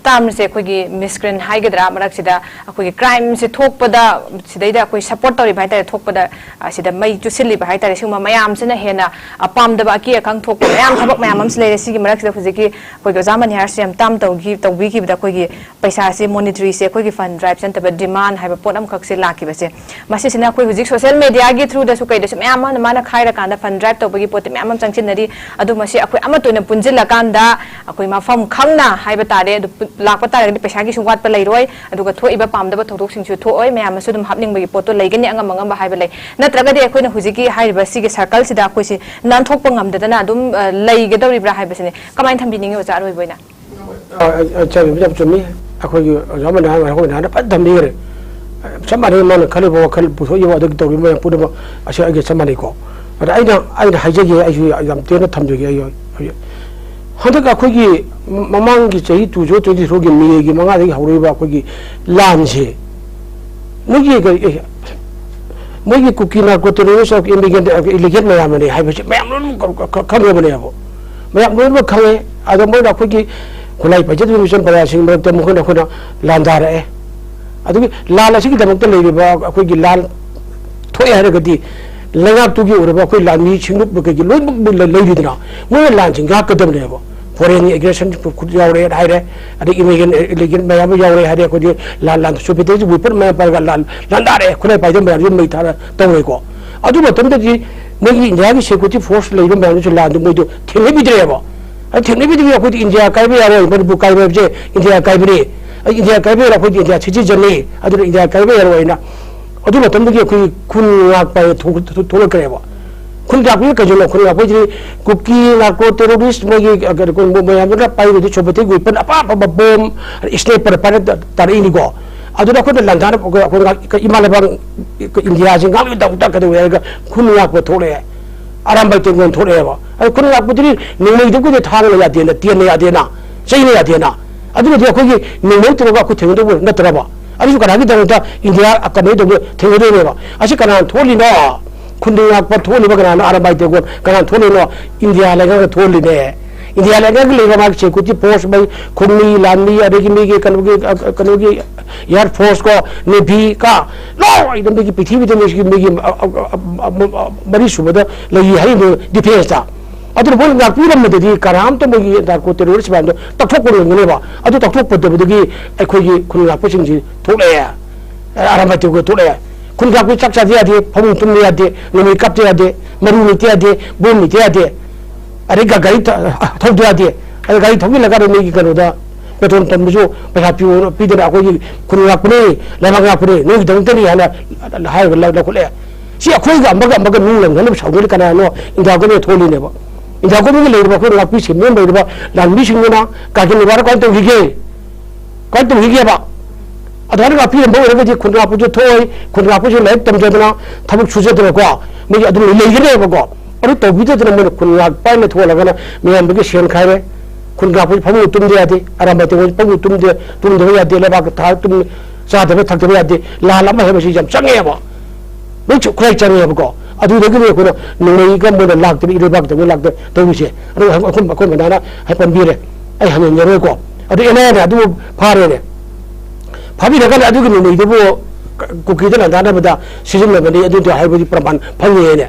ꯇꯥꯔꯝꯁꯦ ꯑꯩꯈꯣꯏꯒꯤ ꯃꯤꯁꯀ꯭ꯔꯤꯟ ꯍꯥꯏꯒꯗ꯭ꯔꯥ, ꯃꯔꯛꯁꯤꯗ ꯑꯩꯈꯣꯏꯒꯤ ꯀ꯭ꯔꯥꯏꯝꯁꯦ ꯊꯣꯛꯄꯗ, ꯁꯤꯗꯩꯗ ꯑꯩꯈꯣꯏ ꯁꯞꯄꯣꯔꯠ ꯇꯧꯔꯤꯕ ꯍꯥꯏꯇꯥꯔꯦ, ꯊꯣꯛꯄꯗ, ꯑ, ꯁꯤꯗ ꯃꯩ ꯆꯨꯁꯤꯜꯂꯤꯕ ꯍꯥꯏꯇꯥꯔꯦ, ꯁꯤꯒꯨꯝꯕ ꯃꯌꯥꯝꯁꯤꯅ ꯍꯦꯟꯅ, ꯑ, ꯄꯥꯝꯗꯕ ꯑꯀꯤ ꯑꯈꯪ ꯊꯣꯛꯄ ꯃꯌꯥꯝ, ꯊꯕꯛ ꯃꯌꯥꯝ ꯑꯃꯁꯨ ꯂꯩꯔꯦ꯫ ꯁꯤꯒꯤ ꯃꯔꯛꯁꯤꯗ ꯍꯧꯖꯤꯛꯀꯤ ꯑꯩꯈꯣꯏꯒꯤ ꯑꯣꯖꯥ ꯃꯅꯤꯍꯥꯔꯁꯨ ꯌꯥꯝ ꯇꯥꯝ ꯇꯧꯈꯤ-, ꯇꯧꯕꯤꯈꯤꯕꯗ ꯑꯩꯈꯣꯏꯒꯤ ꯄꯩꯁꯥꯁꯤ, ꯃꯣꯅꯤꯇꯔꯤꯁꯦ ꯑꯩꯈꯣꯏꯒꯤ ꯐꯟ ꯗ꯭ꯔꯥꯏꯕꯁꯦ ꯅꯠꯇꯕ ꯗꯤꯃꯥꯟ ꯍꯥꯏꯕ ꯄꯣꯠ ꯑꯃꯈꯛꯁꯦ ꯂꯥꯛꯈꯤꯕꯁꯦ, ꯃꯁꯤꯁꯤꯅ ꯑꯩꯈꯣꯏ ꯍꯧꯖꯤꯛ ꯁꯣꯁꯤꯌꯦꯜ ꯃꯦꯗꯤꯌꯥꯒꯤ ꯊ꯭ꯔꯨꯗꯁꯨ ꯀꯩꯗꯁꯨ ꯃꯌꯥꯝ ꯑꯃꯅ ꯃꯥꯅ ꯈꯥꯏꯔꯀꯥꯟꯗ ꯐꯟ ꯗ꯭ꯔꯥꯏꯕ ꯇꯧꯕꯒꯤ ꯄꯣꯠꯇꯤ ꯃꯌꯥꯝ ꯑꯃ ꯆꯪꯁꯤꯟꯅꯔꯤ꯫ ꯑꯗꯨ ꯃꯁꯤ ꯑꯩꯈꯣꯏ ꯑꯃꯠꯇ ꯑꯣꯏꯅ ꯄꯨꯟꯁꯤꯜꯂꯀꯥꯟꯗ ꯑꯩꯈꯣꯏ ꯃꯐꯝ ꯈꯪꯅ ꯍꯥꯏꯕ ꯇꯥꯔꯦ, ꯑꯗꯨ ꯄꯨ-, ꯂꯥꯛꯄ ꯇꯥꯔꯒꯗꯤ ꯄꯩꯁꯥꯒꯤꯁꯨ ꯋꯥꯠꯄ ꯂꯩꯔꯣꯏ, ꯑꯗꯨꯒ ꯊꯣꯛꯏꯕ ꯄꯥꯝꯗꯕ ꯊꯧꯗꯣꯛꯁꯤꯡꯁꯨ ꯊꯣꯛꯑꯣꯏ, ꯃꯌꯥꯝ ꯑꯃꯁꯨ ꯑꯗꯨꯝ ꯍꯥꯞꯅꯤꯡꯕꯒꯤ ꯄꯣꯠꯇꯣ ꯂꯩꯒꯅꯤ, ꯑꯉꯝ ꯑꯉꯝꯕ ꯍꯥꯏꯕ ꯂꯩ꯫ ꯅꯠꯇ꯭ꯔꯒꯗꯤ ꯑꯩꯈꯣꯏꯅ ꯍꯧꯖꯤꯛꯀꯤ ꯍꯥꯏꯔꯤꯕ ꯁꯤꯒꯤ ꯁꯔꯀꯜꯁꯤꯗ ꯑꯩꯈꯣꯏꯁꯤ ꯅꯥꯟꯊꯣꯛꯄ ꯉꯝꯗꯗꯅ ꯑꯗꯨꯝ, ꯑ, ꯂꯩꯒꯗꯧꯔꯤꯕ꯭ꯔꯥ ꯍꯥꯏꯕꯁꯤꯅꯤ꯫ ꯀꯃꯥꯏꯅ ꯊꯝꯕꯤꯅꯤꯡꯉꯤ, ꯑꯣꯖꯥ, ꯑꯔꯣꯏꯕ ꯑꯣꯏꯅ? ꯑ, ꯑ, ꯆꯥꯕꯤꯕ ꯌꯥꯝ ꯆꯨꯝꯃꯤ꯫ ꯑꯩꯈꯣꯏꯒꯤ ꯑꯣꯖꯥ ꯃꯅꯥ ꯑꯩꯈꯣꯏ ꯅꯍꯥꯟꯅ ꯐꯖꯅ ꯊꯝꯕꯤꯈ꯭ꯔꯦ꯫ ꯆꯞ ꯃꯥꯟꯅꯩ, ꯃꯥꯅ ꯈꯜꯂꯤꯕ ꯋꯥꯈꯜ ꯄꯨꯊꯣꯛꯏꯕ ꯑꯗꯨꯒꯤ ꯇꯧꯔꯤꯕ ꯃꯌꯥꯝ ꯄꯨꯝꯅꯃꯛ ꯑꯁꯤ ꯑꯩꯒ ꯆꯞ ꯃꯥꯟꯅꯩꯀꯣ꯫ ꯑꯗ ꯑꯩꯅ, ꯑꯩꯅ ꯍꯥꯏꯖꯒꯦ, ꯑꯩꯁꯨ ꯌꯥꯝ ꯇꯦꯟꯅ ꯊꯝꯖꯒꯦ꯫ ꯑꯩ ꯍꯧꯖꯤꯛ ꯍꯟꯗꯛ ꯑꯩꯈꯣꯏꯒꯤ ꯃꯃꯥꯡꯒꯤ ꯆꯍꯤ two thousand twenty-three ꯒꯤ ꯃꯦꯒꯤ ꯃꯉꯥꯗꯒꯤ ꯍꯧꯔꯛꯏꯕ ꯑꯩꯈꯣꯏꯒꯤ ꯂꯥꯟꯁꯦ, ꯃꯣꯏꯒꯤ ꯀꯔꯤ, ꯑꯦ, ꯃꯣꯏꯒꯤ ꯀꯨꯀꯤ narco terrorist of elegant, elegant ꯃꯌꯥꯝꯅꯅꯦ ꯍꯥꯏꯕꯁꯤ ꯃꯌꯥꯝ ꯂꯣꯏꯅꯃꯛ ꯈ-, ꯈ-, ꯈꯪꯉꯕꯅꯦꯕ꯫ ꯃꯌꯥꯝ ꯂꯣꯏꯅꯃꯛ ꯈꯪꯉꯦ꯫ ꯑꯗꯣ ꯃꯣꯏꯅ ꯑꯩꯈꯣꯏꯒꯤ ꯈꯨꯠꯂꯥꯏ ꯄꯥꯏꯖꯗꯕ ꯃꯤꯆꯝ ꯄ꯭ꯔꯖꯥꯁꯤꯡꯒꯤ ꯃꯔꯛꯇ ꯃꯈꯣꯏꯅ ꯑꯩꯈꯣꯏꯅ ꯂꯥꯟꯗꯥꯔꯛꯑꯦ꯫ ꯑꯗꯨꯒꯤ ꯂꯥꯟ ꯑꯁꯤꯒꯤꯗꯃꯛꯇ ꯂꯩꯔꯤꯕ ꯑꯩꯈꯣꯏꯒꯤ ꯂꯥꯟ ꯊꯣꯛꯑꯦ ꯍꯥꯏꯔꯒꯗꯤ ꯂꯩꯉꯥꯛꯇꯨꯒꯤ ꯑꯣꯏꯔꯕ ꯑꯩꯈꯣꯏ ꯂꯥꯟꯃꯤ ꯁꯤꯡꯂꯨꯞ ꯀꯩꯀꯩ ꯂꯣꯏꯅꯃꯛ ꯂꯩ-, ꯂꯩꯔꯤꯗꯅ, ꯃꯣꯏꯅ ꯂꯥꯟꯁꯤ ꯉꯥꯛꯀꯗꯕꯅꯦꯕ꯫ ꯐꯣꯔꯦꯟꯒꯤ ꯑꯦꯒ꯭ꯔꯦꯁꯟ ꯈꯨꯠ ꯌꯥꯎꯔꯦ ꯍꯥꯏꯔꯦ, ꯑꯗꯩ ꯏꯂꯤꯒꯦꯟ, ꯏꯂꯤꯒꯦꯟ ꯃꯌꯥꯝ ꯑꯃ ꯌꯥꯎꯔꯦ ꯍꯥꯏꯔꯦ, ꯑꯩꯈꯣꯏꯗꯤ ꯂꯥꯟ, ꯂꯥꯟ ꯁꯣꯐꯤꯁꯇꯤꯀꯦꯇꯦꯗ ꯋꯦꯄꯟ ꯃꯌꯥꯝ ꯄꯥꯏꯔꯒ ꯂꯥꯟ, ꯂꯥꯟꯗꯥꯔꯦ, ꯈꯨꯠꯂꯥꯏ ꯄꯥꯏꯗꯕ ꯃꯌꯥꯝꯁꯨ ꯃꯩ ꯊꯥꯔ ꯇꯧꯔꯦꯀꯣ꯫ ꯑꯗꯨ ꯃꯇꯝꯗꯗꯤ ꯃꯣꯏꯒꯤ ꯏꯟꯗꯤꯌꯥꯒꯤ ꯁꯦꯀ꯭ꯌꯨꯔꯤꯇꯤ ꯐꯣꯔꯁ ꯂꯩꯕ ꯃꯌꯥꯝꯗꯨꯁꯨ ꯂꯥꯟꯗꯨ ꯃꯣꯏꯗꯨ ꯊꯦꯡꯅꯕꯤꯗ꯭ꯔꯦꯕ꯫ ꯑꯗꯨ ꯊꯦꯡꯅꯕꯤꯗꯕꯤ ꯑꯩꯈꯣꯏꯗꯤ ꯏꯟꯗꯤꯌꯥ ꯀꯥꯏꯕ ꯌꯥꯔꯣꯏ, ꯃꯅꯤꯄꯨꯔ ꯀꯥꯏꯕ ꯍꯥꯏꯕꯁꯦ ꯏꯟꯗꯤꯌꯥ ꯀꯥꯏꯕꯅꯤ, ꯑꯩ ꯏꯟꯗꯤꯌꯥ ꯀꯥꯏꯕ ꯌꯥꯔꯣꯏ, ꯑꯩꯈꯣꯏꯗꯤ ꯏꯟꯗꯤꯌꯥ ꯁꯤꯇꯤꯖꯟꯅꯤ, ꯑꯗꯨꯅ ꯏꯟꯗꯤꯌꯥ ꯀꯥꯏꯕ ꯌꯥꯔꯣꯏ ꯍꯥꯏꯅ ꯑꯗꯨ ꯃꯇꯝꯗꯒꯤ ꯑꯩꯈꯣꯏꯒꯤ ꯈꯨꯟ ꯉꯥꯛꯄ ꯍꯥꯏꯅ ꯊꯣꯛ-, ꯊꯣꯛ-, ꯊꯣꯛꯂꯛꯈ꯭ꯔꯦꯕ꯫ ꯈꯨꯟ ꯉꯥꯛꯄꯁꯤ ꯀꯩꯅꯣ? ꯈꯨꯟ ꯉꯥꯛꯄꯁꯤꯗꯤ ꯀꯨꯀꯤ ꯅꯥꯔꯀꯣ ꯇꯦꯔꯣꯔꯤꯁ ꯃꯣꯏꯒꯤ, ꯑ, ꯀꯩꯅꯣ, ꯃꯣꯏ ꯃꯌꯥꯝꯗꯨꯅ ꯄꯥꯏꯔꯤꯕꯗꯤ ꯁꯣꯐꯤꯁꯇꯤꯀꯦꯇꯦꯗ ꯋꯦꯄꯟ ꯑꯄꯥꯛ ꯑꯄꯥꯛꯄ ꯕꯣꯝ, ꯁ꯭ꯅꯥꯏꯄꯔ ꯄꯥꯏꯔ ꯇ-, ꯇꯥꯔꯛꯏꯅꯤꯀꯣ꯫ ꯑꯗꯨꯅ ꯑꯩꯈꯣꯏꯅ ꯂꯥꯟꯗꯥꯅꯕ ꯑꯩꯈꯣꯏ, ꯑꯩꯈꯣꯏ ꯉꯥꯛ-, ꯏꯃꯥ ꯂꯩꯕꯥꯛ ꯏꯟꯗꯤꯌꯥꯁꯤ ꯉꯥꯛꯂꯣꯏꯗꯃꯛꯇ ꯀꯩꯗꯧꯋꯦ ꯍꯥꯏꯔꯒ ꯈꯨꯟ ꯉꯥꯛꯄ ꯊꯣꯛꯂꯛꯑꯦ꯫ ꯑꯔꯥꯝꯕꯥꯏ ꯇꯦꯡꯒꯣꯟ ꯊꯣꯛꯂꯛꯑꯦꯕ꯫ ꯑꯗꯨ ꯈꯨꯟ ꯉꯥꯛꯄꯗꯨꯗꯤ ꯅꯣꯡꯃꯩꯗꯨꯕꯨꯗꯤ ꯊꯥꯡꯅ ꯌꯥꯗꯦꯅ, ꯇꯦꯟꯅ ꯌꯥꯗꯦꯅ, ꯆꯩꯅ ꯌꯥꯗꯦꯅ꯫ ꯑꯗꯨꯅꯗꯤ ꯑꯩꯈꯣꯏꯒꯤ ꯅꯣꯡꯃꯩ ꯇꯧꯔꯒ ꯑꯩꯈꯣꯏ ꯊꯦꯡꯅꯗꯧꯕ ꯅꯠꯇ꯭ꯔꯕ? ꯑꯗꯨꯁꯨ ꯀꯅꯥꯒꯤꯗꯃꯛꯇ? ꯏꯟꯗꯤꯌꯥ ꯀꯩꯅꯣꯗꯧꯕ ꯊꯦꯡꯅꯗꯣꯏꯅꯦꯕ꯫ ꯑꯁꯤ ꯀꯅꯥꯅ ꯊꯣꯛꯍꯜꯂꯤꯅꯣ? ꯈꯨꯟ ꯉꯥꯛꯄ ꯊꯣꯛꯍꯜꯂꯤꯕ ꯀꯅꯥꯅꯣ? ꯑꯔꯥꯝꯕꯥꯏ ꯇꯦꯡꯒꯣꯟ ꯀꯅꯥꯅ ꯊꯣꯛꯍꯜꯂꯤꯅꯣ? ꯏꯟꯗꯤꯌꯥ ꯂꯩꯉꯥꯛꯅ ꯊꯣꯛꯍꯜꯂꯤꯅꯦ꯫ ꯏꯟꯗꯤꯌꯥ ꯂꯩꯉꯥꯛꯀꯤ ꯂꯩꯕ ꯃꯥꯒꯤ ꯁꯦꯀ꯭ꯌꯨꯔꯤꯇꯤ ꯐꯣꯔꯁ, ꯃꯩ ꯈꯣꯡꯃꯤ, ꯂꯥꯟꯃꯤ, ꯑꯗꯒꯤ ꯃꯤꯒꯤ ꯀꯩꯅꯣꯒꯤ, ꯑ, ꯑ, ꯀꯩꯅꯣꯒꯤ ꯏꯌꯥꯔ ꯐꯣꯔꯁ ꯀꯣ, ꯅꯦꯚꯤ ꯀ, ꯂꯣꯏꯅ ꯃꯤꯒꯤ ꯄ꯭ꯔꯤꯊꯤꯕꯤꯗ ꯃꯤꯒꯤ, ꯃꯤꯒꯤ, ꯑ, ꯑ, ꯑ, ꯑ, ꯑ, ꯃꯔꯤ ꯁꯨꯕꯗ ꯂꯩꯔꯤ ꯍꯥꯏꯔꯤꯕ ꯗꯤꯐꯦꯟꯁꯇ꯫ ꯑꯗꯨꯅ ꯃꯣꯏꯅ ꯉꯥꯛꯄꯤꯔꯝꯕꯗꯗꯤ ꯀꯅꯥꯝꯇ ꯃꯣꯏꯒꯤ ꯅꯥꯔꯀꯣ ꯇꯦꯔꯣꯔꯤꯁ ꯃꯌꯥꯝꯗꯣ ꯇꯛꯊꯣꯛꯄ ꯉꯝꯒꯅꯦꯕ꯫ ꯑꯗꯨ ꯇꯛꯊꯣꯛꯄꯗꯕꯗꯒꯤ ꯑꯩꯈꯣꯏꯒꯤ ꯈꯨꯟ ꯉꯥꯛꯄꯁꯤꯡꯁꯤ ꯊꯣꯛꯂꯛꯑꯦ꯫ ꯑꯔꯥꯝꯕꯥꯏ ꯇꯦꯡꯒꯣꯏ ꯊꯣꯛꯂꯛꯑꯦ꯫ ꯈꯨꯟ ꯉꯥꯛꯄ ꯆꯥꯛ ꯆꯥꯗ ꯌꯥꯗꯦ, ꯐꯃꯨꯡ ꯇꯨꯝꯕ ꯌꯥꯗꯦ, ꯅꯣꯡꯃꯩ ꯀꯥꯞꯇ ꯌꯥꯗꯦ, ꯃꯔꯨ ꯂꯩꯇ ꯌꯥꯗꯦ, ꯕꯣꯝ ꯂꯩꯇ ꯌꯥꯗꯦ꯫ ꯑꯗꯩ ꯒꯥ-, ꯒꯥꯔꯤ ꯊ-, ꯊꯧꯗ ꯌꯥꯗꯦ꯫ ꯑꯗ ꯒꯥꯔꯤ ꯊꯧꯖꯤꯜꯂꯀꯥꯟꯗ ꯅꯣꯏꯒꯤ ꯀꯩꯅꯣꯗ ꯄꯦꯇ꯭ꯔꯣꯜ ꯄꯝꯗꯁꯨ ꯄꯩꯁꯥ ꯄꯤꯌꯣ, ꯄꯤꯗꯅ ꯑꯩꯈꯣꯏꯒꯤ ꯈꯨꯟ ꯉꯥꯛꯄꯅꯤ, ꯂꯩꯕꯥꯛ ꯉꯥꯛꯄꯅꯤ, ꯅꯣꯏꯒꯤꯗꯃꯛꯇꯅꯤ ꯍꯥꯏꯅ ꯍꯥꯏꯔꯒ ꯂꯧ-, ꯂꯧꯈꯠꯂꯛꯑꯦ꯫ ꯁꯤ ꯑꯩꯈꯣꯏꯒ ꯑꯃꯒ ꯑꯃꯒ ꯅꯨꯡ ꯂꯪꯅꯅꯕ ꯁꯥꯎꯅꯔꯤ ꯀꯅꯥꯅꯣ? India government ꯊꯣꯛꯍꯜꯂꯤꯅꯦꯕ꯫ ꯏꯟꯗꯤꯌꯥ ꯒꯣꯔꯃꯦꯟꯒꯤ ꯂꯩꯔꯤꯕ ꯑꯩꯈꯣꯏ ꯉꯥꯛꯄꯤ ꯁꯦꯟꯃꯤꯠꯂꯣꯟ ꯂꯩꯔꯤꯕ ꯂꯥꯟꯃꯤꯁꯤꯡꯗꯨꯅ ꯀꯥꯔꯒꯤꯜ ꯋꯥꯔ ꯀꯃꯥꯏꯅ ꯇꯧꯈꯤꯒꯦ? ꯀꯃꯥꯏꯅ ꯇꯧꯈꯤꯒꯦꯕ? ꯑꯗꯨꯃꯥꯏꯅ ꯉꯥꯛꯄꯤꯔꯝꯕ ꯑꯣꯏꯔꯒꯗꯤ ꯈꯨꯟ ꯉꯥꯛꯄꯁꯨ ꯊꯣꯛꯑꯣꯏ, ꯈꯨꯟ ꯉꯥꯛꯄꯁꯨ ꯂꯥꯏꯔꯤꯛ ꯇꯝꯖꯗꯅ ꯊꯕꯛ ꯁꯨꯖꯗꯅꯀꯣ, ꯃꯣꯏꯒꯤ ꯑꯗꯨꯝ ꯂꯩꯒꯅꯦꯕꯀꯣ꯫ ꯑꯗꯨ ꯇꯧꯕꯤꯗꯗꯅ ꯃꯣꯏꯅ ꯈꯨꯟ ꯉꯥꯛꯄ ꯍꯥꯏꯅ ꯊꯣꯛꯍꯜꯂꯒꯅ ꯃꯌꯥꯝꯗꯒꯤ ꯁꯦꯟ ꯈꯥꯏꯔꯦ꯫ ꯈꯨꯟ ꯉꯥꯛꯄꯁꯨ ꯐꯃꯨꯡꯗ ꯇꯨꯝꯗ ꯌꯥꯗꯦ, ꯑꯔꯥꯝꯕꯥꯏ ꯇꯦꯡꯒꯣꯜꯁꯨ ꯐꯃꯨꯡꯗ ꯇꯨꯝꯗ, ꯇꯨꯝꯗꯕ ꯌꯥꯗꯦ, ꯂꯩꯕꯥꯛꯇ ꯊꯥꯔ ꯇꯨꯝ-, ꯆꯥꯗꯕ ꯊꯛꯇꯕ ꯌꯥꯗꯦ꯫ ꯂꯥꯟ ꯑꯃ ꯍꯥꯏꯕꯁꯤ ꯌꯥꯝ ꯆꯪꯉꯦꯕ, ꯂꯣꯏ ꯆ-, ꯈꯨꯠꯂꯥꯏ ꯆꯪꯉꯦꯕꯀꯣ꯫ ꯑꯗꯨꯗꯒꯤꯅꯤ ꯑꯩꯈꯣꯏꯅ ꯅꯣꯡꯃꯩꯒ ꯃꯣꯏꯅ ꯂꯥꯛꯇꯕ, ꯏꯔꯩꯕꯥꯛꯇ ꯃꯣꯏ ꯂꯥꯛꯇ ꯇꯧꯔꯤꯁꯦ꯫ ꯑꯗꯨꯒ ꯑꯩꯈꯣꯏ, ꯑꯩꯈꯣꯏ ꯃꯗꯥꯅ ꯍꯥꯏ ꯄꯟꯕꯤꯔꯦ, ꯑꯩ ꯍꯟꯖꯤꯟꯖꯔꯣꯏꯀꯣ꯫ ꯑꯗꯨ ꯑꯦꯟ ꯑꯥꯏ ꯑꯦꯅ ꯑꯗꯨ ꯐꯥꯔꯦꯅꯦ꯫ ꯐꯥꯕꯤꯔꯀꯥꯟꯗ ꯑꯗꯨꯒꯤ ꯅꯣꯡꯃꯩꯗꯨꯕꯨ ꯀ-, ꯀꯨꯀꯤꯗ ꯂꯥꯟꯗꯥꯅꯕꯗ ꯁꯤꯖꯤꯟꯅꯕꯅꯤ, ꯑꯗꯨꯗꯣ ꯍꯥꯏꯕꯗꯤ ꯄ꯭ꯔꯃꯥꯟ ꯐꯪꯉꯦꯅꯦ꯫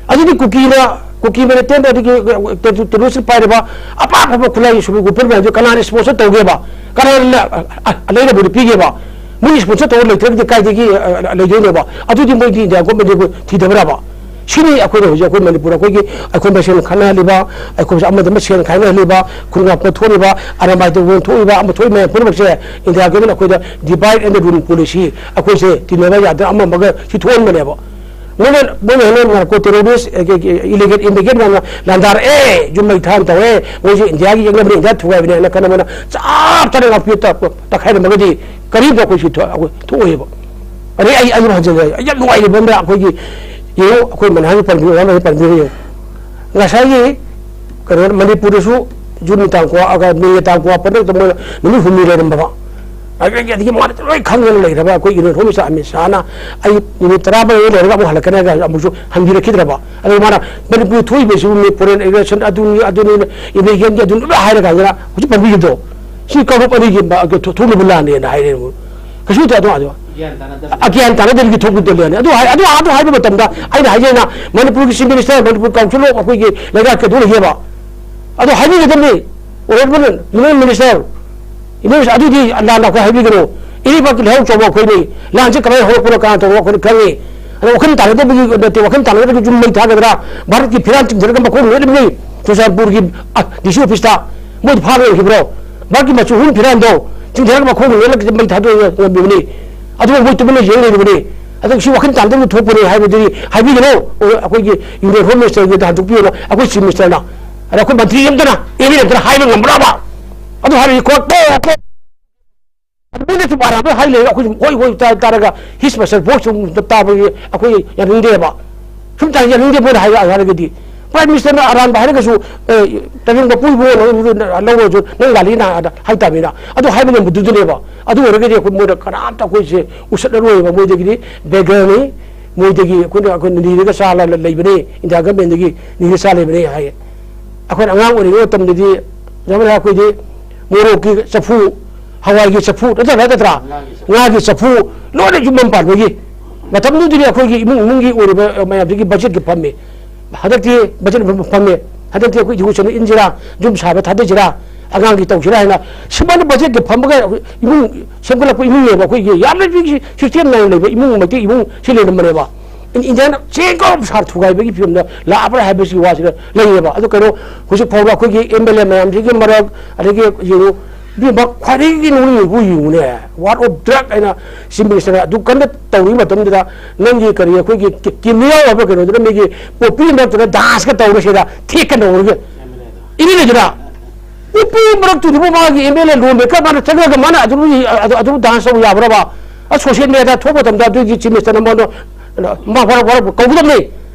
ꯑꯗꯨꯗꯤ ꯀꯨꯀꯤꯅ, ꯀꯨꯀꯤ ꯃꯤꯂꯤꯇꯦꯟꯠ ꯑꯗꯒꯤ ꯇꯦꯔꯣꯔꯤꯁ ꯄꯥꯏꯔꯤꯕ ꯑꯄꯥꯛ ꯑꯄꯥꯛꯄ ꯈꯨꯠꯂꯥꯏ ꯁꯨꯕ ꯒꯨꯄꯔ ꯃꯌꯥꯝꯁꯦ ꯀꯅꯥꯅ ꯁ꯭ꯄꯣꯟꯁꯔ ꯇꯧꯒꯦꯕ? ꯀꯅꯥꯅ ꯑ-, ꯑ-, ꯑ-, ꯂꯩꯔꯕꯗꯤ ꯄꯤꯒꯦꯕ? ꯃꯣꯏꯒꯤ ꯁ꯭ꯄꯣꯟꯁꯔ ꯇꯧꯔ ꯂꯩꯇ꯭ꯔꯒꯗꯤ ꯀꯥꯏꯗꯒꯤ, ꯑ, ꯑ, ꯂꯩꯗꯣꯏꯅꯣꯕ? ꯑꯗꯨꯗꯤ ꯃꯣꯏꯗꯤ ꯏꯟꯗꯤꯌꯥ ꯒꯣꯔꯃꯦꯟꯗꯕꯨ ꯊꯤꯗꯕ꯭ꯔꯕ? ꯁꯤꯅꯤ ꯑꯩꯈꯣꯏꯅ ꯍꯧꯖꯤꯛ ꯑꯩꯈꯣꯏ ꯃꯅꯤꯄꯨꯔ ꯑꯩꯈꯣꯏꯒꯤ, ꯑꯩꯈꯣꯏ ꯃꯁꯦꯟ ꯈꯠꯅꯍꯜꯂꯤꯕ, ꯑꯩꯈꯣꯏꯁꯦ ꯑꯃꯗ ꯑꯃ ꯁꯦꯟ ꯈꯥꯏꯅꯍꯜꯂꯤꯕ, ꯈꯨꯟ ꯉꯥꯛꯄ ꯊꯣꯛꯂꯤꯕ, ꯑꯔꯥꯝꯕꯥꯏ ꯇꯦꯡꯒꯣꯜ ꯊꯣꯛꯂꯤꯕ, ꯑꯃ ꯊꯣꯛꯏ ꯃꯌꯥꯝ ꯄꯨꯝꯅꯃꯛꯁꯦ ꯏꯟꯗꯤꯌꯥ ꯒꯣꯔꯃꯦꯟ ꯑꯩꯈꯣꯏꯗ divide and rule policy, ꯑꯩꯈꯣꯏꯁꯦ ꯇꯤꯟꯅꯕ ꯌꯥꯗꯅ ꯑꯃ ꯑꯃꯒ ꯁꯤ ꯊꯣꯛꯍꯟꯕꯅꯦꯕ꯫ ꯃꯣꯏꯅ, ꯃꯣꯏꯅ ꯍꯦꯟꯅ ꯅꯥꯔꯀꯣ ꯇꯦꯔꯣꯔꯤꯁ, ꯑꯦ, ꯀꯦ-, ꯀꯦ-, ꯏꯂꯤꯒꯦꯜ ꯏꯃꯤꯒ꯭ꯔꯦꯟ ꯃꯌꯥꯝꯅ ꯂꯥꯟꯗꯥꯔꯛꯑꯦ, ꯌꯨꯝ ꯃꯩ ꯊꯥꯅ ꯇꯧꯔꯦ, ꯃꯣꯏꯁꯦ ꯏꯟꯗꯤꯌꯥꯒꯤ ꯌꯦꯛꯅꯕꯅꯤ, ꯏꯟꯗꯤꯌꯥ ꯊꯨꯒꯥꯏꯕꯅꯤ ꯍꯥꯏꯅ ꯈꯟꯅ ꯃꯣꯏꯅ ꯆꯞ ꯆꯥꯅ ꯉꯥꯛꯄꯤꯌꯨ ꯇ-, ꯇꯛꯈꯥꯏꯔꯝꯃꯒꯗꯤ ꯀꯔꯤꯝꯇ ꯑꯩꯈꯣꯏ ꯁꯤ ꯊꯣꯛ-, ꯑꯩꯈꯣꯏ ꯊꯣꯛꯑꯣꯏꯕ꯫ ꯑꯗꯩ ꯑꯩ, ꯑꯩ ꯍꯟꯖꯤꯜꯂꯦ, ꯑꯩ ꯌꯥꯝ ꯅꯨꯡꯉꯥꯏꯔꯤꯕ ꯑꯃꯅ ꯑꯩꯈꯣꯏꯒꯤ, ꯌꯦꯡꯉꯨ, ꯑꯩꯈꯣꯏ ꯃꯅꯥꯒꯤ ꯄꯟꯕꯤꯌꯨ, ꯑꯣꯖꯥ ꯃꯅꯥꯒꯤ ꯄꯟꯕꯤꯌꯨ ꯌꯦꯡꯉꯨ꯫ ꯉꯁꯥꯏꯒꯤ ꯀꯩꯅꯣ, ꯃꯅꯤꯄꯨꯔꯗꯁꯨ ꯖꯨꯟꯒꯤ ꯇꯥꯡ ꯀꯨꯟ, ꯑꯒ ꯃꯦꯒꯤ ꯇꯥꯡ ꯀꯨꯟ ꯃꯥꯄꯟꯗ ꯃꯣꯏꯅ ꯅꯨꯃꯤꯠ ꯍꯨꯝꯅꯤ ꯂꯩꯔꯝꯕ꯫ ꯑꯗꯒꯤ ꯃꯥꯅ ꯂꯣꯏ ꯈꯪꯗꯅ ꯂꯩꯔꯕ ꯑꯩꯈꯣꯏ ꯌꯨꯅꯤꯌꯟ ꯍꯣꯝ ꯃꯤꯅꯤꯁꯇꯔ ꯑꯃꯤꯠ ꯁꯥꯍꯅ ꯑꯩ ꯅꯨꯃꯤꯠ ꯇꯔꯥꯃꯉꯥ ꯂꯩꯔꯒ ꯑꯃꯨꯛ ꯍꯜꯂꯛꯀꯅꯤ ꯍꯥꯏꯔꯒ ꯑꯃꯨꯛꯁꯨ ꯍꯟꯕꯤꯔꯛꯈꯤꯗ꯭ꯔꯕ꯫ ꯑꯗꯨꯒ ꯃꯥꯅ ꯃꯅꯤꯄꯨꯔ ꯊꯣꯛꯏꯕꯁꯤꯕꯨ ꯃꯤ ꯐꯣꯔꯦꯟ ꯑꯦꯒ꯭ꯔꯦꯁꯟ ꯑꯗꯨꯅꯤ ꯑꯗꯨꯅꯤ, ꯏꯃꯤꯒ꯭ꯔꯦꯟꯒꯤ ꯑꯗꯨꯅꯤ ꯂꯣꯏ ꯍꯥꯏꯔ ꯀꯥꯟꯗ ꯍꯧꯖꯤꯛ ꯄꯟꯕꯤꯈꯤꯕꯗꯣ, ꯁꯤ ꯀꯥꯡꯂꯨꯞ ꯑꯅꯤꯒꯤ ꯃ-, ꯊꯣꯛ-, ꯊꯣꯛꯅꯕ ꯂꯥꯟꯅꯦꯅ ꯍꯥꯏꯔꯦ꯫ ꯀꯩꯁꯨ ꯇꯧ-, ꯑꯗꯨ, ꯑꯗꯨ, ꯒ꯭ꯌꯥꯟ ꯇꯥꯅꯗꯕ꯫ ꯑꯒ꯭ꯌꯥꯟ ꯇꯥꯅꯗꯕꯒꯤ ꯊꯣꯛꯄꯗ ꯂꯥꯟꯅꯤ꯫ ꯑꯗꯨ ꯍꯥꯏ-, ꯑꯗꯨ, ꯑꯗꯨ ꯍꯥꯏꯕ ꯃꯇꯝꯗ ꯑꯩꯅ ꯍꯥꯏꯖꯩꯅ, ꯃꯅꯤꯄꯨꯔꯒꯤ chief minister, Manipur council of ꯑꯩꯈꯣꯏꯒꯤ ꯂꯩꯉꯥꯛꯀꯤ ꯑꯗꯨ ꯂꯩꯌꯦꯕ꯫ ꯑꯗꯣ ꯍꯥꯏꯕꯤꯒꯗꯕꯅꯤ, honourable union minister, union minister, ꯑꯗꯨꯗꯤ ꯂꯥꯟꯅ ꯑꯩꯈꯣꯏ ꯍꯥꯏꯕꯤꯒꯅꯨ꯫ ꯏꯔꯩꯕꯥꯛꯀꯤ ꯂꯩꯍꯥꯎ ꯆꯥꯎꯕ ꯑꯩꯈꯣꯏꯅꯤ꯫ ꯂꯥꯟꯁꯦ ꯀꯃꯥꯏꯅ ꯍꯧꯔꯛꯄꯅꯣ, ꯀꯅꯥ ꯇꯧꯕꯅꯣ ꯑꯩꯈꯣꯏꯅ ꯈꯪꯉꯤ꯫ ꯑꯗꯣ ꯋꯥꯈꯜ ꯇꯥꯅꯗꯕꯒꯤ ꯅꯠꯇꯦ, ꯋꯥꯈꯜ ꯇꯥꯅꯗꯕꯒꯤ ꯌꯨꯝ ꯃꯩ ꯊꯥꯒꯗ꯭ꯔꯥ? ꯚꯥꯔꯠꯀꯤ ꯐꯤꯔꯥꯟ ꯆꯤꯡꯊꯔꯒ ꯃꯈꯣꯡ ꯂꯣꯏꯅꯕꯅꯤ꯫ ꯆꯨꯔꯆꯥꯟꯄꯨꯔꯒꯤ, ꯑ, ꯗꯤ ꯁꯤ ꯑꯣꯐꯤꯁꯇ ꯃꯣꯏꯗꯤ ꯐꯥꯕ ꯂꯩꯈꯤꯕ꯭ꯔꯣ? ꯚꯥꯔꯠꯀꯤ ꯃꯆꯨ ꯑꯍꯨꯝ ꯐꯤꯔꯥꯟꯗꯣ ꯆꯤꯡꯊꯔꯒ ꯃꯈꯣꯡ ꯂꯣꯏꯅ ꯃꯩ ꯊꯥꯗꯣꯛꯑꯒ ꯉꯝꯕꯤꯕꯅꯤ꯫ ꯑꯗꯨꯒ ꯃꯣꯏ ꯇꯨꯃꯤꯟꯅ ꯌꯦꯡ ꯂꯩꯔꯤꯕꯅꯤ꯫ ꯑꯗꯣ ꯁꯤ ꯋꯥꯈꯜ ꯇꯥꯅꯗꯕꯒꯤ ꯊꯣꯛꯄꯅꯤ ꯍꯥꯏꯕꯗꯨꯗꯤ ꯍꯥꯏꯕꯤꯒꯅꯨ꯫ ꯑꯩꯈꯣꯏꯒꯤ ꯌꯨꯅꯤꯌꯟ ꯍꯣꯝ ꯃꯤꯅꯤꯁꯇꯔꯒꯤꯗ ꯍꯟꯗꯣꯛꯄꯤꯌꯣꯅ ꯑꯩꯈꯣꯏ ꯆꯤꯐ ꯃꯤꯅꯤꯁꯇꯔꯅ꯫ ꯑꯗ ꯑꯩꯈꯣꯏ ꯃꯟꯇ꯭ꯔꯤ ꯑꯝꯇꯅ, ꯑꯦꯝ ꯑꯦꯜ ꯑꯦ ꯑꯝꯇꯅ ꯍꯥꯏꯕ ꯉꯝꯕ꯭ꯔꯕ? ꯑꯗꯨ ꯍꯥꯏꯔꯗꯤ ꯀꯣꯔꯠꯇ ꯃꯣꯏꯅꯁꯨ ꯑꯔꯥꯟꯕ ꯍꯥꯏ ꯂꯩꯔꯦ, ꯑꯩꯈꯣꯏꯁꯨ ꯍꯣꯏ ꯍꯣꯏ ꯇꯥ-, ꯇꯥꯔꯒ ꯍꯤꯁ ꯃꯁꯜ ꯚꯣꯏꯁ ꯑꯃꯨꯛ ꯇꯥꯕꯒꯤ ꯑꯩꯈꯣꯏ ꯌꯥꯅꯤꯡꯗꯦꯕ꯫ ꯁꯨꯝ ꯇꯥꯏ ꯌꯥꯅꯤꯡꯗꯦ ꯃꯣꯏꯅ ꯍꯥꯏ-, ꯍꯥꯏꯔꯒꯗꯤ꯫ ꯄ꯭ꯔꯥꯏꯝ ꯃꯤꯅꯤꯁꯇꯔꯅ ꯑꯔꯥꯟꯕ ꯍꯥꯏꯔꯒꯁꯨ, ꯑꯦ, ꯇꯥꯏꯕꯪ ꯃꯄꯨ ꯏꯕꯨꯡꯉꯣ ꯂꯧꯔꯁꯨ ꯅꯪ ꯂꯥꯜꯂꯤꯅ ꯍꯥꯏ ꯇꯥꯕꯅꯤꯅ꯫ ꯑꯗꯨ ꯍꯥꯏꯕ ꯉꯝꯕꯗꯨꯗꯅꯦꯕ꯫ ꯑꯗꯨ ꯑꯣꯏꯔꯒꯗꯤ ꯑꯩꯈꯣꯏ ꯃꯣꯏꯗ ꯀꯅꯥꯝꯇ ꯑꯩꯈꯣꯏꯁꯦ ꯎꯁꯠꯂꯔꯣꯏꯕ꯫ ꯃꯣꯏꯗꯒꯤꯗꯤ ꯕꯦꯒꯔꯅꯤ, ꯃꯣꯏꯗꯒꯤ ꯑꯩꯈꯣꯏꯅ, ꯑꯩꯈꯣꯏꯅ ꯅꯤꯔꯒ ꯆꯥ ꯂ-, ꯂ-, ꯂꯩꯕꯅꯤ, ꯏꯟꯗꯤꯌꯥ ꯒꯃꯦꯟꯗꯒꯤ ꯅꯤꯔꯒ ꯆꯥ ꯂꯩꯕꯅꯤ ꯍꯥꯏꯌꯦ꯫ ꯑꯩꯈꯣꯏꯅ ꯑꯉꯥꯡ ꯑꯣꯏꯔꯤꯉꯩ ꯃꯇꯝꯗꯗꯤ, ꯌꯥꯝꯅ ꯑꯩꯈꯣꯏꯗꯤ ꯃꯣꯔꯣꯛꯀꯤ ꯆꯐꯨ, ꯍꯋꯥꯏꯒꯤ ꯆꯐꯨ, ꯅꯠꯇ꯭ꯔꯥ, ꯅꯠꯇ꯭ꯔꯥ? ꯉꯥꯒꯤ ꯆꯐꯨ꯫ ꯉꯥꯒꯤ ꯆꯐꯨ, ꯂꯣꯏꯅ ꯌꯨꯝ ꯑꯃ ꯄꯥꯟꯕꯒꯤ꯫ ꯃꯇꯝꯗꯨꯗꯗꯤ ꯑꯩꯈꯣꯏꯒꯤ ꯏꯃꯨꯡ ꯃꯅꯨꯡꯒꯤ ꯑꯣꯏꯔꯤꯕ ꯃꯌꯥꯝꯁꯤꯒꯤ ꯕꯖꯦꯠꯀꯤ ꯐꯝꯃꯤ꯫ ꯍꯟꯗꯛꯇꯤ ꯕꯖꯦꯠ ꯐꯝꯃꯦ꯫ ꯍꯟꯗꯛꯇꯤ ꯑꯩꯈꯣꯏ ꯏꯍꯨ ꯁꯅꯨ ꯏꯟꯁꯤꯔꯥ, ꯌꯨꯝ ꯁꯥꯕ ꯊꯥꯗꯁꯤꯔꯥ, ꯑꯉꯥꯡꯒꯤ ꯇꯧꯁꯤꯔꯥ ꯍꯥꯏꯅ ꯁꯨꯃꯥꯏꯅ ꯕꯖꯦꯠꯀꯤ ꯐꯝꯃꯒ ꯏꯃꯨꯡ ꯁꯦꯝꯒꯠꯂꯛꯄ ꯏꯃꯨꯡꯅꯦꯕ꯫ ꯑꯩꯈꯣꯏꯒꯤ ꯌꯥꯝꯅ ꯁꯤꯁꯇꯦꯝ ꯅꯥꯏꯅ ꯂꯩꯕ ꯏꯃꯨꯡ, ꯃꯩꯇꯩ ꯏꯃꯨꯡ ꯁꯤ ꯂꯩꯔꯝꯕꯅꯦꯕ꯫ ꯏꯟ-, ꯏꯟꯗꯤꯌꯥꯅ ꯆꯦꯡ ꯀꯧꯔ ꯁꯥꯔ ꯊꯨꯒꯥꯏꯕꯒꯤ ꯐꯤꯕꯝꯗ ꯂꯥꯛꯑꯕ꯭ꯔꯥ ꯍꯥꯏꯕꯁꯤꯒꯤ ꯋꯥꯁꯤꯗ ꯂꯩꯌꯦꯕ꯫ ꯑꯗꯨ ꯀꯩꯅꯣ, ꯍꯧꯖꯤꯛ ꯐꯥꯎꯕ ꯑꯩꯈꯣꯏꯒꯤ ꯑꯦꯝ ꯑꯦꯜ ꯑꯦ ꯃꯌꯥꯝꯁꯤꯒꯤ ꯃꯔꯛ, ꯑꯗꯒꯤ ꯌꯦꯡꯉꯨ, ꯏꯕꯦꯝꯃ, ꯈ꯭ꯋꯥꯏꯗꯒꯤ ꯅꯣꯛꯅꯤꯡꯕꯕꯨ ꯌꯦꯡꯉꯨꯅꯦ, war of drug ꯍꯥꯏꯅ ꯆꯤꯐ ꯃꯤꯅꯤꯁꯇꯔꯅ ꯑꯗꯨ ꯀꯟꯅ ꯇꯧꯔꯤꯉꯩ ꯃꯇꯝꯗꯨꯗ ꯅꯪꯒꯤ ꯀꯔꯤ, ꯑꯩꯈꯣꯏꯒꯤ ꯀꯤ-, ꯀꯤꯝꯂꯤꯌꯥ ꯍꯥꯏꯕ ꯀꯩꯅꯣꯗꯨꯅ ꯃꯤꯒꯤ ꯄꯣꯄꯤ ꯃꯔꯛꯇꯨꯗ ꯗꯥꯟꯁꯀ ꯇꯧꯔꯁꯤꯗ ꯊꯦꯛꯀ ꯇꯧꯔꯒ ꯏꯃꯤꯟꯅꯗꯨꯅ ꯅꯨꯄꯤ ꯃꯔꯛꯇꯨꯗꯕꯨ ꯃꯥꯒꯤ ꯑꯦꯝ ꯑꯦꯜ ꯑꯦ ꯂꯣꯟꯕ ꯀꯔꯝ ꯍꯥꯏꯅ ꯆꯪꯉꯒ ꯃꯥꯅ ꯑꯗꯨ, ꯑꯗꯨ, ꯑꯗꯨ ꯗꯥꯟꯁ ꯇꯧꯕ ꯌꯥꯕ꯭ꯔꯕ? ꯑ, ꯁꯣꯁꯤꯌꯦꯜ ꯃꯦꯗꯤꯌꯥ ꯊꯣꯛꯄ ꯃꯇꯝꯗ ꯑꯗꯨꯒꯤ ꯆꯤꯐ ꯃꯤꯅꯤꯁꯇꯔꯅ ꯃꯉꯣꯟꯗ ꯃꯥ ꯋꯥꯔꯧ-, ꯋꯥꯔꯧ-, ꯀꯧꯒꯗꯕꯅꯤ꯫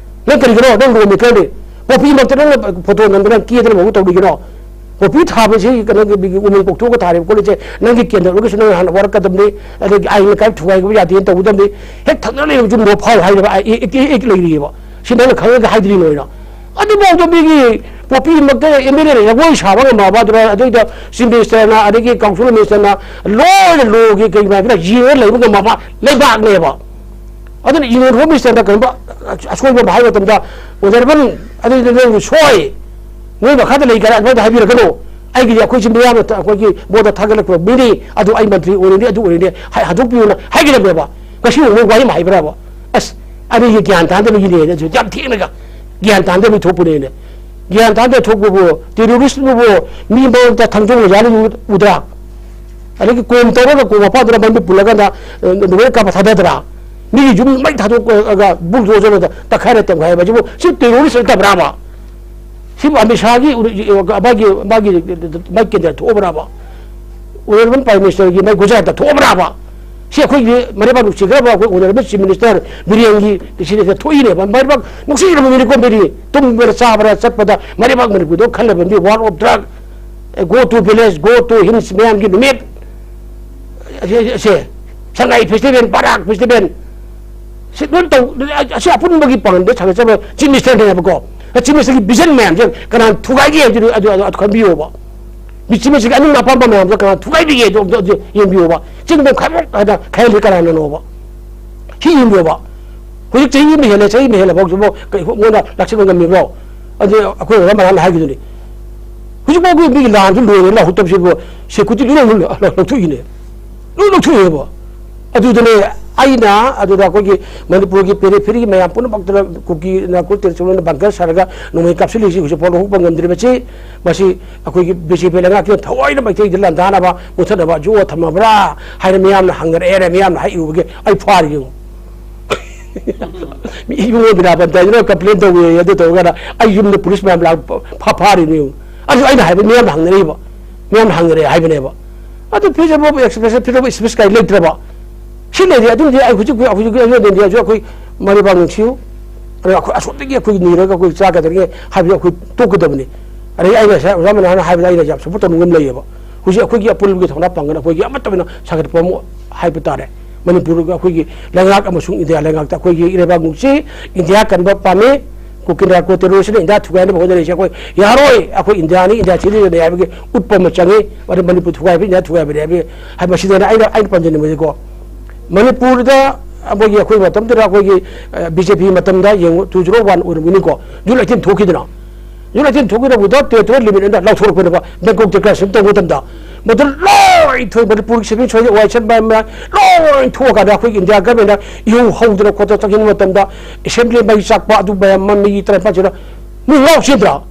ꯅꯪ ꯀꯔꯤꯒꯤꯅꯣ? ꯅꯪ ꯂꯣꯟꯕ ꯀꯔꯝꯗꯤ? ꯄꯣꯄꯤ ꯃꯔꯛꯇ ꯅꯪꯅ ꯐꯣꯇꯣ ꯅꯝꯗꯅ ꯀꯦꯗꯅ ꯃꯕꯨ ꯇꯧꯔꯤꯒꯤꯅꯣ? ꯄꯣꯄꯤ ꯊꯥꯕꯁꯤ ꯀꯩꯅꯣꯒꯤ ꯃꯤꯒꯤ ꯎꯃꯪ ꯀꯣꯛꯊꯣꯛꯑꯒ ꯊꯥꯔꯤꯕ ꯈꯣꯠꯂꯤꯁꯦ, ꯅꯪꯒꯤ ꯀꯦꯟꯗꯜ ꯑꯣꯏꯔꯒꯁꯨ ꯅꯪ ꯍꯥꯟꯅ ꯋꯥꯔꯛꯀꯗꯕꯅꯤ, ꯑꯗꯒꯤ ꯑꯥꯏꯟ ꯀꯥꯏ ꯊꯨꯒꯥꯏꯕ ꯌꯥꯗꯦꯅ ꯇꯧꯒꯗꯕꯅꯤ꯫ ꯍꯦꯛ ꯊꯪꯅꯅ ꯂꯩꯔꯤꯕ ꯌꯨꯝꯗꯣ ꯐꯥꯎ ꯍꯥꯏꯅꯕ ꯑꯦꯛ ꯂꯩꯔꯤꯑꯕ꯫ ꯁꯤ ꯅꯪꯅ ꯈꯪꯉꯒ ꯍꯥꯏꯗ꯭ꯔꯤ ꯅꯣꯏꯅ꯫ ꯑꯗꯨꯐꯥꯎꯗ ꯃꯤꯒꯤ ꯄꯣꯄꯤꯃꯛꯇ ꯑꯦꯝ ꯑꯦꯜ ꯑꯦꯅ ꯖꯒꯣꯏ ꯁꯥꯕ ꯉꯝꯃꯕ ꯑꯗꯨꯅ, ꯑꯗꯩꯗ ꯆꯤꯐ ꯃꯤꯅꯤꯁꯇꯔꯅ, ꯑꯗꯒꯤ ꯀꯥꯎꯟꯁꯤꯜ ꯃꯤꯅꯤꯁꯇꯔꯅ ꯂꯣꯏꯅ ꯂꯣꯒꯤ ꯀꯩ ꯃꯌꯥꯝꯗꯨꯅ ꯌꯦꯡꯉ ꯂꯩꯕ ꯉꯝꯃꯕ ꯂꯩꯕꯥꯛꯅꯦꯕ꯫ ꯑꯗꯨꯅ ꯏꯟꯗꯤꯌꯟ ꯍꯣꯝ ꯃꯤꯅꯤꯁꯇꯔꯗ ꯀꯔꯤꯒꯨꯝꯕ ꯑꯁꯣꯏꯕ ꯑꯃ ꯍꯥꯏꯕ ꯃꯇꯝꯗ, ꯑꯣꯅꯔꯦꯕꯜ, ꯑꯗꯨꯗꯤ ꯅꯪ ꯁꯣꯏ, ꯅꯣꯏ ꯃꯈꯥꯗ ꯂꯩ ꯀꯥꯏꯅ ꯑꯗꯨꯃꯥꯏꯅ ꯍꯥꯏꯕꯤꯔꯛꯀꯅꯨ꯫ ꯑꯩꯒꯤꯗꯤ ꯑꯩꯈꯣꯏꯁꯤ ꯃꯤꯌꯥꯝꯅ ꯑꯩꯈꯣꯏꯒꯤ ꯕꯣꯠꯇ ꯊꯥꯒꯠꯂꯛꯄ ꯃꯤꯅꯤ, ꯑꯗꯨ ꯑꯩ ꯃꯟꯇ꯭ꯔꯤ ꯑꯣꯏꯔꯤꯅꯤ, ꯑꯗꯨ ꯑꯣꯏꯔꯤꯅꯤ ꯍꯥꯏ-, ꯍꯟꯗꯣꯛꯄꯤꯌꯨꯅ ꯍꯥꯏꯒꯗꯕꯅꯦꯕ꯫ ꯉꯁꯤ ꯃꯣꯏ ꯋꯥꯔꯤ ꯑꯃ ꯍꯥꯏꯕ꯭ꯔꯕ? ꯑꯁ, ꯑꯅꯤꯒꯤ ꯒ꯭ꯌꯥꯟ ꯇꯥꯟꯗꯕꯒꯤꯅꯦ꯫ ꯑꯗꯨ ꯌꯥꯝ ꯊꯦꯡꯅꯒ ꯒ꯭ꯌꯥꯟ ꯇꯥꯟꯗꯕꯒꯤ ꯊꯣꯛꯄꯅꯦꯅ꯫ ꯒ꯭ꯌꯥꯟ ꯇꯥꯟꯗꯕ ꯊꯣꯛꯄꯕꯨ, ꯇꯦꯔꯣꯔꯤꯁꯇꯕꯨ ꯃꯤ ꯃꯔꯛꯇ ꯊꯥꯡꯖꯧꯅ ꯌꯥꯜꯂꯤ ꯎꯗ꯭ꯔꯥ? ꯑꯗꯒꯤ ꯀꯣꯝ ꯇꯧꯔꯒ ꯀꯣꯝ ꯃꯄꯥꯗꯨꯅ ꯃꯃꯤꯠ ꯄꯨꯜꯂꯀꯥꯟꯗ, ꯑ, ꯅꯨꯃꯤꯠ ꯀꯥꯞꯄ ꯊꯥꯗꯗ꯭ꯔꯥ? ꯃꯤꯒꯤ ꯌꯨꯝ ꯃꯩ ꯊꯥꯗꯣꯛꯑꯒ ꯕꯨꯜꯗꯣꯖꯔꯅ ꯇꯛꯈꯥꯏꯔ ꯇꯦꯝꯈꯥꯏ ꯍꯥꯏꯕꯁꯤꯕꯨ ꯁꯤ ꯇꯦꯔꯣꯔꯤꯁ ꯅꯠꯇꯕ꯭ꯔꯥꯕ? ꯁꯤꯕꯨ ꯑꯃꯤꯠ ꯁꯥꯒꯤ ꯎꯔꯤ-, ꯃꯥꯒꯤ, ꯃꯥꯒꯤ ꯃꯥꯏ ꯀꯦꯟꯗ꯭ꯔ ꯊꯣꯛꯑꯕ꯭ꯔꯥꯕ? ꯑꯣꯅꯔꯦꯕꯜ ꯄ꯭ꯔꯥꯏꯝ ꯃꯤꯅꯤꯁꯇꯔꯒꯤ ꯃꯥꯏ ꯒꯨꯖꯔꯥꯠꯇ ꯊꯣꯛꯑꯕ꯭ꯔꯥꯕ? ꯁꯤ ꯑꯩꯈꯣꯏꯒꯤ ꯃꯔꯩꯕꯥꯛ ꯅꯨꯡꯁꯤꯈ꯭ꯔꯕ ꯑꯩꯈꯣꯏ ꯑꯣꯅꯔꯦꯕꯜ ꯆꯤꯐ ꯃꯤꯅꯤꯁꯇꯔ ꯕꯤꯔꯦꯟꯒꯤ ꯁꯤꯗ ꯊꯣꯛꯏꯅꯦꯕ꯫ ꯃꯔꯩꯕꯥꯛ ꯅꯨꯡꯁꯤꯈ꯭ꯔꯕ ꯃꯤꯅꯤ ꯀꯣꯝꯄꯦꯅꯤ꯫ ꯇꯨꯝꯕꯗ ꯆꯥꯕꯗ ꯆꯠꯄꯗ ꯃꯔꯩꯕꯥꯛ ꯃꯅꯤꯄꯨꯔꯗꯣ ꯈꯜꯂꯕ ꯃꯤ, war of drug, go to village, go to hills ꯃꯌꯥꯝꯒꯤ ꯅꯨꯃꯤꯠ꯫ ꯑꯁꯦ, ꯑꯁꯦ, ꯁꯉꯥꯏ ꯐꯦꯁꯇꯤꯚꯦꯜ, ꯕꯔꯥꯛ ꯐꯦꯁꯇꯤꯚꯦꯜ, ꯁꯤ ꯂꯣꯏ ꯇꯧ-, ꯑꯁꯤ ꯑꯄꯨꯟꯕꯒꯤ ꯄꯥꯡꯒꯜꯗ ꯁꯥꯒꯠꯆꯕ ꯆꯤꯐ ꯃꯤꯅꯤꯁꯇꯔꯅꯦꯕꯀꯣ꯫ ꯆꯤꯐ ꯃꯤꯅꯤꯁꯇꯔꯒꯤ ꯚꯤꯖꯟ ꯃꯌꯥꯝꯁꯦ ꯀꯅꯥꯅ ꯊꯨꯒꯥꯏꯒꯦ ꯍꯥꯏꯕꯗꯨ ꯑꯗꯨ, ꯑꯗꯨ, ꯑꯗꯨ ꯈꯟꯕꯤꯌꯣꯕ꯫ ꯆꯤꯐ ꯃꯤꯅꯤꯁꯇꯔꯒꯤ ꯑꯅꯤꯡ ꯑꯄꯥꯝꯕ ꯃꯌꯥꯝꯁꯦ ꯀꯅꯥꯅ ꯊꯨꯒꯥꯏꯕꯤꯒꯦ ꯑꯗꯨ, ꯑꯗꯨ, ꯑꯗꯨ ꯌꯦꯡꯕꯤꯌꯣꯕ꯫ ꯆꯤꯡꯗꯣꯡ ꯈꯥꯏꯕꯣꯛ ꯍꯥꯏꯅ ꯈꯥꯏꯍꯜꯂꯤ ꯀꯅꯥꯅꯅꯣꯕ? ꯁꯤ ꯌꯦꯡꯕꯤꯌꯣꯕ꯫ ꯍꯧꯖꯤꯛ ꯆꯍꯤ ꯑꯃ ꯍꯦꯜꯂꯦ, ꯆꯍꯤ ꯑꯃ ꯍꯦꯜꯂꯐꯥꯎ ꯁꯤꯐꯥꯎ ꯀꯩ ꯃꯣꯏꯅ ꯂꯥꯛꯁꯤꯟꯕ ꯉꯝꯃꯤꯕ꯭ꯔꯣ? ꯑꯗꯨ ꯑꯩꯈꯣꯏ ꯑꯣꯖꯥ ꯃꯌꯥꯝꯅ ꯍꯥꯏꯈꯤꯗꯨꯅꯤ꯫ ꯍꯧꯖꯤꯛꯐꯥꯎꯒꯤ ꯃꯤꯒꯤ ꯂꯥꯟꯁꯨ ꯂꯣꯏꯔꯦ, ꯂꯥꯎꯊꯣꯛꯇꯕꯁꯤꯕꯨ ꯁꯦꯀ꯭ꯌꯨꯔꯤꯇꯤ ꯂꯣꯏ ꯂꯧ-, ꯂꯧꯊꯣꯛꯏꯅꯦ꯫ ꯂꯣꯏ ꯂꯧꯊꯣꯛꯑꯦꯕ꯫ ꯑꯗꯨꯗꯅꯦ ꯑꯩꯅ ꯑꯗꯨꯗ ꯑꯩꯈꯣꯏꯒꯤ ꯃꯅꯤꯄꯨꯔꯒꯤ ꯄꯦꯔꯤꯐꯦꯔꯤ ꯃꯌꯥꯝ ꯄꯨꯝꯅꯃꯛꯇꯨꯗ ꯀꯨꯀꯤ ꯅꯥꯀꯨꯔ ꯇꯦꯔꯤꯇꯣꯔꯤꯌꯦꯜꯅ ꯕꯪꯀꯔ ꯁꯥꯔꯒ ꯅꯣꯡꯃꯩ ꯀꯥꯞꯁꯤꯜꯂꯤꯁꯤ ꯍꯧꯖꯤꯛꯐꯥꯎ ꯂꯧꯊꯣꯛꯄ ꯉꯝꯗ꯭ꯔꯤꯕꯁꯤ, ꯃꯁꯤ ꯑꯩꯈꯣꯏꯒꯤ ꯕꯤ ꯖꯦ ꯄꯤ ꯂꯩꯉꯥꯛꯁꯤꯅ ꯊꯑꯣꯏꯅ ꯃꯩꯇꯩꯗ ꯂꯥꯟꯗꯥꯅꯕ ꯃꯨꯊꯠꯅꯕ ꯖꯨ ꯑꯣ ꯊꯝꯃꯕ꯭ꯔꯥ ꯍꯥꯏꯅ ꯃꯤꯌꯥꯝꯅ ꯍꯪꯅꯔꯛꯑꯦꯅ ꯃꯤꯌꯥꯝꯅ ꯍꯥꯏ ꯎꯕꯒꯤ ꯑꯩ ꯐꯥꯔꯤ ꯌꯦꯡꯉꯨ꯫ ꯃꯤ ꯏꯕꯨꯡꯉꯣ ꯕꯤꯅꯥꯄꯟꯇ ꯍꯥꯏꯗꯨꯅ ꯀꯝꯄ꯭ꯂꯦꯟ ꯇꯧꯋꯦ, ꯑꯗꯨ ꯇꯧꯔꯒꯅ ꯑꯩ ꯌꯨꯝꯗ ꯄꯨꯂꯤꯁ ꯃꯌꯥꯝ ꯂꯥꯛ-, ꯐꯥ-, ꯐꯥꯔꯤꯅꯤ꯫ ꯑꯗꯨ ꯑꯩꯅ ꯍꯥꯏꯕ ꯃꯤꯌꯥꯝꯅ ꯍꯪꯅꯔꯤꯕ, ꯃꯤꯌꯥꯝꯅ ꯍꯪꯅꯔꯦ ꯍꯥꯏꯕꯅꯦꯕ꯫ ꯑꯗꯨ freedom of expression, freedom of speech ꯀꯥꯏ ꯂꯩꯇ꯭ꯔꯕ? ꯁꯤ ꯂꯩꯔꯦ꯫ ꯑꯗꯨꯗꯤ ꯑꯩ ꯍꯧꯖꯤꯛ, ꯍꯧꯖꯤꯛ, ꯍꯧꯖꯤꯛ ꯑꯩꯈꯣꯏ ꯃꯔꯩꯕꯥꯛ ꯅꯨꯡꯁꯤꯌꯨ꯫ ꯑꯗꯨꯒ ꯑꯩꯈꯣꯏ ꯑꯁꯣꯝꯗꯒꯤ ꯑꯩꯈꯣꯏ ꯅꯤꯔꯒ ꯑꯩꯈꯣꯏ ꯆꯥꯒꯗꯕꯅꯤ ꯍꯥꯏꯕꯗꯤ ꯑꯩꯈꯣꯏ ꯇꯣꯛꯀꯗꯕꯅꯤ꯫ ꯑꯗꯒꯤ ꯑꯩꯅ ꯉꯁꯥꯏ ꯑꯣꯖꯥ ꯃꯅꯥꯅ ꯍꯥꯏꯕꯗ ꯑꯩꯅ ꯌꯥꯝ ꯁꯞꯄꯣꯔꯠ ꯇꯧꯅꯤꯡꯕ ꯑꯃ ꯂꯩꯌꯦꯕ꯫ ꯍꯧꯖꯤꯛ ꯑꯩꯈꯣꯏꯒꯤ ꯑꯄꯨꯟꯕꯒꯤ ꯊꯧꯅꯥ ꯄꯥꯡꯒꯜ ꯑꯩꯈꯣꯏꯒꯤ ꯑꯃꯠꯇ ꯑꯣꯏꯅ ꯁꯥꯒꯠꯄ ꯑꯃ ꯍꯥꯏꯕ ꯇꯥꯔꯦ꯫ ꯃꯅꯤꯄꯨꯔꯒ ꯑꯩꯈꯣꯏꯒꯤ ꯂꯩꯉꯥꯛ ꯑꯃꯁꯨꯡ ꯏꯟꯗꯤꯌꯥ ꯂꯩꯉꯥꯛꯇ ꯑꯩꯈꯣꯏꯒꯤ ꯏꯔꯩꯕꯥꯛ ꯅꯨꯡꯁꯤ, ꯏꯟꯗꯤꯌꯥ ꯀꯟꯕ ꯄꯥꯝꯃꯤ, ꯀꯨꯀꯤ ꯅꯥꯔꯀꯣ ꯇꯦꯔꯣꯔꯤꯁ꯭ꯠꯅ ꯏꯟꯗꯤꯌꯥ ꯊꯨꯒꯥꯏꯅꯕ ꯍꯣꯠꯅꯔꯤꯁꯦ ꯑꯩꯈꯣꯏ ꯌꯥꯔꯣꯏ, ꯑꯩꯈꯣꯏ ꯏꯟꯗꯤꯌꯥꯅꯤ, ꯏꯟꯗꯤꯌꯥ ꯁꯤꯇꯤꯖꯟꯅꯤ ꯍꯥꯏꯕꯒꯤ ꯎꯠꯄ ꯑꯃ ꯆꯪꯉꯤ꯫ ꯃꯗꯨ ꯃꯅꯤꯄꯨꯔ ꯊꯨꯒꯥꯏꯕ ꯏꯟꯗꯤꯌꯥ ꯊꯨꯒꯥꯏꯕꯅꯤ ꯍꯥꯏꯕꯒꯤ ꯍꯥꯏ-, ꯃꯁꯤꯗꯅ ꯑꯩꯅ, ꯑꯩꯅ ꯄꯟꯖꯅꯤꯡꯕꯁꯦꯀꯣ, ꯃꯅꯤꯄꯨꯔꯗ ꯑꯩꯈꯣꯏꯒꯤ, ꯑꯩꯈꯣꯏ ꯃꯇꯝꯗꯨꯗ ꯑꯩꯈꯣꯏꯒꯤ, ꯑ, ꯕꯤ ꯖꯦ ꯄꯤ ꯃꯇꯝꯗ ꯌꯦꯡꯉꯨ, ꯇꯨ ꯖꯤꯔꯣ ꯋꯥꯟ ꯑꯣꯏꯔꯝꯒꯅꯤꯀꯣ, ꯖꯨꯟ ꯑꯩꯠꯇꯤꯟ ꯊꯣꯛꯈꯤꯗꯅ꯫ ꯖꯨꯟ ꯑꯩꯠꯇꯤꯟ ꯊꯣꯛꯈꯤꯗꯕꯗ ꯇꯦꯔꯤꯇꯣꯔꯤꯌꯦꯜ ꯂꯤꯃꯤꯠ ꯑꯅ ꯂꯥꯎꯊꯣꯔꯛꯄꯅꯦꯕ, ꯕꯦꯡꯀꯣꯛ ꯗꯤꯀ꯭ꯂꯥꯔꯦꯁꯟ ꯇꯧꯕ ꯃꯇꯝꯗ꯫ ꯃꯗꯨ ꯂꯣꯏ ꯊꯣꯛꯑꯦ, ꯃꯅꯤꯄꯨꯔꯒꯤ ꯁꯤꯚꯤꯜ ꯁꯣꯁꯥꯏꯇꯤ, ꯋꯥꯏ ꯁꯤ ꯑꯦꯜ ꯃꯌꯥꯝ ꯂꯣꯏ ꯊꯣꯛꯑꯀꯥꯟꯗ ꯑꯩꯈꯣꯏꯒꯤ ꯏꯟꯗꯤꯌꯥ ꯒꯚꯔꯟꯃꯦꯟꯠꯅ ꯏꯍꯧ ꯍꯧꯗꯅ ꯈꯣꯠꯇꯅ ꯆꯪꯁꯤꯟꯕ ꯃꯇꯝꯗ ꯑꯦꯁꯦꯝꯕ꯭ꯂꯤ ꯃꯩ ꯆꯥꯛꯄ ꯑꯗꯨ ꯃꯌꯥꯝ ꯑꯃ ꯃꯤꯒꯤ ꯇꯔꯥꯅꯤꯄꯥꯟꯁꯤꯅ ꯃꯤ ꯉꯥꯎ ꯆꯦꯟꯗ꯭ꯔꯥ?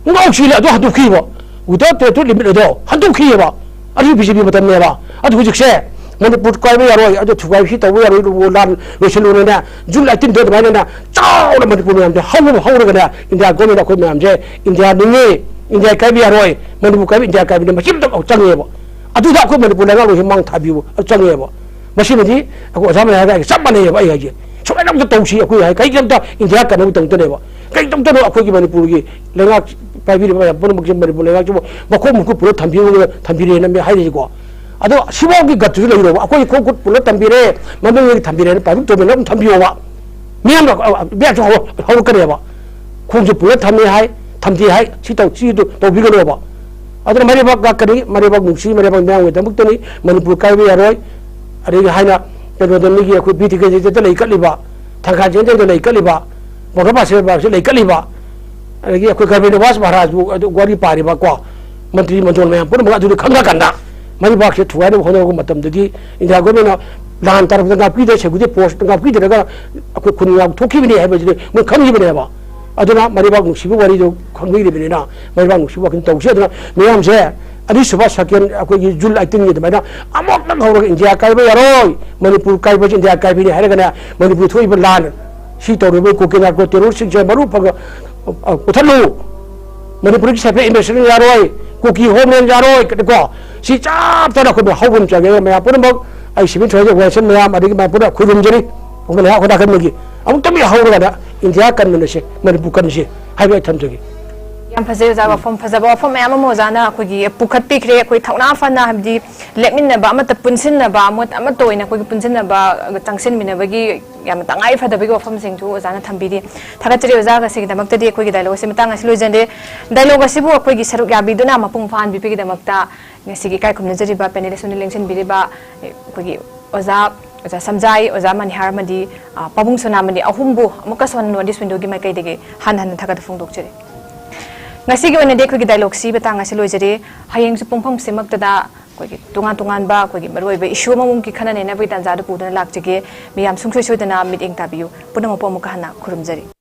ꯉꯥꯎ ꯆꯦꯜꯂꯦ, ꯑꯗꯨ ꯍꯟꯗꯣꯛꯈꯤꯕ꯫ Without territorial limit ꯑꯗꯣ ꯍꯟꯗꯣꯛꯈꯤꯑꯕ꯫ ꯑꯗꯨ ꯕꯤ ꯖꯦ ꯄꯤ ꯃꯇꯝꯅꯦꯕ꯫ ꯑꯗꯨ ꯍꯧꯖꯤꯛꯁꯦ ꯃꯅꯤꯄꯨꯔ ꯀꯥꯏꯕ ꯌꯥꯔꯣꯏ, ꯑꯗꯨ ꯊꯨꯒꯥꯏꯕꯁꯤ ꯇꯧꯕ ꯌꯥꯔꯣꯏ, ꯂꯥꯟ ꯂꯣꯏꯁꯤꯜꯂꯨꯅꯦꯅ ꯖꯨꯟ ꯑꯩꯠꯇꯤꯟꯗ ꯑꯗꯨꯃꯥꯏꯅ ꯆꯥꯎꯅ ꯃꯅꯤꯄꯨꯔ ꯃꯌꯥꯝꯁꯦ ꯍꯧꯅ ꯍꯧꯔꯒꯅꯦ, ꯏꯟꯗꯤꯌꯥ ꯒꯣꯔꯃꯦꯟ ꯑꯩꯈꯣꯏ ꯃꯌꯥꯝꯁꯦ ꯏꯟꯗꯤꯌꯥ ꯅꯤꯡꯉꯤ, ꯏꯟꯗꯤꯌꯥ ꯀꯥꯏꯕ ꯌꯥꯔꯣꯏ, ꯃꯅꯤꯄꯨꯔ ꯀꯥꯏꯕ ꯏꯟꯗꯤꯌꯥ ꯀꯥꯏꯕꯅꯤ, ꯃꯁꯤ ꯑꯃꯇ ꯆꯪꯉꯦꯕ꯫ ꯑꯗꯨꯗ ꯑꯩꯈꯣꯏ ꯃꯅꯤꯄꯨꯔ ꯂꯩꯉꯥꯛꯂꯣꯏꯁꯤ ꯃꯥꯡ ꯊꯥꯕꯤꯌꯨ, ꯑꯗꯨ ꯆꯪꯉꯦꯕ꯫ ꯃꯁꯤꯃꯗꯤ ꯑꯩꯈꯣꯏ ꯑꯣꯖꯥ ꯃꯌꯥꯝꯒ ꯑꯩꯒ ꯆꯞ ꯃꯥꯟꯅꯩꯌꯦꯕ꯫ ꯑꯩ ꯍꯥꯏꯁꯦ ꯁꯨꯃꯥꯏꯅ ꯑꯝꯇ ꯇꯧꯁꯤ, ꯑꯩꯈꯣꯏ ꯍꯥꯏ ꯀꯩꯒꯤꯅꯣꯝꯇ ꯏꯟꯗꯤꯌꯥ ꯀꯟꯅꯕ ꯇꯧꯗꯅꯦꯕ꯫ ꯀꯩꯗꯧꯗꯅꯣ ꯑꯩꯈꯣꯏꯒꯤ ꯃꯅꯤꯄꯨꯔꯒꯤ ꯂꯩꯉꯥꯛ ꯄꯥꯏꯕꯤꯔꯤꯕ ꯃꯌꯥꯝ ꯄꯨꯝꯅꯃꯛꯁꯦ ꯃꯅꯤꯄꯨꯔ ꯂꯩꯉꯥꯛꯁꯤꯕꯨ ꯃꯈꯣꯡ ꯃꯈꯨꯠ ꯄꯨꯜꯂꯞ ꯊꯝꯕꯤꯔꯒ, ꯊꯝꯕꯤꯔꯦꯅ ꯃꯤ ꯍꯥꯏꯔꯤꯁꯤꯀꯣ꯫ ꯑꯗꯣ ꯁꯤꯐꯥꯎꯒꯤ ꯒꯠꯇꯨꯁꯨ ꯂꯩꯔꯣꯕ꯫ ꯑꯩꯈꯣꯏ ꯈꯣꯡ ꯈꯨꯠ ꯄꯨꯜꯂꯞ ꯊꯝꯕꯤꯔꯦ, ꯃꯃꯤꯡꯒꯤ ꯊꯝꯕꯤꯔꯦꯅ ꯄꯥꯏꯕꯤꯛ ꯇꯣꯃꯦꯟꯅ ꯑꯗꯨꯝ ꯊꯝꯕꯤꯌꯣꯕ꯫ ꯃꯤꯌꯥꯝꯅ, ꯑ, ꯑ, ꯕꯦꯛꯁꯨ ꯍꯧꯔꯛ-, ꯍꯧꯔꯛꯀꯅꯦꯕ꯫ ꯈꯣꯡꯁꯨ ꯄꯨꯜꯂꯞ ꯊꯝꯃꯦ ꯍꯥꯏ, ꯊꯝꯗꯦ ꯍꯥꯏ, ꯁꯤ ꯇꯧ-, ꯁꯤ ꯇꯧ-, ꯇꯧꯕꯤꯒꯅꯣꯕ꯫ ꯑꯗꯨꯅ ꯃꯔꯩꯕꯥꯛ ꯉꯥꯛꯀꯅꯤ, ꯃꯔꯩꯕꯥꯛ ꯅꯨꯡꯁꯤ, ꯃꯔꯩꯕꯥꯛ ꯃꯤꯌꯥꯝꯒꯤꯗꯃꯛꯇꯅꯤ, ꯃꯅꯤꯄꯨꯔ ꯀꯥꯏꯕ ꯌꯥꯔꯣꯏ꯫ ꯑꯗꯒꯤ ꯍꯥꯏꯅ ꯀꯩꯅꯣꯗ ꯃꯤꯒꯤ ꯑꯩꯈꯣꯏ ꯕꯤ ꯇꯤ ꯀꯦ ꯂꯩꯀꯠꯂꯤꯕ, ꯊꯪꯒꯥꯜ ꯆꯦꯟꯗꯦꯜꯗ ꯂꯩꯀꯠꯂꯤꯕ, ꯄꯥꯎꯅꯥ ꯄꯥꯁꯦ ꯂꯩꯀꯠꯂꯤꯕ, ꯑꯗꯒꯤ ꯑꯩꯈꯣꯏ ꯒꯔꯕꯤꯟꯗ ꯕꯥꯁ ꯃꯍꯥꯔꯥꯖꯕꯨ ꯑꯗꯨ ꯋꯥꯔꯤ ꯄꯥꯔꯤꯕꯀꯣ, ꯃꯟꯇ꯭ꯔꯤ ꯃꯟꯗꯣꯜ ꯃꯌꯥꯝ ꯄꯨꯝꯅꯃꯛ ꯑꯗꯨꯗ ꯈꯪꯉꯀꯥꯟꯗ ꯃꯔꯩꯕꯥꯛꯁꯦ ꯊꯨꯒꯥꯏꯅꯕ ꯍꯣꯠꯅꯔꯛꯄ ꯃꯇꯝꯗꯗꯤ ꯏꯟꯗꯤꯌꯥ ꯒꯣꯔꯃꯦꯟꯅ ꯂꯥꯟ ꯇꯥꯔꯛꯄꯗ ꯉꯥꯛꯄꯤꯗ, ꯁꯦꯀ꯭ꯌꯨꯔꯤꯇꯤ ꯐꯣꯔꯁ ꯉꯥꯛꯄꯤꯗꯅꯒ ꯑꯩꯈꯣꯏ ꯈꯨꯟ ꯉꯥꯛ ꯊꯣꯛꯈꯤꯕꯅꯤ ꯍꯥꯏꯕꯁꯤꯗꯤ ꯃꯣꯏ ꯈꯪꯈꯤꯕꯅꯦꯕ꯫ ꯑꯗꯨꯅ ꯃꯔꯩꯕꯥꯛ ꯅꯨꯡꯁꯤꯕ ꯋꯥꯔꯤꯗꯨ ꯈꯪꯕꯤꯔꯤꯕꯅꯤꯅ ꯃꯔꯩꯕꯥꯛ ꯅꯨꯡꯁꯤꯕ ꯋꯥꯈꯜ ꯇꯧꯁꯤ꯫ ꯑꯗꯨꯅ ꯃꯌꯥꯝꯁꯦ ꯑꯅꯤꯁꯨꯕ ꯁꯦꯀꯦꯟ ꯑꯩꯈꯣꯏꯒꯤ ꯖꯨꯟ ꯑꯩꯠꯇꯤꯟꯒꯤ ꯑꯗꯨꯃꯥꯏꯅ ꯑꯃꯨꯛꯇꯪ ꯍꯧꯔꯒ ꯏꯟꯗꯤꯌꯥ ꯀꯥꯏꯕ ꯌꯥꯔꯣꯏ, ꯃꯅꯤꯄꯨꯔ ꯀꯥꯏꯕꯁꯤ ꯏꯟꯗꯤꯌꯥ ꯀꯥꯏꯕꯤꯅꯤ ꯍꯥꯏꯔꯒꯅꯦ ꯃꯅꯤꯄꯨꯔ ꯊꯣꯛꯏꯕ ꯂꯥꯟ ꯁꯤ ꯇꯧꯔꯤꯕ ꯀꯨꯀꯤ ꯅꯥꯔꯀꯣ ꯇꯦꯔꯣꯔꯤꯁꯁꯤꯡꯁꯦ ꯃꯔꯨ ꯐꯪ-, ꯑ, ꯄꯨꯊꯠꯂꯨ꯫ ꯃꯅꯤꯄꯨꯔꯒꯤ ꯁꯦꯄꯔꯦꯠ ꯏꯟꯚꯦꯁꯇꯤꯒꯦꯁꯟ ꯌꯥꯔꯣꯏ, ꯀꯨꯀꯤ ꯍꯣꯝꯂꯦꯟ ꯌꯥꯔꯣꯏ, ꯀꯣ꯫ ꯁꯤ ꯆꯞ ꯆꯥꯅ ꯑꯩꯈꯣꯏ ꯍꯧꯕ ꯑꯃ ꯆꯪꯉꯦ꯫ ꯃꯌꯥꯝ ꯄꯨꯝꯅꯃꯛ ꯑꯩ ꯁꯤꯚꯤꯜ ꯁꯣꯁꯥꯏꯇꯤ ꯑꯣꯔꯒꯅꯥꯏꯖꯦꯁꯟ ꯃꯌꯥꯝ ꯑꯗꯒꯤ ꯃꯌꯥꯝ ꯄꯨꯝꯅꯃꯛ ꯈꯨꯔꯨꯝꯖꯔꯤ꯫ ꯑꯩꯈꯣꯏ ꯂꯩꯍꯥꯛ ꯈꯨꯗꯥ ꯀꯟꯕꯒꯤ ꯑꯃꯨꯛꯇꯪ ꯍꯧꯔꯒꯅ ꯏꯟꯗꯤꯌꯥ ꯀꯟꯃꯤꯟꯅꯁꯦ, ꯃꯅꯤꯄꯨꯔ ꯀꯟꯁꯦ ꯍꯥꯏꯕ ꯑꯩ ꯊꯝꯖꯒꯦ꯫ ꯌꯥꯝ ꯐꯖꯩ ꯑꯣꯖꯥ, ꯋꯥꯐꯝ ꯐꯖꯕ ꯋꯥꯐꯝ ꯃꯌꯥꯝ ꯑꯃ ꯑꯣꯖꯥꯅ ꯑꯩꯈꯣꯏꯒꯤ ꯄꯨꯈꯠꯄꯤꯈ꯭ꯔꯦ꯫ ꯑꯩꯈꯣꯏ ꯊꯧꯅꯥ ꯐꯅ, ꯍꯥꯏꯕꯗꯤ ꯂꯦꯞꯃꯤꯟꯅꯕ, ꯑꯃꯠꯇ ꯄꯨꯟꯁꯤꯟꯅꯕ, ꯑꯃꯣꯠ ꯑꯃꯠꯇ ꯑꯣꯏꯅ ꯑꯩꯈꯣꯏꯒꯤ ꯄꯨꯟꯁꯤꯟꯅꯕ, ꯆꯪꯁꯤꯟꯃꯤꯟꯅꯕꯒꯤ ꯌꯥꯝꯅ ꯇꯉꯥꯏ ꯐꯗꯕꯒꯤ ꯋꯥꯐꯝꯁꯤꯡꯁꯨ ꯑꯣꯖꯥꯅ ꯊꯝꯕꯤꯔꯤ꯫ ꯊꯥꯒꯠꯆꯔꯤ ꯑꯣꯖꯥ꯫ ꯉꯁꯤꯒꯤꯗꯃꯛꯇꯗꯤ ꯑꯩꯈꯣꯏꯒꯤ ꯗꯥꯏꯂꯣꯒ ꯑꯁꯤ ꯃꯇꯥꯡ ꯑꯁꯤ ꯂꯣꯏꯖꯔꯦ꯫ ꯗꯥꯏꯂꯣꯒ ꯑꯁꯤꯕꯨ ꯑꯩꯈꯣꯏꯒꯤ ꯁꯔꯨꯛ ꯌꯥꯕꯤꯗꯨꯅ ꯃꯄꯨꯡ ꯐꯥꯍꯟꯕꯤꯕꯒꯤꯗꯃꯛꯇ ꯉꯁꯤꯒꯤ ꯏꯀꯥꯏ ꯈꯨꯝꯅꯖꯔꯤꯕ ꯄꯦꯅꯦꯂꯤꯁ ꯑꯣꯏꯅ ꯂꯦꯡꯁꯤꯟꯕꯤꯔꯤꯕ ꯑꯩꯈꯣꯏꯒꯤ ꯑꯣꯖꯥ, ꯑꯣꯖꯥ ꯁꯝꯖꯥꯏ, ꯑꯣꯖꯥ ꯃꯅꯤꯍꯥꯔ ꯑꯃꯗꯤ, ꯑ, ꯄꯥꯕꯨꯡ ꯁꯣꯅꯥꯃꯅꯤ ꯑꯍꯨꯝꯕꯨ ꯑꯃꯨꯛꯀꯁꯨ ꯍꯟꯅ ꯅꯣꯔꯠ ꯏꯁ ꯋꯤꯟꯗꯣꯒꯤ ꯃꯥꯏꯀꯩꯗꯒꯤ ꯍꯟꯅ ꯍꯟꯅ ꯊꯥꯒꯠꯄ ꯐꯣꯡꯗꯣꯛꯆꯔꯤ꯫ ꯉꯁꯤꯒꯤ ꯑꯣꯏꯅꯗꯤ ꯑꯩꯈꯣꯏꯒꯤ ꯗꯥꯏꯂꯣꯒꯁꯤ ꯃꯇꯥꯡ ꯑꯁꯤ ꯂꯣꯏꯖꯔꯦ꯫ ꯍꯌꯦꯡꯁꯨ ꯄꯨꯡꯐꯝꯁꯤꯃꯛꯇꯗ ꯑꯩꯈꯣꯏꯒꯤ ꯇꯣꯉꯥꯟ ꯇꯣꯉꯥꯟꯕ ꯑꯩꯈꯣꯏꯒꯤ ꯃꯔꯨꯑꯣꯏꯕ ꯏꯁꯨ ꯑꯃꯃꯝꯒꯤ ꯈꯟꯅ ꯅꯩꯅꯕꯒꯤ ꯇꯥꯟꯖꯥꯗꯨ ꯄꯨꯗꯨꯅ ꯂꯥꯛꯆꯒꯦ꯫ ꯃꯤꯌꯥꯝ ꯁꯨꯡꯁꯣꯏ ꯁꯣꯏꯗꯅ ꯃꯤꯠꯌꯦꯡ ꯇꯥꯕꯤꯌꯨ꯫ ꯄꯨꯝꯅꯃꯛꯄꯨ ꯑꯃꯨꯛꯀ ꯍꯟꯅ ꯈꯨꯔꯨꯝꯖꯔꯤ꯫